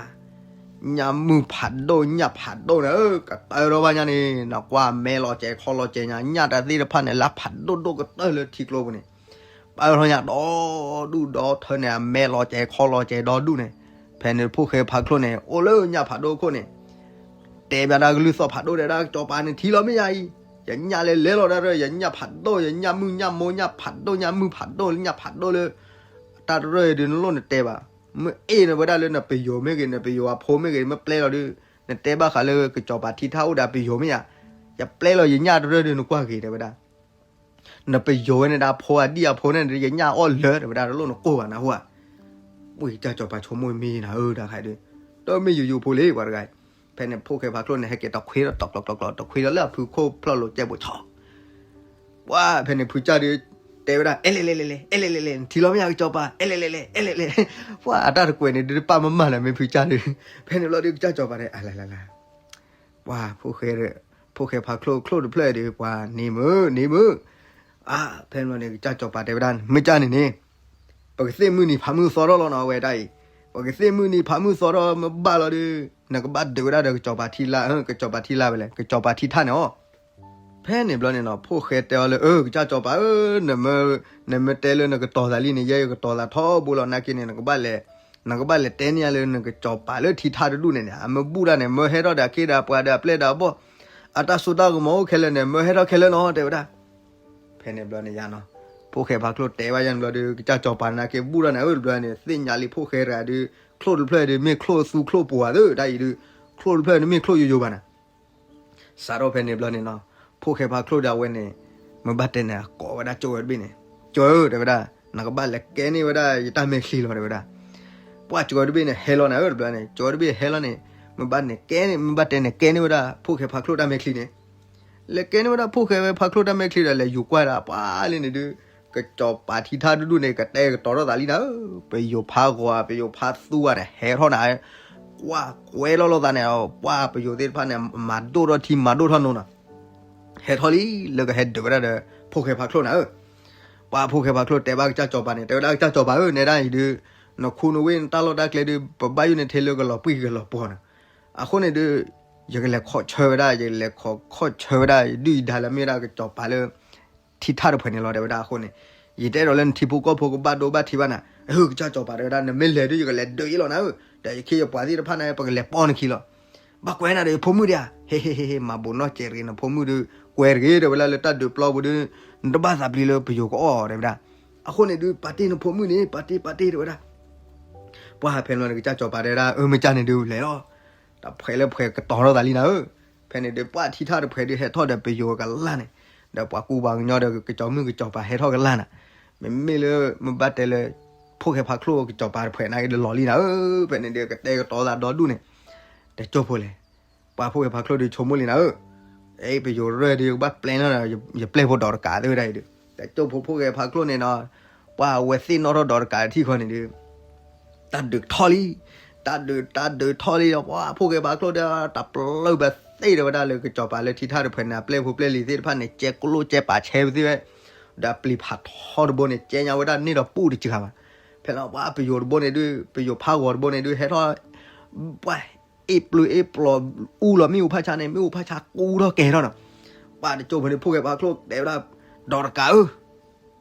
ညၣ်မုၢ်ဖးဒိၣ် ညၣ်ဖးဒိၣ်န့ၣ် ကတၢၢ်ထီၣ်ဘၣ်ညါန့ၣ် နကွၢ်မဲလီၤစဲးခီလီၤစဲးညါ ညၣ်တၢ်သ့ၣ်တဖၣ်န့ၣ် လၢဖးဒိၣ်ဒိၣ်ကတၢၢ်လၢထံကျိပူၤန့ၣ် ပၢၢ်ထီၣ်ညါဒီဒူၣ်ဒီထၢန့ၣ် အမဲလီၤစဲးခီလီၤစဲးဒီဒူၣ်န့ၣ်. ဖဲန့ၣ်ဖိၣ်ဃဲဖါချိၣ်န့ၣ် အိၣ်လၢညၣ်ဖးဒိၣ်ခိၣ်န့ၣ် တဲဘၣ်ဒၣ်ကလုၢ်သီၣ်ဖးဒိၣ်တဲဒၣ် ကစီၤပၤန့ၣ်ထံလီၤမ့ၢ်ယၤအံၤ, ယညၣ်လဲၤလဲၤလီၤဒၣ်ရၢၢ် ယညၣ်ဖးဒိၣ် ယညၣ်မုၢ်ညၣ်မိၢ်ညၣ်ဖးဒိၣ် ညၣ်မုၢ်ဖးဒိၣ် ညၣ်ဖးဒိၣ်လၢ တၢ်တရၢၢ်အံၤဒုးနလိၣ်နတဲဘၣ်. မ့ၢ်အ့ၣ်နဝဲဒၣ်လၢနပယိၤမ့ၢ်ဂ့ၤ နပယိၤအဖိမ့ၢ်ဂ့ၤ မ့ၢ်ပျဲလီၤဒုး နတဲဘၣ်ဃးလၢကစီၤပၤထံထၣ်အိၣ်ဒီးပယိၤမ့ၢ်ယၤ, ယပျဲလီၤယညၣ်တရၢၢ်ဒုးနကွၢ်ဂ့ၤ တဲဝဲဒၣ်. နပယိၤဝဲန့ၣ်ဒီးအဖိအဒံၣ်အဖိန့ၣ်ဒီး ယညၣ်အီၣ်လၢာ် တဲဝဲဒၣ် တလိၣ်နကိၢ်ဘၣ်နၢ်ဟူဧါ. ဝံၤကစၢ်စီၤပၤဆိကမိၣ်မ့ၢ်နၤဧၢ တၢ်ခါအံၤဒုး တမ့ၢ်ယိယိဖိလံ ပှၤတဂၤအံၤ. ဖဲန့ၣ်ဖိၣ်ဃဲဖါချိၣ်န့ၣ် ဟဲက့ၤတခွ့ဒီးတီၤကျီၤကျီၤကျီၤ တခွ့ဒီးလၢအဖုခိၣ်ဖျီၣ်လိာ်ကဲဘိးဆီ ပှၤဖဲန့ၣ်ဖုကၢ်ဒုး တဲဝဲဒၣ် အဲလဲၣ်လဲၣ်လဲၣ်လဲၣ် အဲလဲၣ်လဲၣ်လဲၣ် နထံလီၤမ့ၢ်ယၤကစီၤပၤ အဲလဲၣ်လဲၣ်လဲၣ် အဲလဲၣ်လဲၣ်လဲၣ်. ပှၤအတၢ်တကွဲးန့ၣ်ဒုးတပၣ်မးမးလၢၤမ့ၢ်ဖုကၢ်ဒုး. ဖဲန့ၣ်ဘျီဒုးကစၢ်စီၤပၤန့ၣ် အလၢလၢလၢ ပှၤ ဖိၣ်ဃဲဖါချိၣ်ချိၣ်တဖျၢၣ်ဒုး ပှၤန့ၣ်မုာ်န့ၣ်မုာ်. အါ ဖဲန့ၣ်ဘျီန့ၣ် ကစၢ်စီၤပၤတဲဝဲဒၣ် မ့ၢ်ကၢ်န့ၣ်န့ၣ် ပကသ့ၣ်မုၢ်နံၤဖးမုၢ်သီထီၣ်လီၤနီၤ အဝဲဒၣ်အံၤ. ပကသ့ၣ်မုၢ်နံၤဖးမုၢ်သီထီၣ်မ့ၢ်ဘၣ်လီၤဒုး နကဘၣ်ဒုးဝဲဒၣ်ဒီးကစီၤပၤထံလာ် ကစီၤပၤထံလာ်ဝဲလဲၣ် ကစီၤပၤထံထၣ်န့ၣ်အီၤ. ဖဲန့ၣ်ဘျီန့ၣ်နီၤ ဖိၣ်ဃဲတဲအီၤလၢ အၢ ကစၢ်စီၤပၤဧၢ, နမ့ၢ်တဲလၢနကတီၤသးလံန့ၣ် ယဲယကတီၤသးထီဘိလီၤ နာ်က့န့ၣ် နကဘၣ်လဲၤ နကဘၣ်လဲၤတဲန့ၢ်ယၤလၢနကစီၤပၤလၢထံထၣ်တဒူၣ်န့ၣ်န့ၣ် အမ့ၢ်ဘူၣ်တၢ်န့ၣ် မၢဟဲထီၣ်ဒီးအခ့ဒီးပှၤဒီးအပျဲၢ်ဒီးအဘီၣ် အတၢ်စိတၢ်ကမီၤအိၣ်ခဲလၢာ်န့ၣ် မၢဟဲထီၣ်ခဲလၢာ်နီၤ တဲဝဲဒၣ်. ဖဲန့ၣ်ဘျီန့ၣ်ယါနီၤ ဖိၣ်ဃဲဖးချိၣ်တဲဘၣ်ယၤန့ၣ်ဘျီဒီး ကစၢ်စီၤပၤန့ၣ်က့ၤဘူၣ်ထီၣ်န့ၣ်ဧၢတဘျီန့ၣ် သ့ၣ်ညါလံဖိၣ်ဃဲတဂၤဒီး ချိၣ်တဖျၢၣ်ဒီး မ့ၢ်ချိၣ်သူချိၣ်ပှာ်သၢတၢ်အံၤဒီး ချိၣ်တဖျၢၣ်န့ၣ်မ့ၢ်ချိၣ်ယိယိဘၣ်နၤ စးထီၣ်ဖဲန့ၣ်ဘျီန့ၣ်နီၤ ဖိၣ်ဃဲဖးချိၣ်ဒီးအဝဲန့ၣ် မ့ၢ်ဘၣ်တဲန့ၣ် ကိးဝဲဒၣ်ကၠီဝဲတဘ့ၣ်န့ၣ် ကၠီဧၢ တဲဝဲဒၣ် နကဘၣ်လဲၤကဲန့ၢ်ဝဲဒၣ်ယတၢ်မဲာ်ချံလီၤ တဲဝဲဒၣ်. ပှၢ်ကၠီဝဲတဘ့ၣ်န့ၣ် ဟဲလီၤနၤဧၢ တဘျီန့ၣ် ကၠီဝဲတဘ့ၣ်ဟဲလီၤန့ၣ် မ့ၢ်ဘၣ်န့ၣ်ကဲန့ၢ် မ့ၢ်ဘၣ်တဲန့ၣ် ကဲန့ၢ်ဝဲဒၣ် ဖိၣ်ဃဲဖးချိၣ်တၢ်မဲာ်ချံန့ၣ် လဲၤကဲန့ၢ်ဝဲဒၣ် ဖိၣ်ဃဲဝဲဖးချိၣ်တၢ်မဲာ်ချံဒီး လဲၤယူၤကွၢ်ဒၣ်ပှၤလံန့ၣ်ဒုး ကစီၤပၤထံထၣ်ဒူၣ်ဒူၣ်န့ၣ် ကတဲာ်ကတီၤထီၣ်သးလံနၤဧၢ, ပယိၤဖးဂီၤဧါ ပယိၤဖးသူဧါန့ၣ် ဟဲထီၣ်နၤဧၢ, ကွၢ်ကွဲလီၤလိာ်သးန့ၣ် ပှၢ်ပယိၤသ့ၣ်တဖၣ်န့ၣ် မၤဒိၣ်ထီၣ်ထံ မၤဒိၣ်ထီၣ်နိနီၤ, ဟဲထီၣ်လံ လၢကဟဲဒုးဝဲဒၣ်ဒီး ဖိၣ်ဃဲဖးချိၣ်နၤဧၢ. ပှၢ်ဖိၣ်ဃဲဖးချိၣ်တဲဘၣ်ကစၢ်စီၤပၤန့ၣ် တဲဝဲဒၣ်ကစၢ်စီၤပၤဧၢ နဲဒၣ်အံၤဒုး နခိၣ်နဝ့ၢ်နတၢ်လီၢ်တၢ်ကျဲဒုး ပဘၣ်ယိၣ်န့ၣ်ထဲလၢကလီၤပှံၢ်ကလီၤပှီၤနၤ, အဃိန့ၣ်ဒုး ယကလဲၤခီဆၢဝဲဒၣ် ယလဲၤခီခီဆၢဝဲဒၣ် ယဒုၣ်ယဒါလၢမ့ၢ်ဝဲဒၣ်ကစီၤပၤလၢ ထံထၣ်တဖုန့ၣ်လီၤ တဲဝဲဒၣ်. အဃိန့ၣ် ယတအဲၣ်ဒိးလၢနထံဖိကီၢ်ဖိကဘၣ်ဒိဘၣ်ထံးဘၣ်နၤ, အၢ ကစၢ်စီၤပၤတဲဝဲဒၣ် နမ့ၢ်လဲၤဒုး ယကလဲၤဒုးအံၤလီၤနၤဧၢ, ဒီးယခ့ယပှၤသ့ၣ်တဖၣ်န့ၣ် ပကလဲၤပိာ်နခံလီၤ. ဘၣ်ကွဲးနၤဒီး ယဖိမုၣ်ဒံးဧါ, ဟ့ဟ့ဟ့ဟ့ မၤဘိးနီၢ်စဲးတဂ့ၤ နဖိမုၣ်ဒုး ကွဲးတဂ့ၤ တဲဝဲဒၣ် လၢတၢ်ဒုးပျီပူၤဒုး နတဘၣ်သးပျံၤလၢပယိၤကအီၣ်တဲဝဲဒၣ်. အဃိန့ၣ်ဒုး ပာ်တ့ၢ်နဖိမုၣ်န့ၣ် ပာ်တ့ၢ်ပာ်တ့ၢ်တဲဝဲဒၣ်. ပှၢ်ဖဲန့ၣ်လီၤန့ၣ် ကစၢ်စီၤပၤတဲဝဲဒၣ် အၢ မ့ၢ်ကၢ်န့ၣ်ဒုးလဲၤလီၤ, တၢ်ဖှဲးလၢဖှဲးကတီၤထီၣ်သးလံနၤဧၢ. ဖဲန့ၣ်ဒုး ပှၢ်ထံထၣ်တဖှဲးဒုးဟဲထီၣ်ဒီးပယိၤကလၢ်န့ၣ်, ဒီးပှၤကူပှၤကညီဒီးကစီၤမုၣ်ကစီၤပၤဟဲထီၣ်ကလၢ်နၤ, မ့မ့ၢ်လၢမ့ၢ်ဘၣ်တဲလၢ ဖိၣ်ဃဲဖးချိၣ်ကစီၤပၤတဖှဲးန့ၣ်က့ၤဒီးလီၤလံနၤဧၢ. ဖဲန့ၣ်ဒုး ကတဲာ်ကတီၤသးဒီဒူၣ်န့ၣ်, တကၠိၢ်ဖိလဲၣ် ပှၢ်ဖိၣ်ဃဲဖးချိၣ်ဒုးဆိကမိၣ်လံနၤဧၢ, အဲ ပယိၤရၢၢ်ဒုး ကဘၣ်ပျဲနီၢ်ဒီး ယပျဲၢ်ဖိဒီးတကးသ့ဝဲဒၣ်အံၤဒုး, တကၠိၢ်ဖိဖိၣ်ဃဲဖးချိၣ်န့ၣ်နီၤ, ပှၢ်အဝဲသ့ၣ်နီၣ်ထီၣ်ဒီးတကးတထံၣ်ဃီန့ၣ်ဒုး တၢ်ဒုးထီၣ်လံ, တၢ်ဒုး တၢ်ဒုးထီၣ်လံဒီး ပှၢ်ဖိၣ်ဃဲဖးချိၣ်ဒီး တၢ်ပျၢၢ်ပသ့ၣ်ဒီးဝဲဒၣ်လၢကစီၤပၤလၢထံထၣ်တဖှဲးန့ၣ် အပျဲၢ်ဖိပျဲၢ်လံၤသ့ၣ်တဖၣ်န့ၣ် ကဲကျိၣ်ကဲပာ်ဆဲးပသ့ၣ်ဝဲ, ဒီးပျံၤဖးထီတဘိန့ၣ် ကဲညါဝဲဒၣ်န့ၢ်ဒီးပူၣ်တစှၤဘၣ်. ဖဲလီၤပှၢ်ပယိၤတဘိန့ၣ်ဒုး ပယိၤဖးဂီၤတဘိန့ၣ်ဒုး ဟဲထီၣ် ပှၢ် အ့ၣ်ပျုၢ်အ့ၣ်ပျီၤ အူလီၤမ့ၣ်အူဖးဆါန့ၣ် မ့ၣ်အူဖးဆါကူထီၣ်ကဲထီၣ်နီၤ, ပှၢ်တကၠိၢ်ဖိန့ၣ် ဖိၣ်ဃဲဖးချိၣ်တဲဝဲဒၣ် ဒီးတကးဧၢ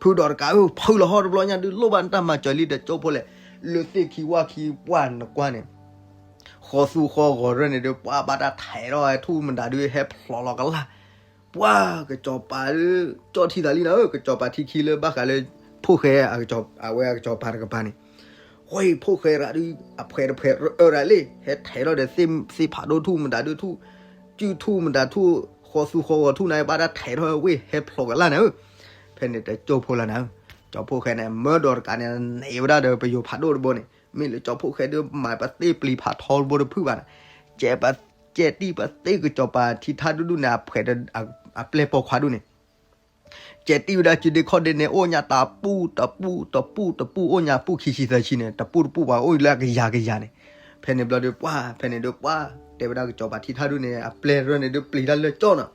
ဖုဒီးတကးဧၢ ဖုလီၤဟီၣ်တဘျီညါဒုး လိၣ်ဘၣ်နတၢ်မၤစၢၤလံ တကၠိၢ်ဖိလဲၣ်, လၢသ့ၣ်ခံဝၣ်ခံပှၢ်နကွၢ်န့ၣ် ဃီသူဃီဂီၤရၢၢ်န့ၣ်ဒုး ပှၢ်ဘၣ်တၢ်ထဲးထီၣ်ထူၣ်မတၤဒုး ဟဲဖျိးလီၤကလၢ်, ပှၢ်ကစီၤပၤဒုး ကၠီၣ်ထံသးလံနၤဧၢ, ကစီၤပၤထံခံလၢဘၣ်ဃးလၢ ဖိၣ်ဃဲ အဝဲအကစီၤပၤတကပၤန့ၣ်, ဝဲအံၤဖိၣ်ဃဲရးဒုး အဖှဲးတဖှဲးအၢရးလံ ဟဲထဲးထီၣ်ဒီး သ့ၣ်ဖးဒိၣ်ထူၣ်မတၤဒုးထူၣ်, ကုၢ်ထူၣ်မတၤထူၣ်, ဃီသူဃီဂီၤထူၣ်န့ၣ် ဘၣ်တၢ်ထဲးထီၣ်ဝဲ ဟဲဖျိးကလၢ်နၤဧၢ, ဖဲန့ၣ်တကၠိၢ်ဖိလီၤနၤဧၢ, ကၠီၣ်ဖိၣ်ဃဲန့ၣ် မၢဒီးတကးန့ၣ် န့ၢ်ဝဲဒၣ်ဒီးပယိၤဖးဒိၣ်တဘိန့ၣ် မ့ၢ်လၢကၠီၣ်ဖိၣ်ဃဲဒုး မၤပသ့ၣ်ပျံၤဖးထီတဘိတဖုဘၣ်န့ၣ်, ကဲပ ကဲတံၢ်ပသ့ၣ်ကစီၤပၤထံထၣ်ဒူၣ်ဒူၣ်န့ၣ် အဖှဲး အပျဲၢ်ပိာ်ခွါဒူၣ်န့ၣ် ကဲတံၢ်ဝဲဒၣ်စုဒ့ခီၣ်ဒ့န့ၣ် အိၣ်ညါတပူၣ်တပူၣ်တပူၣ်တပူၣ် အိၣ်ညါပူၣ်ခံဆံသၢဆံန့ၣ် တပူၣ်တပူၣ်ပှၤအိၣ်လၢအကယၤကယၤန့ၣ်, ဖဲန့ၣ်ဘျီဒီးပှၢ် ဖဲန့ၣ်ဒီးပှၢ် တဲဝဲဒၣ်ကစီၤပၤထံထၣ်ဒူၣ်န့ၣ် အပျဲၢ်ရၢၢ်န့ၣ်ဒုးပျံၤတၢ်လၢကၠီၣ်နီၤ,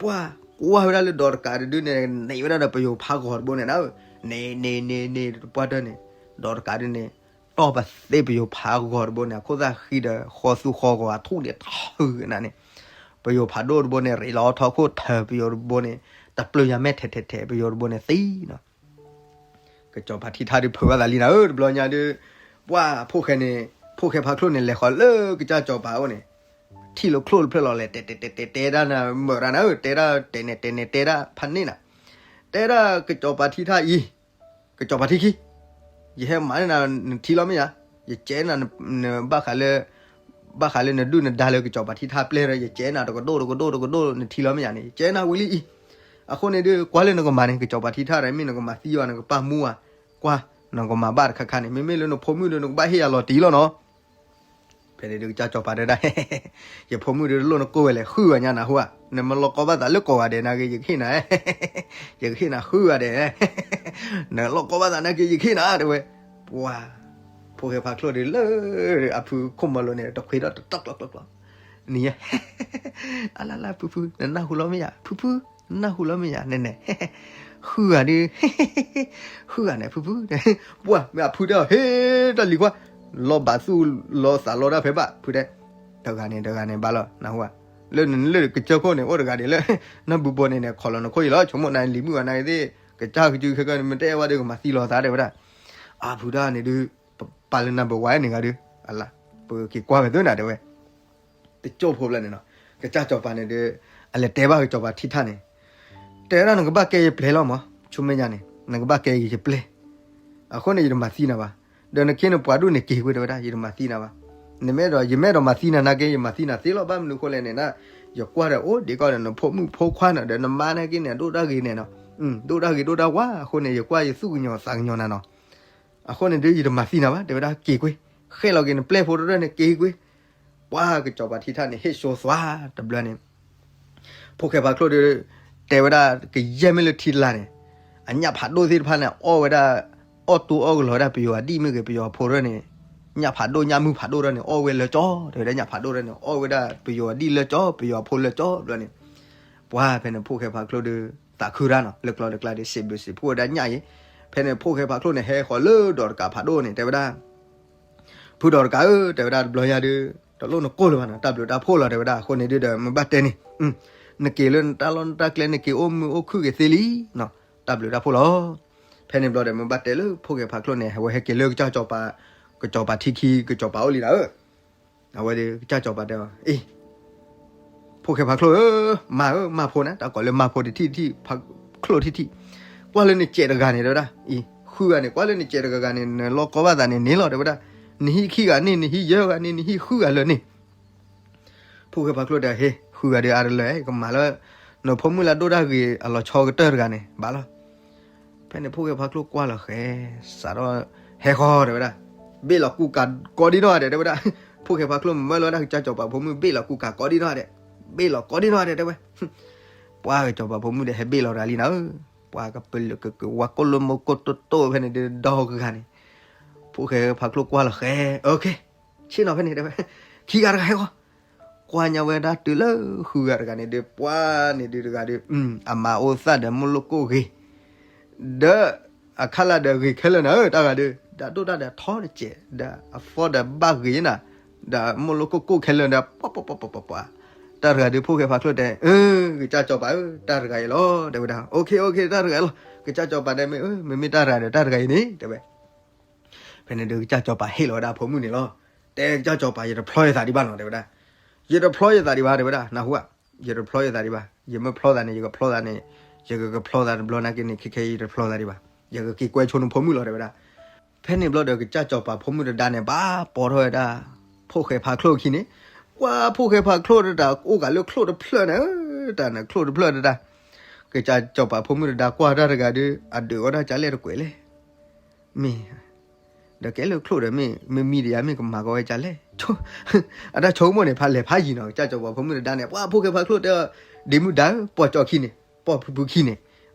ပှၢ်ကွၢ်ဝဲဒၣ်လၢဒီးတကးဒုးန့ၣ် န့ၢ်ဝဲဒၣ်ဒီးပယိၤဖးဂီၤတဘိန့ၣ်နၤဧၢ, န့ၢ်န့ၢ်န့ၢ်န့ၢ်တပှၢ်တၢၢ်န့ၣ်, ဒီးတကးဒုးန့ၣ် တီၢ်ပသ့ၣ်ပယိၤဖးဂီၤတဘိန့ၣ် အခိၣ်သၣ်ဃံဒီး ဃီသူဃီဂီၤအထူၣ်န့ၣ်ထၢနၤန့ၣ်, ပယိၤဖးဒိၣ်တဘိန့ၣ် ရ့လီၤထီၣ်ခိၣ်ထၢပယိၤတဘိန့ၣ်, တပျုၢ်ယၤမဲာ်ထဲးထဲးထဲး ပယိၤတဘိန့ၣ်သံနီၤ ကစီၤပၤထံထၣ်ဒုးဖုးဘၣ်သးလံနၤဧၢ, တဘျီညါဒုး ပှၢ်ဖိၣ်ဃဲန့ၣ် ဖိၣ်ဃဲဖးချိၣ်န့ၣ် လဲၤဃီၤလၢကစၢ်စီၤပၤအအိၣ်န့ၣ်, ထံၣ်လိာ်ချိၣ်တဖျၢၣ်လီၤလဲၣ် တဲတဲတဲတဲတဲဒၣ်နၤ မၢၢ်ဒၣ်နၤဧၢ, တဲဒၣ်တဲန့ၣ်တဲန့ၣ်တဲဒၣ်ဖးန့ၢ်နၤ, တဲဒၣ်ကစီၤပၤထံထၣ်အံၤ ကစီၤပၤထံခံ, ယဟဲမၤန့ၢ်နၤ နထံလီၤမ့ၢ်ယၤ, ယကဲနၤ နဘၣ်ဃးလၢ ဘၣ်ဃးလၢနဒုၣ်နဒါလၢကစီၤပၤထံထၣ်ပျဲၢ်ဒီး ယကဲနၤတကဒိၣ်တကဒိၣ်တကဒိၣ် နထံလီၤမ့ၢ်ယၤန့ၣ် ယကဲနၤဝံၤလံအံၤ, အဃိန့ၣ်ဒုး ကွၢ်လၢနကမၤန့ၣ် ကစီၤပၤထံထၣ်ဒီး မ့ၢ်နကမၤသံဝဲ နကပာ်မူဝဲ, ကွၢ် နကမၤဘၣ်တခါခါန့ၣ် မ့မ့ၢ်လၢနဖိမုၣ်ဒီး နကဘၣ်ဟ့ၣ်ယၤလီၤတံၢ်လီၤနီၤ ဖဲန့ၣ်ဒုးကစၢ်စီၤပၤတဲဒၣ် ယဖိမုၣ်ဒုးတလိၣ်နကိၢ်ဝဲလဲၣ် ဃုဂၤညါနဟူဧါ, နမ့ၢ်လီၢ်ကီဘၣ်သးလၢကိးဂၤဒဲးနာ်က့ ယကဟ့ၣ်နၤ, ယကဟ့ၣ်နၤဃုဂၤဒဲး, နလီၢ်ကီဘၣ်သးနာ်က့ ယကဟ့ၣ်နၤတဲဝဲ, ပှၤ ဖိၣ်ဃဲဖးချိၣ်ဒုးလၢ အဖုခိၣ်မီၤလိၤန့ၣ် တခွ့ထီၣ်တတီၢ်ကျီကျီကျီ, နံၤညါ အလါလါဖုဖု နနၢ်ဟူလီၤမ့ၢ်ယၤ ဖုဖု နနၢ်ဟူလီၤမ့ၢ်ယၤ နဲနဲ ဃုဂၤဒုး ဃုဂၤန့ၣ် ဖုဖု ပှၢ်မ့ၢ်အဖုတဲအီၤ ဟ့ၣ်တၢ်လံၤခွါ လီၤဘၣ်သူၣ်လီၤသးလီၤတၢ်ဖဲဘၣ် ဖုတဲ တဂၤန့ၣ် တဂၤန့ၣ် ဘၣ်လီၤ နၢ်ဟူဧါ လၢနလၢကစၢၢ်ခိၣ်န့ၣ် အိၣ်တဂၤဒဲးလၢ နၢ်ပူၤဘီန့ၣ်န့ၣ် ခိးလီၤနခိၣ်အံၤလီၤ ဆိကမိၣ်နၤလံၤမုၣ်ဂၤနၤသ့ၣ် ကစၢ်ကစုခဲကနံၣ် မ့ၢ်တအဲၣ်ဝဲဒီး ကမၤသံလီၤသးတဲဝဲဒၣ် အဖုတၢ်န့ၣ်ဒုး ပပာ်လၢနၢ်ပဝါန့ၣ်ဂၤဒုး အလါ ပက့ၤကွၢ်ဝဲသ့ၣ်နၤတဲဝဲ တကၠိၢ်ဖိဘျီန့ၣ်နီၤ ကစၢ်စီၤပၤန့ၣ်ဒီး အလဲၤတဲဘၣ်ကစီၤပၤထံထၣ်န့ၣ် တဲဝဲဒၣ်နကဘၣ်ကဲယပျဲၢ်လီၤမး ဆိမ့ၢ်ညါန့ၣ် နကဘၣ်ကဲက့ၤယပျဲၢ်, အဃိန့ၣ် ယတမၤသံနၤဘၣ်. ဒီးနခ့နပှၤဒိၣ်န့ၣ်က့ၤကွံာ် တဲဝဲဒၣ်, ယတမၤသံနၤဘၣ်. နမ့ၢ်ဒီး ယမ့ၢ်ဒီးမၤသံနၤနာ်က့ ယမၤသံနၤသ့လီၤ. ဘၣ်မနုၤအဃိလဲၣ်န့ၣ် ယကွၢ်ဒီးအိၣ်ဒံးကီးဒီး နဖိမုၣ်ဖိခွါနီၤ ဒီးနမါနာ်က့န့ၣ် ဒိၣ်တၢ်ဂ့ၤန့ၣ်နီၤ, ဒိၣ်တၢ်ဂ့ၤဒိၣ်တၢ်ဝါအဃိန့ၣ် ယကွၢ်ယသူၣ်ကညီၤသးကညီၤနၤနီၤ. အဃိန့ၣ်ဒုး ယတမၤသံနၤဘၣ် တဲဝဲဒၣ်, က့ၤကွံာ်, ဃဲၣ်လီၤက့ၤနပျဲၢ်ဖိတရၢၢ်န့ၣ် က့ၤကွံာ်. ပှၤကစီၤပၤထံထၣ်န့ၣ် ဟ့ၣ်စိသွါတဘျီန့ၣ် ဖိၣ်ဃဲဖးချိၣ်ဒီး တဲဝဲဒၣ် ကယဲၢ်မ့ၢ်လၢထံတလါန့ၣ် အညၣ်ဖးဒိၣ်သ့ၣ်တဖၣ်န့ၣ် အီၣ်ဝဲဒၣ် အီၣ်တူအီၣ်ကလီၤဝဲဒၣ် ပယီၤအဒံၣ်မ့ၢ်ဂ့ၤ ပယီၤဖိတရၢၢ်န့ၣ် ညၣ်ဖးဒိၣ်ညၣ်မုၢ်ဖးဒိၣ်တရၢၢ်န့ၣ် အီၣ်ဝဲလၢကၠီ, တဲဝဲဒၣ် ညၣ်ဖးဒိၣ်တရၢၢ်န့ၣ် အီၣ်ဝဲဒၣ်ပယီၤအဒံၣ်လၢကၠီ ပယီၤဖိလၢကၠီတဘျီန့ၣ် ပှၤဖဲန့ၣ် ဖိၣ်ဃဲဖးချိၣ်ဒီး သးခုတၢ်နီၤ လၢကျီတကျါဒီး စံးဘျုးစံးဖှိၣ်ဝဲဒၣ်ညၣ်အံၤ. ဖဲန့ၣ် ဖိၣ်ဃဲဖးချိၣ်န့ၣ် ဟဲဃီၤလၢဒီးတကးဖးဒိၣ်န့ၣ် တဲဝဲဒၣ် ဖုဒီးတကးဧၢ တဲဝဲဒၣ် တဘျီညါဒုး တလိၣ်နကိၢ်လၢၤဘၣ်နီၤ တၢ်ဘျုးတၢ်ဖှိၣ်လီၤ တဲဝဲဒၣ်. အဃိန့ၣ်ဒုးဒီး မ့ၢ်ဘၣ်တဲန့ၣ် နက့ၤလၢနတၢ်လီၢ်နတၢ်ကျဲ နက့ၤအိၣ်မုာ်အိၣ်ခုၣ်က့ၤသ့လံနီၤ တၢ်ဘျုးတၢ်ဖှိၣ်လီၤ. ဖဲန့ၣ်ဘျီဒီး မ့ၢ်ဘၣ်တဲလၢဖိၣ်ဃဲဖးချိၣ်န့ၣ် အဝဲဟဲက့ၤလၢကစၢ်စီၤပၤ, ကစီၤပၤထံခံ ကစီၤပၤအိၣ်လံနၤဧၢ. အဝဲဒီး ကစၢ်စီၤပၤတဲအီၤ အ့ ဖိၣ်ဃဲဖးချိၣ်ဧၢ, မါဧၢ, မါဖိန့ၣ် တၢ်ကိးလၢမါဖိတထံၣ်တထံၣ်, ဖးချိၣ်ထံၣ်ထံၣ်, ကွၢ်လၢနစဲးတဂၤန့ၣ် တဲဝဲဒၣ်, အံၤ ဃုဂၤန့ၣ် ကွၢ်လၢနစဲးတဂၤဂၤန့ၣ် နလီၢ်ကီဘၣ်သးန့ၣ်န့ၣ်လီၤ တဲဝဲဒၣ်, နဟံၣ်ခံဂၤန့ၣ် နဟံၣ်ယဲၢ်ဂၤန့ၣ် နဟံၣ်ဃုဂၤလၢာ်န့ၣ် ဖိၣ်ဃဲဖးချိၣ်တဲ ဟ့ၣ် ဃုဂၤဒီးအါတလၢာ် ကမၤလၢ နဖိမုၣ်လၢအဒိၣ်တၢ်ဂ့ၤအလီၤဆီကတၢၢ်တဂၤန့ၣ် ဘၣ်လီၤ. ဖဲန့ၣ်ဖိၣ်ဃဲဖးချိၣ်ကွၢ်လီၤဃဲ စးထီၣ် ဟဲဃီၤ တဲဝဲဒၣ်, ဘ့ၣ်လီၤကူကၤကိးဒံနီၢ်ဒဲး တဲဝဲဒၣ်, ဖိၣ်ဃဲဖးချိၣ်မၢလီၤဝဲဒၣ်ကစၢ်စီၤပၤဖိမုၣ် ဘ့ၣ်လီၤကူကၤကိးဒံနီၢ်ဒဲး, ဘ့ၣ်လီၤကိးဒံနီၢ်ဒဲး တဲဝဲ, ပှၤကစၢ်စီၤပၤဖိမုၣ်ဒီး ဟဲဘ့ၣ်လီၤတဂၤလံနၤဧၢ, ပှၤကပလၢကကဝါကိၣ်လိမိၢ်ကိၣ်တိၣ်တိၣ်ဖဲန့ၣ်ဒီး ဒီဂၤန့ၣ် ဖိၣ်ဃဲဖးချိၣ်ကွၢ်လီၤဃဲ, ဆ့ၣ်နီၤဖဲန့ၣ်တဲဝဲ, ခံဂၤတဂၤဟဲဃီၤ, ကွၢ်ညါဝဲဒၣ်တုၤလၢဃုဂၤတဂၤန့ၣ်ဒီး ပှၤန့ၣ်ဒုးတဂၤဒီး အမၤအိၣ်သၣ်ဒီးမိၢ်လိၣ်ကိၣ်ဂ့ၤ, ဒီးအခါလၢဒီးဂ့ၤခဲလၢာ်နၤဧၢ တၢ်ဂၤဒီး ဒီးဒိၣ်တၢ်ဒီးထီတစဲး ဒီးအသီဒီးဘၣ်ဂ့ၤနၤ, ဒီးမိၢ်လိၣ်ကိၣ်ကိၣ်ခဲလၢာ်ဒီး ပှၤပှၤပှၤပှၤပှၤပှၤ, တၢ်တဂၤဒီးဖိၣ်ဃဲဖးချိၣ်တဲ အၢ ကစၢ်စီၤပၤဧၢ တၢ်တဂၤအံၤလီၤ တဲဝဲဒၣ်, အိၣ်ခ့ အိၣ်ခ့ တၢ်တဂၤအံၤလီၤ, ကစၢ်စီၤပၤတဲမ့ၢ် မ့မ့ၢ်တၢ်တဂၤဒီးတၢ်တဂၤအံၤန့ၣ် တဲဝဲ ဖဲန့ၣ်ဒီး ကစၢ်စီၤပၤဟ့ၣ်လီၤဝဲဒၣ်အဖိမုၣ်န့ၣ်လီၤ. တဲကစၢ်စီၤပၤ ယတဖျီယသးဒံးဘၣ်နီၤ တဲဝဲဒၣ်, ယတဖျီယသးဒံးဘၣ် တဲဝဲဒၣ်, နၢ်ဟူဧါ, ယတဖျီယသးဒံးဘၣ်, ယမ့ၢ်ဖျီသးန့ၣ် ယကဖျီသးန့ၣ်, ယကကဖျီသးတဘျီနာ်က့န့ၣ် ခဲခဲယတဖျီသးဒံးဘၣ်, ယကက့ၤကွဲဆိနဖိမုၣ်လီၤ တဲဝဲဒၣ်. ဖဲန့ၣ်ဘျီဒီး ကစၢ်စီၤပၤဖိမုၣ်တဒါန့ၣ် ဘၣ်ပိာ်ထီၣ်ဝဲဒၣ် ဖိၣ်ဃဲဖးချိၣ်အခံန့ၣ်, ပှၤဖိၣ်ဃဲဖးချိၣ်တဒါအိၣ်ကးလၢချိၣ်တဖျၢၣ်န့ၣ်, တၢ်န့ၣ်ချိၣ်တဖျၢၣ်တဒါ, ကစၢ်စီၤပၤဖိမုၣ်တဒါကွၢ်တၢ်တဂၤဒီး အဒုးဝဲဒၣ်ကလဲၣ်တကွဲးလဲၣ် မ့ၢ် ဒီးကဲလၢချိၣ်ဒီးမ့ၢ် မ့ၢ်မံဒံးယါ မ့ၢ်ကမၤကီဝဲကလဲၣ်, အတၢ်ဆိကမိၣ်န့ၣ် ဖးလဲၢ်ဖးယံၤနီၤ, ကစၢ်စီၤပၤဖိမုၣ်တဒါန့ၣ် ပှၤဖိၣ်ဃဲဖးချိၣ်တဲအီၤ, ဒ့မုၣ်ဒါဧၢ, ပိာ်ကၠီခံန့ၣ်, ပိာ်ဖုဖုခံန့ၣ်,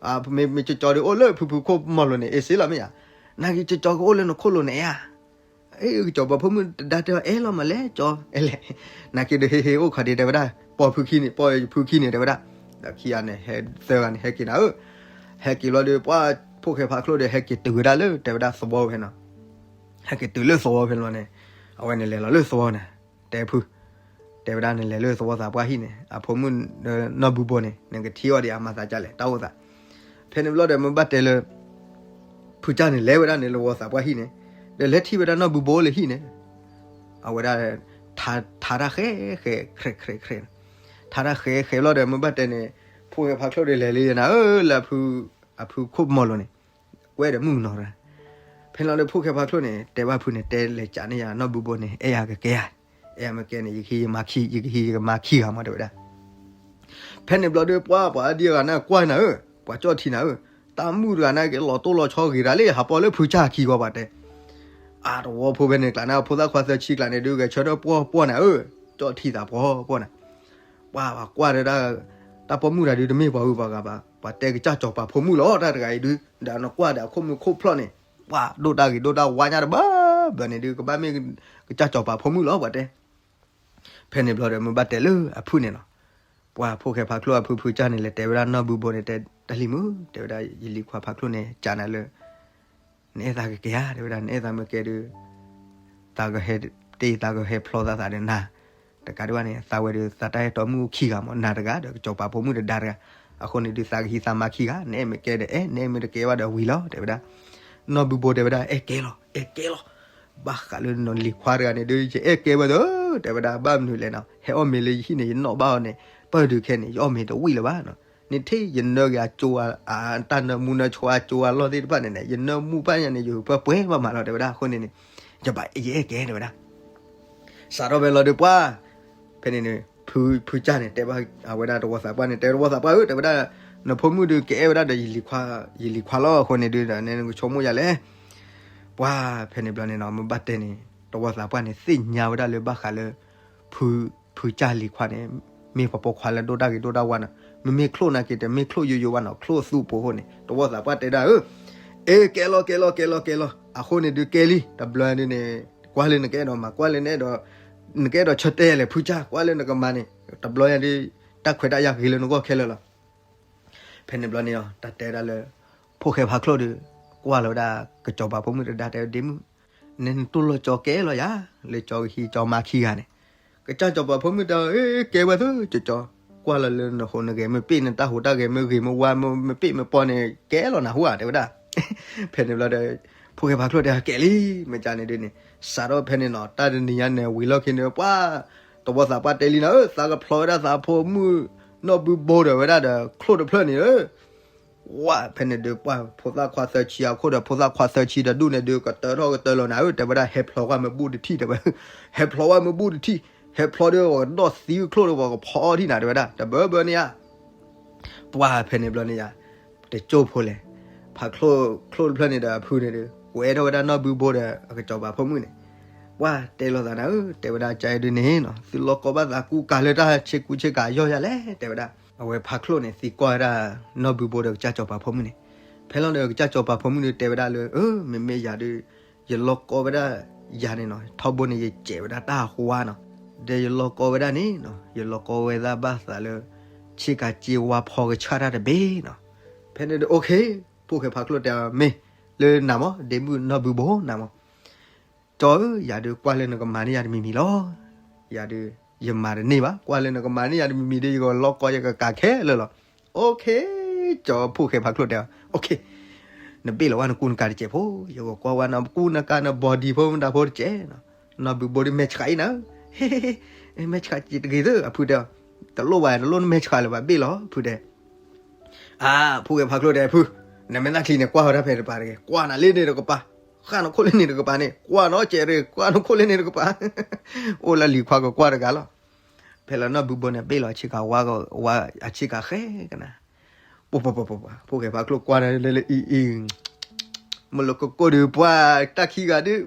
မ့ၢ်ကၠီကၠီဒီးအိၣ်လၢဖုဖုခိၣ်မီၤလိၤန့ၣ် အ့ၣ်စ့လီၤမ့ၢ်ဧါ, နာ်က့ကၠီကၠီကအိၣ်လၢနခိၣ်လိၤန့ၣ်ဧါ အ့ၣ် ကစီၤပၤဖိမုၣ်တဒါတဲအီၤ အဲၣ်လီၤမးလဲၣ် ကၠီ အဲၣ်လဲၣ်, နာ်က့ဒီးဟ့ၣ်ဟ့ၣ်အိၣ်ခီဒံး တဲဝဲဒၣ်, ပိာ်ဖုခံန့ၣ် ပိာ်ဖုခံန့ၣ် တဲဝဲဒၣ်, ဒီးခံဂၤန့ၣ် ဟဲသၢဂၤန့ၣ် ဟဲက့ၤနၤဧၢ, ဟဲက့ၤဘျီဒီး ပှၤဖိၣ်ဃဲဖးချိၣ်ဒီး ဟဲက့ၤတုၤဝဲဒၣ်လၢ တဲဝဲဒၣ်သဝီဖဲနီၤ, ဟဲက့ၤတုၤလၢသဝီဖဲလီၤန့ၣ်, အဝဲန့ၣ်လဲၤလီၤလၢသဝီန့ၣ်, တဲဖု တဲဝဲဒၣ် နလဲၤလၢသဝီသးပှၢ်ဟံၣ်န့ၣ် အဖိမုၣ်နီၢ်ဘုဘိန့ၣ် နကထံၣ်အီၤဒံးအမၤသးဒ်လဲၣ် တၢ်အိၣ်သး, ဖဲန့ၣ်ဘျီဒီး မ့ၢ်ဘၣ်တဲလၢ ဖုကၢ်န့ၣ် လဲၤဝဲဒၣ်န့ၣ် လၢသဝီသးပှၢ်ဟံၣ်န့ၣ်, ဒီးလဲၤထံၣ်ဝဲဒၣ်နီၢ်ဘုဘိလၢဟံၣ်န့ၣ်, အဝဲဒၣ် ထါ ထါတၢ်ဃဲ ဃဲ ခြဲ ခြဲ ခြဲ, ထါတၢ်ဃဲ ဃဲဘျီဒီး မ့ၢ်ဘၣ်တဲန့ၣ် ဖိၣ်ဃဲဖးချိၣ်ဒီးလဲၤလံနၤဧၢ လၢ အဖုခိၣ်မီၤလိၤန့ၣ်, ကွဲဒီးမုၣ်ကနီၤတဂၤ, ဖဲန့ၣ်လီၤဒီး ဖိၣ်ဃဲဖးချိၣ်န့ၣ် တဲဘၣ်ဖုန့ၣ် တဲလဲၤကးန့ၢ်ယၤ နီၢ်ဘုဘိန့ၣ် အဲၣ်ယၤကကဲဧါ, အဲၣ်ယၤမ့ၢ်ကဲန့ၣ် ယကဟံးယမါခံ ယကဟံးယကမါခံဂၤမး တဲဝဲဒၣ်. ဖဲန့ၣ်ဘျီဒီး ပှၤ ပှၤအဒံအဂၤန့ၣ် ကွၢ်နၤဧၢ, ပှၤကၠီၣ်ထံနၤဧၢ, တၢ်မုၣ်တဂၤန့ၣ်က့ၤလီၤတိၢ်လီၤဆီဂ့ၤတၢ်လံ ဟးပိာ်လၢဖုကၢ်အခံဂီၢ် ပှၤတဲ, အါတဝီဖိဖဲန့ၣ် ကျးန့ၣ် အဖိသၣ်ခွါသၢဆံကျးန့ၣ် ဒုးဂဲၤဆၢထၢၣ်ပှီၢ်ပှီၢ်နၤဧၢ, ကၠီၣ်ထံသးပှီၢ်ပှီၢ်နၤ ပှၤကွၢ်တဲဒၣ် တၢ်ပိာ်မုၣ်တဂၤဒုး တမ့ၢ်ပှၤဂုၤပှၤဂၤဘၣ်, ပှၤတဲကစၢ်စီၤပၤဖိမုၣ်လီၤ တၢ်တဂၤအံၤဒုး, ဒီးနကွၢ်ဒီးအခိၣ်မုၢ်ခိၣ်ဖျီၣ်န့ၣ်, ပှၤဒိၣ်တၢ်ဂ့ၤဒိၣ်တၢ်ဝါညါတဘၣ်ဘၣ်န့ၣ်ဒုး ကဘၣ်မ့ၢ်ကစၢ်စီၤပၤဖိမုၣ်လီၤ ပှၤတဲ. ဖဲန့ၣ်ဘျီဒီး မ့ၢ်ဘၣ်တဲလၢအဖုန့ၣ်လီၤ. ပှၤဖိၣ်ဃဲဖးချိၣ်အဖုဖုကၢ်န့ၣ် လဲၤတဲဝဲဒၣ်နီၢ်ဘုဘိန့ၣ် တဲတၢ်လံမုၢ်, တဲဝဲဒၣ် ယလံၤခွါဖးချိၣ်န့ၣ် ကးနၤလၢ နအဲၣ်သးကကဲဧါ တဲဝဲဒၣ်, နအဲၣ်သးမ့ၢ်ကဲဒုး သးကဟဲတ့ၢ် သးကဟဲဖျီသးသးဒီးနၤ, တကးဒံးဘၣ်န့ၣ် သးဝဲဒီး သးတၢ်အဲၣ်တီမုၣ်အိၣ်ခံဂၤမး နၤတဂၤ ဒီးကစီၤပၤဖိမုၣ်တဒါတဂၤ, အဃိန့ၣ်ဒုး သးကဟံးသးမါခံဂၤ, နအဲၣ်မ့ၢ်ကဲဒီးအဲၣ်, နအဲၣ်မ့ၢ်တကဲဘၣ်ဒီးဝံၤလီၤ တဲဝဲဒၣ်. နီၢ်ဘုဘိတဲဝဲဒၣ် အဲၣ်ကဲလီၤ အဲၣ်ကဲလီၤ, ဘၣ်ဃးလၢနလံၤခွါတဂၤန့ၣ်ဒုး ယအဲၣ်ကဲဝဲသၢ, တဲဝဲဒၣ် ဘၣ်မနုၤလဲၣ်နီၤ, ဟဲအီၣ်မ့ၤလၢယဟံၣ်န့ၣ် ယနီၣ်ဘၣ်အီၤန့ၣ် ပၢၢ်ဒုးခဲန့ၣ် ယအီၣ်မ့ၤတဝံၣ်လၢၤဘၣ်နီၤ န့ၣ်ထံၣ်ယနၢဂ့ၤအကၠိ တၢ်နၢမူနၢဆှီအကၠိအလီၢ်သ့ၣ်တဖၣ်န့ၣ်န့ၣ် ယနၢမူဘၣ်ညါန့ၣ် ယပှဲၤပှဲၤဘၣ်မးလီၤ တဲဝဲဒၣ်. အဃိန့ၣ်န့ၣ် ယဘၣ်ယအဲၣ်ကဲ တဲဝဲဒၣ်. စးထီၣ်ဖဲလီၤဒီးပှၢ် ဖဲန့ၣ်န့ၣ် ဖုကၢ်န့ၣ် တဲဘၣ်အဝဲဒၣ်တဝီသးပှၢ်န့ၣ် တဲတဝီသးပှၢ်ဧၢ တဲဝဲဒၣ်, နဖိမုၣ်ဒုးကအဲၣ်ဝဲဒၣ်ဒီး ယလံၤခွါလီၤ. အဃိန့ၣ်ဒုး နကဆိကမိၣ်ယၤလဲၣ်. ပှၢ်ဖဲန့ၣ်ဘျီန့ၣ်နီၤ မ့ၢ်ဘၣ်တဲန့ၣ် တဝီသးပှၢ်န့ၣ် သ့ၣ်ညါဝဲဒၣ်လၢဘၣ်ဃးလၢ ဖု ဖုကၢ်လံၤခွါန့ၣ် မ့ၢ်ပှၤပိာ်ခွါလၢဒိၣ်တၢ်ဂ့ၤဒိၣ်တၢ်ဝါနီၤ. မ့မ့ၢ်ချိၣ်နာ်က့ၤ တမ့ၢ်ချိၣ်ယိယိဘၣ်နီၤ ချိၣ်သူပိၤအဃိန့ၣ် တဝီသးပှၢ်တဲဒၣ်ဧၢ, အ့ ကဲလီၤ ကဲလီၤ ကဲလီၤ ကဲလီၤ. အဃိန့ၣ်ဒုးကဲလံ တဘျီဒုးန့ၣ် ကွၢ်လၢနကအဲၣ်ဒိးမၤ ကွၢ်လၢနအဲၣ်ဒိး နကအဲၣ်ဒိးဆၢတဲာ်လဲၣ် ဖုကၢ် ကွၢ်လၢနကမၤန့ၣ် တဘျီညါဒုး တၢ်ခွဲးတၢ်ယာ်ဂ့ၤလၢနဂီၢ်ခဲလၢာ်လီၤ. ဖဲန့ၣ်ဘျီန့ၣ် တၢ်တဲဒၣ်လၢ ဖိၣ်ဃဲဖးချိၣ်ဒီး ကွၢ်လီၤဝဲဒၣ် ကစီၤပၤဖိမုၣ်တဒါ တဲဝဲဒၣ် ဒ့မုၣ်, နနတိၢ်လီၤကၠီကဲလီၤယၤ လၢကၠီကဟံးကၠီမါခံဂၤန့ၣ်. ကစၢ်စီၤပၤဖိမုၣ်တဲ အ့ ကဲဝဲသ့ ကၠီကၠီ, ကွၢ်လီၤလၢနဃိနဂဲၤမ့ၢ်ပ့ၣ်နတၢ်ဟူးတၢ်ဂဲၤမ့ၢ်ဂ့ၤမ့ၢ်ဝါမ့ၢ်ပ့ၣ်မ့ၢ်ပီန့ၣ် ကဲလီၤနဟူဧါ တဲဝဲဒၣ်. ဖဲန့ၣ်ဘျီဒီး ဖိၣ်ဃဲဖးချိၣ်တဲ ကဲလံ မ့ၢ်ကန့ၣ်ဒုးန့ၣ် စးထီၣ်ဖဲန့ၣ်နီၤ တၢ်တနံၤညါန့ၣ် ဝံၤလီၢ်ခံန့ၣ် ပှၢ် တဝီသးပှၢ်တဲလံနီၤ သးကဖျီဝဲဒၣ်သးဖိမုၣ် နီၢ်ဘုဘိဒီးဝဲဒၣ်ဒီး ချိၣ်တဖျၢၣ်န့ၣ်ဧၢ ဝဲဖဲန့ၣ်ဒီး ပှၢ်ဖိသၣ်ခွါသၢဆံအခိၣ်ဒီး ဖိသၣ်ခွါသၢဆံတဒူၣ်န့ၣ်ဒီး ကတၢၢ်ထီၣ်ကတၢၢ်လီၤနၤဧၢ တဲဝဲဒၣ် ဟဲဖျီကွၢ်မ့ၢ်ဘူၣ်တထံၣ် တဲဝဲ, ဟဲဖျီကွၢ်မ့ၢ်ဘူၣ်တထံၣ်, ဟဲဖျီဒီး ပကဒီၣ်သံချိၣ်ဒီး ပကဖီအီထံၣ်နၤ တဲဝဲဒၣ် တဘၢဘၢန့ၣ်ဧါ. ပှၢ်ဖဲန့ၣ်ဘျီန့ၣ်ယါ, တကၠိၢ်ဖိလဲၣ်, ဖးချိၣ်ချိၣ်တဖျၢၣ်န့ၣ်ဒီးအဖုန့ၣ်ဒီး ကွဲထီၣ်ဝဲဒၣ်နီၢ်ဘုဘိဒီးအကစီၤပၤဖိမုၣ်န့ၣ်, ပှၢ်တဲလိာ်သးနၤဧၢ, တဲဝဲဒၣ်ကဲဒုးန့ၣ်နီၤ သုလီၢ်ကီဘၣ်သးကူကၤလၢတၢ်ဆ့ကူဆ့ကၤယီၢ်ယၤလဲၣ် တဲဝဲဒၣ်. အဝဲဖးချိၣ်န့ၣ်သံကွၢ်ဝဲဒၣ် နီၢ်ဘုဘိဒီးကစၢ်စီၤပၤဖိမုၣ်န့ၣ်, ဖဲလီၤဒီးကစၢ်စီၤပၤဖိမုၣ်န့ၣ်တဲဝဲဒၣ်လၢ အၢ မ့မ့ၢ်ယၤဒုး ယလီၢ်ကီဝဲဒၣ်ယၤန့ၣ်နီၤ ထီဘိန့ၣ် ယစဲးဝဲဒၣ်တၢ်ဟါနီၤ, ဒီးယလီၢ်ကီဝဲဒၣ်န့ၣ်နီၤ ယလီၢ်ကီဝဲဒၣ်ဘၣ်သးလၢ ဆ့ကၤစ့ဝါဖီကဆၣ်တၢ်တဘ့ၣ်နီၤ. ဖဲန့ၣ်ဒီး OK, ဖိၣ်ဃဲဖးချိၣ်တဲအီၤ မ့ၢ်လၢနၤမး ဒ့မုၣ်နီၢ်ဘုဘိနၤမး, ကၠီဧၢ ယၤဒုးကွၢ်လၢနကမၤန့ၢ်ယၤတမံၤမံၤလီၤ. ယၤဒုး ယမၤတန့ၢ်ဘၣ်, ကွၢ်လၢနကမၤန့ၢ်ယၤတမံၤမံၤဒီး ယကလီၢ်ကီယကကၤခဲလၢာ်လီၤ. OK, ကၠီဖိၣ်ဃဲဖးချိၣ်တဲအီၤ OK, နဘ့ၣ်လီၤဝဲနကူနကၤတစဲးဖိ, ယကကွၢ်ဝဲနကူနကၤန body ဖိမတၤဖိတစဲးနီၤ. နီၢ်ဘုဘိဒီး မဲာ်ဆှးအံၤနၤ, ဟ့ ဟ့ ဟ့ မဲာ်ဆှးစံးတဂ့ၤသၢ အဖုတဲအီၤ, တလိၣ်ဘၣ် တလိၣ်နမဲာ်ဆှးလၢၤဘၣ် ဘ့ၣ်လီၤ အဖုတဲ အါ ဖိၣ်ဃဲဖးချိၣ်တဲ ဖု, နမဲာ်သၣ်ချံန့ၣ် ကွၢ်ဝဲဒၣ်ဖဲတပၤတဂ့ၤ, ကွၢ်နၤလၢန့ၣ်တကပၤ, ဃၣ်နခိၣ်လၢန့ၣ်တကပၤန့ၣ် ကွၢ်နီၢ်ကဲးတဂ့ၤ, ကွၢ်နခိၣ်လၢန့ၣ်တကပၤ, အိၣ်လၢလံၤခွါကကွၢ်တဂၤလီၤ. ဖဲလၢနီၢ်ဘုဘိန့ၣ် ဘ့ၣ်လီၤဆ့ကၤဝါ ဝါအဆ့ကၤဃဲကနၤ, ပှၤ ပှၤ ပှၤ ပှၤ ဖိၣ်ဃဲဖးချိၣ်ကွၢ်လၢလၢအံၤအံၤ မ့ၢ်လၢကကိၢ်ဒုး ပှၤတၢ်ခံဂၤဒုး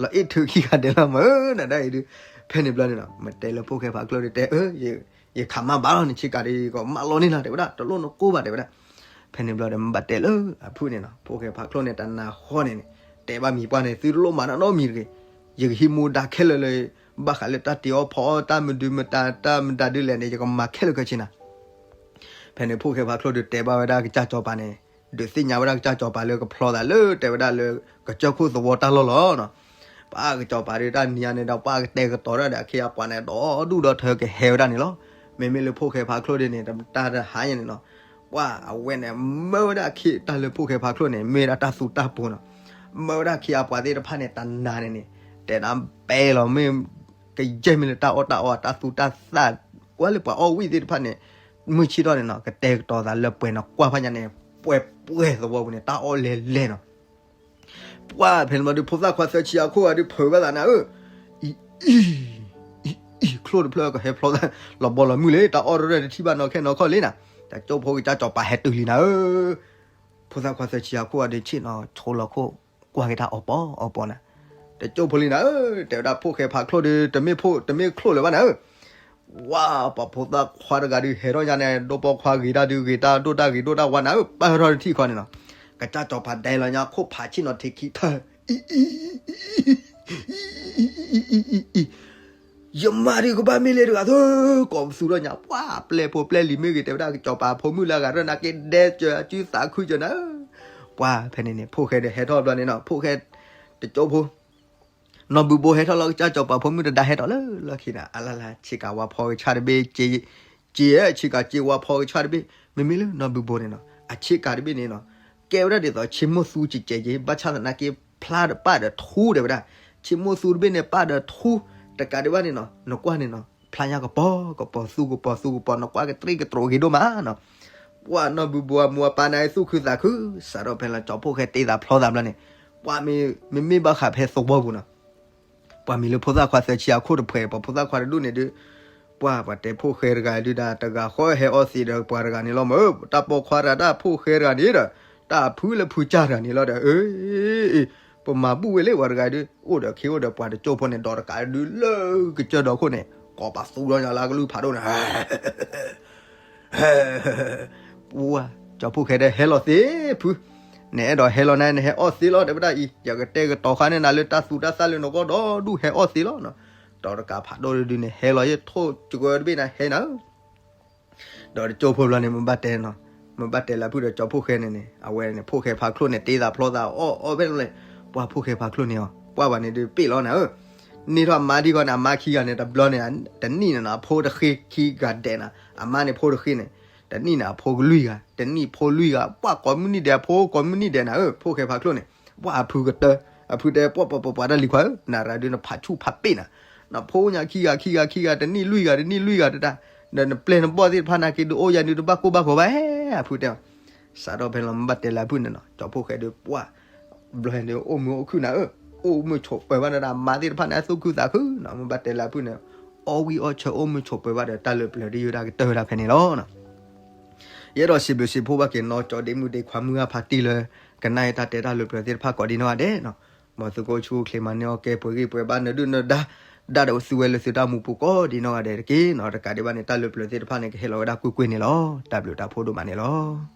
လီၤအ့ၣ်ထုးခံဂၤဒဲးလီၤမး နဒၣ်အံၤဒုး, ဖဲန့ၣ်ဘျီန့ၣ်နီၤ မ့ၢ်တဲလၢဖိၣ်ဃဲဖးချိၣ်ဒုးတဲ အၢ ယခးမါဘၣ်လီၤ နဆ့ကၤဒုး ယကမၢလီၤန့ၢ်လီၤ တဲဝဲဒၣ် တလိၣ်နကိၢ်ဘၣ် တဲဝဲဒၣ်. ဖဲန့ၣ်ဘျီဒီး မ့ၢ်ဘၣ်တဲလၢအဖုန့ၣ်နီၤ ဖိၣ်ဃဲဖးချိၣ်န့ၣ် တနၤဃီန့ၣ်န့ၣ် တဲဘၣ်မံၤပှၢ်န့ၣ် သုတလိၣ်မၤနီတမံၤတဂ့ၤ, ယကဟံးမူဒါခဲလၢာ်လၢ ဘၣ်ဃးလၢတၢ်တ့အီၣ်ဖီအီၣ် တၢ်မဒုမတၤ တၢ်မတၤဒုးလဲၣ်န့ၣ် ယကမၤခဲလၢာ်ခဲဆ့နၤ. ဖဲန့ၣ် ဖိၣ်ဃဲဖးချိၣ်ဒုးတဲဘၣ်ဝဲဒၣ်ကစၢ်စီၤပၤန့ၣ်, ဒုးသ့ၣ်ညါဝဲဒၣ်ကစၢ်စီၤပၤလၢကဖျီသးလၢ တဲဝဲဒၣ်လၢ ကစၢၢ်ခိၣ်သဝီတၢ်လီၢ်လီၤနီၤ. ပှၤကစီၤပၤဒုးတၢ်နံၤညါန့ၣ်ဒီး ပှၤကတဲာ်ကတီၤဒၣ်ဒီးအခ့အပှၤန့ၣ် ဒီဒူၣ်ဒီထၢကဟဲဝဲဒၣ်န့ၣ်လီၤ. မ့မ့ၢ်လၢဖိၣ်ဃဲဖးချိၣ်ဒုးန့ၣ် တၢ်တဟါညါန့ၣ်နီၤ, ပှၤအဝဲန့ၣ် မၢဝဲဒၣ်အခ့တၢ်လၢဖိၣ်ဃဲဖးချိၣ်န့ၣ် မ့ၢ်ဝဲဒၣ်တၢ်သူတၢ်ပူၤနီၤ. မၢဝဲဒၣ်အခ့အပှၤသ့ၣ်တဖၣ်န့ၣ် တနၤန့ၣ်န့ၣ် တဲဒၣ်ပဲလီၤ မ့ၢ် ကယဲၢ်မ့ၢ်လၢတၢ်အီၣ်တၢ်အီ တၢ်သူတၢ်သၣ်, ကွၢ်လၢပှၤအီၣ်ဝံၣ်သ့ၣ်တဖၣ်န့ၣ်, မုၢ်ဆ့ၣ်ထီၣ်န့ၣ်နီၤ ကတဲာ်ကတီၤသးလၢပှဲၤနီၤ ကွၢ်ဖးညါန့ၣ် ပှဲၤပှဲၤသဝီပူၤန့ၣ် တၢ်အီၣ်လဲၤလဲၤနီၤ. ပှၤဖဲန့ၣ်ဘျီဒုး ဖိသၣ်ခွါသၢဆံအခိၣ်အဒုး ဖုးဘၣ်သးနၤဧၢ, အံၤ အံၤ အံၤ ချိၣ်တဖျၢၣ်ကဟဲဖျီသး လီၤဘီလီၤမုၢ်လံ တၢ်အီၣ်ရၢၢ်တထံၣ်ဘၣ်နီၢ်ခဲနီၢ်ခီၣ်လံနၤ, တၢ်ကၠိဖိကစၢ်စီၤပၤဟဲတုၤလံနၤဧၢ. ဖိသၣ်ခွါသၢဆံအခိၣ်အဒုး ဆ့ၣ်နီၤဆိလီၤခိၣ် ကွၢ်က့ၤတၢ်အီၣ်ပီအီပီနၤ, တကၠိဖိလံနၤဧၢ, တဲဝဲဒၣ်ဖိၣ်ဃဲဖးချိၣ်ဒုး တမ့ၢ်ချိၣ်လၢၤဘၣ်နၤဧၢ. ဝါ ပှၤဖိသၣ်ခွါတဂၤဒုး ဟဲထီၣ်ညါန့ၣ် ဒိၣ်ပိာ်ခွါဂ့ၤတၢ်ဒုး ဂ့ၤတၢ်ဒိၣ်တၢ်ဂ့ၤဒိၣ်တၢ်ဝါနၤဧၢ, ပၢၢ်ထီၣ်တထံၣ်ခီန့ၣ်နီၤ, ကစၢ်စီၤပၤဒဲလီၤညါ ခိၣ်ဖးဆ့ၣ်နီၤထံးခံထၢ အံၤ အံၤ အံၤ ယမါဒုးကဘၣ်မ့ၢ်လဲၤတဂၤသၢ ကိးပသူထီၣ်ညါ ပှၤပျဲၢ်ဖိပျဲၢ်လံၤမ့ၢ်ဂ့ၤ တဲဝဲဒၣ် ကစီၤပၤဖိမုၣ်လၢအဂၤရၢၢ်နၤက့ဒဲကၢၤအစုသးခုကၢၤနၤဧၢ. ပှၤဖဲန့ၣ်န့ၣ် ဖိၣ်ဃဲဒီးဟဲထီၣ်ဘျီန့ၣ်နီၤ ဖိၣ်ဃဲ တကၠိဖိ နီၢ်ဘုဘိဟဲထီၣ်လီၤ ကစၢ်စီၤပၤဖိမုၣ်တဒါဟဲထီၣ်လၢလီၢ်ခံန့ၣ် အလၢ်လၢ် ဆ့ကၤဝါဖီကဆၣ်တဘ့ၣ် က့ က့ ဆ့ကၤက့ဝါဖီကဆၣ်တဘ့ၣ် မ့မ့ၢ်လၢနီၢ်ဘုဘိန့ၣ်နီၤ အဆ့ကၤတဘ့ၣ်န့ၣ်နီၤ ကဲဝဲဒၣ်ဒ်သိးဆ့မိၣ်သူကကဲက့ ဘၣ်ဆၣ်သနာ်က့ ဖျါဒီးပၣ်ဒီးထူတဲဝဲဒၣ် ဆ့မိၣ်သူတဘ့ၣ်န့ၣ် ပၣ်ဒီးထူ တကးဒံးဘၣ်န့ၣ်နီၤ နကွၢ်န့ၣ်နီၤ ဖျါညါကပီၤကပီၤသူကပီၤသူကပီၤ နကွၢ်ကတြံၣ်ကတြိးဂ့ၤဒိၣ်မးနီၤ. ပှၢ်နီၢ်ဘုဘိအမိၢ်အပၢ်န့ၣ် သူၣ်ခုသးခု, စးထီၣ်ဖဲလီၤ ကၠီဖှိၣ်ဃဲတ့သးဖျီသးဘျီန့ၣ်, ပှၢ်မ့မ့ၢ်ဘၣ်ဃးဖဲသဝီပူၤနီၤ, ပှၢ်မ့ၢ်လၢဖိသၣ်ခွါသၢဆံအခိၣ်တဖှဲး ပှၤဖိသၣ်ခွါတဒူၣ်န့ၣ်ဒုး, ပှၢ်ပှၤတဲဖှိၣ်ဃဲတဂၤဒုးဒၣ် တဂၤဃီဟဲအီၣ်သံးဒီးပှၤတဂၤန့ၣ်လီၤမၢ်, တၢ်ပိာ်ခွါတဂၤတၢ်ဖှိၣ်ဃဲတဂၤန့ၣ်ဒီး, တၢ်ဖုလၢဖုကၢ်တဂၤန့ၣ်လီၤဒီး, အ့, ပမၤဘူၣ်ဝဲလၢပှၤတဂၤဒုး အိၣ်ဒီးခ့အိၣ်ဒီးပှၤတကၠိဖိန့ၣ် ဒီးတကးဒုးလၢကစၢၢ်ဒီခိၣ်န့ၣ် ကိးပသူဒီးညါလၢကလုၢ်ဖးဒိၣ်န့ၣ် ပှၢ် ကၠီဖှိၣ်ဃဲဒီးဟဲလီၤသ့ဖု, နအဲၣ်ဒိးဟဲလီၤန့ၣ် နဟဲအီၣ်သ့လီၤ တဲဝဲဒၣ်အံၤ, ယကတဲကတီၤဃာ်န့ၢ်နၤလၢတၢ်သူတၢ်သၣ်လၢနဂီၢ်ဒီဒူၣ် ဟဲအီၣ်သ့လီၤနီၤ, ဒီးတကးဖးဒိၣ်ဒုးန့ၣ် ဟဲလီၤယထိၣ်ကဝဲတဘ့ၣ်န့ၣ် ဟဲနၤဧၢ ဒီးတကၠိဖိဘျီန့ၣ် မ့ၢ်ဘၣ်တဲနီၤ, မ့ၢ်ဘၣ်တဲလၢဖုဒီးကၠီဖှိၣ်ဃဲန့ၣ်န့ၣ် အဝဲန့ၣ် ဖှိၣ်ဃဲဖးချိၣ်န့ၣ် တ့သးဖျီသးအီၣ်အီၣ်ဖဲန့ၣ်လဲၣ်, ပှၢ်ဖှိၣ်ဃဲဖးချိၣ်န့ၣ်အီၤ ပှၢ်ဘၣ်န့ၣ်ဒုးပ့ၣ်လီၤနၤဧၢ, န့ၢ်ထီၣ်အမါဒံကီန့ၣ် အမါခံဂၤန့ၣ် တဘျီန့ၣ် တနံၣ်န့ၣ်နီၤ အဖိတဃ့ခံဂၤဒဲးနၤ, အမါန့ၣ်ဖိတဃ့န့ၣ်, တနံၣ်န့ၣ်အဖိကလွံၢ်ဂၤ, တနံၣ်ဖိလွံၢ်ဂၤ, ပှၢ်ကိးမုၢ်နံၤဒဲးအဖိကိးမုၢ်နံၤဒဲးနၤဧၢ, ဖှိၣ်ဃဲဖးချိၣ်န့ၣ်, ပှၢ်အဖုကတၢၢ်, အဖုတဲ ပှၢ်ပှၢ်ပှၢ်ပှၢ်တၢ်လံၤခွါဧၢ, နရၤဒုးနဖးဆူၣ်ဖးပ့ၣ်နၤ နဖိညါခံဂၤခံဂၤခံဂၤ တနံၣ်လွံၢ်ဂၤ တနံၣ်လွံၢ်ဂၤတတၢ်, ဒီးနပျဲၢ်နဘီၣ်သ့ၣ်တဖၣ်နာ်က့ဒုးအိၣ်ယၤနုာ်တဘၣ်ကိၢ်ဘၣ်ဂီၤဘၣ်ဧါ, အဖုတဲ, စးထီၣ်ဖဲလီၤ မ့ၢ်ဘၣ်တဲလၢအဖုန့ၣ်နီၤ, ကၠီဖှိၣ်ဃဲဒုးပှၢ်, ဘျီဟဲဒုးအိၣ်မုာ်အိၣ်ခုၣ်နၤဧၢ, အိၣ်မုာ်ဆိးပၢၤဘၣ်ဒီးအမါသ့ၣ်တဖၣ်န့ၣ် သူၣ်ခုသးခုနီၤ, မ့ၢ်ဘၣ်တဲလၢအဖုန့ၣ်, အီၣ်ဝံၣ်အီၣ်ဆၢအိၣ်မုာ်ဆိးပၢၤဘၣ်ဒီးတၢ်လၢပျၢၤဒုးယိၤဒၣ်ကတၢၢ်ဝဲဒၣ်ဖဲန့ၣ်လီၤ. ယအဲၣ်ဒိးစံးဘျုးစံးဖှိၣ်ဘၣ်က့ၤနီၢ်ကၠီဒ့မုၣ်ဒ့ခွါမုၢ်ဂၢ်ဖါတံၢ်လၢ ကနၣ်အံၤတၢ်တဲတၢ်လၢပျၢၤသ့ၣ်တဖၣ်ကိးဒံနီၢ်ဂၤဒဲးနီၤ, မ်သုကအိၣ်ဆူၣ်အိၣ်ချ့မၤန့ၢ်အီၣ်ကဲပှဲၤဂံၢ်ပှဲၤဘါနၢဒုၣ်နၢဒါ, ဒၣ်ဒီးသုဝဲလၢသုတၢ်မူပူၤကိးဒံနီၢ်ဂၤဒဲးတက့ၢ်နီၤ, တကးဒံးဘၣ်န့ၣ် တၢ်လၢပျၢၤသ့ၣ်တဖၣ်န့ၣ် ကဟဲလီၤဝဲဒၣ်ကွ့ၢ်ကွ့ၢ်န့ၣ်လီၤ. တၢ်ဘျုးတၢ်ဖှိၣ်ဒိၣ်မးန့ၣ်လီၤ.